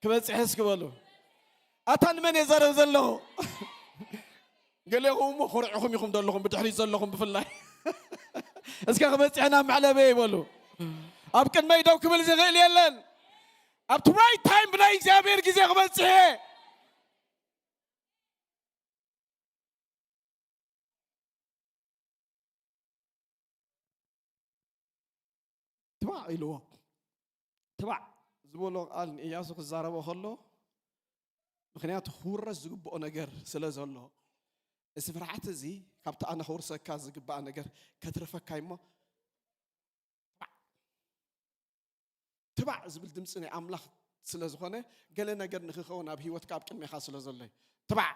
ክበጽሕ እስኪ በሉ። ኣታ ንመን እየ ዘረብ ዘለኹ? ገሌኹም እሞ ኮሪዕኹም ኢኹም ዘለኹም፣ ብድሕሪት ዘለኹም ብፍላይ። እስከ ክበጽሕ ኢና መዕለበየ ይበሉ። ኣብ ቅድመይ ደው ክብል ዝኽእል የለን። ኣብቲ ራይት ታይም ብናይ እግዚኣብሔር ግዜ ክበጽሕ እየ። ትባዕ ኢልዎ። ትባዕ ዝበሎ ቃል ንእያሱ ክዛረቦ ከሎ፣ ምኽንያቱ ክውረስ ዝግብኦ ነገር ስለ ዘሎ፣ እዚ ፍርሓት እዚ ካብቲ ኣነ ከውርሰካ ዝግባእ ነገር ከትርፈካ እሞ፣ ትባዕ፣ ትባዕ ዝብል ድምፂ ናይ ኣምላኽ ስለ ዝኾነ፣ ገለ ነገር ንክኸውን ኣብ ህይወትካ ኣብ ቅድሜኻ ስለ ዘሎ እዩ። ትባዕ፣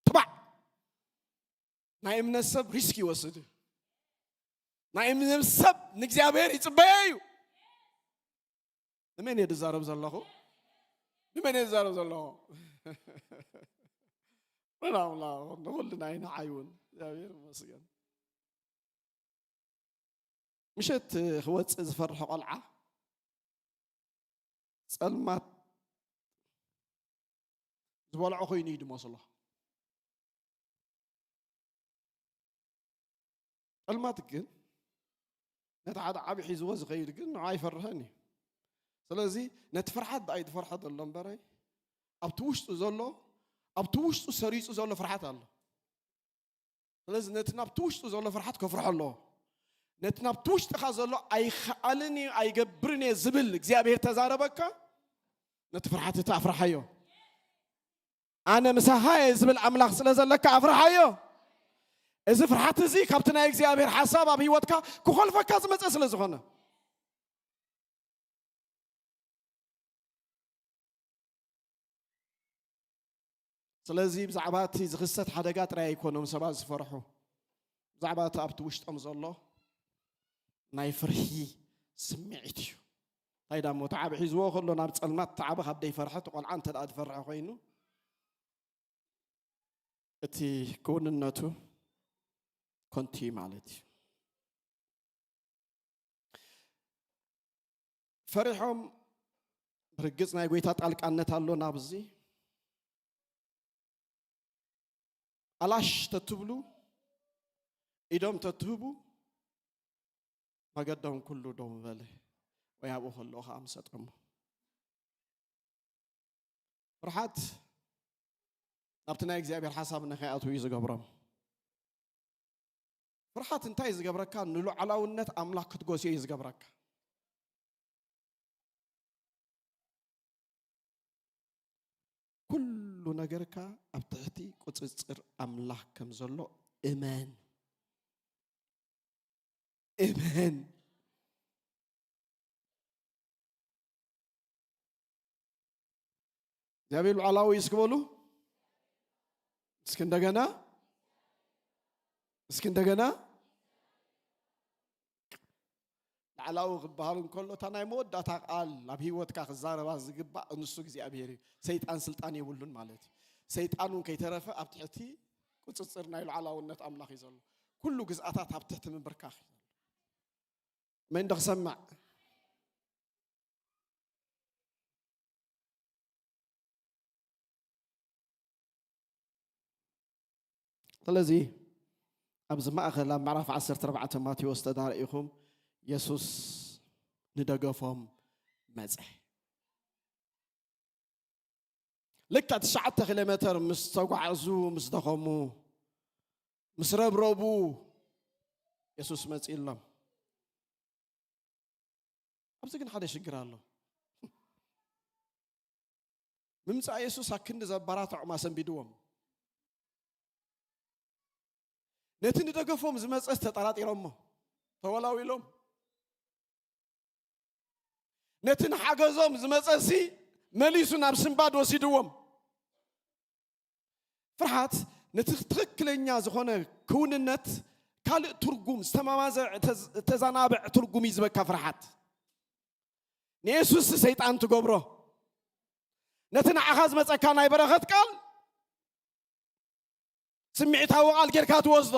ትባዕ። ናይ እምነት ሰብ ሪስክ ይወስድ እዩ። ናይ እምነት ሰብ ንእግዚኣብሔር ይጽበዮ እዩ። ንመን እየ ዝዛረብ ዘለኹ? ንመን እየ ዝዛረብ ዘለኹ? ንኣምላኽ፣ ንኹልና እዩ፣ ንዓይ እውን። እግዚኣብሔር ይመስገን። ምሸት ክወጽእ ዝፈርሖ ቆልዓ ጸልማት ዝበልዖ ኮይኑ እዩ ዝመስሎ። ጸልማት ግን ነቲ ሓደ ዓቢ ሒዝዎ ዝኸይድ ግን ንዓ ኣይፈርሕን እዩ። ስለዚ ነቲ ፍርሓት ደኣ እዩ ዝፈርሖ ዘሎ እምበረይ፣ ኣብቲ ውሽጡ ዘሎ፣ ኣብቲ ውሽጡ ሰሪጹ ዘሎ ፍርሓት ኣሎ። ስለዚ ነቲ ናብቲ ውሽጡ ዘሎ ፍርሓት ከፍርሖ ኣለዎ። ነቲ ናብቲ ውሽጥኻ ዘሎ ኣይከኣልን እዩ፣ ኣይገብርን እየ ዝብል እግዚኣብሔር ተዛረበካ፣ ነቲ ፍርሓት እቲ ኣፍርሓዮ። ኣነ ምሳኻ እየ ዝብል ኣምላኽ ስለ ዘለካ ኣፍርሓዮ። እዚ ፍርሓት እዚ ካብቲ ናይ እግዚኣብሔር ሓሳብ ኣብ ህይወትካ ክኾልፈካ ዝመጸ ስለ ዝኾነ። ስለዚ ብዛዕባ እቲ ዝኽሰት ሓደጋ ጥራይ ኣይኮኖም ሰባት ዝፈርሑ፣ ብዛዕባ እቲ ኣብቲ ውሽጦም ዘሎ ናይ ፍርሂ ስምዒት እዩ። እንታይ ዳሞ ተዓብ ሒዝዎ ከሎ ናብ ጸልማት ተዓብ ካብ ደይፈርሐ፣ እቲ ቆልዓ እንተ ደኣ ዝፈርሐ ኮይኑ፣ እቲ ክውንነቱ ኮንቲ ማለት እዩ። ፈሪሖም፣ ብርግጽ ናይ ጎይታ ጣልቃነት ኣሎ ናብዚ። ኣላሽ ተትብሉ፣ ኢዶም ተትህቡ፣ መገዶም ኩሉ ደው በለ፣ ወይ ኣብኡ ከለዉ ኸኣ ምሰጠሞ። ፍርሓት ናብቲ ናይ እግዚኣብሔር ሓሳብ ንኸይኣትዉ እዩ ዝገብሮም። ፍርሓት እንታይ እዩ ዝገብረካ? ንሉዓላውነት ኣምላኽ ክትጎስዮ እዩ ዝገብረካ። ኩሉ ነገርካ ኣብ ትሕቲ ቁጽጽር ኣምላኽ ከም ዘሎ እመን። እመን። እግዚኣብሔር ሉዓላዊ እዩ እስኪ በሉ። እስኪ እንደገና፣ እስኪ እንደገና። ላዕላዊ ክበሃል እንከሎ፣ እታ ናይ መወዳእታ ቃል ኣብ ህይወትካ ክዛረባ ዝግባእ ንሱ እግዚኣብሔር እዩ። ሰይጣን ስልጣን የብሉን ማለት እዩ። ሰይጣን እውን ከይተረፈ ኣብ ትሕቲ ቁጽጽር ናይ ሉዓላውነት ኣምላኽ እዩ ዘሎ። ኩሉ ግዝኣታት ኣብ ትሕቲ ምንብርካኽ እዩ ዘሎ። ኣሜን ዶ ክሰምዕ? ስለዚ ኣብዚ ማእከል ኣብ ምዕራፍ ዓሰርተ ኣርባዕተ ማቴዎስ ተዳርኢኹም፣ የሱስ ንደገፎም መጸ። ልክዕ ትሽዓተ ኪሎ ሜተር ምስ ተጓዕዙ፣ ምስ ደኸሙ፣ ምስ ረብረቡ፣ የሱስ መጺእሎም። ኣብዚ ግን ሓደ ሽግር ኣሎ። ምምጻእ የሱስ ኣክንዲ ዘባራትዖም ኣሰንቢድዎም። ነቲ ንደገፎም ዝመጸስ ተጠራጢሮሞ፣ ተወላዊሎም። ነቲ ንሓገዞም ዝመጸሲ መሊሱ ናብ ስንባድ ወሲድዎም። ፍርሓት ነቲ ትኽክለኛ ዝኾነ ክውንነት ካልእ ትርጉም፣ ዝተማማዘ፣ ተዝ-፣ ተዛናብዕ ትርጉም እዩ ዝበካ ፍርሓት። ንየሱስ ሰይጣን ትገብሮ። ነቲ ንዓኻ ዝመጸካ ናይ በረኸት ቃል ስምዒታዊ ቃል ጌርካ ትወስዶ።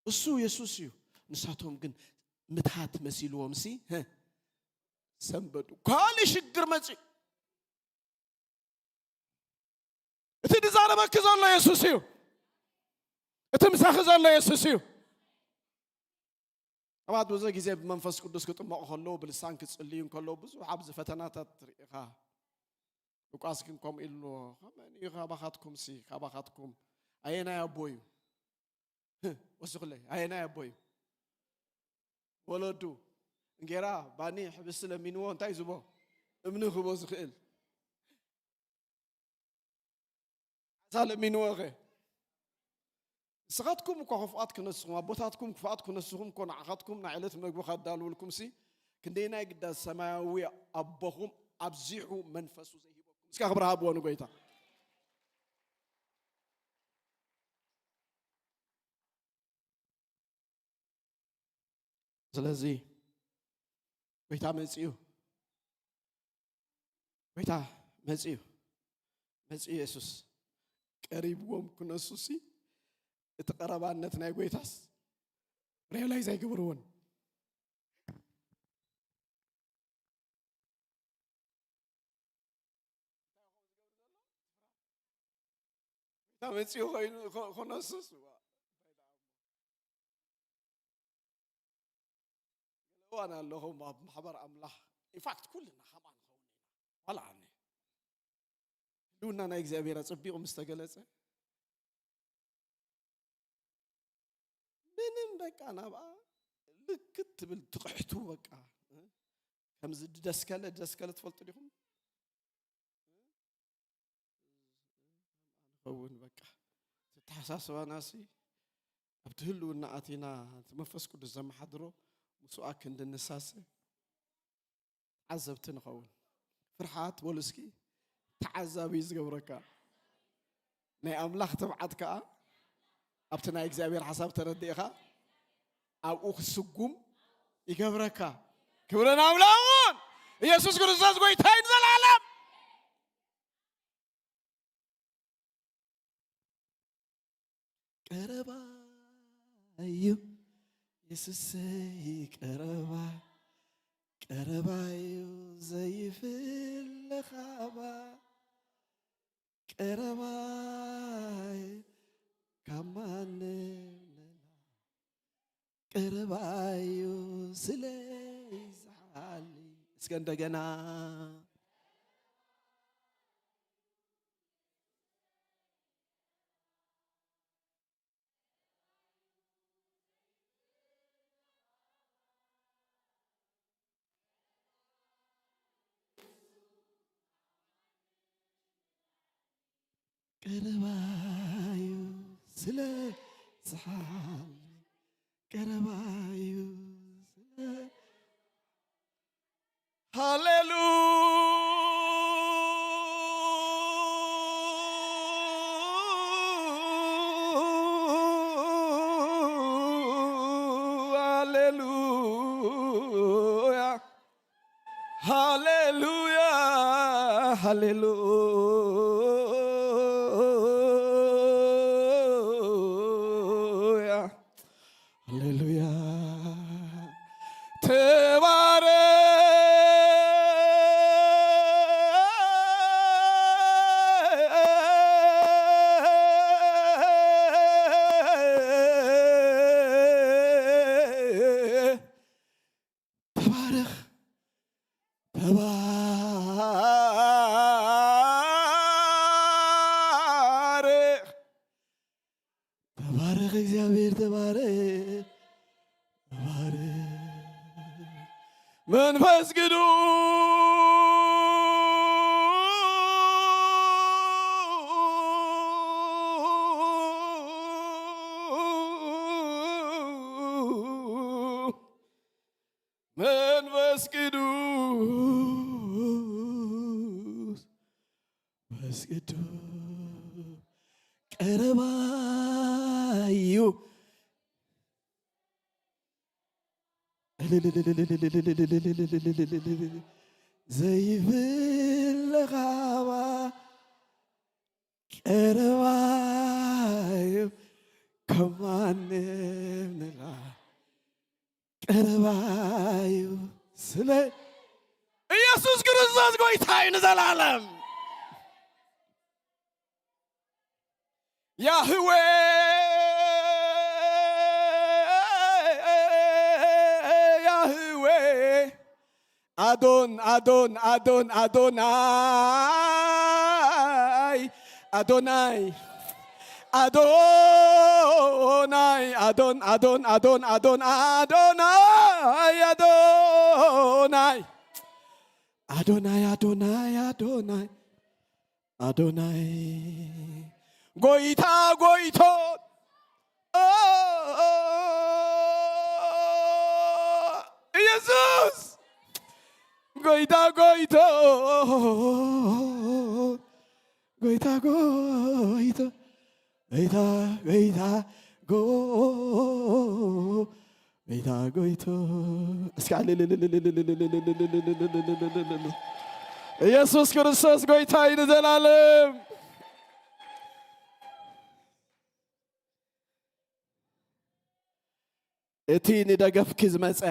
እሱ የሱስ እዩ። ንሳቶም ግን ምትሃት መሲልዎም ሲ፣ ህ፣ ሰንበዱ። ካልእ ሽግር መጺኡ። እቲ ዝዛረበኪ ዘሎ የሱስ እዩ። እቲ ምሳኺ ዘሎ የሱስ እዩ። ሰባት ብዙሕ ግዜ ብመንፈስ ቅዱስ ክጥመቑ ከለዉ፣ ብልሳን ክጽልዩ እንከለዉ፣ ብዙሕ ኣብዚ ፈተናታት ትርኢ ኢኻ። ሉቃስ ግን ከምኡ ኢሉ፣ ከመን እዩ ካባኻትኩም ሲ፣ ካባኻትኩም ኣየናይ ኣቦ እዩ? ወስኹለይ፣ ኣየናይ ኣቦ እዩ? ወለዱ እንጌራ፣ ባኒ፣ ሕብስቲ ለሚንዎ፣ እንታይ ዝቦ? እምኒ ክቦ ዝኽእል። ዓሳ ለሚንዎ ኸ? ንስኻትኩም እኳ ክፉኣት ክነስኹም፣ ኣቦታትኩም ክፉኣት ክነስኹም እኮ፣ ንዓኻትኩም ናይ ዕለት መግቢ ካዳልውልኩም ሲ፣ ክንደይ ናይ ግዳ ሰማያዊ ኣቦኹም ኣብዚሑ መንፈሱ ዘይሂበኩም። እስካ ክብሪ ሃብዎ ንጎይታ። ስለዚ ጎይታ መጺኡ፣ ጎይታ መጺኡ፣ መጺኡ የሱስ ቀሪብዎም ክነሱሲ፣ እቲ ቀረባነት ናይ ጎይታስ ሪያላይዝ ኣይገበርዎን። ጎይታ መጺኡ ኮይኑ፣ ኮ-፣ ክነሱስ፣ ዋ፣ እንታይ ደኣ እሞ። ገለ እዋን ኣለኹም ኣብ ማሕበር ኣምላኽ፣ ኢንፋክት ኩልና ከምኣ ንኸውን ኢና። ዋላ ኣነ። ህልውና ናይ እግዚኣብሔር ኣጸቢቑ ምስ ተገለጸ፣ ምንም በቃ ናብኣ ልክት ትብል ትቕሕቱ በቃ። ከምዚ ድደስከለ፣ ድደስከለ ትፈልጡ ዲኹም? ንኸውን በቃ። ተተሓሳስባናሲ ኣብቲ ህልውና ኣቲና፣ እቲ መንፈስ ቅዱስ ዘመሓድሮ ምስኡ ክንድንሳሰ ተዓዘብቲ ንኸውን። ፍርሓት በሉ እስኪ ተዓዛቢ እዩ ዝገብረካ። ናይ ኣምላኽ ትብዓት ከኣ ኣብቲ ናይ እግዚኣብሔር ሓሳብ ተረዲእኻ ኣብኡ ክስጉም ይገብረካ። ክብርን ኣምላኹን። ኢየሱስ ክርስቶስ ጎይታ እዩ ንዘለዓለም። ቀረባ እዩ የሱሰይ ቀረባ፣ ቀረባ እዩ ዘይፍለ ካባ፣ ቀረባ እዩ ካብ ማንም ሌላ፣ ቀረባ እዩ ስለ ይዝሓል። እስከ እንደገና ቀረባዩ ስለ ዝሓል ቀረባዩ ስለ ሃሌሉ ሃሌሉያ ሃሌሉያ ሃሌሉያ ሃሌሉያ ተባረክ ተባረኽ ተባረኽ ተባረኽ እግዚኣብሔር ተባረኽ ተባረኽ መንፈስ ቅዱስ መንፈስ ቅዱስ መንፈስ ቅዱስ ቀረባዩ ዘይብለኻባ ቀረባዩ ከማንም ንላ ቀረባዩ ስለ ኢየሱስ ክርስቶስ ጎይታ እዩ ንዘላለም። ያህዌ ያህዌ ኣዶን ኣዶን ኣዶን ኣዶናይ ኣዶናይ ኣዶናይ ኣዶን ኣዶን ኣዶን ኣዶን ኣዶናይ ኣዶናይ ኣዶናይ ኣዶናይ ኣዶናይ ኣዶናይ ጎይታ ጎይቶ ኢየሱስ ጎይታ ጎይቶ ጎይታ ጎይቶ ጎይታ ጎይታ ጎ ጎይታ ጎይቶ እስኪ ኢየሱስ ክርስቶስ ጎይታ እዩ ንዘላለም። እቲ ንደገፍኪ ዝመጸ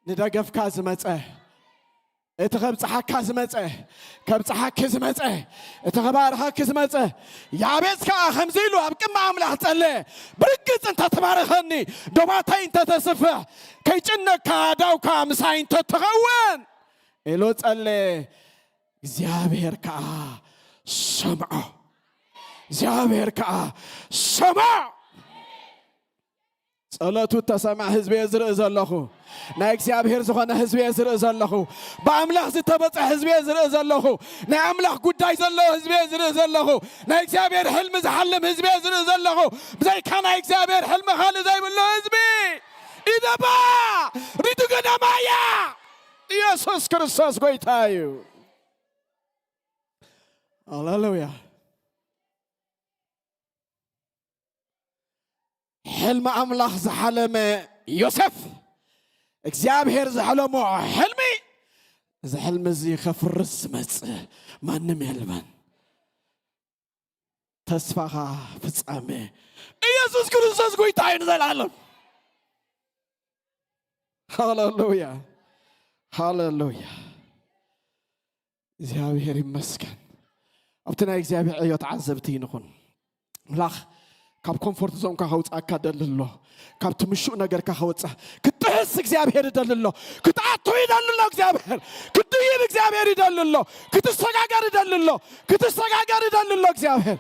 ንደገፍካ ዝመጸ እቲ ከብጽሓካ ዝመጸ ከብጽሓኪ ዝመጸ እቲ ከባርኸኪ ዝመጸ ያቤጽ ከኣ ከምዚ ኢሉ ኣብ ቅድሚ ኣምላኽ ጸለየ። ብርግጽ እንተ ትባርኸኒ ዶባተይ እንተ ተስፍሕ ከይጭነካ ዳውካ ምሳይ እንተ ትኸውን ኢሉ ጸለየ። እግዚኣብሔር ከኣ ሰምዖ እግዚኣብሔር ከኣ ሰምዖ። ጸሎቱ እተሰምዐ ህዝቢ እየ ዝርኢ ዘለኹ። ናይ እግዚኣብሔር ዝኾነ ህዝቢ እየ ዝርኢ ዘለኹ። ብኣምላኽ ዝተበጸ ህዝቢ እየ ዝርኢ ዘለኹ። ናይ ኣምላኽ ጉዳይ ዘለዎ ህዝቢ እየ ዝርኢ ዘለኹ። ናይ እግዚኣብሔር ሕልሚ ዝሓልም ህዝቢ እየ ዝርኢ ዘለኹ። ብዘይካ ናይ እግዚኣብሔር ሕልሚ ካልእ ዘይብሉ ህዝቢ ኢደባ ሪዱ ገዳማያ ኢየሱስ ክርስቶስ ጎይታ እዩ። ሃሌሉያ። ሕልሚ ኣምላኽ ዝሓለመ ዮሴፍ እግዚኣብሔር ዝሐለሞ ሕልሚ፣ እዚ ሕልሚ እዚ ከፍርስ ዝመጽእ ማንም የልበን። ተስፋኻ ፍጻሜ። ኢየሱስ ክርስቶስ ጎይታ እዩ ንዘላለም። ሃሌሉያ፣ ሃሌሉያ። እግዚኣብሔር ይመስገን። ኣብቲ ናይ እግዚኣብሔር ዕዮ ተዓዘብቲ ንኹን። ኣምላኽ ካብ ኮምፎርት ዞንካ ከውፅኣካ ደሊ ኣሎ። ካብቲ ምሹእ ነገርካ ከወፅእ ክትጥሕስ እግዚኣብሔር ይደሊ ኣሎ። ክትኣቱ ይደሊ ኣሎ እግዚኣብሔር። ክትድይብ እግዚኣብሔር ይደሊ ኣሎ። ክትሰጋገር ይደሊ ኣሎ። ክትሰጋገር ይደሊ ኣሎ እግዚኣብሔር።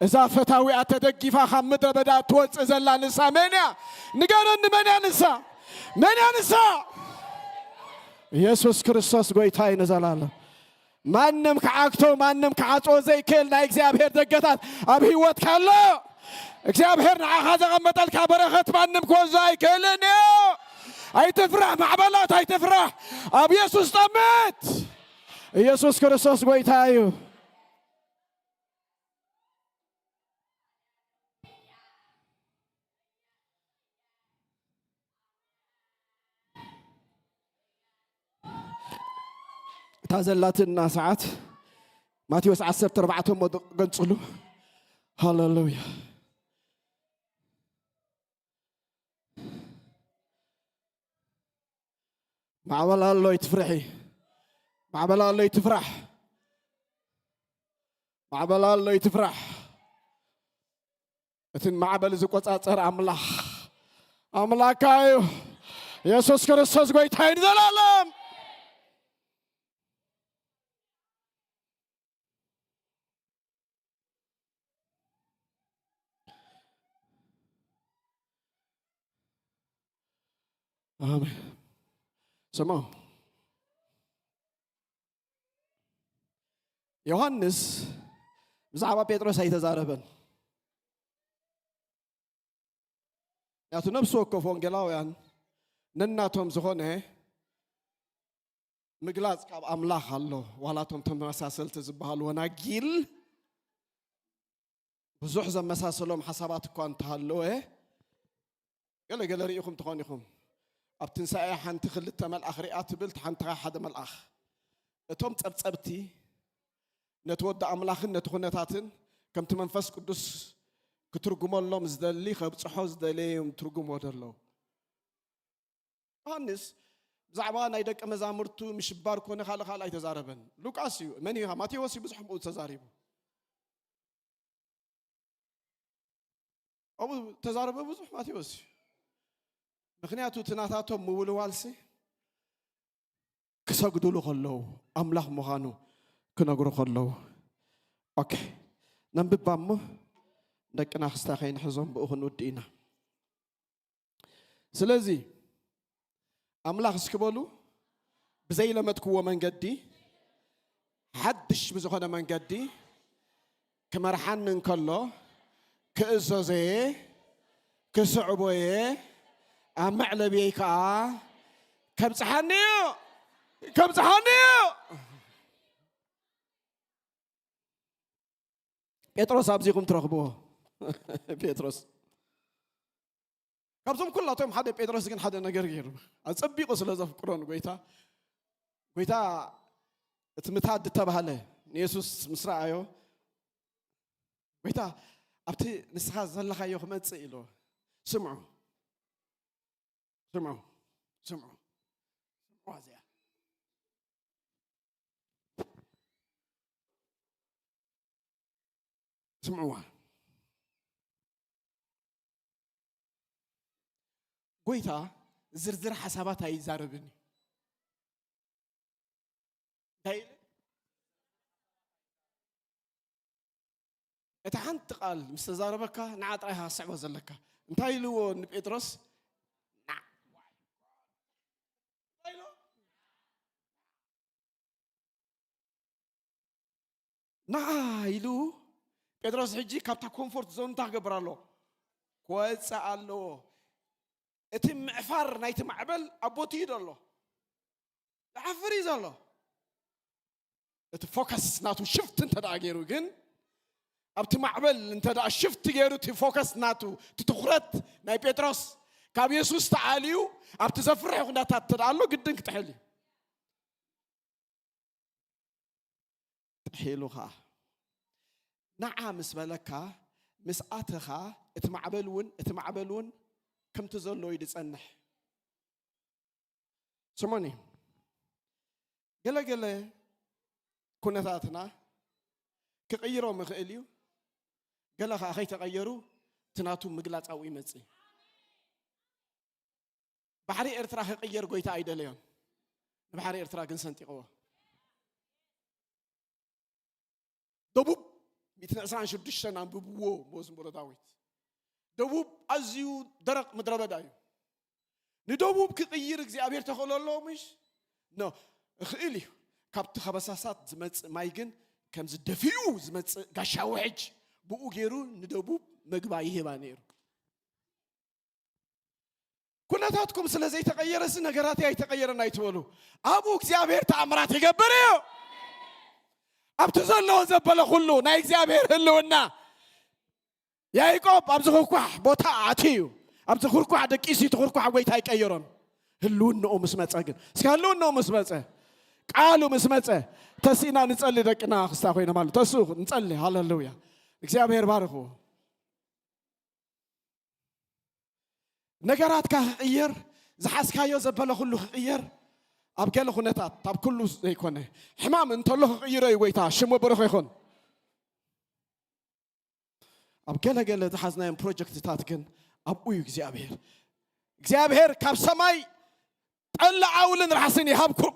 እዛ ፈታዊኣ ተደጊፋ ካብ ምድረ በዳ እትወፅእ ዘላ ንሳ መን እያ? ንገረኒ፣ መን እያ ንሳ? መን እያ ንሳ? ኢየሱስ ክርስቶስ ጎይታ እዩ ንዘላለም። ማንም ክዓግቶ፣ ማንም ክዓፅዎ ዘይክእል ናይ እግዚኣብሔር ደገታት ኣብ ህይወትካ ኣሎ። እግዚኣብሔር ንዓኻ ዘቐመጠልካ በረኸት ማንም ክወስዶ ኣይክእልን እዩ። ኣይትፍራሕ፣ ማዕበላት ኣይትፍራሕ። ኣብ ኢየሱስ ጠምት። ኢየሱስ ክርስቶስ ጎይታ እዩ። እታ ዘላትና ሰዓት ማቴዎስ ዓሰርተ ኣርባዕተ እሞ ገንጽሉ። ሃሌሉያ። ማዕበል ኣሎ ይትፍርሒ። ማዕበል ኣሎ ይትፍራሕ። ማዕበል ኣሎ ይትፍራሕ። እቲ ማዕበል ዝቆጻጸር ኣምላኽ ኣምላካ እዩ። ኢየሱስ ክርስቶስ ጎይታ እዩ ንዘላለም። ኣሜን። ስምዑ። ዮሃንስ ብዛዕባ ጴጥሮስ ኣይተዛረበን። ምክንያቱ ነፍሲ ወከፍ ወንጌላውያን ነናቶም ዝኾነ ምግላጽ ካብ ኣምላኽ ኣሎ። ዋላቶም ተመሳሰልቲ ዝበሃሉ ወናጊል ብዙሕ ዘመሳሰሎም ሓሳባት እኳ እንተሃለወ፣ ገለ ገለ ርኢኹም ትኾን ኢኹም። ኣብ ትንሳኤ ሓንቲ ክልተ መልኣኽ ርኣ ትብል፣ ሓንቲ ሓደ መልኣኽ። እቶም ጸብጸብቲ ነቲ ወዲ ኣምላኽን ነቲ ኩነታትን ከምቲ መንፈስ ቅዱስ ክትርጉመሎም ዝደሊ፣ ከብጽሖ ዝደለየ እዮም ትርጉሞ ዘለዉ። ዮሃንስ ብዛዕባ ናይ ደቀ መዛሙርቱ ምሽባር ኮነ ካልእ ካልእ ኣይተዛረበን። ሉቃስ እዩ፣ መን እዩ? ማቴዎስ እዩ ብዙሕ ብኡ ተዛሪቡ። ኣብኡ ተዛረበ ብዙሕ ማቴዎስ እዩ። ምኽንያቱ እቲ ናታቶም ምውልዋልሲ ክሰግዱሉ ከለዉ፣ ኣምላኽ ምዃኑ ክነግሩ ከለዉ። ኦኬ፣ ነንብባ እሞ ደቅና ክስታይ ከይንሕዞም ብኡ ክንውድእ ኢና። ስለዚ ኣምላኽ እስኪ በሉ፣ ብዘይለመድክዎ መንገዲ፣ ሓድሽ ብዝኾነ መንገዲ ክመርሓኒ እንከሎ፣ ክእዘዞ እየ፣ ክስዕቦ እየ፣ ኣብ መዕለብየይ ከኣ ከብጽሓኒ እዩ፣ ከብጽሓኒ እዩ። ጴጥሮስ ኣብዚኹም ትረኽብዎ። ጴጥሮስ ካብዞም ኩላቶም ሓደ። ጴጥሮስ ግን ሓደ ነገር ገይሩ፣ ኣጸቢቑ ስለ ዘፍቅሮ ንጎይታ፣ ጎይታ እቲ ምታድ ዝተባህለ ንየሱስ ምስ ረኣዮ፣ ጎይታ ኣብቲ ንስኻ ዘለኻዮ ክመጽእ ኢሉ። ስምዑ፣ ስምዑ፣ ስምዑ፣ ስምዑ እዚኣ። ስምዕዋ። ጎይታ ዝርዝር ሓሳባት ኣይዛረብን እዩ። እንታይ ኢለ? እታ ሓንቲ ቃል ምስ ተዛረበካ ንዓ ጥራይ ኢኻ ክትስዕቦ ዘለካ። እንታይ ኢልዎ ንጴጥሮስ? ንዓ። እንታይ ኢልዎ? ንዓ ኢሉ ጴጥሮስ ሕጂ ካብታ ኮምፎርት ዞን እንታይ ክገብር ኣለዎ? ክወፅእ ኣለዎ። እቲ ምዕፋር ናይቲ ማዕበል ኣብ ቦትኡ እዩ ዘሎ። ዝዓፍር እዩ ዘሎ። እቲ ፎከስ ናቱ ሽፍት እንተ ደኣ ገይሩ ግን፣ ኣብቲ ማዕበል እንተ ደኣ ሽፍት ገይሩ እቲ ፎከስ ናቱ፣ እቲ ትኹረት ናይ ጴጥሮስ ካብ የሱስ ተኣልዩ ኣብቲ ዘፍርሕ ኩነታት እንተ ኣሎ ግድን ክጥሕል እዩ። ጥሒሉ ኸዓ ንዓ ምስ በለካ፣ ምስ ኣተኻ፣ እቲ ማዕበል እውን፣ እቲ ማዕበል እውን ከምቲ ዘሎ እዩ ዝጸንሕ። ስሙኒ፣ ገለ ገለ ኩነታትና ክቕይሮም ይኽእል እዩ። ገለ ኸዓ ከይተቐየሩ እቲ ናቱ ምግላጽ ኣብኡ ይመጽእ። ባሕሪ ኤርትራ ክቕየር ጎይታ ኣይደለዮን። ንባሕሪ ኤርትራ ግን ሰንጢቕዎ። ደቡብ ሚእትን ዕስራን ሽዱሽተን ኣንብብዎ መዝሙረ ዳዊት። ደቡብ ኣዝዩ ደረቕ ምድረ በዳ እዩ። ንደቡብ ክቕይር እግዚኣብሔር ተኽእሎ ኣለዎ ምሽ? ኖ፣ እኽእል እዩ። ካብቲ ከበሳሳት ዝመጽእ ማይ ግን ከምዚ ደፊኡ ዝመጽእ ጋሻ ውሕጅ ብኡ ገይሩ ንደቡብ መግባ ይህባ ነይሩ። ኩነታትኩም ስለ ዘይተቐየረሲ ነገራተይ ኣይተቐየረን ኣይትበሉ። ኣብኡ እግዚኣብሔር ተኣምራት ይገብር እዩ። ኣብቲ ዘለዎ ዘበለ ኩሉ ናይ እግዚኣብሔር ህልውና። ያዕቆብ ኣብዚ ኩርኳሕ ቦታ ኣትዩ፣ ኣብዚ ኩርኳሕ ደቂሱ፣ እቲ ኩርኳሕ ጎይታ ኣይቀየሮን። ህልውናኡ ምስ መጸ ግን፣ እስከ ህልውናኡ ምስ መጸ፣ ቃሉ ምስ መጸ፣ ተሲእና ንጸሊ ደቅና ክስታ ኮይነ ማለት ተስኡ ንጸሊ። ሃሌሉያ። እግዚኣብሔር ባርኽዎ። ነገራትካ ክቕየር፣ ዝሓዝካዮ ዘበለ ኩሉ ክቕየር፣ ኣብ ገለ ኩነታት፣ ኣብ ኩሉ ዘይኮነ፣ ሕማም እንተሎ ክቕይሮ እዩ ጎይታ፣ ሽሙ ብሩኽ ይኹን። ኣብ ገለ ገለ ዝሓዝናዮም ፕሮጀክትታት ግን ኣብኡ እዩ እግዚኣብሔር። እግዚኣብሔር ካብ ሰማይ ጠሊ ዓውልን ራሕስን ይሃብኩም።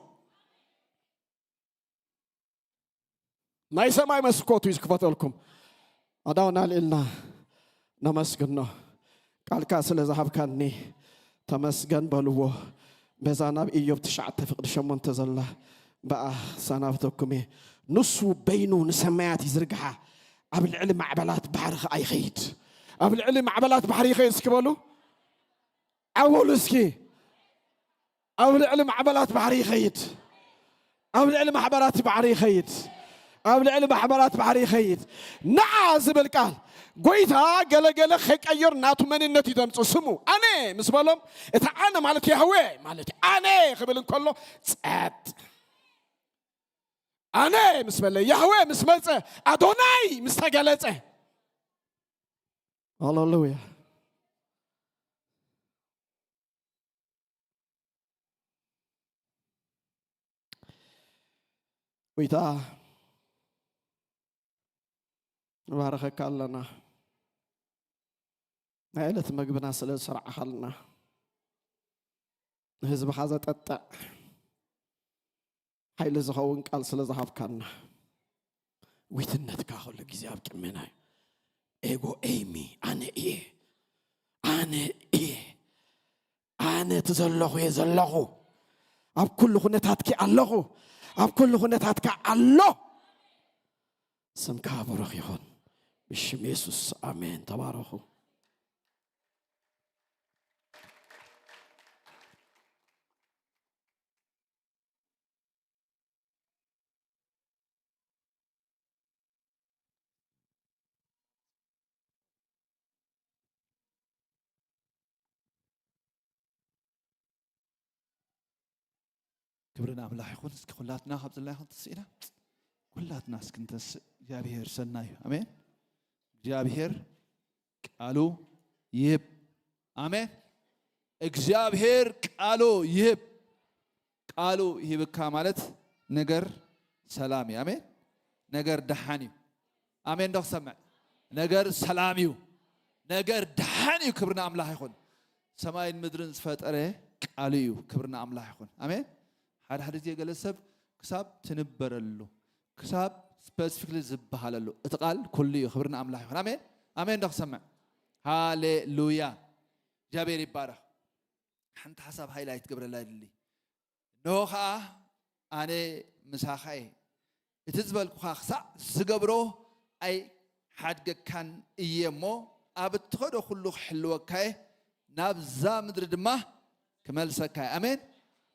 ናይ ሰማይ መስኮቱ እዩ ዝክፈተልኩም። ኣዳውና ልዕልና ነመስግኖ። ቃልካ ስለ ዝሃብካኒ ተመስገን በልዎ። በዛ ናብ ኢዮብ ትሽዓተ ፍቕዲ ሸሞንተ ዘላ ብኣ ክሰናብተኩም እየ። ንሱ በይኑ ንሰማያት ይዝርግሓ፣ ኣብ ልዕሊ ማዕበላት ባሕሪ ኸኣ ይኸይድ። ኣብ ልዕሊ ማዕበላት ባሕሪ ይኸይድ እስኪ በሉ። ዓውሉ እስኪ። ኣብ ልዕሊ ማዕበላት ባሕሪ ይኸይድ። ኣብ ልዕሊ ማሕበራት ባሕሪ ይኸይድ። ኣብ ልዕሊ ማሕበራት ባሕሪ ይኸይድ። ንዓ ዝብል ቃል ጎይታ ገለገለ ከይቀየር ናቱ መንነት እዩ ዘምጽእ። ስሙ ኣነ ምስ በሎም፣ እቲ ኣነ ማለት ያህዌ ማለት እዩ። ኣነ ክብል እንከሎ ጸጥ። ኣነ ምስ በለ፣ ያህዌ ምስ መጸ፣ ኣዶናይ ምስ ተገለጸ። ሃሌሉያ። ጎይታ ንባረኸካ ኣለና። ናይ ዕለት መግብና ስለ ዝሰርዓኻልና፣ ንህዝብኻ ዘጠጥዕ ሓይሊ ዝኸውን ቃል ስለ ዝሃብካና፣ ዊትነትካ ኩሉ ግዜ ኣብ ቅድሜና እዩ። ኤጎ ኤይሚ፣ ኣነ እየ፣ ኣነ እየ፣ ኣነ እቲ ዘለኹ እየ ዘለኹ፣ ኣብ ኩሉ ኩነታትኪ ኣለኹ፣ ኣብ ኩሉ ኩነታትካ ኣሎ። ስምካ ብሩኽ ይኹን። ብሽም የሱስ ኣሜን። ተባረኹ። ክብሪ ንኣምላኽ ይኹን። እስኪ ኩላትና ካብ ዘለና ክንተስእ ኢና። ኩላትና እስኪ ንተስእ። እግዚኣብሔር ሰናይ እዩ። ኣሜን። እግዚኣብሔር ቃሉ ይህብ። ኣሜን። እግዚኣብሔር ቃሉ ይህብ። ቃሉ ይህብካ ማለት ነገር ሰላም እዩ። ኣሜን። ነገር ደሓን እዩ። ኣሜን ዶ ክሰምዕ? ነገር ሰላም እዩ። ነገር ደሓን እዩ። ክብሪ ንኣምላኽ ይኹን። ሰማይን ምድርን ዝፈጠረ ቃሉ እዩ። ክብሪ ንኣምላኽ ይኹን። ኣሜን። ሓደ ሓደ ግዜ ገለ ሰብ ክሳብ ትንበረሉ፣ ክሳብ ስፐሲፊክሊ ዝበሃለሉ፣ እቲ ቃል ኩሉ እዩ። ክብሪ ንኣምላኽ ይኹን። ኣሜን። ኣሜን ዶ ክሰምዕ? ሃሌሉያ። እግዚኣብሔር ይባረኽ። ሓንቲ ሓሳብ ሃይላይት ክገብረላ ይደሊ። እንሆ ኸዓ ኣነ ምሳኻ እየ፣ እቲ ዝበልኩኻ ክሳዕ ዝገብሮ ኣይሓድገካን እየ እሞ፣ ኣብ እትኸዶ ኩሉ ክሕልወካ እየ፣ ናብዛ ምድሪ ድማ ክመልሰካ እየ። ኣሜን።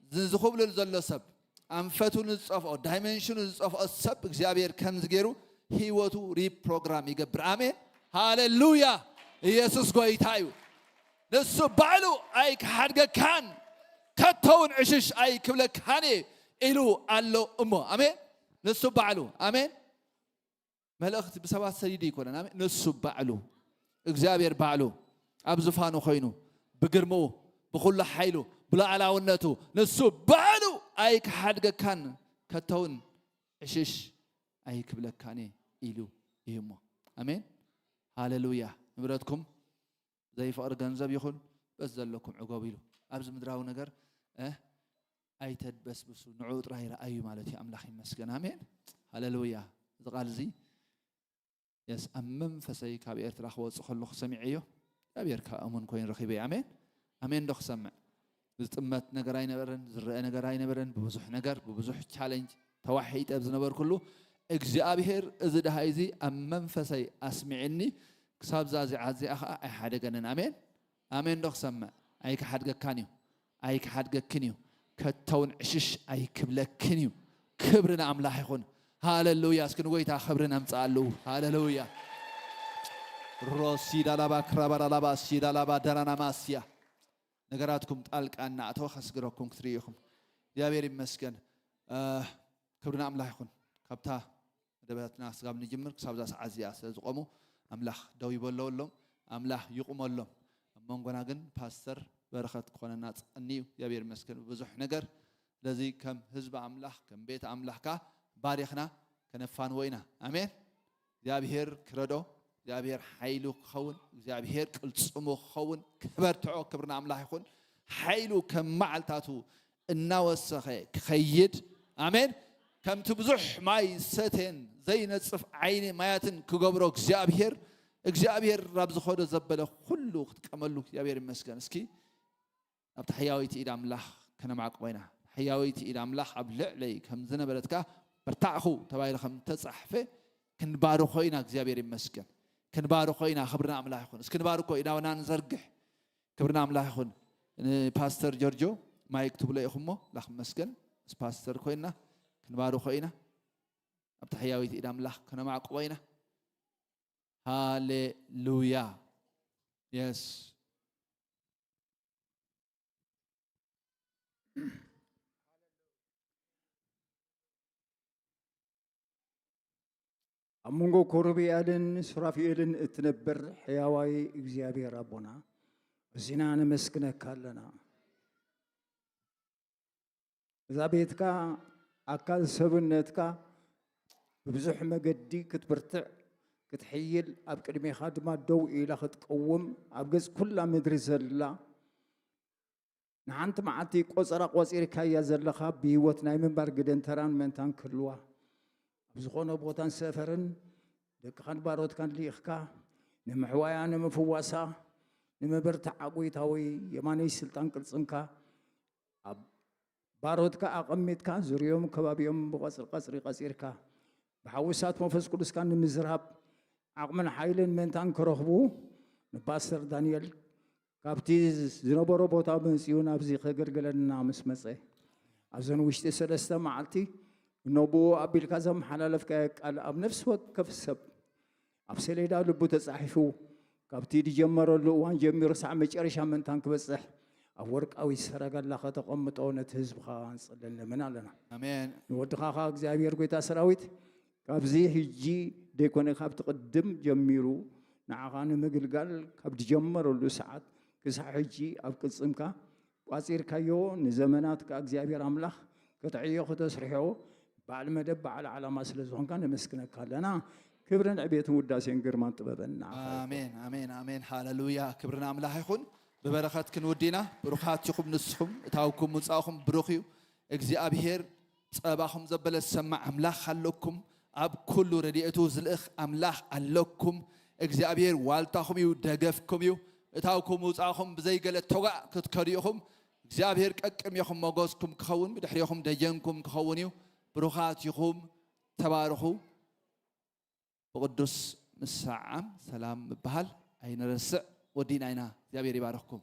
እዚ ዝኹብልል ዘሎ ሰብ፣ ኣንፈቱ ንዝጠፍኦ፣ ዳይሜንሽኑ ዝጠፍኦ ሰብ እግዚኣብሔር ከምዚ ገይሩ ህይወቱ ሪፕሮግራም ይገብር። ኣሜን። ሃሌሉያ። ኢየሱስ ጎይታ እዩ። ንሱ ባዕሉ ኣይክሓድገካን፣ ከቶ እውን ዕሽሽ ኣይክብለካን እየ ኢሉ ኣሎ እሞ። ኣሜን። ንሱ ባዕሉ፣ ኣሜን። መልእኽቲ ብሰባት ሰዲዱ ኣይኮነን። ኣሜን። ንሱ ባዕሉ፣ እግዚኣብሔር ባዕሉ ኣብ ዙፋኑ ኮይኑ፣ ብግርምኡ፣ ብኹሉ ሓይሉ፣ ብሉዓላውነቱ፣ ንሱ ባዕሉ ኣይክሓድገካን፣ ከቶ እውን ዕሽሽ ኣይክብለካን እየ ኢሉ እዩ እሞ። ኣሜን። ሃሌሉያ። ንብረትኩም ዘይፍቕሪ ገንዘብ ይኹን፣ በዚ ዘለኩም ዕገቡ ኢሉ። ኣብዚ ምድራዊ ነገር፣ እ፣ ኣይተድበስብሱ፣ ንዕኡ ጥራይ ረኣዩ ማለት እዩ። ኣምላኽ ይመስገን። ኣሜን። ሃሌሉያ። እዚ ቃል እዚ፣ የስ፣ ኣብ መንፈሰይ ካብ ኤርትራ ክወጽእ ከለኹ ሰሚዐዮ። እግዚኣብሔር ከኣ እሙን ኮይኑ ረኺበዮ። ኣሜን። ኣሜን ዶ ክሰምዕ? ዝጥመት ነገር ኣይነበረን፣ ዝረአ ነገር ኣይነበረን። ብብዙሕ ነገር፣ ብብዙሕ ቻለንጅ ተዋሒጠ ኣብ ዝነበርኩሉ፣ እግዚኣብሔር እዚ ደሃይ እዚ ኣብ መንፈሰይ ኣስሚዕኒ፣ ክሳብ እዛ ሰዓት እዚኣ ኸዓ ኣይሓደገንን። ኣሜን። ኣሜን ዶ ክሰምዕ? ኣይክሓድገካን እዩ። ኣይክሓድገክን እዩ። ከቶ እውን ዕሽሽ ኣይክብለክን እዩ። ክብሪ ንኣምላኽ ይኹን። ሃሌሉያ። እስኪ ንጎይታ ክብሪ ነምጽኣሉ። ሃሌሉያ። ሮሲዳ ላባ ክራባራ ላባ ሲዳ ላባ ዳናና ማስያ። ነገራትኩም ጣልቃ እናእተወ ከስግረኩም ክትርእዩ ኢኹም። እግዚኣብሔር ይመስገን። እ፣ ክብሪ ንኣምላኽ ይኹን። ካብታ መደባትና ስጋብ ንጅምር ክሳብ እዛ ሰዓት እዚኣ ስለ ዝቆሙ ኣምላኽ ደው ይበለሎም፣ ኣምላኽ ይቁመሎም። ኣብ መንጎና ግን ፓስተር በረኸት ክኾነና ጸኒ እዩ። እግዚኣብሔር ይመስገን ብብዙሕ ነገር። ስለዚ ከም ህዝቢ ኣምላኽ፣ ከም ቤት ኣምላኽ ከኣ ባሪኽና ከነፋንዎ ኢና። ኣሜን። እግዚኣብሔር ክረዶ፣ እግዚኣብሔር ሓይሉ ክኸውን፣ እግዚኣብሔር ቅልጽሙ ክኸውን፣ ክበርትዖ፣ ክብሪ ንኣምላኽ ይኹን። ሓይሉ ከም መዓልታቱ እናወሰኸ ክኸይድ፣ ኣሜን። ከምቲ ብዙሕ ማይ ሰቴን ዘይነጽፍ ዓይኒ ማያትን ክገብሮ እግዚኣብሔር፣ እግዚኣብሔር ናብ ዝኸዶ ዘበለ ኩሉ ክትቀመሉ እግዚኣብሔር ይመስገን። እስኪ ኣብታ ሕያወይቲ ኢድ ኣምላኽ ከነማዕቆ ኢና። ሕያወይቲ ኢድ ኣምላኽ ኣብ ልዕለይ ከም ዝነበረትካ በርታዕኹ ተባሂሉ ከም ተጻሕፈ ክንባርኾ ኢና። እግዚኣብሔር ይመስገን። ክንባርኾ ኢና። ክብሪ ንኣምላኽ ይኹን። እስኪ ንባርኮ ኢዳውና ንዘርግሕ። ክብሪ ንኣምላኽ ይኹን። ንፓስተር ጆርጆ ማይክ ትብሎ ኢኹሞ፣ ላኽ መስገን። ምስ ፓስተር ኮይና ክንባርኾ ኢና። ኣብታ ሕያወይቲ ኢድ ኣምላኽ ከነማዕቆ ኢና። ሃሌሉያ። የስ። ኣብ መንጎ ኮሩቤልን ሱራፊኤልን እትነብር ሕያዋይ እግዚኣብሔር ኣቦና፣ እዚና ነመስግነካ ኣለና። እዛ ቤትካ፣ ኣካል ሰብነትካ ብብዙሕ መገዲ ክትብርትዕ፣ ክትሕይል፣ ኣብ ቅድሜኻ ድማ ደው ኢላ ክትቀውም፣ ኣብ ገጽ ኩላ ምድሪ ዘላ፣ ንሓንቲ መዓልቲ ቆጸራ ቆጺርካያ ዘለኻ፣ ብህይወት ናይ ምንባር ግደን ተራን መንታን ክህልዋ፣ ኣብ ዝኾነ ቦታን ሰፈርን ደቅኻን ባሮትካን ልኢኽካ፣ ንምሕዋያ፣ ንምፍዋሳ፣ ንምብርታዓ፣ ጎይታ ወይ የማነይ ስልጣን ቅልጽምካ ኣብ ባሮትካ ኣቐሚጥካ፣ ዙርዮም ከባቢኦም ብቐጽሪ ቀጽሪ ቀጺርካ፣ ብሓዊ እሳት መንፈስ ቅዱስካ ንምዝራብ ዓቕምን ሓይልን መንታን ክረኽቡ፣ ንፓስተር ዳንኤል ካብቲ ዝነበሮ ቦታ መጺኡ ናብዚ ከገልግለና ምስ መጸ፣ ኣብዘን ውሽጢ ሰለስተ መዓልቲ ነብኡ ኣቢልካ ዘመሓላለፍካዮ ቃል ኣብ ነፍሲ ወከፍ ሰብ ኣብ ሰሌዳ ልቡ ተጻሒፉ፣ ካብቲ ዝጀመረሉ እዋን ጀሚሩ ሳዕ መጨረሻ መንታን ክበጽሕ ኣብ ወርቃዊ ሰረገላ ከተቐምጦ ነቲ ህዝብኻ ንጽልን ንምን ኣለና። ኣሜን። ንወድኻ ኸኣ እግዚኣብሔር ጎይታ ሰራዊት ካብዚ ሕጂ ደይኮነ ካብቲ ቅድም ጀሚሩ ንዓኻ ንምግልጋል ካብ ዝጀመረሉ ሰዓት ክሳዕ ሕጂ ኣብ ቅልጽምካ ቋጺርካዮ ንዘመናት ከኣ እግዚኣብሔር ኣምላኽ ከተዕዮ ከተስርሖ በዓል መደብ በዓል ዓላማ ስለ ዝኾንካ ነመስግነካ ኣለና። ክብርን ዕቤትን ውዳሴን ግርማን ጥበበን ንዓኻ ይኹን። ኣሜን፣ ኣሜን፣ ኣሜን። ሃሌሉያ። ክብሪ ንኣምላኽ ይኹን። ብበረኸት ክንውዲ ኢና። ብሩኻት ኢኹም ንስኹም። እታውኩም ምውጻእኹም ብሩኽ እዩ። እግዚኣብሔር ጸባኹም ዘበለ ዝሰማዕ ኣምላኽ ኣለኩም። ኣብ ኩሉ ረድኤቱ ዝልእኽ ኣምላኽ ኣለኩም። እግዚኣብሔር ዋልታኹም እዩ፣ ደገፍኩም እዩ። እታውኩም ምውጻእኹም ብዘይገለ ቶጋእ ክትከዱ ኢኹም። እግዚኣብሔር ቀቅሚኹም ሞገስኩም ክኸውን፣ ብድሕሬኹም ደጀንኩም ክኸውን እዩ። ብሩኻት ኢኹም። ተባረኹ። ብቕዱስ ምሰዓም ሰላም ምበሃል ኣይንረስዕ። ወዲእና ኢና። እግዚኣብሔር ይባርኽኩም።